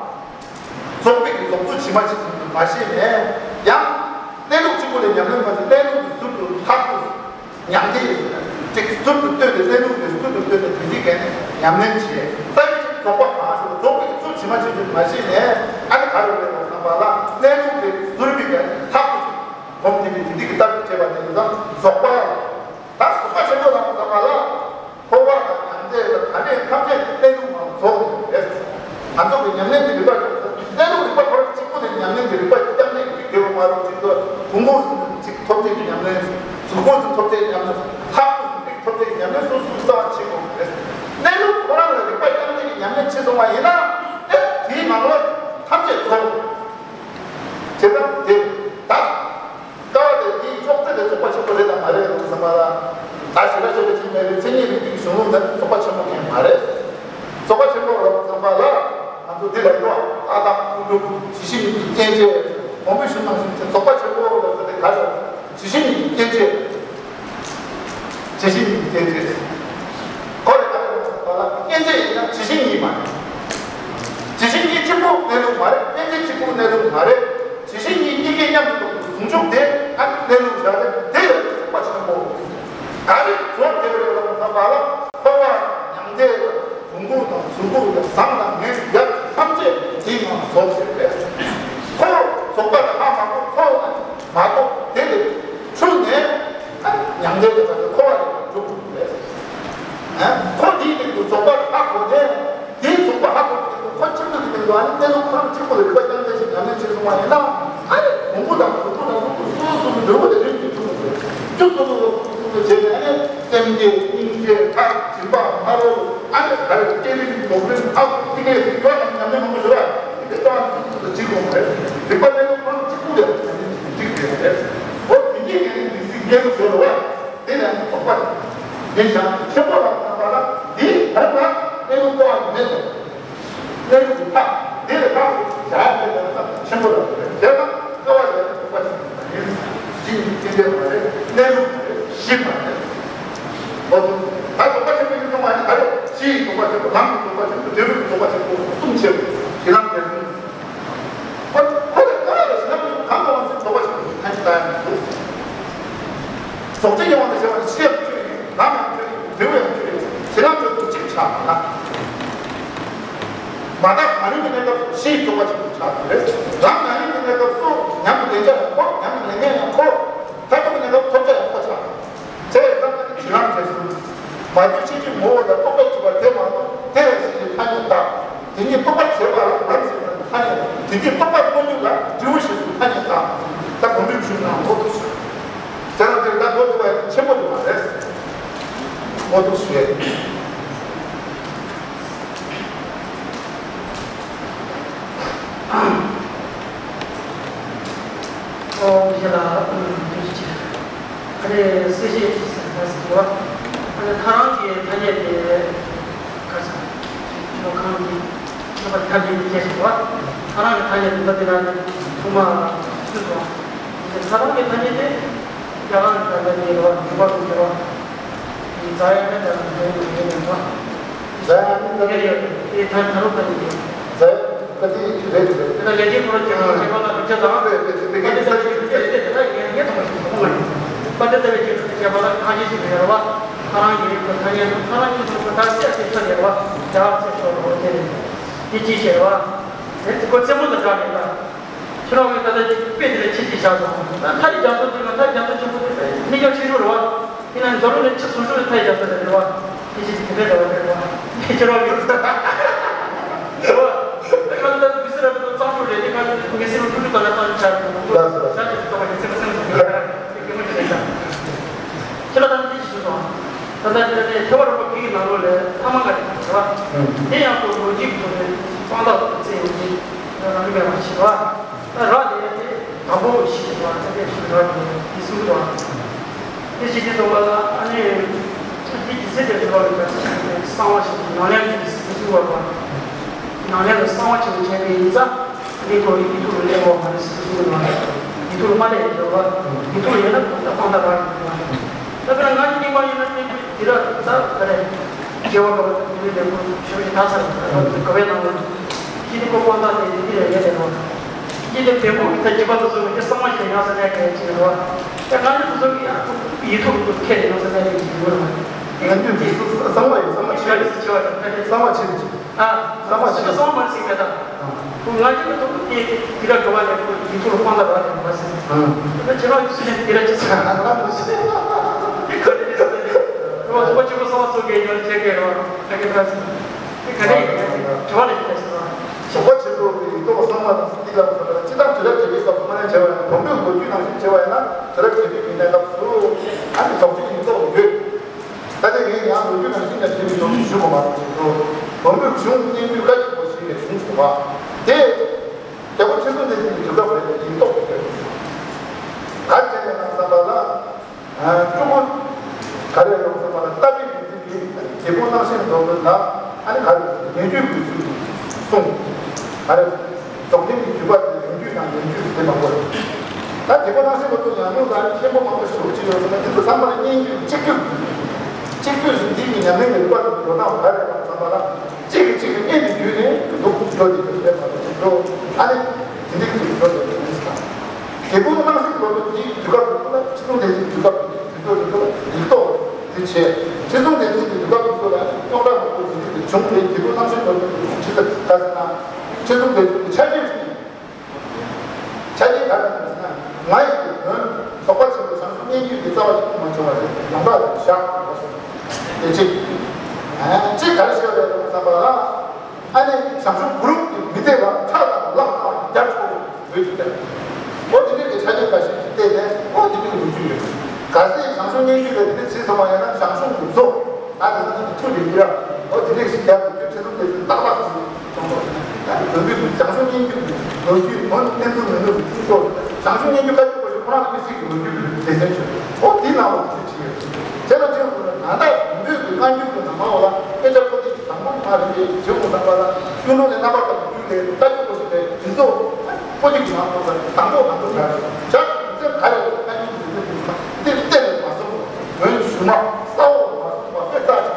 རྫོགས་པའི་གི་རྫོགས་ཚུལ་ཇི་མ་ཇི་བཞིན་དུ་མ་ཤེས་ནས། ཡང་། གནས་ལུགས་གཅིག་པུ་ལ་ཉམས་ལེན་མ་བྱས་གནས་ལུགས་ཀྱི་ཟུར་དུ་ལྷག་ཏུ། མྱང་འདས། ཅིག་ཟུར་དུ་ལྟོས་ཏེ་གནས་ལུགས་ཀྱི་ཟུར་དུ་ལྟོས་ཏེ་དེ་འདྲའི་གན་ནས་ཉམས་ལེན་བྱས། རྩ་བའི་རྫོགས་པ་གང་ཞིག་རྫོགས་པའི་ཚུལ་ཇི་མ་ཇི་བཞིན་དུ་མ་ཤེས་ནས། ཨ་ནི་ག་རེ་རེད་དོ་བསམ་པ་ལ་གནས་ལུགས་དེ་ཟུར་པའི་གན་ལྷག་ཏུ་སྒོམ་དེ་ནི་དེ་འདྲའི་གི་ལྟ་བུ་བྱས་པ་དེ་ཡིན་ཙང་རྫོགས་པ། ད་རྫོགས་པ་ཆེན་པོ་ལ་བསམ་པ་ལ། འཁོར་བ་དང་མྱང་འདས་ལ་ད་ནས་ཐམས་ཅད་གནས་ལུགས་ངང་རྫོགས་ནས་རེད། ང་ཚོ་གི་ཉམས་ལེན་གྱི་རིམ་པ་གཅིག་གནས་ལུགས་རིམ་པ་ཁོ་རང་གཅིག་པུ་ནས་ཉམས་ལེན་གྱི་རིམ་པ་གཅིག་ཀྱང་གནས་ཀྱི་དགེ་བ་མ་རུ་གཅིག་ཏུ་བུམ་སྐུ་གཅིག་ཐོབ་བྱེད་ཀྱི་ཉམས་ལེན། གཟུགས་སྐུ་གཅིག་ཐོབ་བྱེད་ཉམས་ལེན། ལྷག་ཏུ་གཅིག་ཐོབ་བྱེད་ཀྱི་ཉམས་ལེན་སོ་སོའི་རྩ་བ་ཆེ་དགོས་པ་རེད། གནས་ལུགས་ཁོ་རང་ལ་རིམ་པ་ཀྱང་གནས་ཀྱི་ཉམས་ལེན་བྱེད་སོང་བ་ཡིན་ན། ཨེ་དེའི་ངང་ལ་ཐམས་ཅད་རྫོགས། བྱས་ཙང་དེ་ད། ཀ་བ་དེ་དེའི་ཅོག་ཙེ་དེ་རྫོགས་པ་ཆེན་པོ་རེད་དམ་མ་རེད་ལབ་བསམ་པ་ལ། ད་ཞེ་དྲག་ཤོད་པ་ཅིག་མེད་པའི་མཚན་ཉིད་རིགས་པའི་གཞུང་ལུགས་འདི་རྫོགས་པ་ཆེན་པོ་མཁན་མ་རེད། རྫོགས་པ་ཆེན་པོ་ལབ་བསམ་པ་ལ། ང་ཚོ་འདི་ལ་ཡོད་ཨ་དང་ཀུན་འགྲོ་ཇི་ཞིག་ཉིད་ཀྱི་སྐྱེ་མཆེད། དགོངས་པའི་གཞུང་ནང་བཞིན་རྫོགས་པ་ཆེན་པོ་ལབ་ས་དེ་ག་རེ། ཇི་ཞིག་ཉིད་ཀྱི་སྐྱེ་མཆེད། ཇི་ཞིག་ཉིད་ཀྱི་སྐྱེ་མཆེད། ཁོ་རེ་ག་རེ་ལབ་བསམ་པ་ལ་སྐྱེ་མཆེད་ཡིན་ཀྱང་ཇི་ཞིག་ཉིད་མ་རེད། ཇི་ཞིག་ཉིད་གཅིག་པུ་གནས་ལུགས་མ་རེད། སྐྱེ་མཆེད་གཅིག་པུ་གནས་ལུགས་མ་རེད། ཇི་ཞིག་ཉིད་གཉིས་ཀའི་མཉམ་དུ་ཟུང་འཇུག་དེ་ཨ་ནི་གནས་ལུགས་བཞག་སྟེ་དེ་ཡང་རྫོགས་པ་ཆེན་པོ། ག་རེ་རྫོགས་དེ་རེད་ལབ་བསམ་པ་ལ་འཁོར་བ་མྱང་འདས་དང་བུམ་སྐུ་དང་གཟུགས་སྐུ་དང་ཟངས་དང་མེ་ཡར་ཐམས་ཅད་དེའི་ངང་རྫོགས་ཟེར་བས། འཁོར་རྫོགས་པ་ལ་ཧ་མ་གོ་འཁོར་མ་གཏོགས་དེ་ལས་འཁྲུལ་ནས་མྱང་འདས་ཀྱི་འཁོར་བ་ལས་འགྲོ་དགོས་པས། ཁོ་དེའི་སྟེང་དུ་རྫོགས་པ་ཧ་གོ་ནས། དེའི་རྫོགས་པ་ཧ་གོ་བའི་སྟེང་དུ་ཁོ་གཅིག་པུ་གི་སྟེང་དུ་ཨ་ནི་གནས་ལུགས་ཁོ་རང་གཅིག་པུ་ལ་རིག་པ་རྐྱང་རྐྱང་ཞིག་ཉམས་ལེན་བྱས་སོང་བ་ཡིན་ན། ཨ་ནི་བུམ་སྐུ་དང་གཟུགས་སྐུ་དང་སོ་སོ་སོ་སོ་འདྲ་བོ་དེ་རིགས་ཀྱི་ཐུག་མི་འདུག་རྒྱུ་སོ་སོ་སོ་སོ་སོ་བྱས་ནས་ཨ་ནི་སེམས་བསྐྱེད་སྙིང་རྗེ་ཐར་སྦྱིན་པ་ཕ་རོལ་ཨ་ནི་ད་རེས་བསྐྱེད་རིམ་རྫོགས་རིམ་ཨ་ཁུ་ཐིག་ངེས་ཡོད་ནམ་ཉམས་ལེན་མང་པོ་ཞུ་བ་དེ་ལྟ་བ་འཛིན་ཚུལ་དུ་གཅིག་ཡོང་བ་རེད། རིག་པ་གནས་ལུགས་ཁོ་རང་གཅིག་པུ་ལས་ཉམས་ལེན་བྱེད་འགྲིག་པས་རེད། འོ་དེ་གཉིས་ཀྱི་ནི་འདི་ཚིག་ངེས་ལུགས་ཡོད་རེད་བ། དེ་ལ་ཡང་རྟོག་པ་དེ་བཞག་ཆེན་པོ་ལ་བསམ་པ་ལ་དེའི་བར་ལ་གནས་ལུགས་རྟོགས་པ་མེད་དོ། གནས་ལུགས་ཀྱི་མཐའ་དེ་ལས་ལྷག་ཏུ་བྱ་ཡ་མེད་པ་ལ་ཆེན་པོ་ལ་དེ་དང་རྟོག་པ་ལ་རྟོག་པ་ཆེན་པོ་མ་ཡིན། གཞི་ནི་ཅི་འདྲ་མ་རེད། གནས་ལུགས་མ་རེད། གཞི་མ་རེད། འོ་དུ་ད་རྟོག་པ་ཆེན་པོ་ཡིན་ཙང་མ་ཡིན་ག་རེ་གཞི་ཡི་རྟོག་པ་ཆེན་པོ་ལམ་གྱི་རྟོག་པ་ཆེན་པོ་འབྲས་བུའི་རྟོག་པ་ཆེན་པོ་གསུམ་ཆེ་བ་གཞི་ལམ་འབྲས་བུ། ཁོ་ཁོ་ལ་ཀ་ལ་ཞི་ལམ་གང་གང་ཟེར་རྫོགས་པ་ཆེན་པོ་ཐམས་ཅད་ལྟ་ཡང་མི་འདུག་རྫོགས་ཆེན་གྱི་དབང་དུ་བྱས་པ་ནི་ཤེས་པའི་ཆོས་ཡིན། ལམ་ཡང་ཆོས་ཡིན། འབྲས་བུ་ཡང་ཆོས་ཡིན། ཞི་ལམ་ཆོས་དུ་གཅིག་ཆགས་མ་ན། མ་དག་མ་ལུས་ཀྱི་གནས་སྐབས་སུ་ཤེས་རྫོགས་པ་ཆེན་པོ་ཆགས་པ་རེད། ལམ་མ་ལུས་ཀྱི་གནས་སྐབས་སུ་ཉམས་ཀྱི་ལེན་བྱ་ཡང་ཁོ། ཉམས་ཀྱི་ལེན་མཁན་ཡང་ཁོ། མཐར་ཐུག་གི་གནས་སྐབས་ཐོབ་བྱ་ཡང་ཁོ་ཆགས། དེ་ཡང་ཙམ་ན་ཞི་ལམ་འབྲས་གསུམ། མ་གྱུར་ཕྱིན་ཅི་མ་འོངས་ལ་རྟོག་པས་གྱུར་པ་དེ་མ་གཏོགས་དེ་ལས་གཞན་གྱི་ཐ་སྙད་བཏགས། ཟེར་བ་ལ་ལམ་ཟེར་བ་ཐ་སྙད་དེ་དུས་རྟོག་པ་སྤོང་རྒྱུ་ལ་འབྲས་བུ་ཞེས་སུ་ཐ་སྙད་དང་། ད་གོང་དུ་ཞུས་ན་ངོ་ཐུག་ཟེར་ན་དེ་ད་མགོ་ཐུག་པ་ཆེན་པོ་ཡོད་མ་རེད། ངོ་ཐུག་ཞེས། ཨོ་ཡ་ལ་ཨུམ་ཐུགས་རྗེ་ཆེ། ཨ་རེ་སེ་ཤེས་ཟེར་བ་ཟེར་བ། ཨ་རེ་ཐ་རང་གི་ཐ་སྙད་དེ་ག་ས་ཁྱོད་གང་གི་ཁྱོད་པ་ཐ་སྙད་དེ་སྐྱེས་སོང་བ། ཐ་རང་གི་ཐ་སྙད་དེ་འདི་དེ་ན་ནི་ཐུག་མ་ཐུག་སོང་། ཐ་རང་གི་ཐ་སྙད་དེ་རྒྱ་གར་གྱི་ད་ལྟ་ནས་རེད་བ། འཇུག་པ་དང་འགྱུར་བ། ཛ་ཡ་ནི་ད་ལྟ་ནས་རེད་བ། ཛ་ཡ་ནི་ད་ལྟ་ནས་རེད། དེ་ཐ་ཐ་རུ་ཐ་སྙད་དེ། ཛ་ཡ། ད་དེ་རེད་རེད། དེ་ལ་ལས་ཀྱི་འཁོར་ལོ་བཅུ་པོ་བྱེད་པ་ལ་དྲུག་ཅུ་དང་། རེད་རེད། དེ་དེ་གའི་ས་ཆ་དེ་དེ་དེ་ལ་ཡང་ཡང་ཐོག་ཞིག་ཐོག་མ་ཡིན། པ་དེ་ལྟ་བུའི་སྐྱེ་འགྲོ་དེ་བྱེད་པ་ལ་ཐང་ཆེན་ཞིག་རེད་བ། ཐ་རང་གི་རིགས་ཀྱི་ཐ་སྙད་དུ་ཐ་རང་གི་ཚོགས་པ་ད་སེ་སེ་ཆ་རེད་བ། རྒྱ་བ་ཚེ་ཤོར་བ་དེ་རེད། དེ་ཅི་ཞེས་བ། དེ་ཚིག་གོ་རྩེ་མོ་དང་འདྲ་རེད་ད། ཁྱེད་རང་གིས་ད་ལྟ་དཔེ་དེ་ལ་ཁྱེད་ཀྱིས་བཞག་སོང་། ད་མཐའ་ཡི་རྒྱ་མཚོ་དེ་ན་མཐའ་ཡི་རྒྱ་མཚོ་ཆེན་པོ་དེ་ནི་ཡག་ཤེས་རུ་རེད་བ། ཡིན་ན་འཛོ་རུ་ནས་ཆུ་སུ་ཤུ་ལ་ཐ་ཡ་ས་རེད་བ། དེ་ཅི་དེ་འདྲ་རེད་བ་རེད་བ། དེ་ཁྱེད་རང་ཡོད་རེད་བ། དེ་ག་ལ་ད་དུ་སི་ར་དུ་གཙང་ཆུ་རེད། དེ་ག་ལ་དུ་ངེས་སེ་རུ་ཁྲུ་ཁྲུ་ག་ལ་གཙང་ཆུ་ཆ་རེད་བ། ཆ་ཆེ་ཏོག་ཅིག་སེམས་སེམས་སེམས་དེ་ག་རེད། དེ་ག་མ་ཅི་རེད་ད། ཁྱེད་ལ་ད་དེ་ཅི་སུ་སོང་། ད་ལྟ་དེ་ནས་ཐེ་བ་རོགས་པ་ཁྱེད་ཀྱི་ནང་ལོགས་ལས་ཐ་མ་ག་རེ་རེད་བ། དེ་ཡང་ཁོ་ལོ་རྒྱུས་ཐོག་ནས་དཔང་རྟགས་ཐོག་ནས་བཙལ་ཡོང་དུས་རང་ལུགས་མེད་པ་ཞིག་རེད་བ། ར་དེ་དེ་དང་པོ་ཞིག་རེད་བ། དེ་དེ་ཞིག་ར་དེ་དེ་གསུམ་རེད་བ། དེ་ཞིག་དེ་ཚོ་ལ་ཨ་ནི་དེ་གི་ཚེ་དེ་ཚོ་ལ་ག་ཚོད་ཞིག་རེད། གསང་བ་ཞིག་ནང་ལས་ཀྱི་གསུམ་རེད་བ། ནང་ལས་ལ་གསང་བ་ཞིག་བྱས་པའི་ཡིན་ཙང་དེ་ཁོ་ཡིད་ཐུར་ལས་འོག་མ་རེད་གསུམ་རེད་བ། ཡིད་ཐུར་མ་ལས་ཡོད་བ། ཡིད་ཐུར་ཡོད་ན་ཁོ་ད་དཔང་རྟགས་རག་གི་རེད་བ། ད་ལྟ་ང་གཉིས་མ་ཡིན་ན་དེ་དེ་ར་ད་ག་རེ། སྐྱེ་བ་འགག་པ་དེ་ལས་ལས་ཁུར་ཤོར་ཞིག་ད་ཚར་རེད། ག་བའི་ནང་ལ་ཅི་དེ་ཁོ་དཔང་རྟགས་དེ་དེ་རེད་ཡོད་རེད་བ། ཅི་དེ་བེམ་པོ་གི་ད་སྐྱེ་བ་དུ་སོང་གི་གསང་བ་ཞིག་ཡང་ས་ནས་ག་ཅི་རེད་བ། ད་ང་ནི་དུ་སོང་གི་ཡང་ཡིད་ཐུར་དུ་ཁྱེད་ཡང་ས་ནས་ག་ཅི་ཡོད་རེད་བ། ང་ཚོས་གསང་བ་ཡིན། གསང་བ་ཆེ་རེད། གསང་བ་ཆེ་རེད། ཨ། ས་མ་ཆེ་རེད། ས་མ་ཆེ་རེད། ང་ཚོ་ཐོག་དེ་དེ་ར་ག་བ་ལས་ཁོ་ཡིད་ཐོག་ལ་དཔང་རྟགས་རག་རེད་མ་ཟེར། ཨ། ད་ཁྱེད་རང་ཚོ་ལས་དེ་ར་ཅི་ཟེར། ཨ། རང་མ་ཟེར། དེ་ག་དེ་རེད་ཟེར་ནས། ཁོ་ཚོ་ཁྱེད་ཁོ་ས་མ་ཚོ་གས་ཉོ་བྱེད་གས་རོ་ད་གས་ར་ཟེར། དེ་ག་རེ་ཡིན་ཟེར། དྲི་བ་ལས་དེ་ཟེར། ཞོགས་པ་ཆེན་པོ་གི་ཡིད་ཐོག་ས་མ་དང་སྲིད་ལ་སོགས་པ་སྤྱི་དང་དུས་རབས་འབྲེལ་བའི་སྐབས་སུ་མ་ནས་བྱ་བ་ཡང་བོང་བུའི་ལོ་རྒྱུས་ནང་བཞིན་བྱ་བ་ཡིན་ན་དུས་རབས་འབྲེལ་བའི་མི་སྣའི་སྐབས་སུ་ཨ་ནི་རྫོགས་ཆེན་ཡིན་མདོག་ཡོད། ད་ལྟ་ངས་ཡང་ལོ་རྒྱུས་ནང་བཞིན་ལ་བྲིས་པའི་ལོ་རྒྱུས་ཞུ་དགོས་པ་རེད། བོན་པོའི་གཞུང་སྙན་བརྒྱུད་བཀའ་བརྒྱུད་པོ་ཞེས་པའི་གཞུང་ཞུ་བ། དེ་རྒྱལ་པོ་ཁྲི་སྲོང་ལྡེ་བཙན་གྱི་དུས་སྐབས་རེད། ཡིན་མདོག་ཡོད། ག་རེ་བྱས་ནས་ན་བསམ་པ་ལ། ཨ། སྤྲུལ་སྐུ་ག་རེ་ཡོང་བསམ་པ་ལ་བསྟན་པའི་མི་ཚེ་འདི་རྒྱལ་པོ་རྣམ་བཞིན་སློབ་དཔོན་ལ་ཨ་ནི་ག་རེ་ཉེ་བརྒྱུད་ཀྱི་ཚུལ་དུ་གསུངས། ག་རེ། རྫོགས་ཆེན་གྱི་བརྒྱུད་པ་དེ་རིང་བརྒྱུད་དང་ཡོན་བརྒྱུད་དེ་མང་པོ་རེད། ད་དེ་ཁོ་ནང་བཞིན་ལོ་ཏོག་ཡང་ལུགས་ལ་མཁན་པོ་མང་པོ་ཞུ་གི་ཡོད་ཟེར་ན་དེ་ཚོ་ཚང་མ་ལ་སྙན་བརྒྱུད་གཅིག་བརྒྱུད། གཅིག་བརྒྱུད་ཟེར་དེ་གི་ཉམས་ལེན་གྱི་རིམ་པ་དེ་འགྲོ་སྟངས་ག་རེ་རེད་བསམ་པ་ལ་གཅིག་གིས་གཅིག་གི་སྙན་དུ་བརྒྱུད་ནས་འདུག་འགྲོ་དེ་གི་ཟེར་མ་གཏོགས་འགྲོ་ཨ་ནི་དེ་འདྲའི་གི་འགྲོ་དེ་གི་ཟེར། དེ་ཁོ་ནང་བཞིན་ལོ་ཏོག་དེ་དུས་སྐབས་དེ་ཁོ་ན་ཁྲི་སྲོང་ལྡེ་བཙན་དུས་སྐབས་དེ་དུས་ཚོད་དེ་ཁོ་ན་ཡིག་ཐོག་དེ་བྱས། ཁྲི་སྲོང་ལྡེ་བཙན་གྱི་དུས་སྐབས་དེ་ཚོ་ལ་རྙོག་དྲ་མང་པོ་ཞིག་དེ་བྱུང་བའི་དེ་ཁོ་ནང་བཞིན་ལོ་ཏོག་དེ་ཁྲི་ལ་ད་ཟེར་ན་ཁྲི་སྲོང་ལྡེ་བཙན་གྱི་ཆ་རྐྱེན་ཆ་རྐྱེན་ག་རེ་ཡིན་ཟེར་ན། ང་ཡི་བོན་རྫོགས་པ་ཆེན་པོ་བྱང་སེམས་སྙན་བརྒྱུད་ཀྱི་རྩ་བ་ཞིག་མ་བྱུང་བ་རེད། ཡོངས་གྲགས་ལ་བཞག་དེ་གཅིག་གཅིག་ག་རེ་ཤེས་རེད་བསམ་པ་ལ། ཨ་ནི་བྱང་ཆུབ་གུ་རུ་གི་མི་སྡེ་ལ་ཁྲག་དང་ལག་དང་རྒྱ་ཆོག་འོས་ཀྱི་ཀྱང་། འོ་དེ་འདྲའི་གི་ཆ་རྐྱེན་འགའ་ཞིག་གིས་བལྟས་ནས་འོ་དེ་འདྲའི་ལོ་རྒྱུས་ཡོད། གལ་སྲིད་བྱང་སེམས་སྙན་བརྒྱུད་ལ་དེ་འདྲ་བྱས་སོང་བ་ཡིན་ན་བྱང་སེམས་ཀྱི་མཛོད། ད་དེ་ཚོ་ཐུགས་ལ་ཡིད་ར། འོ་དེ་འདྲས་ཞིག་རྒྱབ་ཀྱི་ཁྲི་སྲོང་ལྡེ་བཙན་ཏག་ཏག་ཞིག་གསུངས་པ་ཡིན་ན། ད་བོན་པོའི་བྱང་སེམས་སྙན་བརྒྱུད་ཀྱི་ལོ་རྒྱུས་མོན་བསྟན་འཛིན་མི་ནུབ་ཀྱི་ཁྲིད་ཤོག་བྱང་སེམས་སྙན་བརྒྱུད་བཀའ་བརྒྱུད་པོ་ཞིག་ཁོ་རང་གི་མི་ཚེ་གི་ལོ་རྒྱུས་ཀྱི་སྡེ་ཚན་ཞིག་འོ་དེའི་ནང་ལ་དེ་བྲིས་ཡོད། དེ་ལ་བརྟེན་དགོས་ན་ད་ལྟ་བོན་པོའི་གི་བཀའ་འགྱུར་གྱི་ནང་ལོགས་ལ་དཔེ་ཆ་པོ་ཏི་དང་པོ་མ་རེད་པས་བྱེད་དགོས་བསམ་པ་ལ་གཡུ་ལོ་ལས་རྣམ་པར་དག་པའི་རྒྱུད་ལས་བཀའ་བརྒྱུད་པོ་ཞིག་ལས་དེ་ཚོ་པོ་ཏི་གི་ནང་ལོགས་ལ་དང་པོ་དང་པོ་ད་བྱ་ཚེ་ག་རེ་བཀའ་འགྱུར་གྱི་དེ་ཚོ་དེ་ལྟ་ལས་མ་སོང་བོན་ཞུ་མ་ས་འོག་མ་སོང་བ་དཔེ་ལྟ།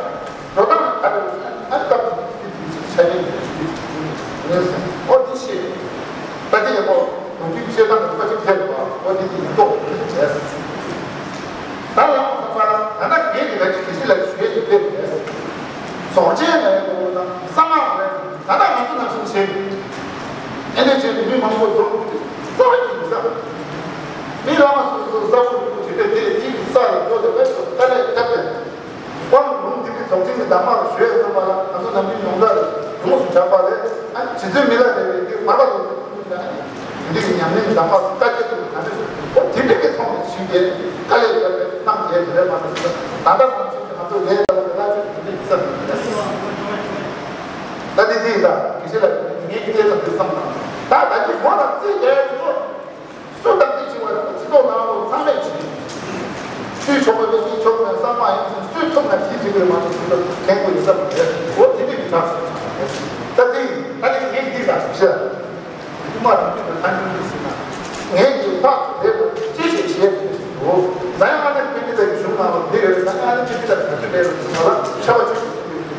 འགྲོ་སྟངས་ག་རེ་ཨ་སྟབས་ཀྱིས་ཆ་ནས་ཨོ་དེ་ཤེས། ད་དེ་ཡག་པོ་ལོ་རྒྱུས་བཤད་སྟངས་ཀྱི་ཁ་ཅིག་ཐེབས་པ་ཨོ་དེ་དེ་ཡིན་མདོག་དེ་བྱས། ད་ལ་ད་ལྟ་ངས་ཀྱི་ད་ཅིག་གི་སྲིད་ལ་ཞུ་ཡས་ཀྱི་ཕེབས་པས། རྫོགས་ཆེན་ལ་ཡོད་པ་དང་གསང་སྔགས་ལ་ད་ལྟ་ང་ཚོ་ནང་བཞིན་བྱས། ཨེ་འདྲ་བྱས་ནས་མི་མང་པོ་འཛོམས་རྩ་བ་ཉིད་ནས་བསམ། མི་བླ་མ་སོ་སོ་ས་བོན་དེ་དེ་དེ་ཡིག་ས་ལ་འགྲོ་དེ་བས་སོ་ལྟ་ལས་བཏབ་པས། དབང་ལུང་འདི་གི་རྫོགས་ཆེན་གྱི་གདམས་ངག་ཞུ་ཡས་སོང་བ་ལ་ང་ཚོ་ནམ་རྒྱུན་ཡོངས་གྲགས་ལས་ཡོངས་སུ་གྲགས་པ་རེད། ཨ་རྗེ་བཙུན་མི་ལ་རས་པས་འདི་མར་པ་ལོ་ཙཱ་ཀུན་གྱི་ཨ་ནི་འདི་གི་ཉམས་ལེན་གདམས་པ་བཀའ་བརྒྱད་དུ་ག་འདྲ་ཞིག་འོ་དེ་འདྲ་གི་ཐོག་ནས་ཞུས་ཏེ་དཀའ་ལས་བརྒྱབ་པའི་རྣམ་རྒྱལ་དེ་རེད་མ་གཏོགས་ད་ལྟ་ཁོང་ཚོས་ང་ཚོ་ལས་ལ་ལ་ཅིག་དེ་འདྲ་ཡིན་ས་མི་འདུག་ད་དེ་དེ་ཡིན་ད་དགེ་བཤེས་ལགས་ངས་ཀྱི་ལས་ཙམ་དེ་བསམ་དང་ད་ད་ཀྱི་ངོ་ལ་རྩིས་རྒྱག་ཡ་དེ་ཚོ། སུ་དང་འདི་བྱེད་པ་སྤྱི་ཚོགས་ནང་ལོགས་ཚང་མས་བྱེད་ཀྱི་ཡོད། སུས་ཆོག་པ་ལས་སུས་ཆོག་པའི་བསམ་པ་ཡིན་ཟེར་སུས་ཐུབ་ན་དེ་བྱེད་དགོས་མ་གཏོགས་སུ་ལ་འགན་ཁུར་ཡོད་ས་མ་རེད། འོ་དེ་འདྲ་གི་གྲགས་སུ་ད་དེ་ད་དེ་ངས་འདི་ལ་བཤད། དབུ་མ་རང་རྒྱུད་ཀྱི་ཐལ་འགྱུར་འདི་ཟེར་ན་ངས་ཀྱི་ཕག་ཏུ་བསྡད་པ་ཅི་ཞིག་བྱས་ཏེ་འདུག་ད་ཡང་ཨ་ནེ་པི་ཏི་ལ་གཞུང་ནང་ལ་འདི་རེད། ད་ཡང་ཨ་ནེ་པི་ཏི་ལ་ག་ཚོད་རེད་ཟེར་ན་ལ་ཆ་བ་ཆོས་ཀྱི་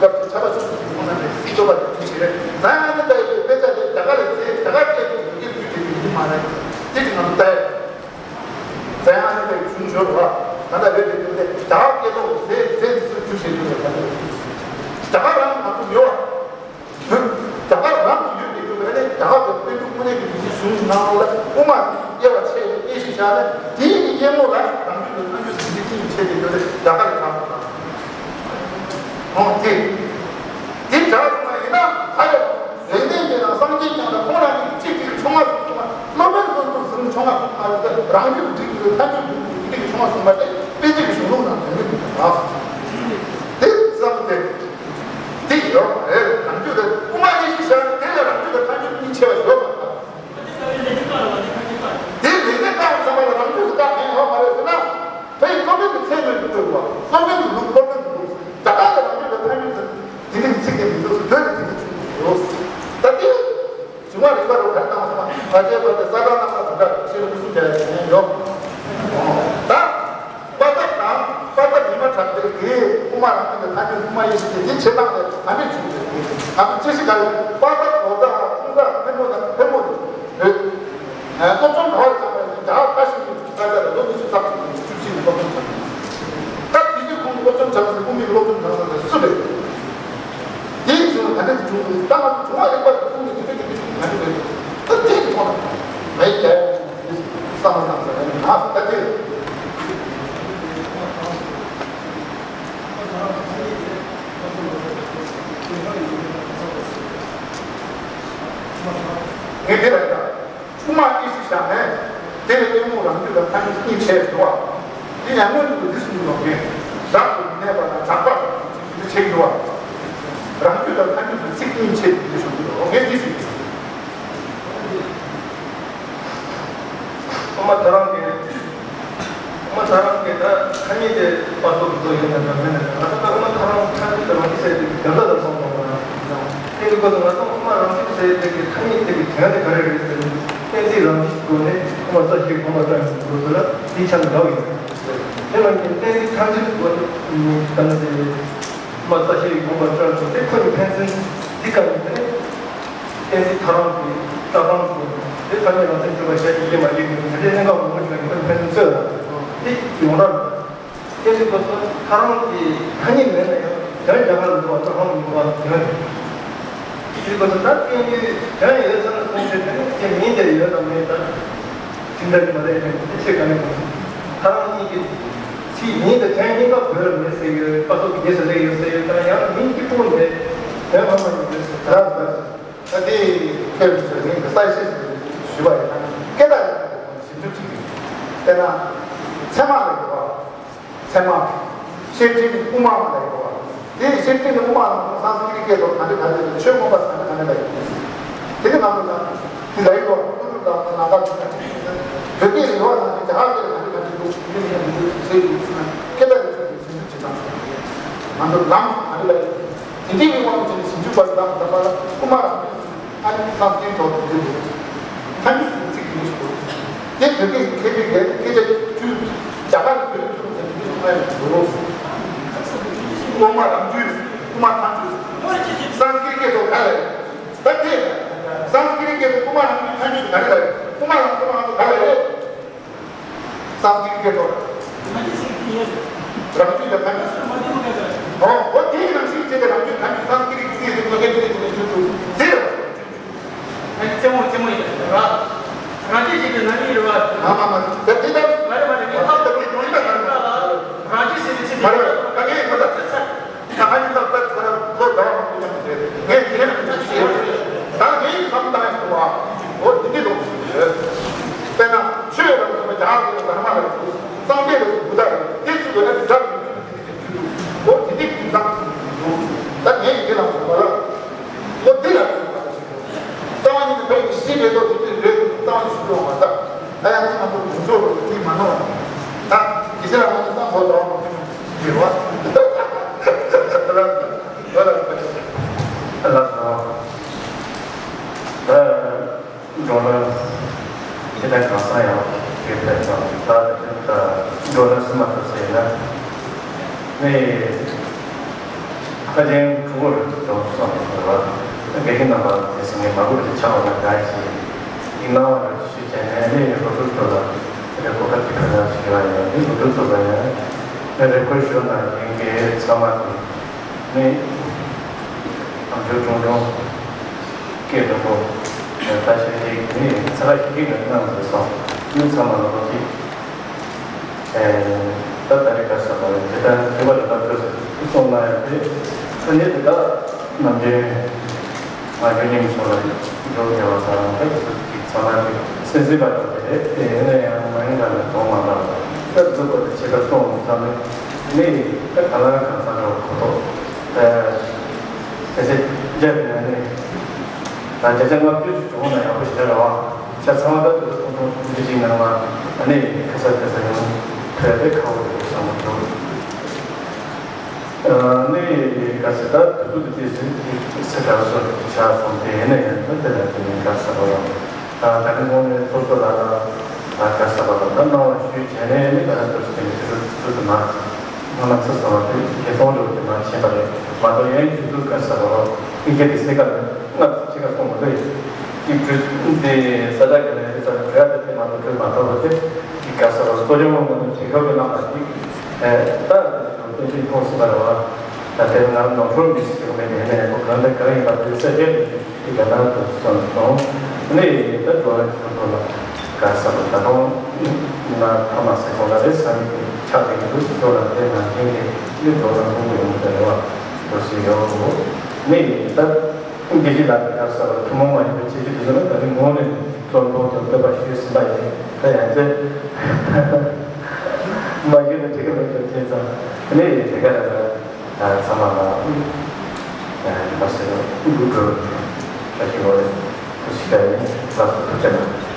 སྐབས་ཀྱི་ཆ་བ་ཆོས་ཀྱི་ཁོང་རྣམ་པས་རྩོད་པ་དེ་བྱེད་རེད། ད་ཡང་ཨ་ནེ་ད་ཡི་དཔེ་ཆ་དེ་རྒྱ་གར་ལ་བཙལ་རྒྱ་གར་སྐད་དུ་འགྱུར་རྒྱུ་དེ་འདི་མ་རེད། དེ་གི་ནང་དུ་ལྟ་ཡ། བཙན་ཨ་ནི་པའི་གཞུང་ཞོར་བ་ད་ལྟ་རེད་དེ་དེ་རྒྱ་གར་སྐད་ཐོག་ཟས་ཟས་སུ་རྒྱུ་ཞེས་དུས་ལ་ད་ལྟ་རྒྱ་གར་རང་ང་ཚོ་ཡོད་བ། རྒྱ་གར་རང་གི་ཡོད་དེ་དུས་ལ་ནི་རྒྱ་གར་གྱི་དཔལ་འབྱོར་དངོས་གནས་ཀྱི་མི་ཚེ་གཞུང་ནང་ལ་དབུ་མ་དབྱེ་བ་ཕྱེ་ནས་དབྱེ་ཞིབ་བྱས་ནས་དེའི་གི་དབྱེ་མོ་ལ་རང་རྒྱུད་དུ་ཐམས་ཅད་ཟིན་གྱི་ཅི་ཡིན་བྱས་ཏེ་ཡོད་རེད། རྒྱ་གར་ལ་ཆགས་ཨོ་དེ། དེ་འདྲ་སོང་བ་ཡིན་ན་ད་ཡོད། རིག་གནས་ཀྱི་ནང་སངས་རྒྱས་ཀྱང་ལ་ཁོང་རང་གི་གཅིག་གཅིག་ཆུང་མ་གསུམ་ཆུང་མ་སློབ་དཔོན་སོ་སོ་གསུམ་ཆུང་མ་གསུམ་མ་རེད་དེ་རང་རྒྱུད་ཀྱི་སྒྲིག་གི་ཐལ་འགྱུར་སྒྲུབ་ཀྱི་དེ་གི་ཆུང་མ་གསུམ་མ་དེ་དཔེ་ཆ་གི་གཞུང་ལུགས་ནང་དོན་གྱི་འདུག་ག་དེ་ཙམ་དེ་དེ་ཡོད་རེད། རང་རྒྱུད་དེ་དབུ་མ་ཡེ་ཤེས་བྱ་དེ་ལ་རང་རྒྱུད་དེ་ཐལ་འགྱུར་གཉིས་ཕྱེ་བ་ཡོད་མ་རེད། དེ་ལས་ནས་བཀག་ཚང་མ་ལ་རང་རྒྱུད་དེ་བཀག་མཁན་ཡོད་མ་རེད་ཟེར་ན། ཕ་ཡི་སློབ་དཔོན་གྱི་མཚན་མེད་དུ་བཀོད་པ། སློབ་དཔོན་གྱི་ལུགས་སློབ་དཔོན་གྱི་ལུགས། ད་ལྟ་ལ་རང་རྒྱུད་ལ་ཐལ་འགྱུར་ཟེར། དེ་ནི་ཚིག་དེ་མི་འདུག་ཟེར་བོད་ཀྱི་དེ་ནི་བྱུང་འདུག་ད་དེ། བྱུང་བ་རིག་པ་རུ་གར་བཏང་སོང་བ་ཕལ་ཆེར་བོད་དེ་ས་གྲངས་རྣམ་པ་དེ་འདྲ་ཤེས་རུ་གསུང་བྱ་ཡ་ཡིན་ཡོད། ད། པ་ཏག་དང་པ་ཏག་ཉི་མ་གྲགས་པའི་གི་དབུ་མ་རང་རྒྱུད་ལ་ཐལ་འགྱུར་དབུ་མ་ཡེ་ཤེས་ཀྱི་དེ་བྱེད་སྟངས་ལས་ག་འདྲས་བྱུང་འདུག་ང་ཚོ་ཅི་ཞིག་ག་རེ་པ་ཏག་ལོ་ཙཱ་བ་ཁུངས་དག་ཕེར་མོ་དང་ཕེར་མོ་རེད། སློབ་སྦྱོང་ག་བར་སྦྱངས་པ་ཡིན་ན་རྒྱ་གར་བཀའ་ཤིས་ཀྱི་ས་ཆ་ལ་ལོ་ཉི་ཤུ་རྩ་གཅིག་བཅུ་གཅིག་ནས་སློབ་སྦྱོང་སྦྱངས། སྐབས་དེ་དུས་ཁོང་གིས་སློབ་སྦྱོང་སྦྱངས་ཟེར་དབུ་མའི་སློབ་སྦྱོང་སྦྱངས་ཟེར་སུ་རེད། དེའི་བྱུང་བ་ག་འདྲ་བྱུང་འདུག་ད་ང་ཚོ་བྱུང་བ་རིག་པ་དེ་ཁོང་གིས་དེ་འདྲ་དེ་འདྲ་བྱུང་ག་འདྲ་རེད། ད་དེ་གི་ཐོག་ལ་མེད་ཀྱང་བསམ་བློ་བཏང་ས་རེད། ང་ཚོ་ད་དེ་ངས་དེ་ལ་ཡིན་ད། དབུ་མ་ཡེ་ཤེས་བཞག་ནས་དེ་ལ་གཡེང་མོ་རང་རྒྱུད་ལ་ཐལ་འགྱུར་གཉིས་ཕྱེ་འགྲོ་བ། དེ་ཡང་སྔོན་དུ་འདི་གསུངས་ཡོང་མཁན་རབ་ཏུ་མི་གནས་པ་དང་གྲགས་པ་འདི་ཕྱེ་འགྲོ་བ། རང་རྒྱུད་ལ་ཐལ་འགྱུར་གྱི་ཚིག་གཉིས་ཕྱེ་འདི་གསུངས་ཡོད་རོ་ངས་འདི་ཞིག་དབུ་མ་ཐལ་རང་གི་དབུ་མ་ཐལ་རང་གི་ད་ཐ་སྙད་དེ་པ་སོགས་ཀྱི་ཚོ་ཡོད་ན་འདྲ་མེད་ན་འདྲ་ང་ཚོ་ད་དབུ་མ་ཐལ་རང་ཐལ་འགྱུར་དུ་རང་རྒྱུད་ཟེར་དུས་དོན་དག་ལ་སོང་དང་། དེ་གི་སྐོར་དུ་ང་ཚོ་དབུ་མ་རང་རྒྱུད་ཟེར་དེ་གི་ཐ་སྙད་དེ་གི་དོན་དེ་ག་རེ་རེད་ཟེར་ན། གཏན་ཚིགས་རང་རྒྱུད་སྒོ་ནས་དབུ་མ་རྩ་ཤེའི་དགོངས་པ་བཀྲལ་ནས་འགྲོ་ཚུལ་ལ་དེའི་ཆ་ནས་འདྲ་བ་ཡིན། དེ་ལ་ཉིན་གཏན་ཚིགས་ཐམས་ཅད་སྒོ་ནས་ག་ན་ཟེར་དབུ་མ་རྩ་ཤེའི་དགོངས་པ་བཀྲལ་འགྲོ་དེ་ཁོ་ནི་ཕན་ཚུན་འདི་ག་ནི་དེ་ནས་གཏན་ཚིགས་ཐལ་རང་གི་རྩ་ཐང་དུ་དེ་ཐ་སྙད་རང་མཚན་གཅོད་པ་ཞལ་གྱིས་བསྐྱེད་མ་བསྐྱེད་ཀྱི་དེ་འདྲའི་གནད་འགག་མང་པོ་ཞིག་ལ་ཁོ་ནི་ཕན་ཚུན་རྩོད་ལ་དེ་ཡོངས་གྲགས། སྐད་ཅིག་པོ་སོ་ཐ་རང་གི་ཐ་སྙད་མེད་ན་ཡང་དོན་རྒྱ་གར་ལ་འགྲོ་བ་ཐ་རང་གི་འགྲོ་བ་དོན་རེད། སྐད་ཅིག་པོ་སོ་ད་སྐད་ཡིག་དོན་ཡོད་ཚར་ན་གསུངས་ཏེ་དོན་གྱི་མིང་དེ་ཡོད་དང་མེད་ད་ཟིན་ད་གི་མ་རེད་དོན་གྱི་ཆེད་ག་ནས་གོ་ཐ་རང་གཉིས་ཀྱི་ཚིག་མིང་དེ་དོན་གཉིས་ཀ་བོད་ལ་མེད་ཟེར་ཡོད་པ་སོགས་ཀྱི་རྗེས་སུ་ལེགས་ཡོད་ཟེར་ཡོད་ཀྱང་ཡང་མིང་གཅིག་པོ་མེད་དོན་ངོ་མ་ཡིན་མེད་ཟེར་ད་ད་ད་དེ་ཁྱོད་ཚོས་མིང་གི་གསལ་བཤད་ཞུས་པ་ཡིན་ན་སྐད་གྲགས་ཡོད་པའི་ཞིབ་འཇུག་ཅིག་ཡིན། དཔེར་ན་ཚད་མ་ལ་ཡོད་པ། ཚད་མ། ཤེར་ཕྱིན་དབུ་མ་ལ་ཡོད་པ། དེ་ཤེར་ཕྱིན་དབུ་མ་ལ་སང་སྐྲྀཏ་སྐད་ཐོག་ག་འདྲ་ག་འདྲ་ཡོད། ཆོས་མངོན་པ་ག་འདྲ་ག་འདྲ་ལ་ཡོད། དེ་གི་ནང་དུ་ན་དེ་ལ་ཡོད་པ་ཀུན་ཏུ་ལ་ན་ག་ཚོད་ན་བོད་སྐད་ལ་ཡོད་པ་ན་དེ་རྒྱ་གར་སྐད་ལ་ག་འདྲ་ག་འདྲ་འདུག་དེ་ནས་ཡང་འདུག་ཟེར་ཡོད་ཟེར་ན་སྐད་ལ་ཡོད་ཚུལ་དེ་ཞིབ་འཇུག་བྱེད་སྟངས་ང་ཚོ་ལམ་ག་འདྲ་ལ་ཡོད། དེ་འདྲའི་མི་དབང་ཅན་ཞིབ་འཇུག་པ་ལམ་དམ་པ་ལ་དབུ་མ་རང་ཨ་ནི་སང་སྟེང་ཐོག་ཏུ་འདུས་འདུག་ཐ་སྙད་ཀྱི་ཚིག་ཉུང་ཞིག་འདུག་དེ་བོད་སྐད་ཀྱི་མཁས་པའི་སྐད་སྐད་ཆ་བཅུ། རྒྱ་གར་གྱི་བོད་ཀྱི་ཐུགས་ཟེར་དུས་ཚོད་ལ་འགྲོ་རོགས། དབུ་མ་རང་རྒྱུད། དབུ་མ་ཐམས་ཅད། སང་སྐྲྀཏ་སྐད་ཐོག་ག་ལ་ཡོད། ད་དེ་སང་སྐྲྀཏ་སྐད་ཐོག་དབུ་མ་རང་རྒྱུད་ཐམས་ཅད་ག་རེ་ལ་ཡོད། དབུ་མ་རང་རྒྱུད་རང་རྒྱུད་ག་ལ་ཡོད། སང་སྐྲྀཏ་སྐད་ཐོག་རང་རྒྱུད་ལ་ཐམས་ཅད། ཨོ་ཨོ་དེའི་རང་བཞིན་བྱས་ཏེ་རང་རྒྱུད་ཐམས་ཅད་སང་སྐྲྀཏ་སྐད་ཐོག་ག་ལ་ཡོད། དེ་རེད། རང་རྒྱུད་ཀྱི་ནང་ནས་རེད་བ། རང་རྒྱུད་ཀྱི་ནང་ནས་རེད་བ། མ་མ་མ་རེད། ད་དེ་ལྟར་མ་རེད་མ་རེད། ད་དེ་ལྟར་མ་རེད། རང་རྒྱུད་ཟེར་བའི་ཚིག་མ་རེད། ད་ངས་ཁོ་ད་ད་ཨ་ནི་ད་ལྟ་ཁོ་ན་ལོ་ཟླ་བ་མང་པོ་མཉམ་དུ་བསྡད། ངས་དེ་ནས་ད་ཅི་ཡོད་རེད། ད་ ནས་ཁ་ཆེན་ཕྲུ་གུར་འགྲོ་སོང་ཟེར་བ། དགེ་རྒན་རྣམ་པ་དེ་ཚོ་ངས་མ་གུ་རེ་ཆགས་པ་ན་དགའ་ཞེས་ཡིག་གནང་བ་ཞུ་བྱས་ནས་ནས་སློབ་ཕྲུག་ཚོ་ལ་དེ་འདྲ་གོ་སྐབས་ཅིག་ཕུལ་ན་ཞུ་བ་ཡིན། ནས་སློབ་ཕྲུག་ཚོ་ལ་ཡང་ནས་རེ་སྐུལ་ཞུ་ན་ཡིན་གྱི་ཚང་མ་དེ་ནས་ཨམ་ཅོག་ཀྲུང་ཀྲུང་སྐད་འགྲོ་པོ་ད་ཞུ་ཡིག་ནས་ཚ་ཁ་ཤིག་གིས་གནང་ཟེར་སོང་། ནས་ཚང་མ་ལ་ལོ་གཅིག་ད་ད་རེས་ག་ས་པ་རེད། དེ་ལྟར་དྲི་བ་དེ་དག་ཐོས་སོང་ན་ཡང་དེ་ཐ་སྙད་དེ་དག་ནམ་རྒྱུན་ང་རྒྱུན་རྙིང་སོང་ལ་འགྲོ་ཉེ་བ་དང་ད་དེ་ཚོ་གི་ཚང་མ་གི་སེམས་སེམས་པ་དང་དེ་རེད། དེ་ཡིན་ན་ཡང་མ་ཡིན་ན་ནི་གཏོང་མ་ལ་ད་གཟུགས་པོ་དེ་ཆེ་ཁ་སོང་བསམ་ནས་ནི་ད་ག་ལ་གང་ས་འགྲོ་ཁོ་ཐོག་དེ་ཚེ་རྒྱབ་ནས་ནི་ད་བརྒྱ་ཆ་ལྔ་བཅུ་ཞིག་བྱུང་ན་ཡག་པོ་ཞིག་རེད་བ། ཆ་ཚང་མ་ད་དུ་ཐུང་ཐུང་ཐུང་ཐུང་ཅིག་ནང་ལ་ཨ་ནི་ཁ་ས་ཁ་ས་ཡང་ཐོས་པའི་ཁ་བོ་རེད་བསམ་མ་ཐུབ། ཨ་ནི་ག་ས་ད་དུ་དུ་དུ་དེ་ཟིན་གྱི་སེ་ག་སོ་ཆ་སོང་དེ་ཡིན་ན་ཡང་ད་དེ་ལ་དེ་ནི་ག་ས་བ་ལ་ད་ད་ནི་ངོ་ནས་སོ་སོ་ལ་ལ་ད་ག་ས་བ་ལ་ད་སྣང་བ་ཞུས་བྱས་ནས་ནི་ད་ད་དུ་སུ་དེ་ནི་དུ་དུ་དུ་མ་ང་ལ་ཚུར་སོང་བ་དེ་དེ་སོང་འགྲོ་དེ་མ་ཤེས་པ་རེད་མ་གཏོགས་ཡང་དུ་དུ་ག་ས་བ་ལ་ཨི་གེ་དེ་སེ་ག་ལ། སྔར་ཕྱི་ཁ་སོང་མ་རེད། ཅིག་བྲོས་དེ་ས་ཆ་ག་ནས་རེད་ས་བྲོས་ཡ་དེ་མ་གཏོགས་བྲོས་མ་ཐུབ་པ་དེ་ཅིག་ག་ས་བ་གཙོ་སྐྱོང་ངོ་ནས་བྱེད་ཁབ་ཀྱི་རྣམ་པ་ཅིག་ད་བསྟན་བཅོས་ཕོག་སྲིད་པ་རེད་བ། ད་དེ་ང་ནོར་འཁྲུལ་མི་སྲིད་ཀྱི་མེད་ནས་ནས་ཁོ་གང་འདྲ་གང་ཡིན་པ་དེ་གསལ་བཤད་དེ་ག་ན་དུ་སོང་སོང་ནས་ད་འགྲོ་བ་སོ་སོ་ལ་ག་ས་བ་ད་དུང་ན་ཐ་མ་སེ་ཁོང་ལ་རེད་ས་མི་དེ་ཆགས་ཀྱི་འདུག་སོ་ལ་དེ་ན་ཁྱེད་ཀྱི་འགྲོ་བ་ཕུང་པོ་ཡོང་གི་རེད་བ་འགྲོ་སྲིད་ཡོད་ནས་ད། དགེ་བཤེས་ལགས་ཀྱིས་ག་རེ་ཟེར་བ་ཐུན་མོང་མ་ཡིན་པའི་ཁྱད་ཆོས་དེ་ཚོ་ནི་ད་རིང་ངོ་ནས་རྩོམ་པོ་དང་བསྟོད་པ་ཞུས་ཟིན་པ་ཡིན། ད་ཡང་ཚེ་མ་ཞུས་ན་འགྲིག་གི་མེད་པའི་བྱས་ཙང་དེ་ནས་དེ་ག་ལ་ཚང་མ་ལ་ཡང་ཡིན་པ་ཟེར་ན་འགྲུབ་འགྲོ་བ་ཞིག་ལོ་རེད། ཁོ་ཞིག་ག་ཡིན་ལགས་སོ་ཐུགས་རྗེ་གནང་།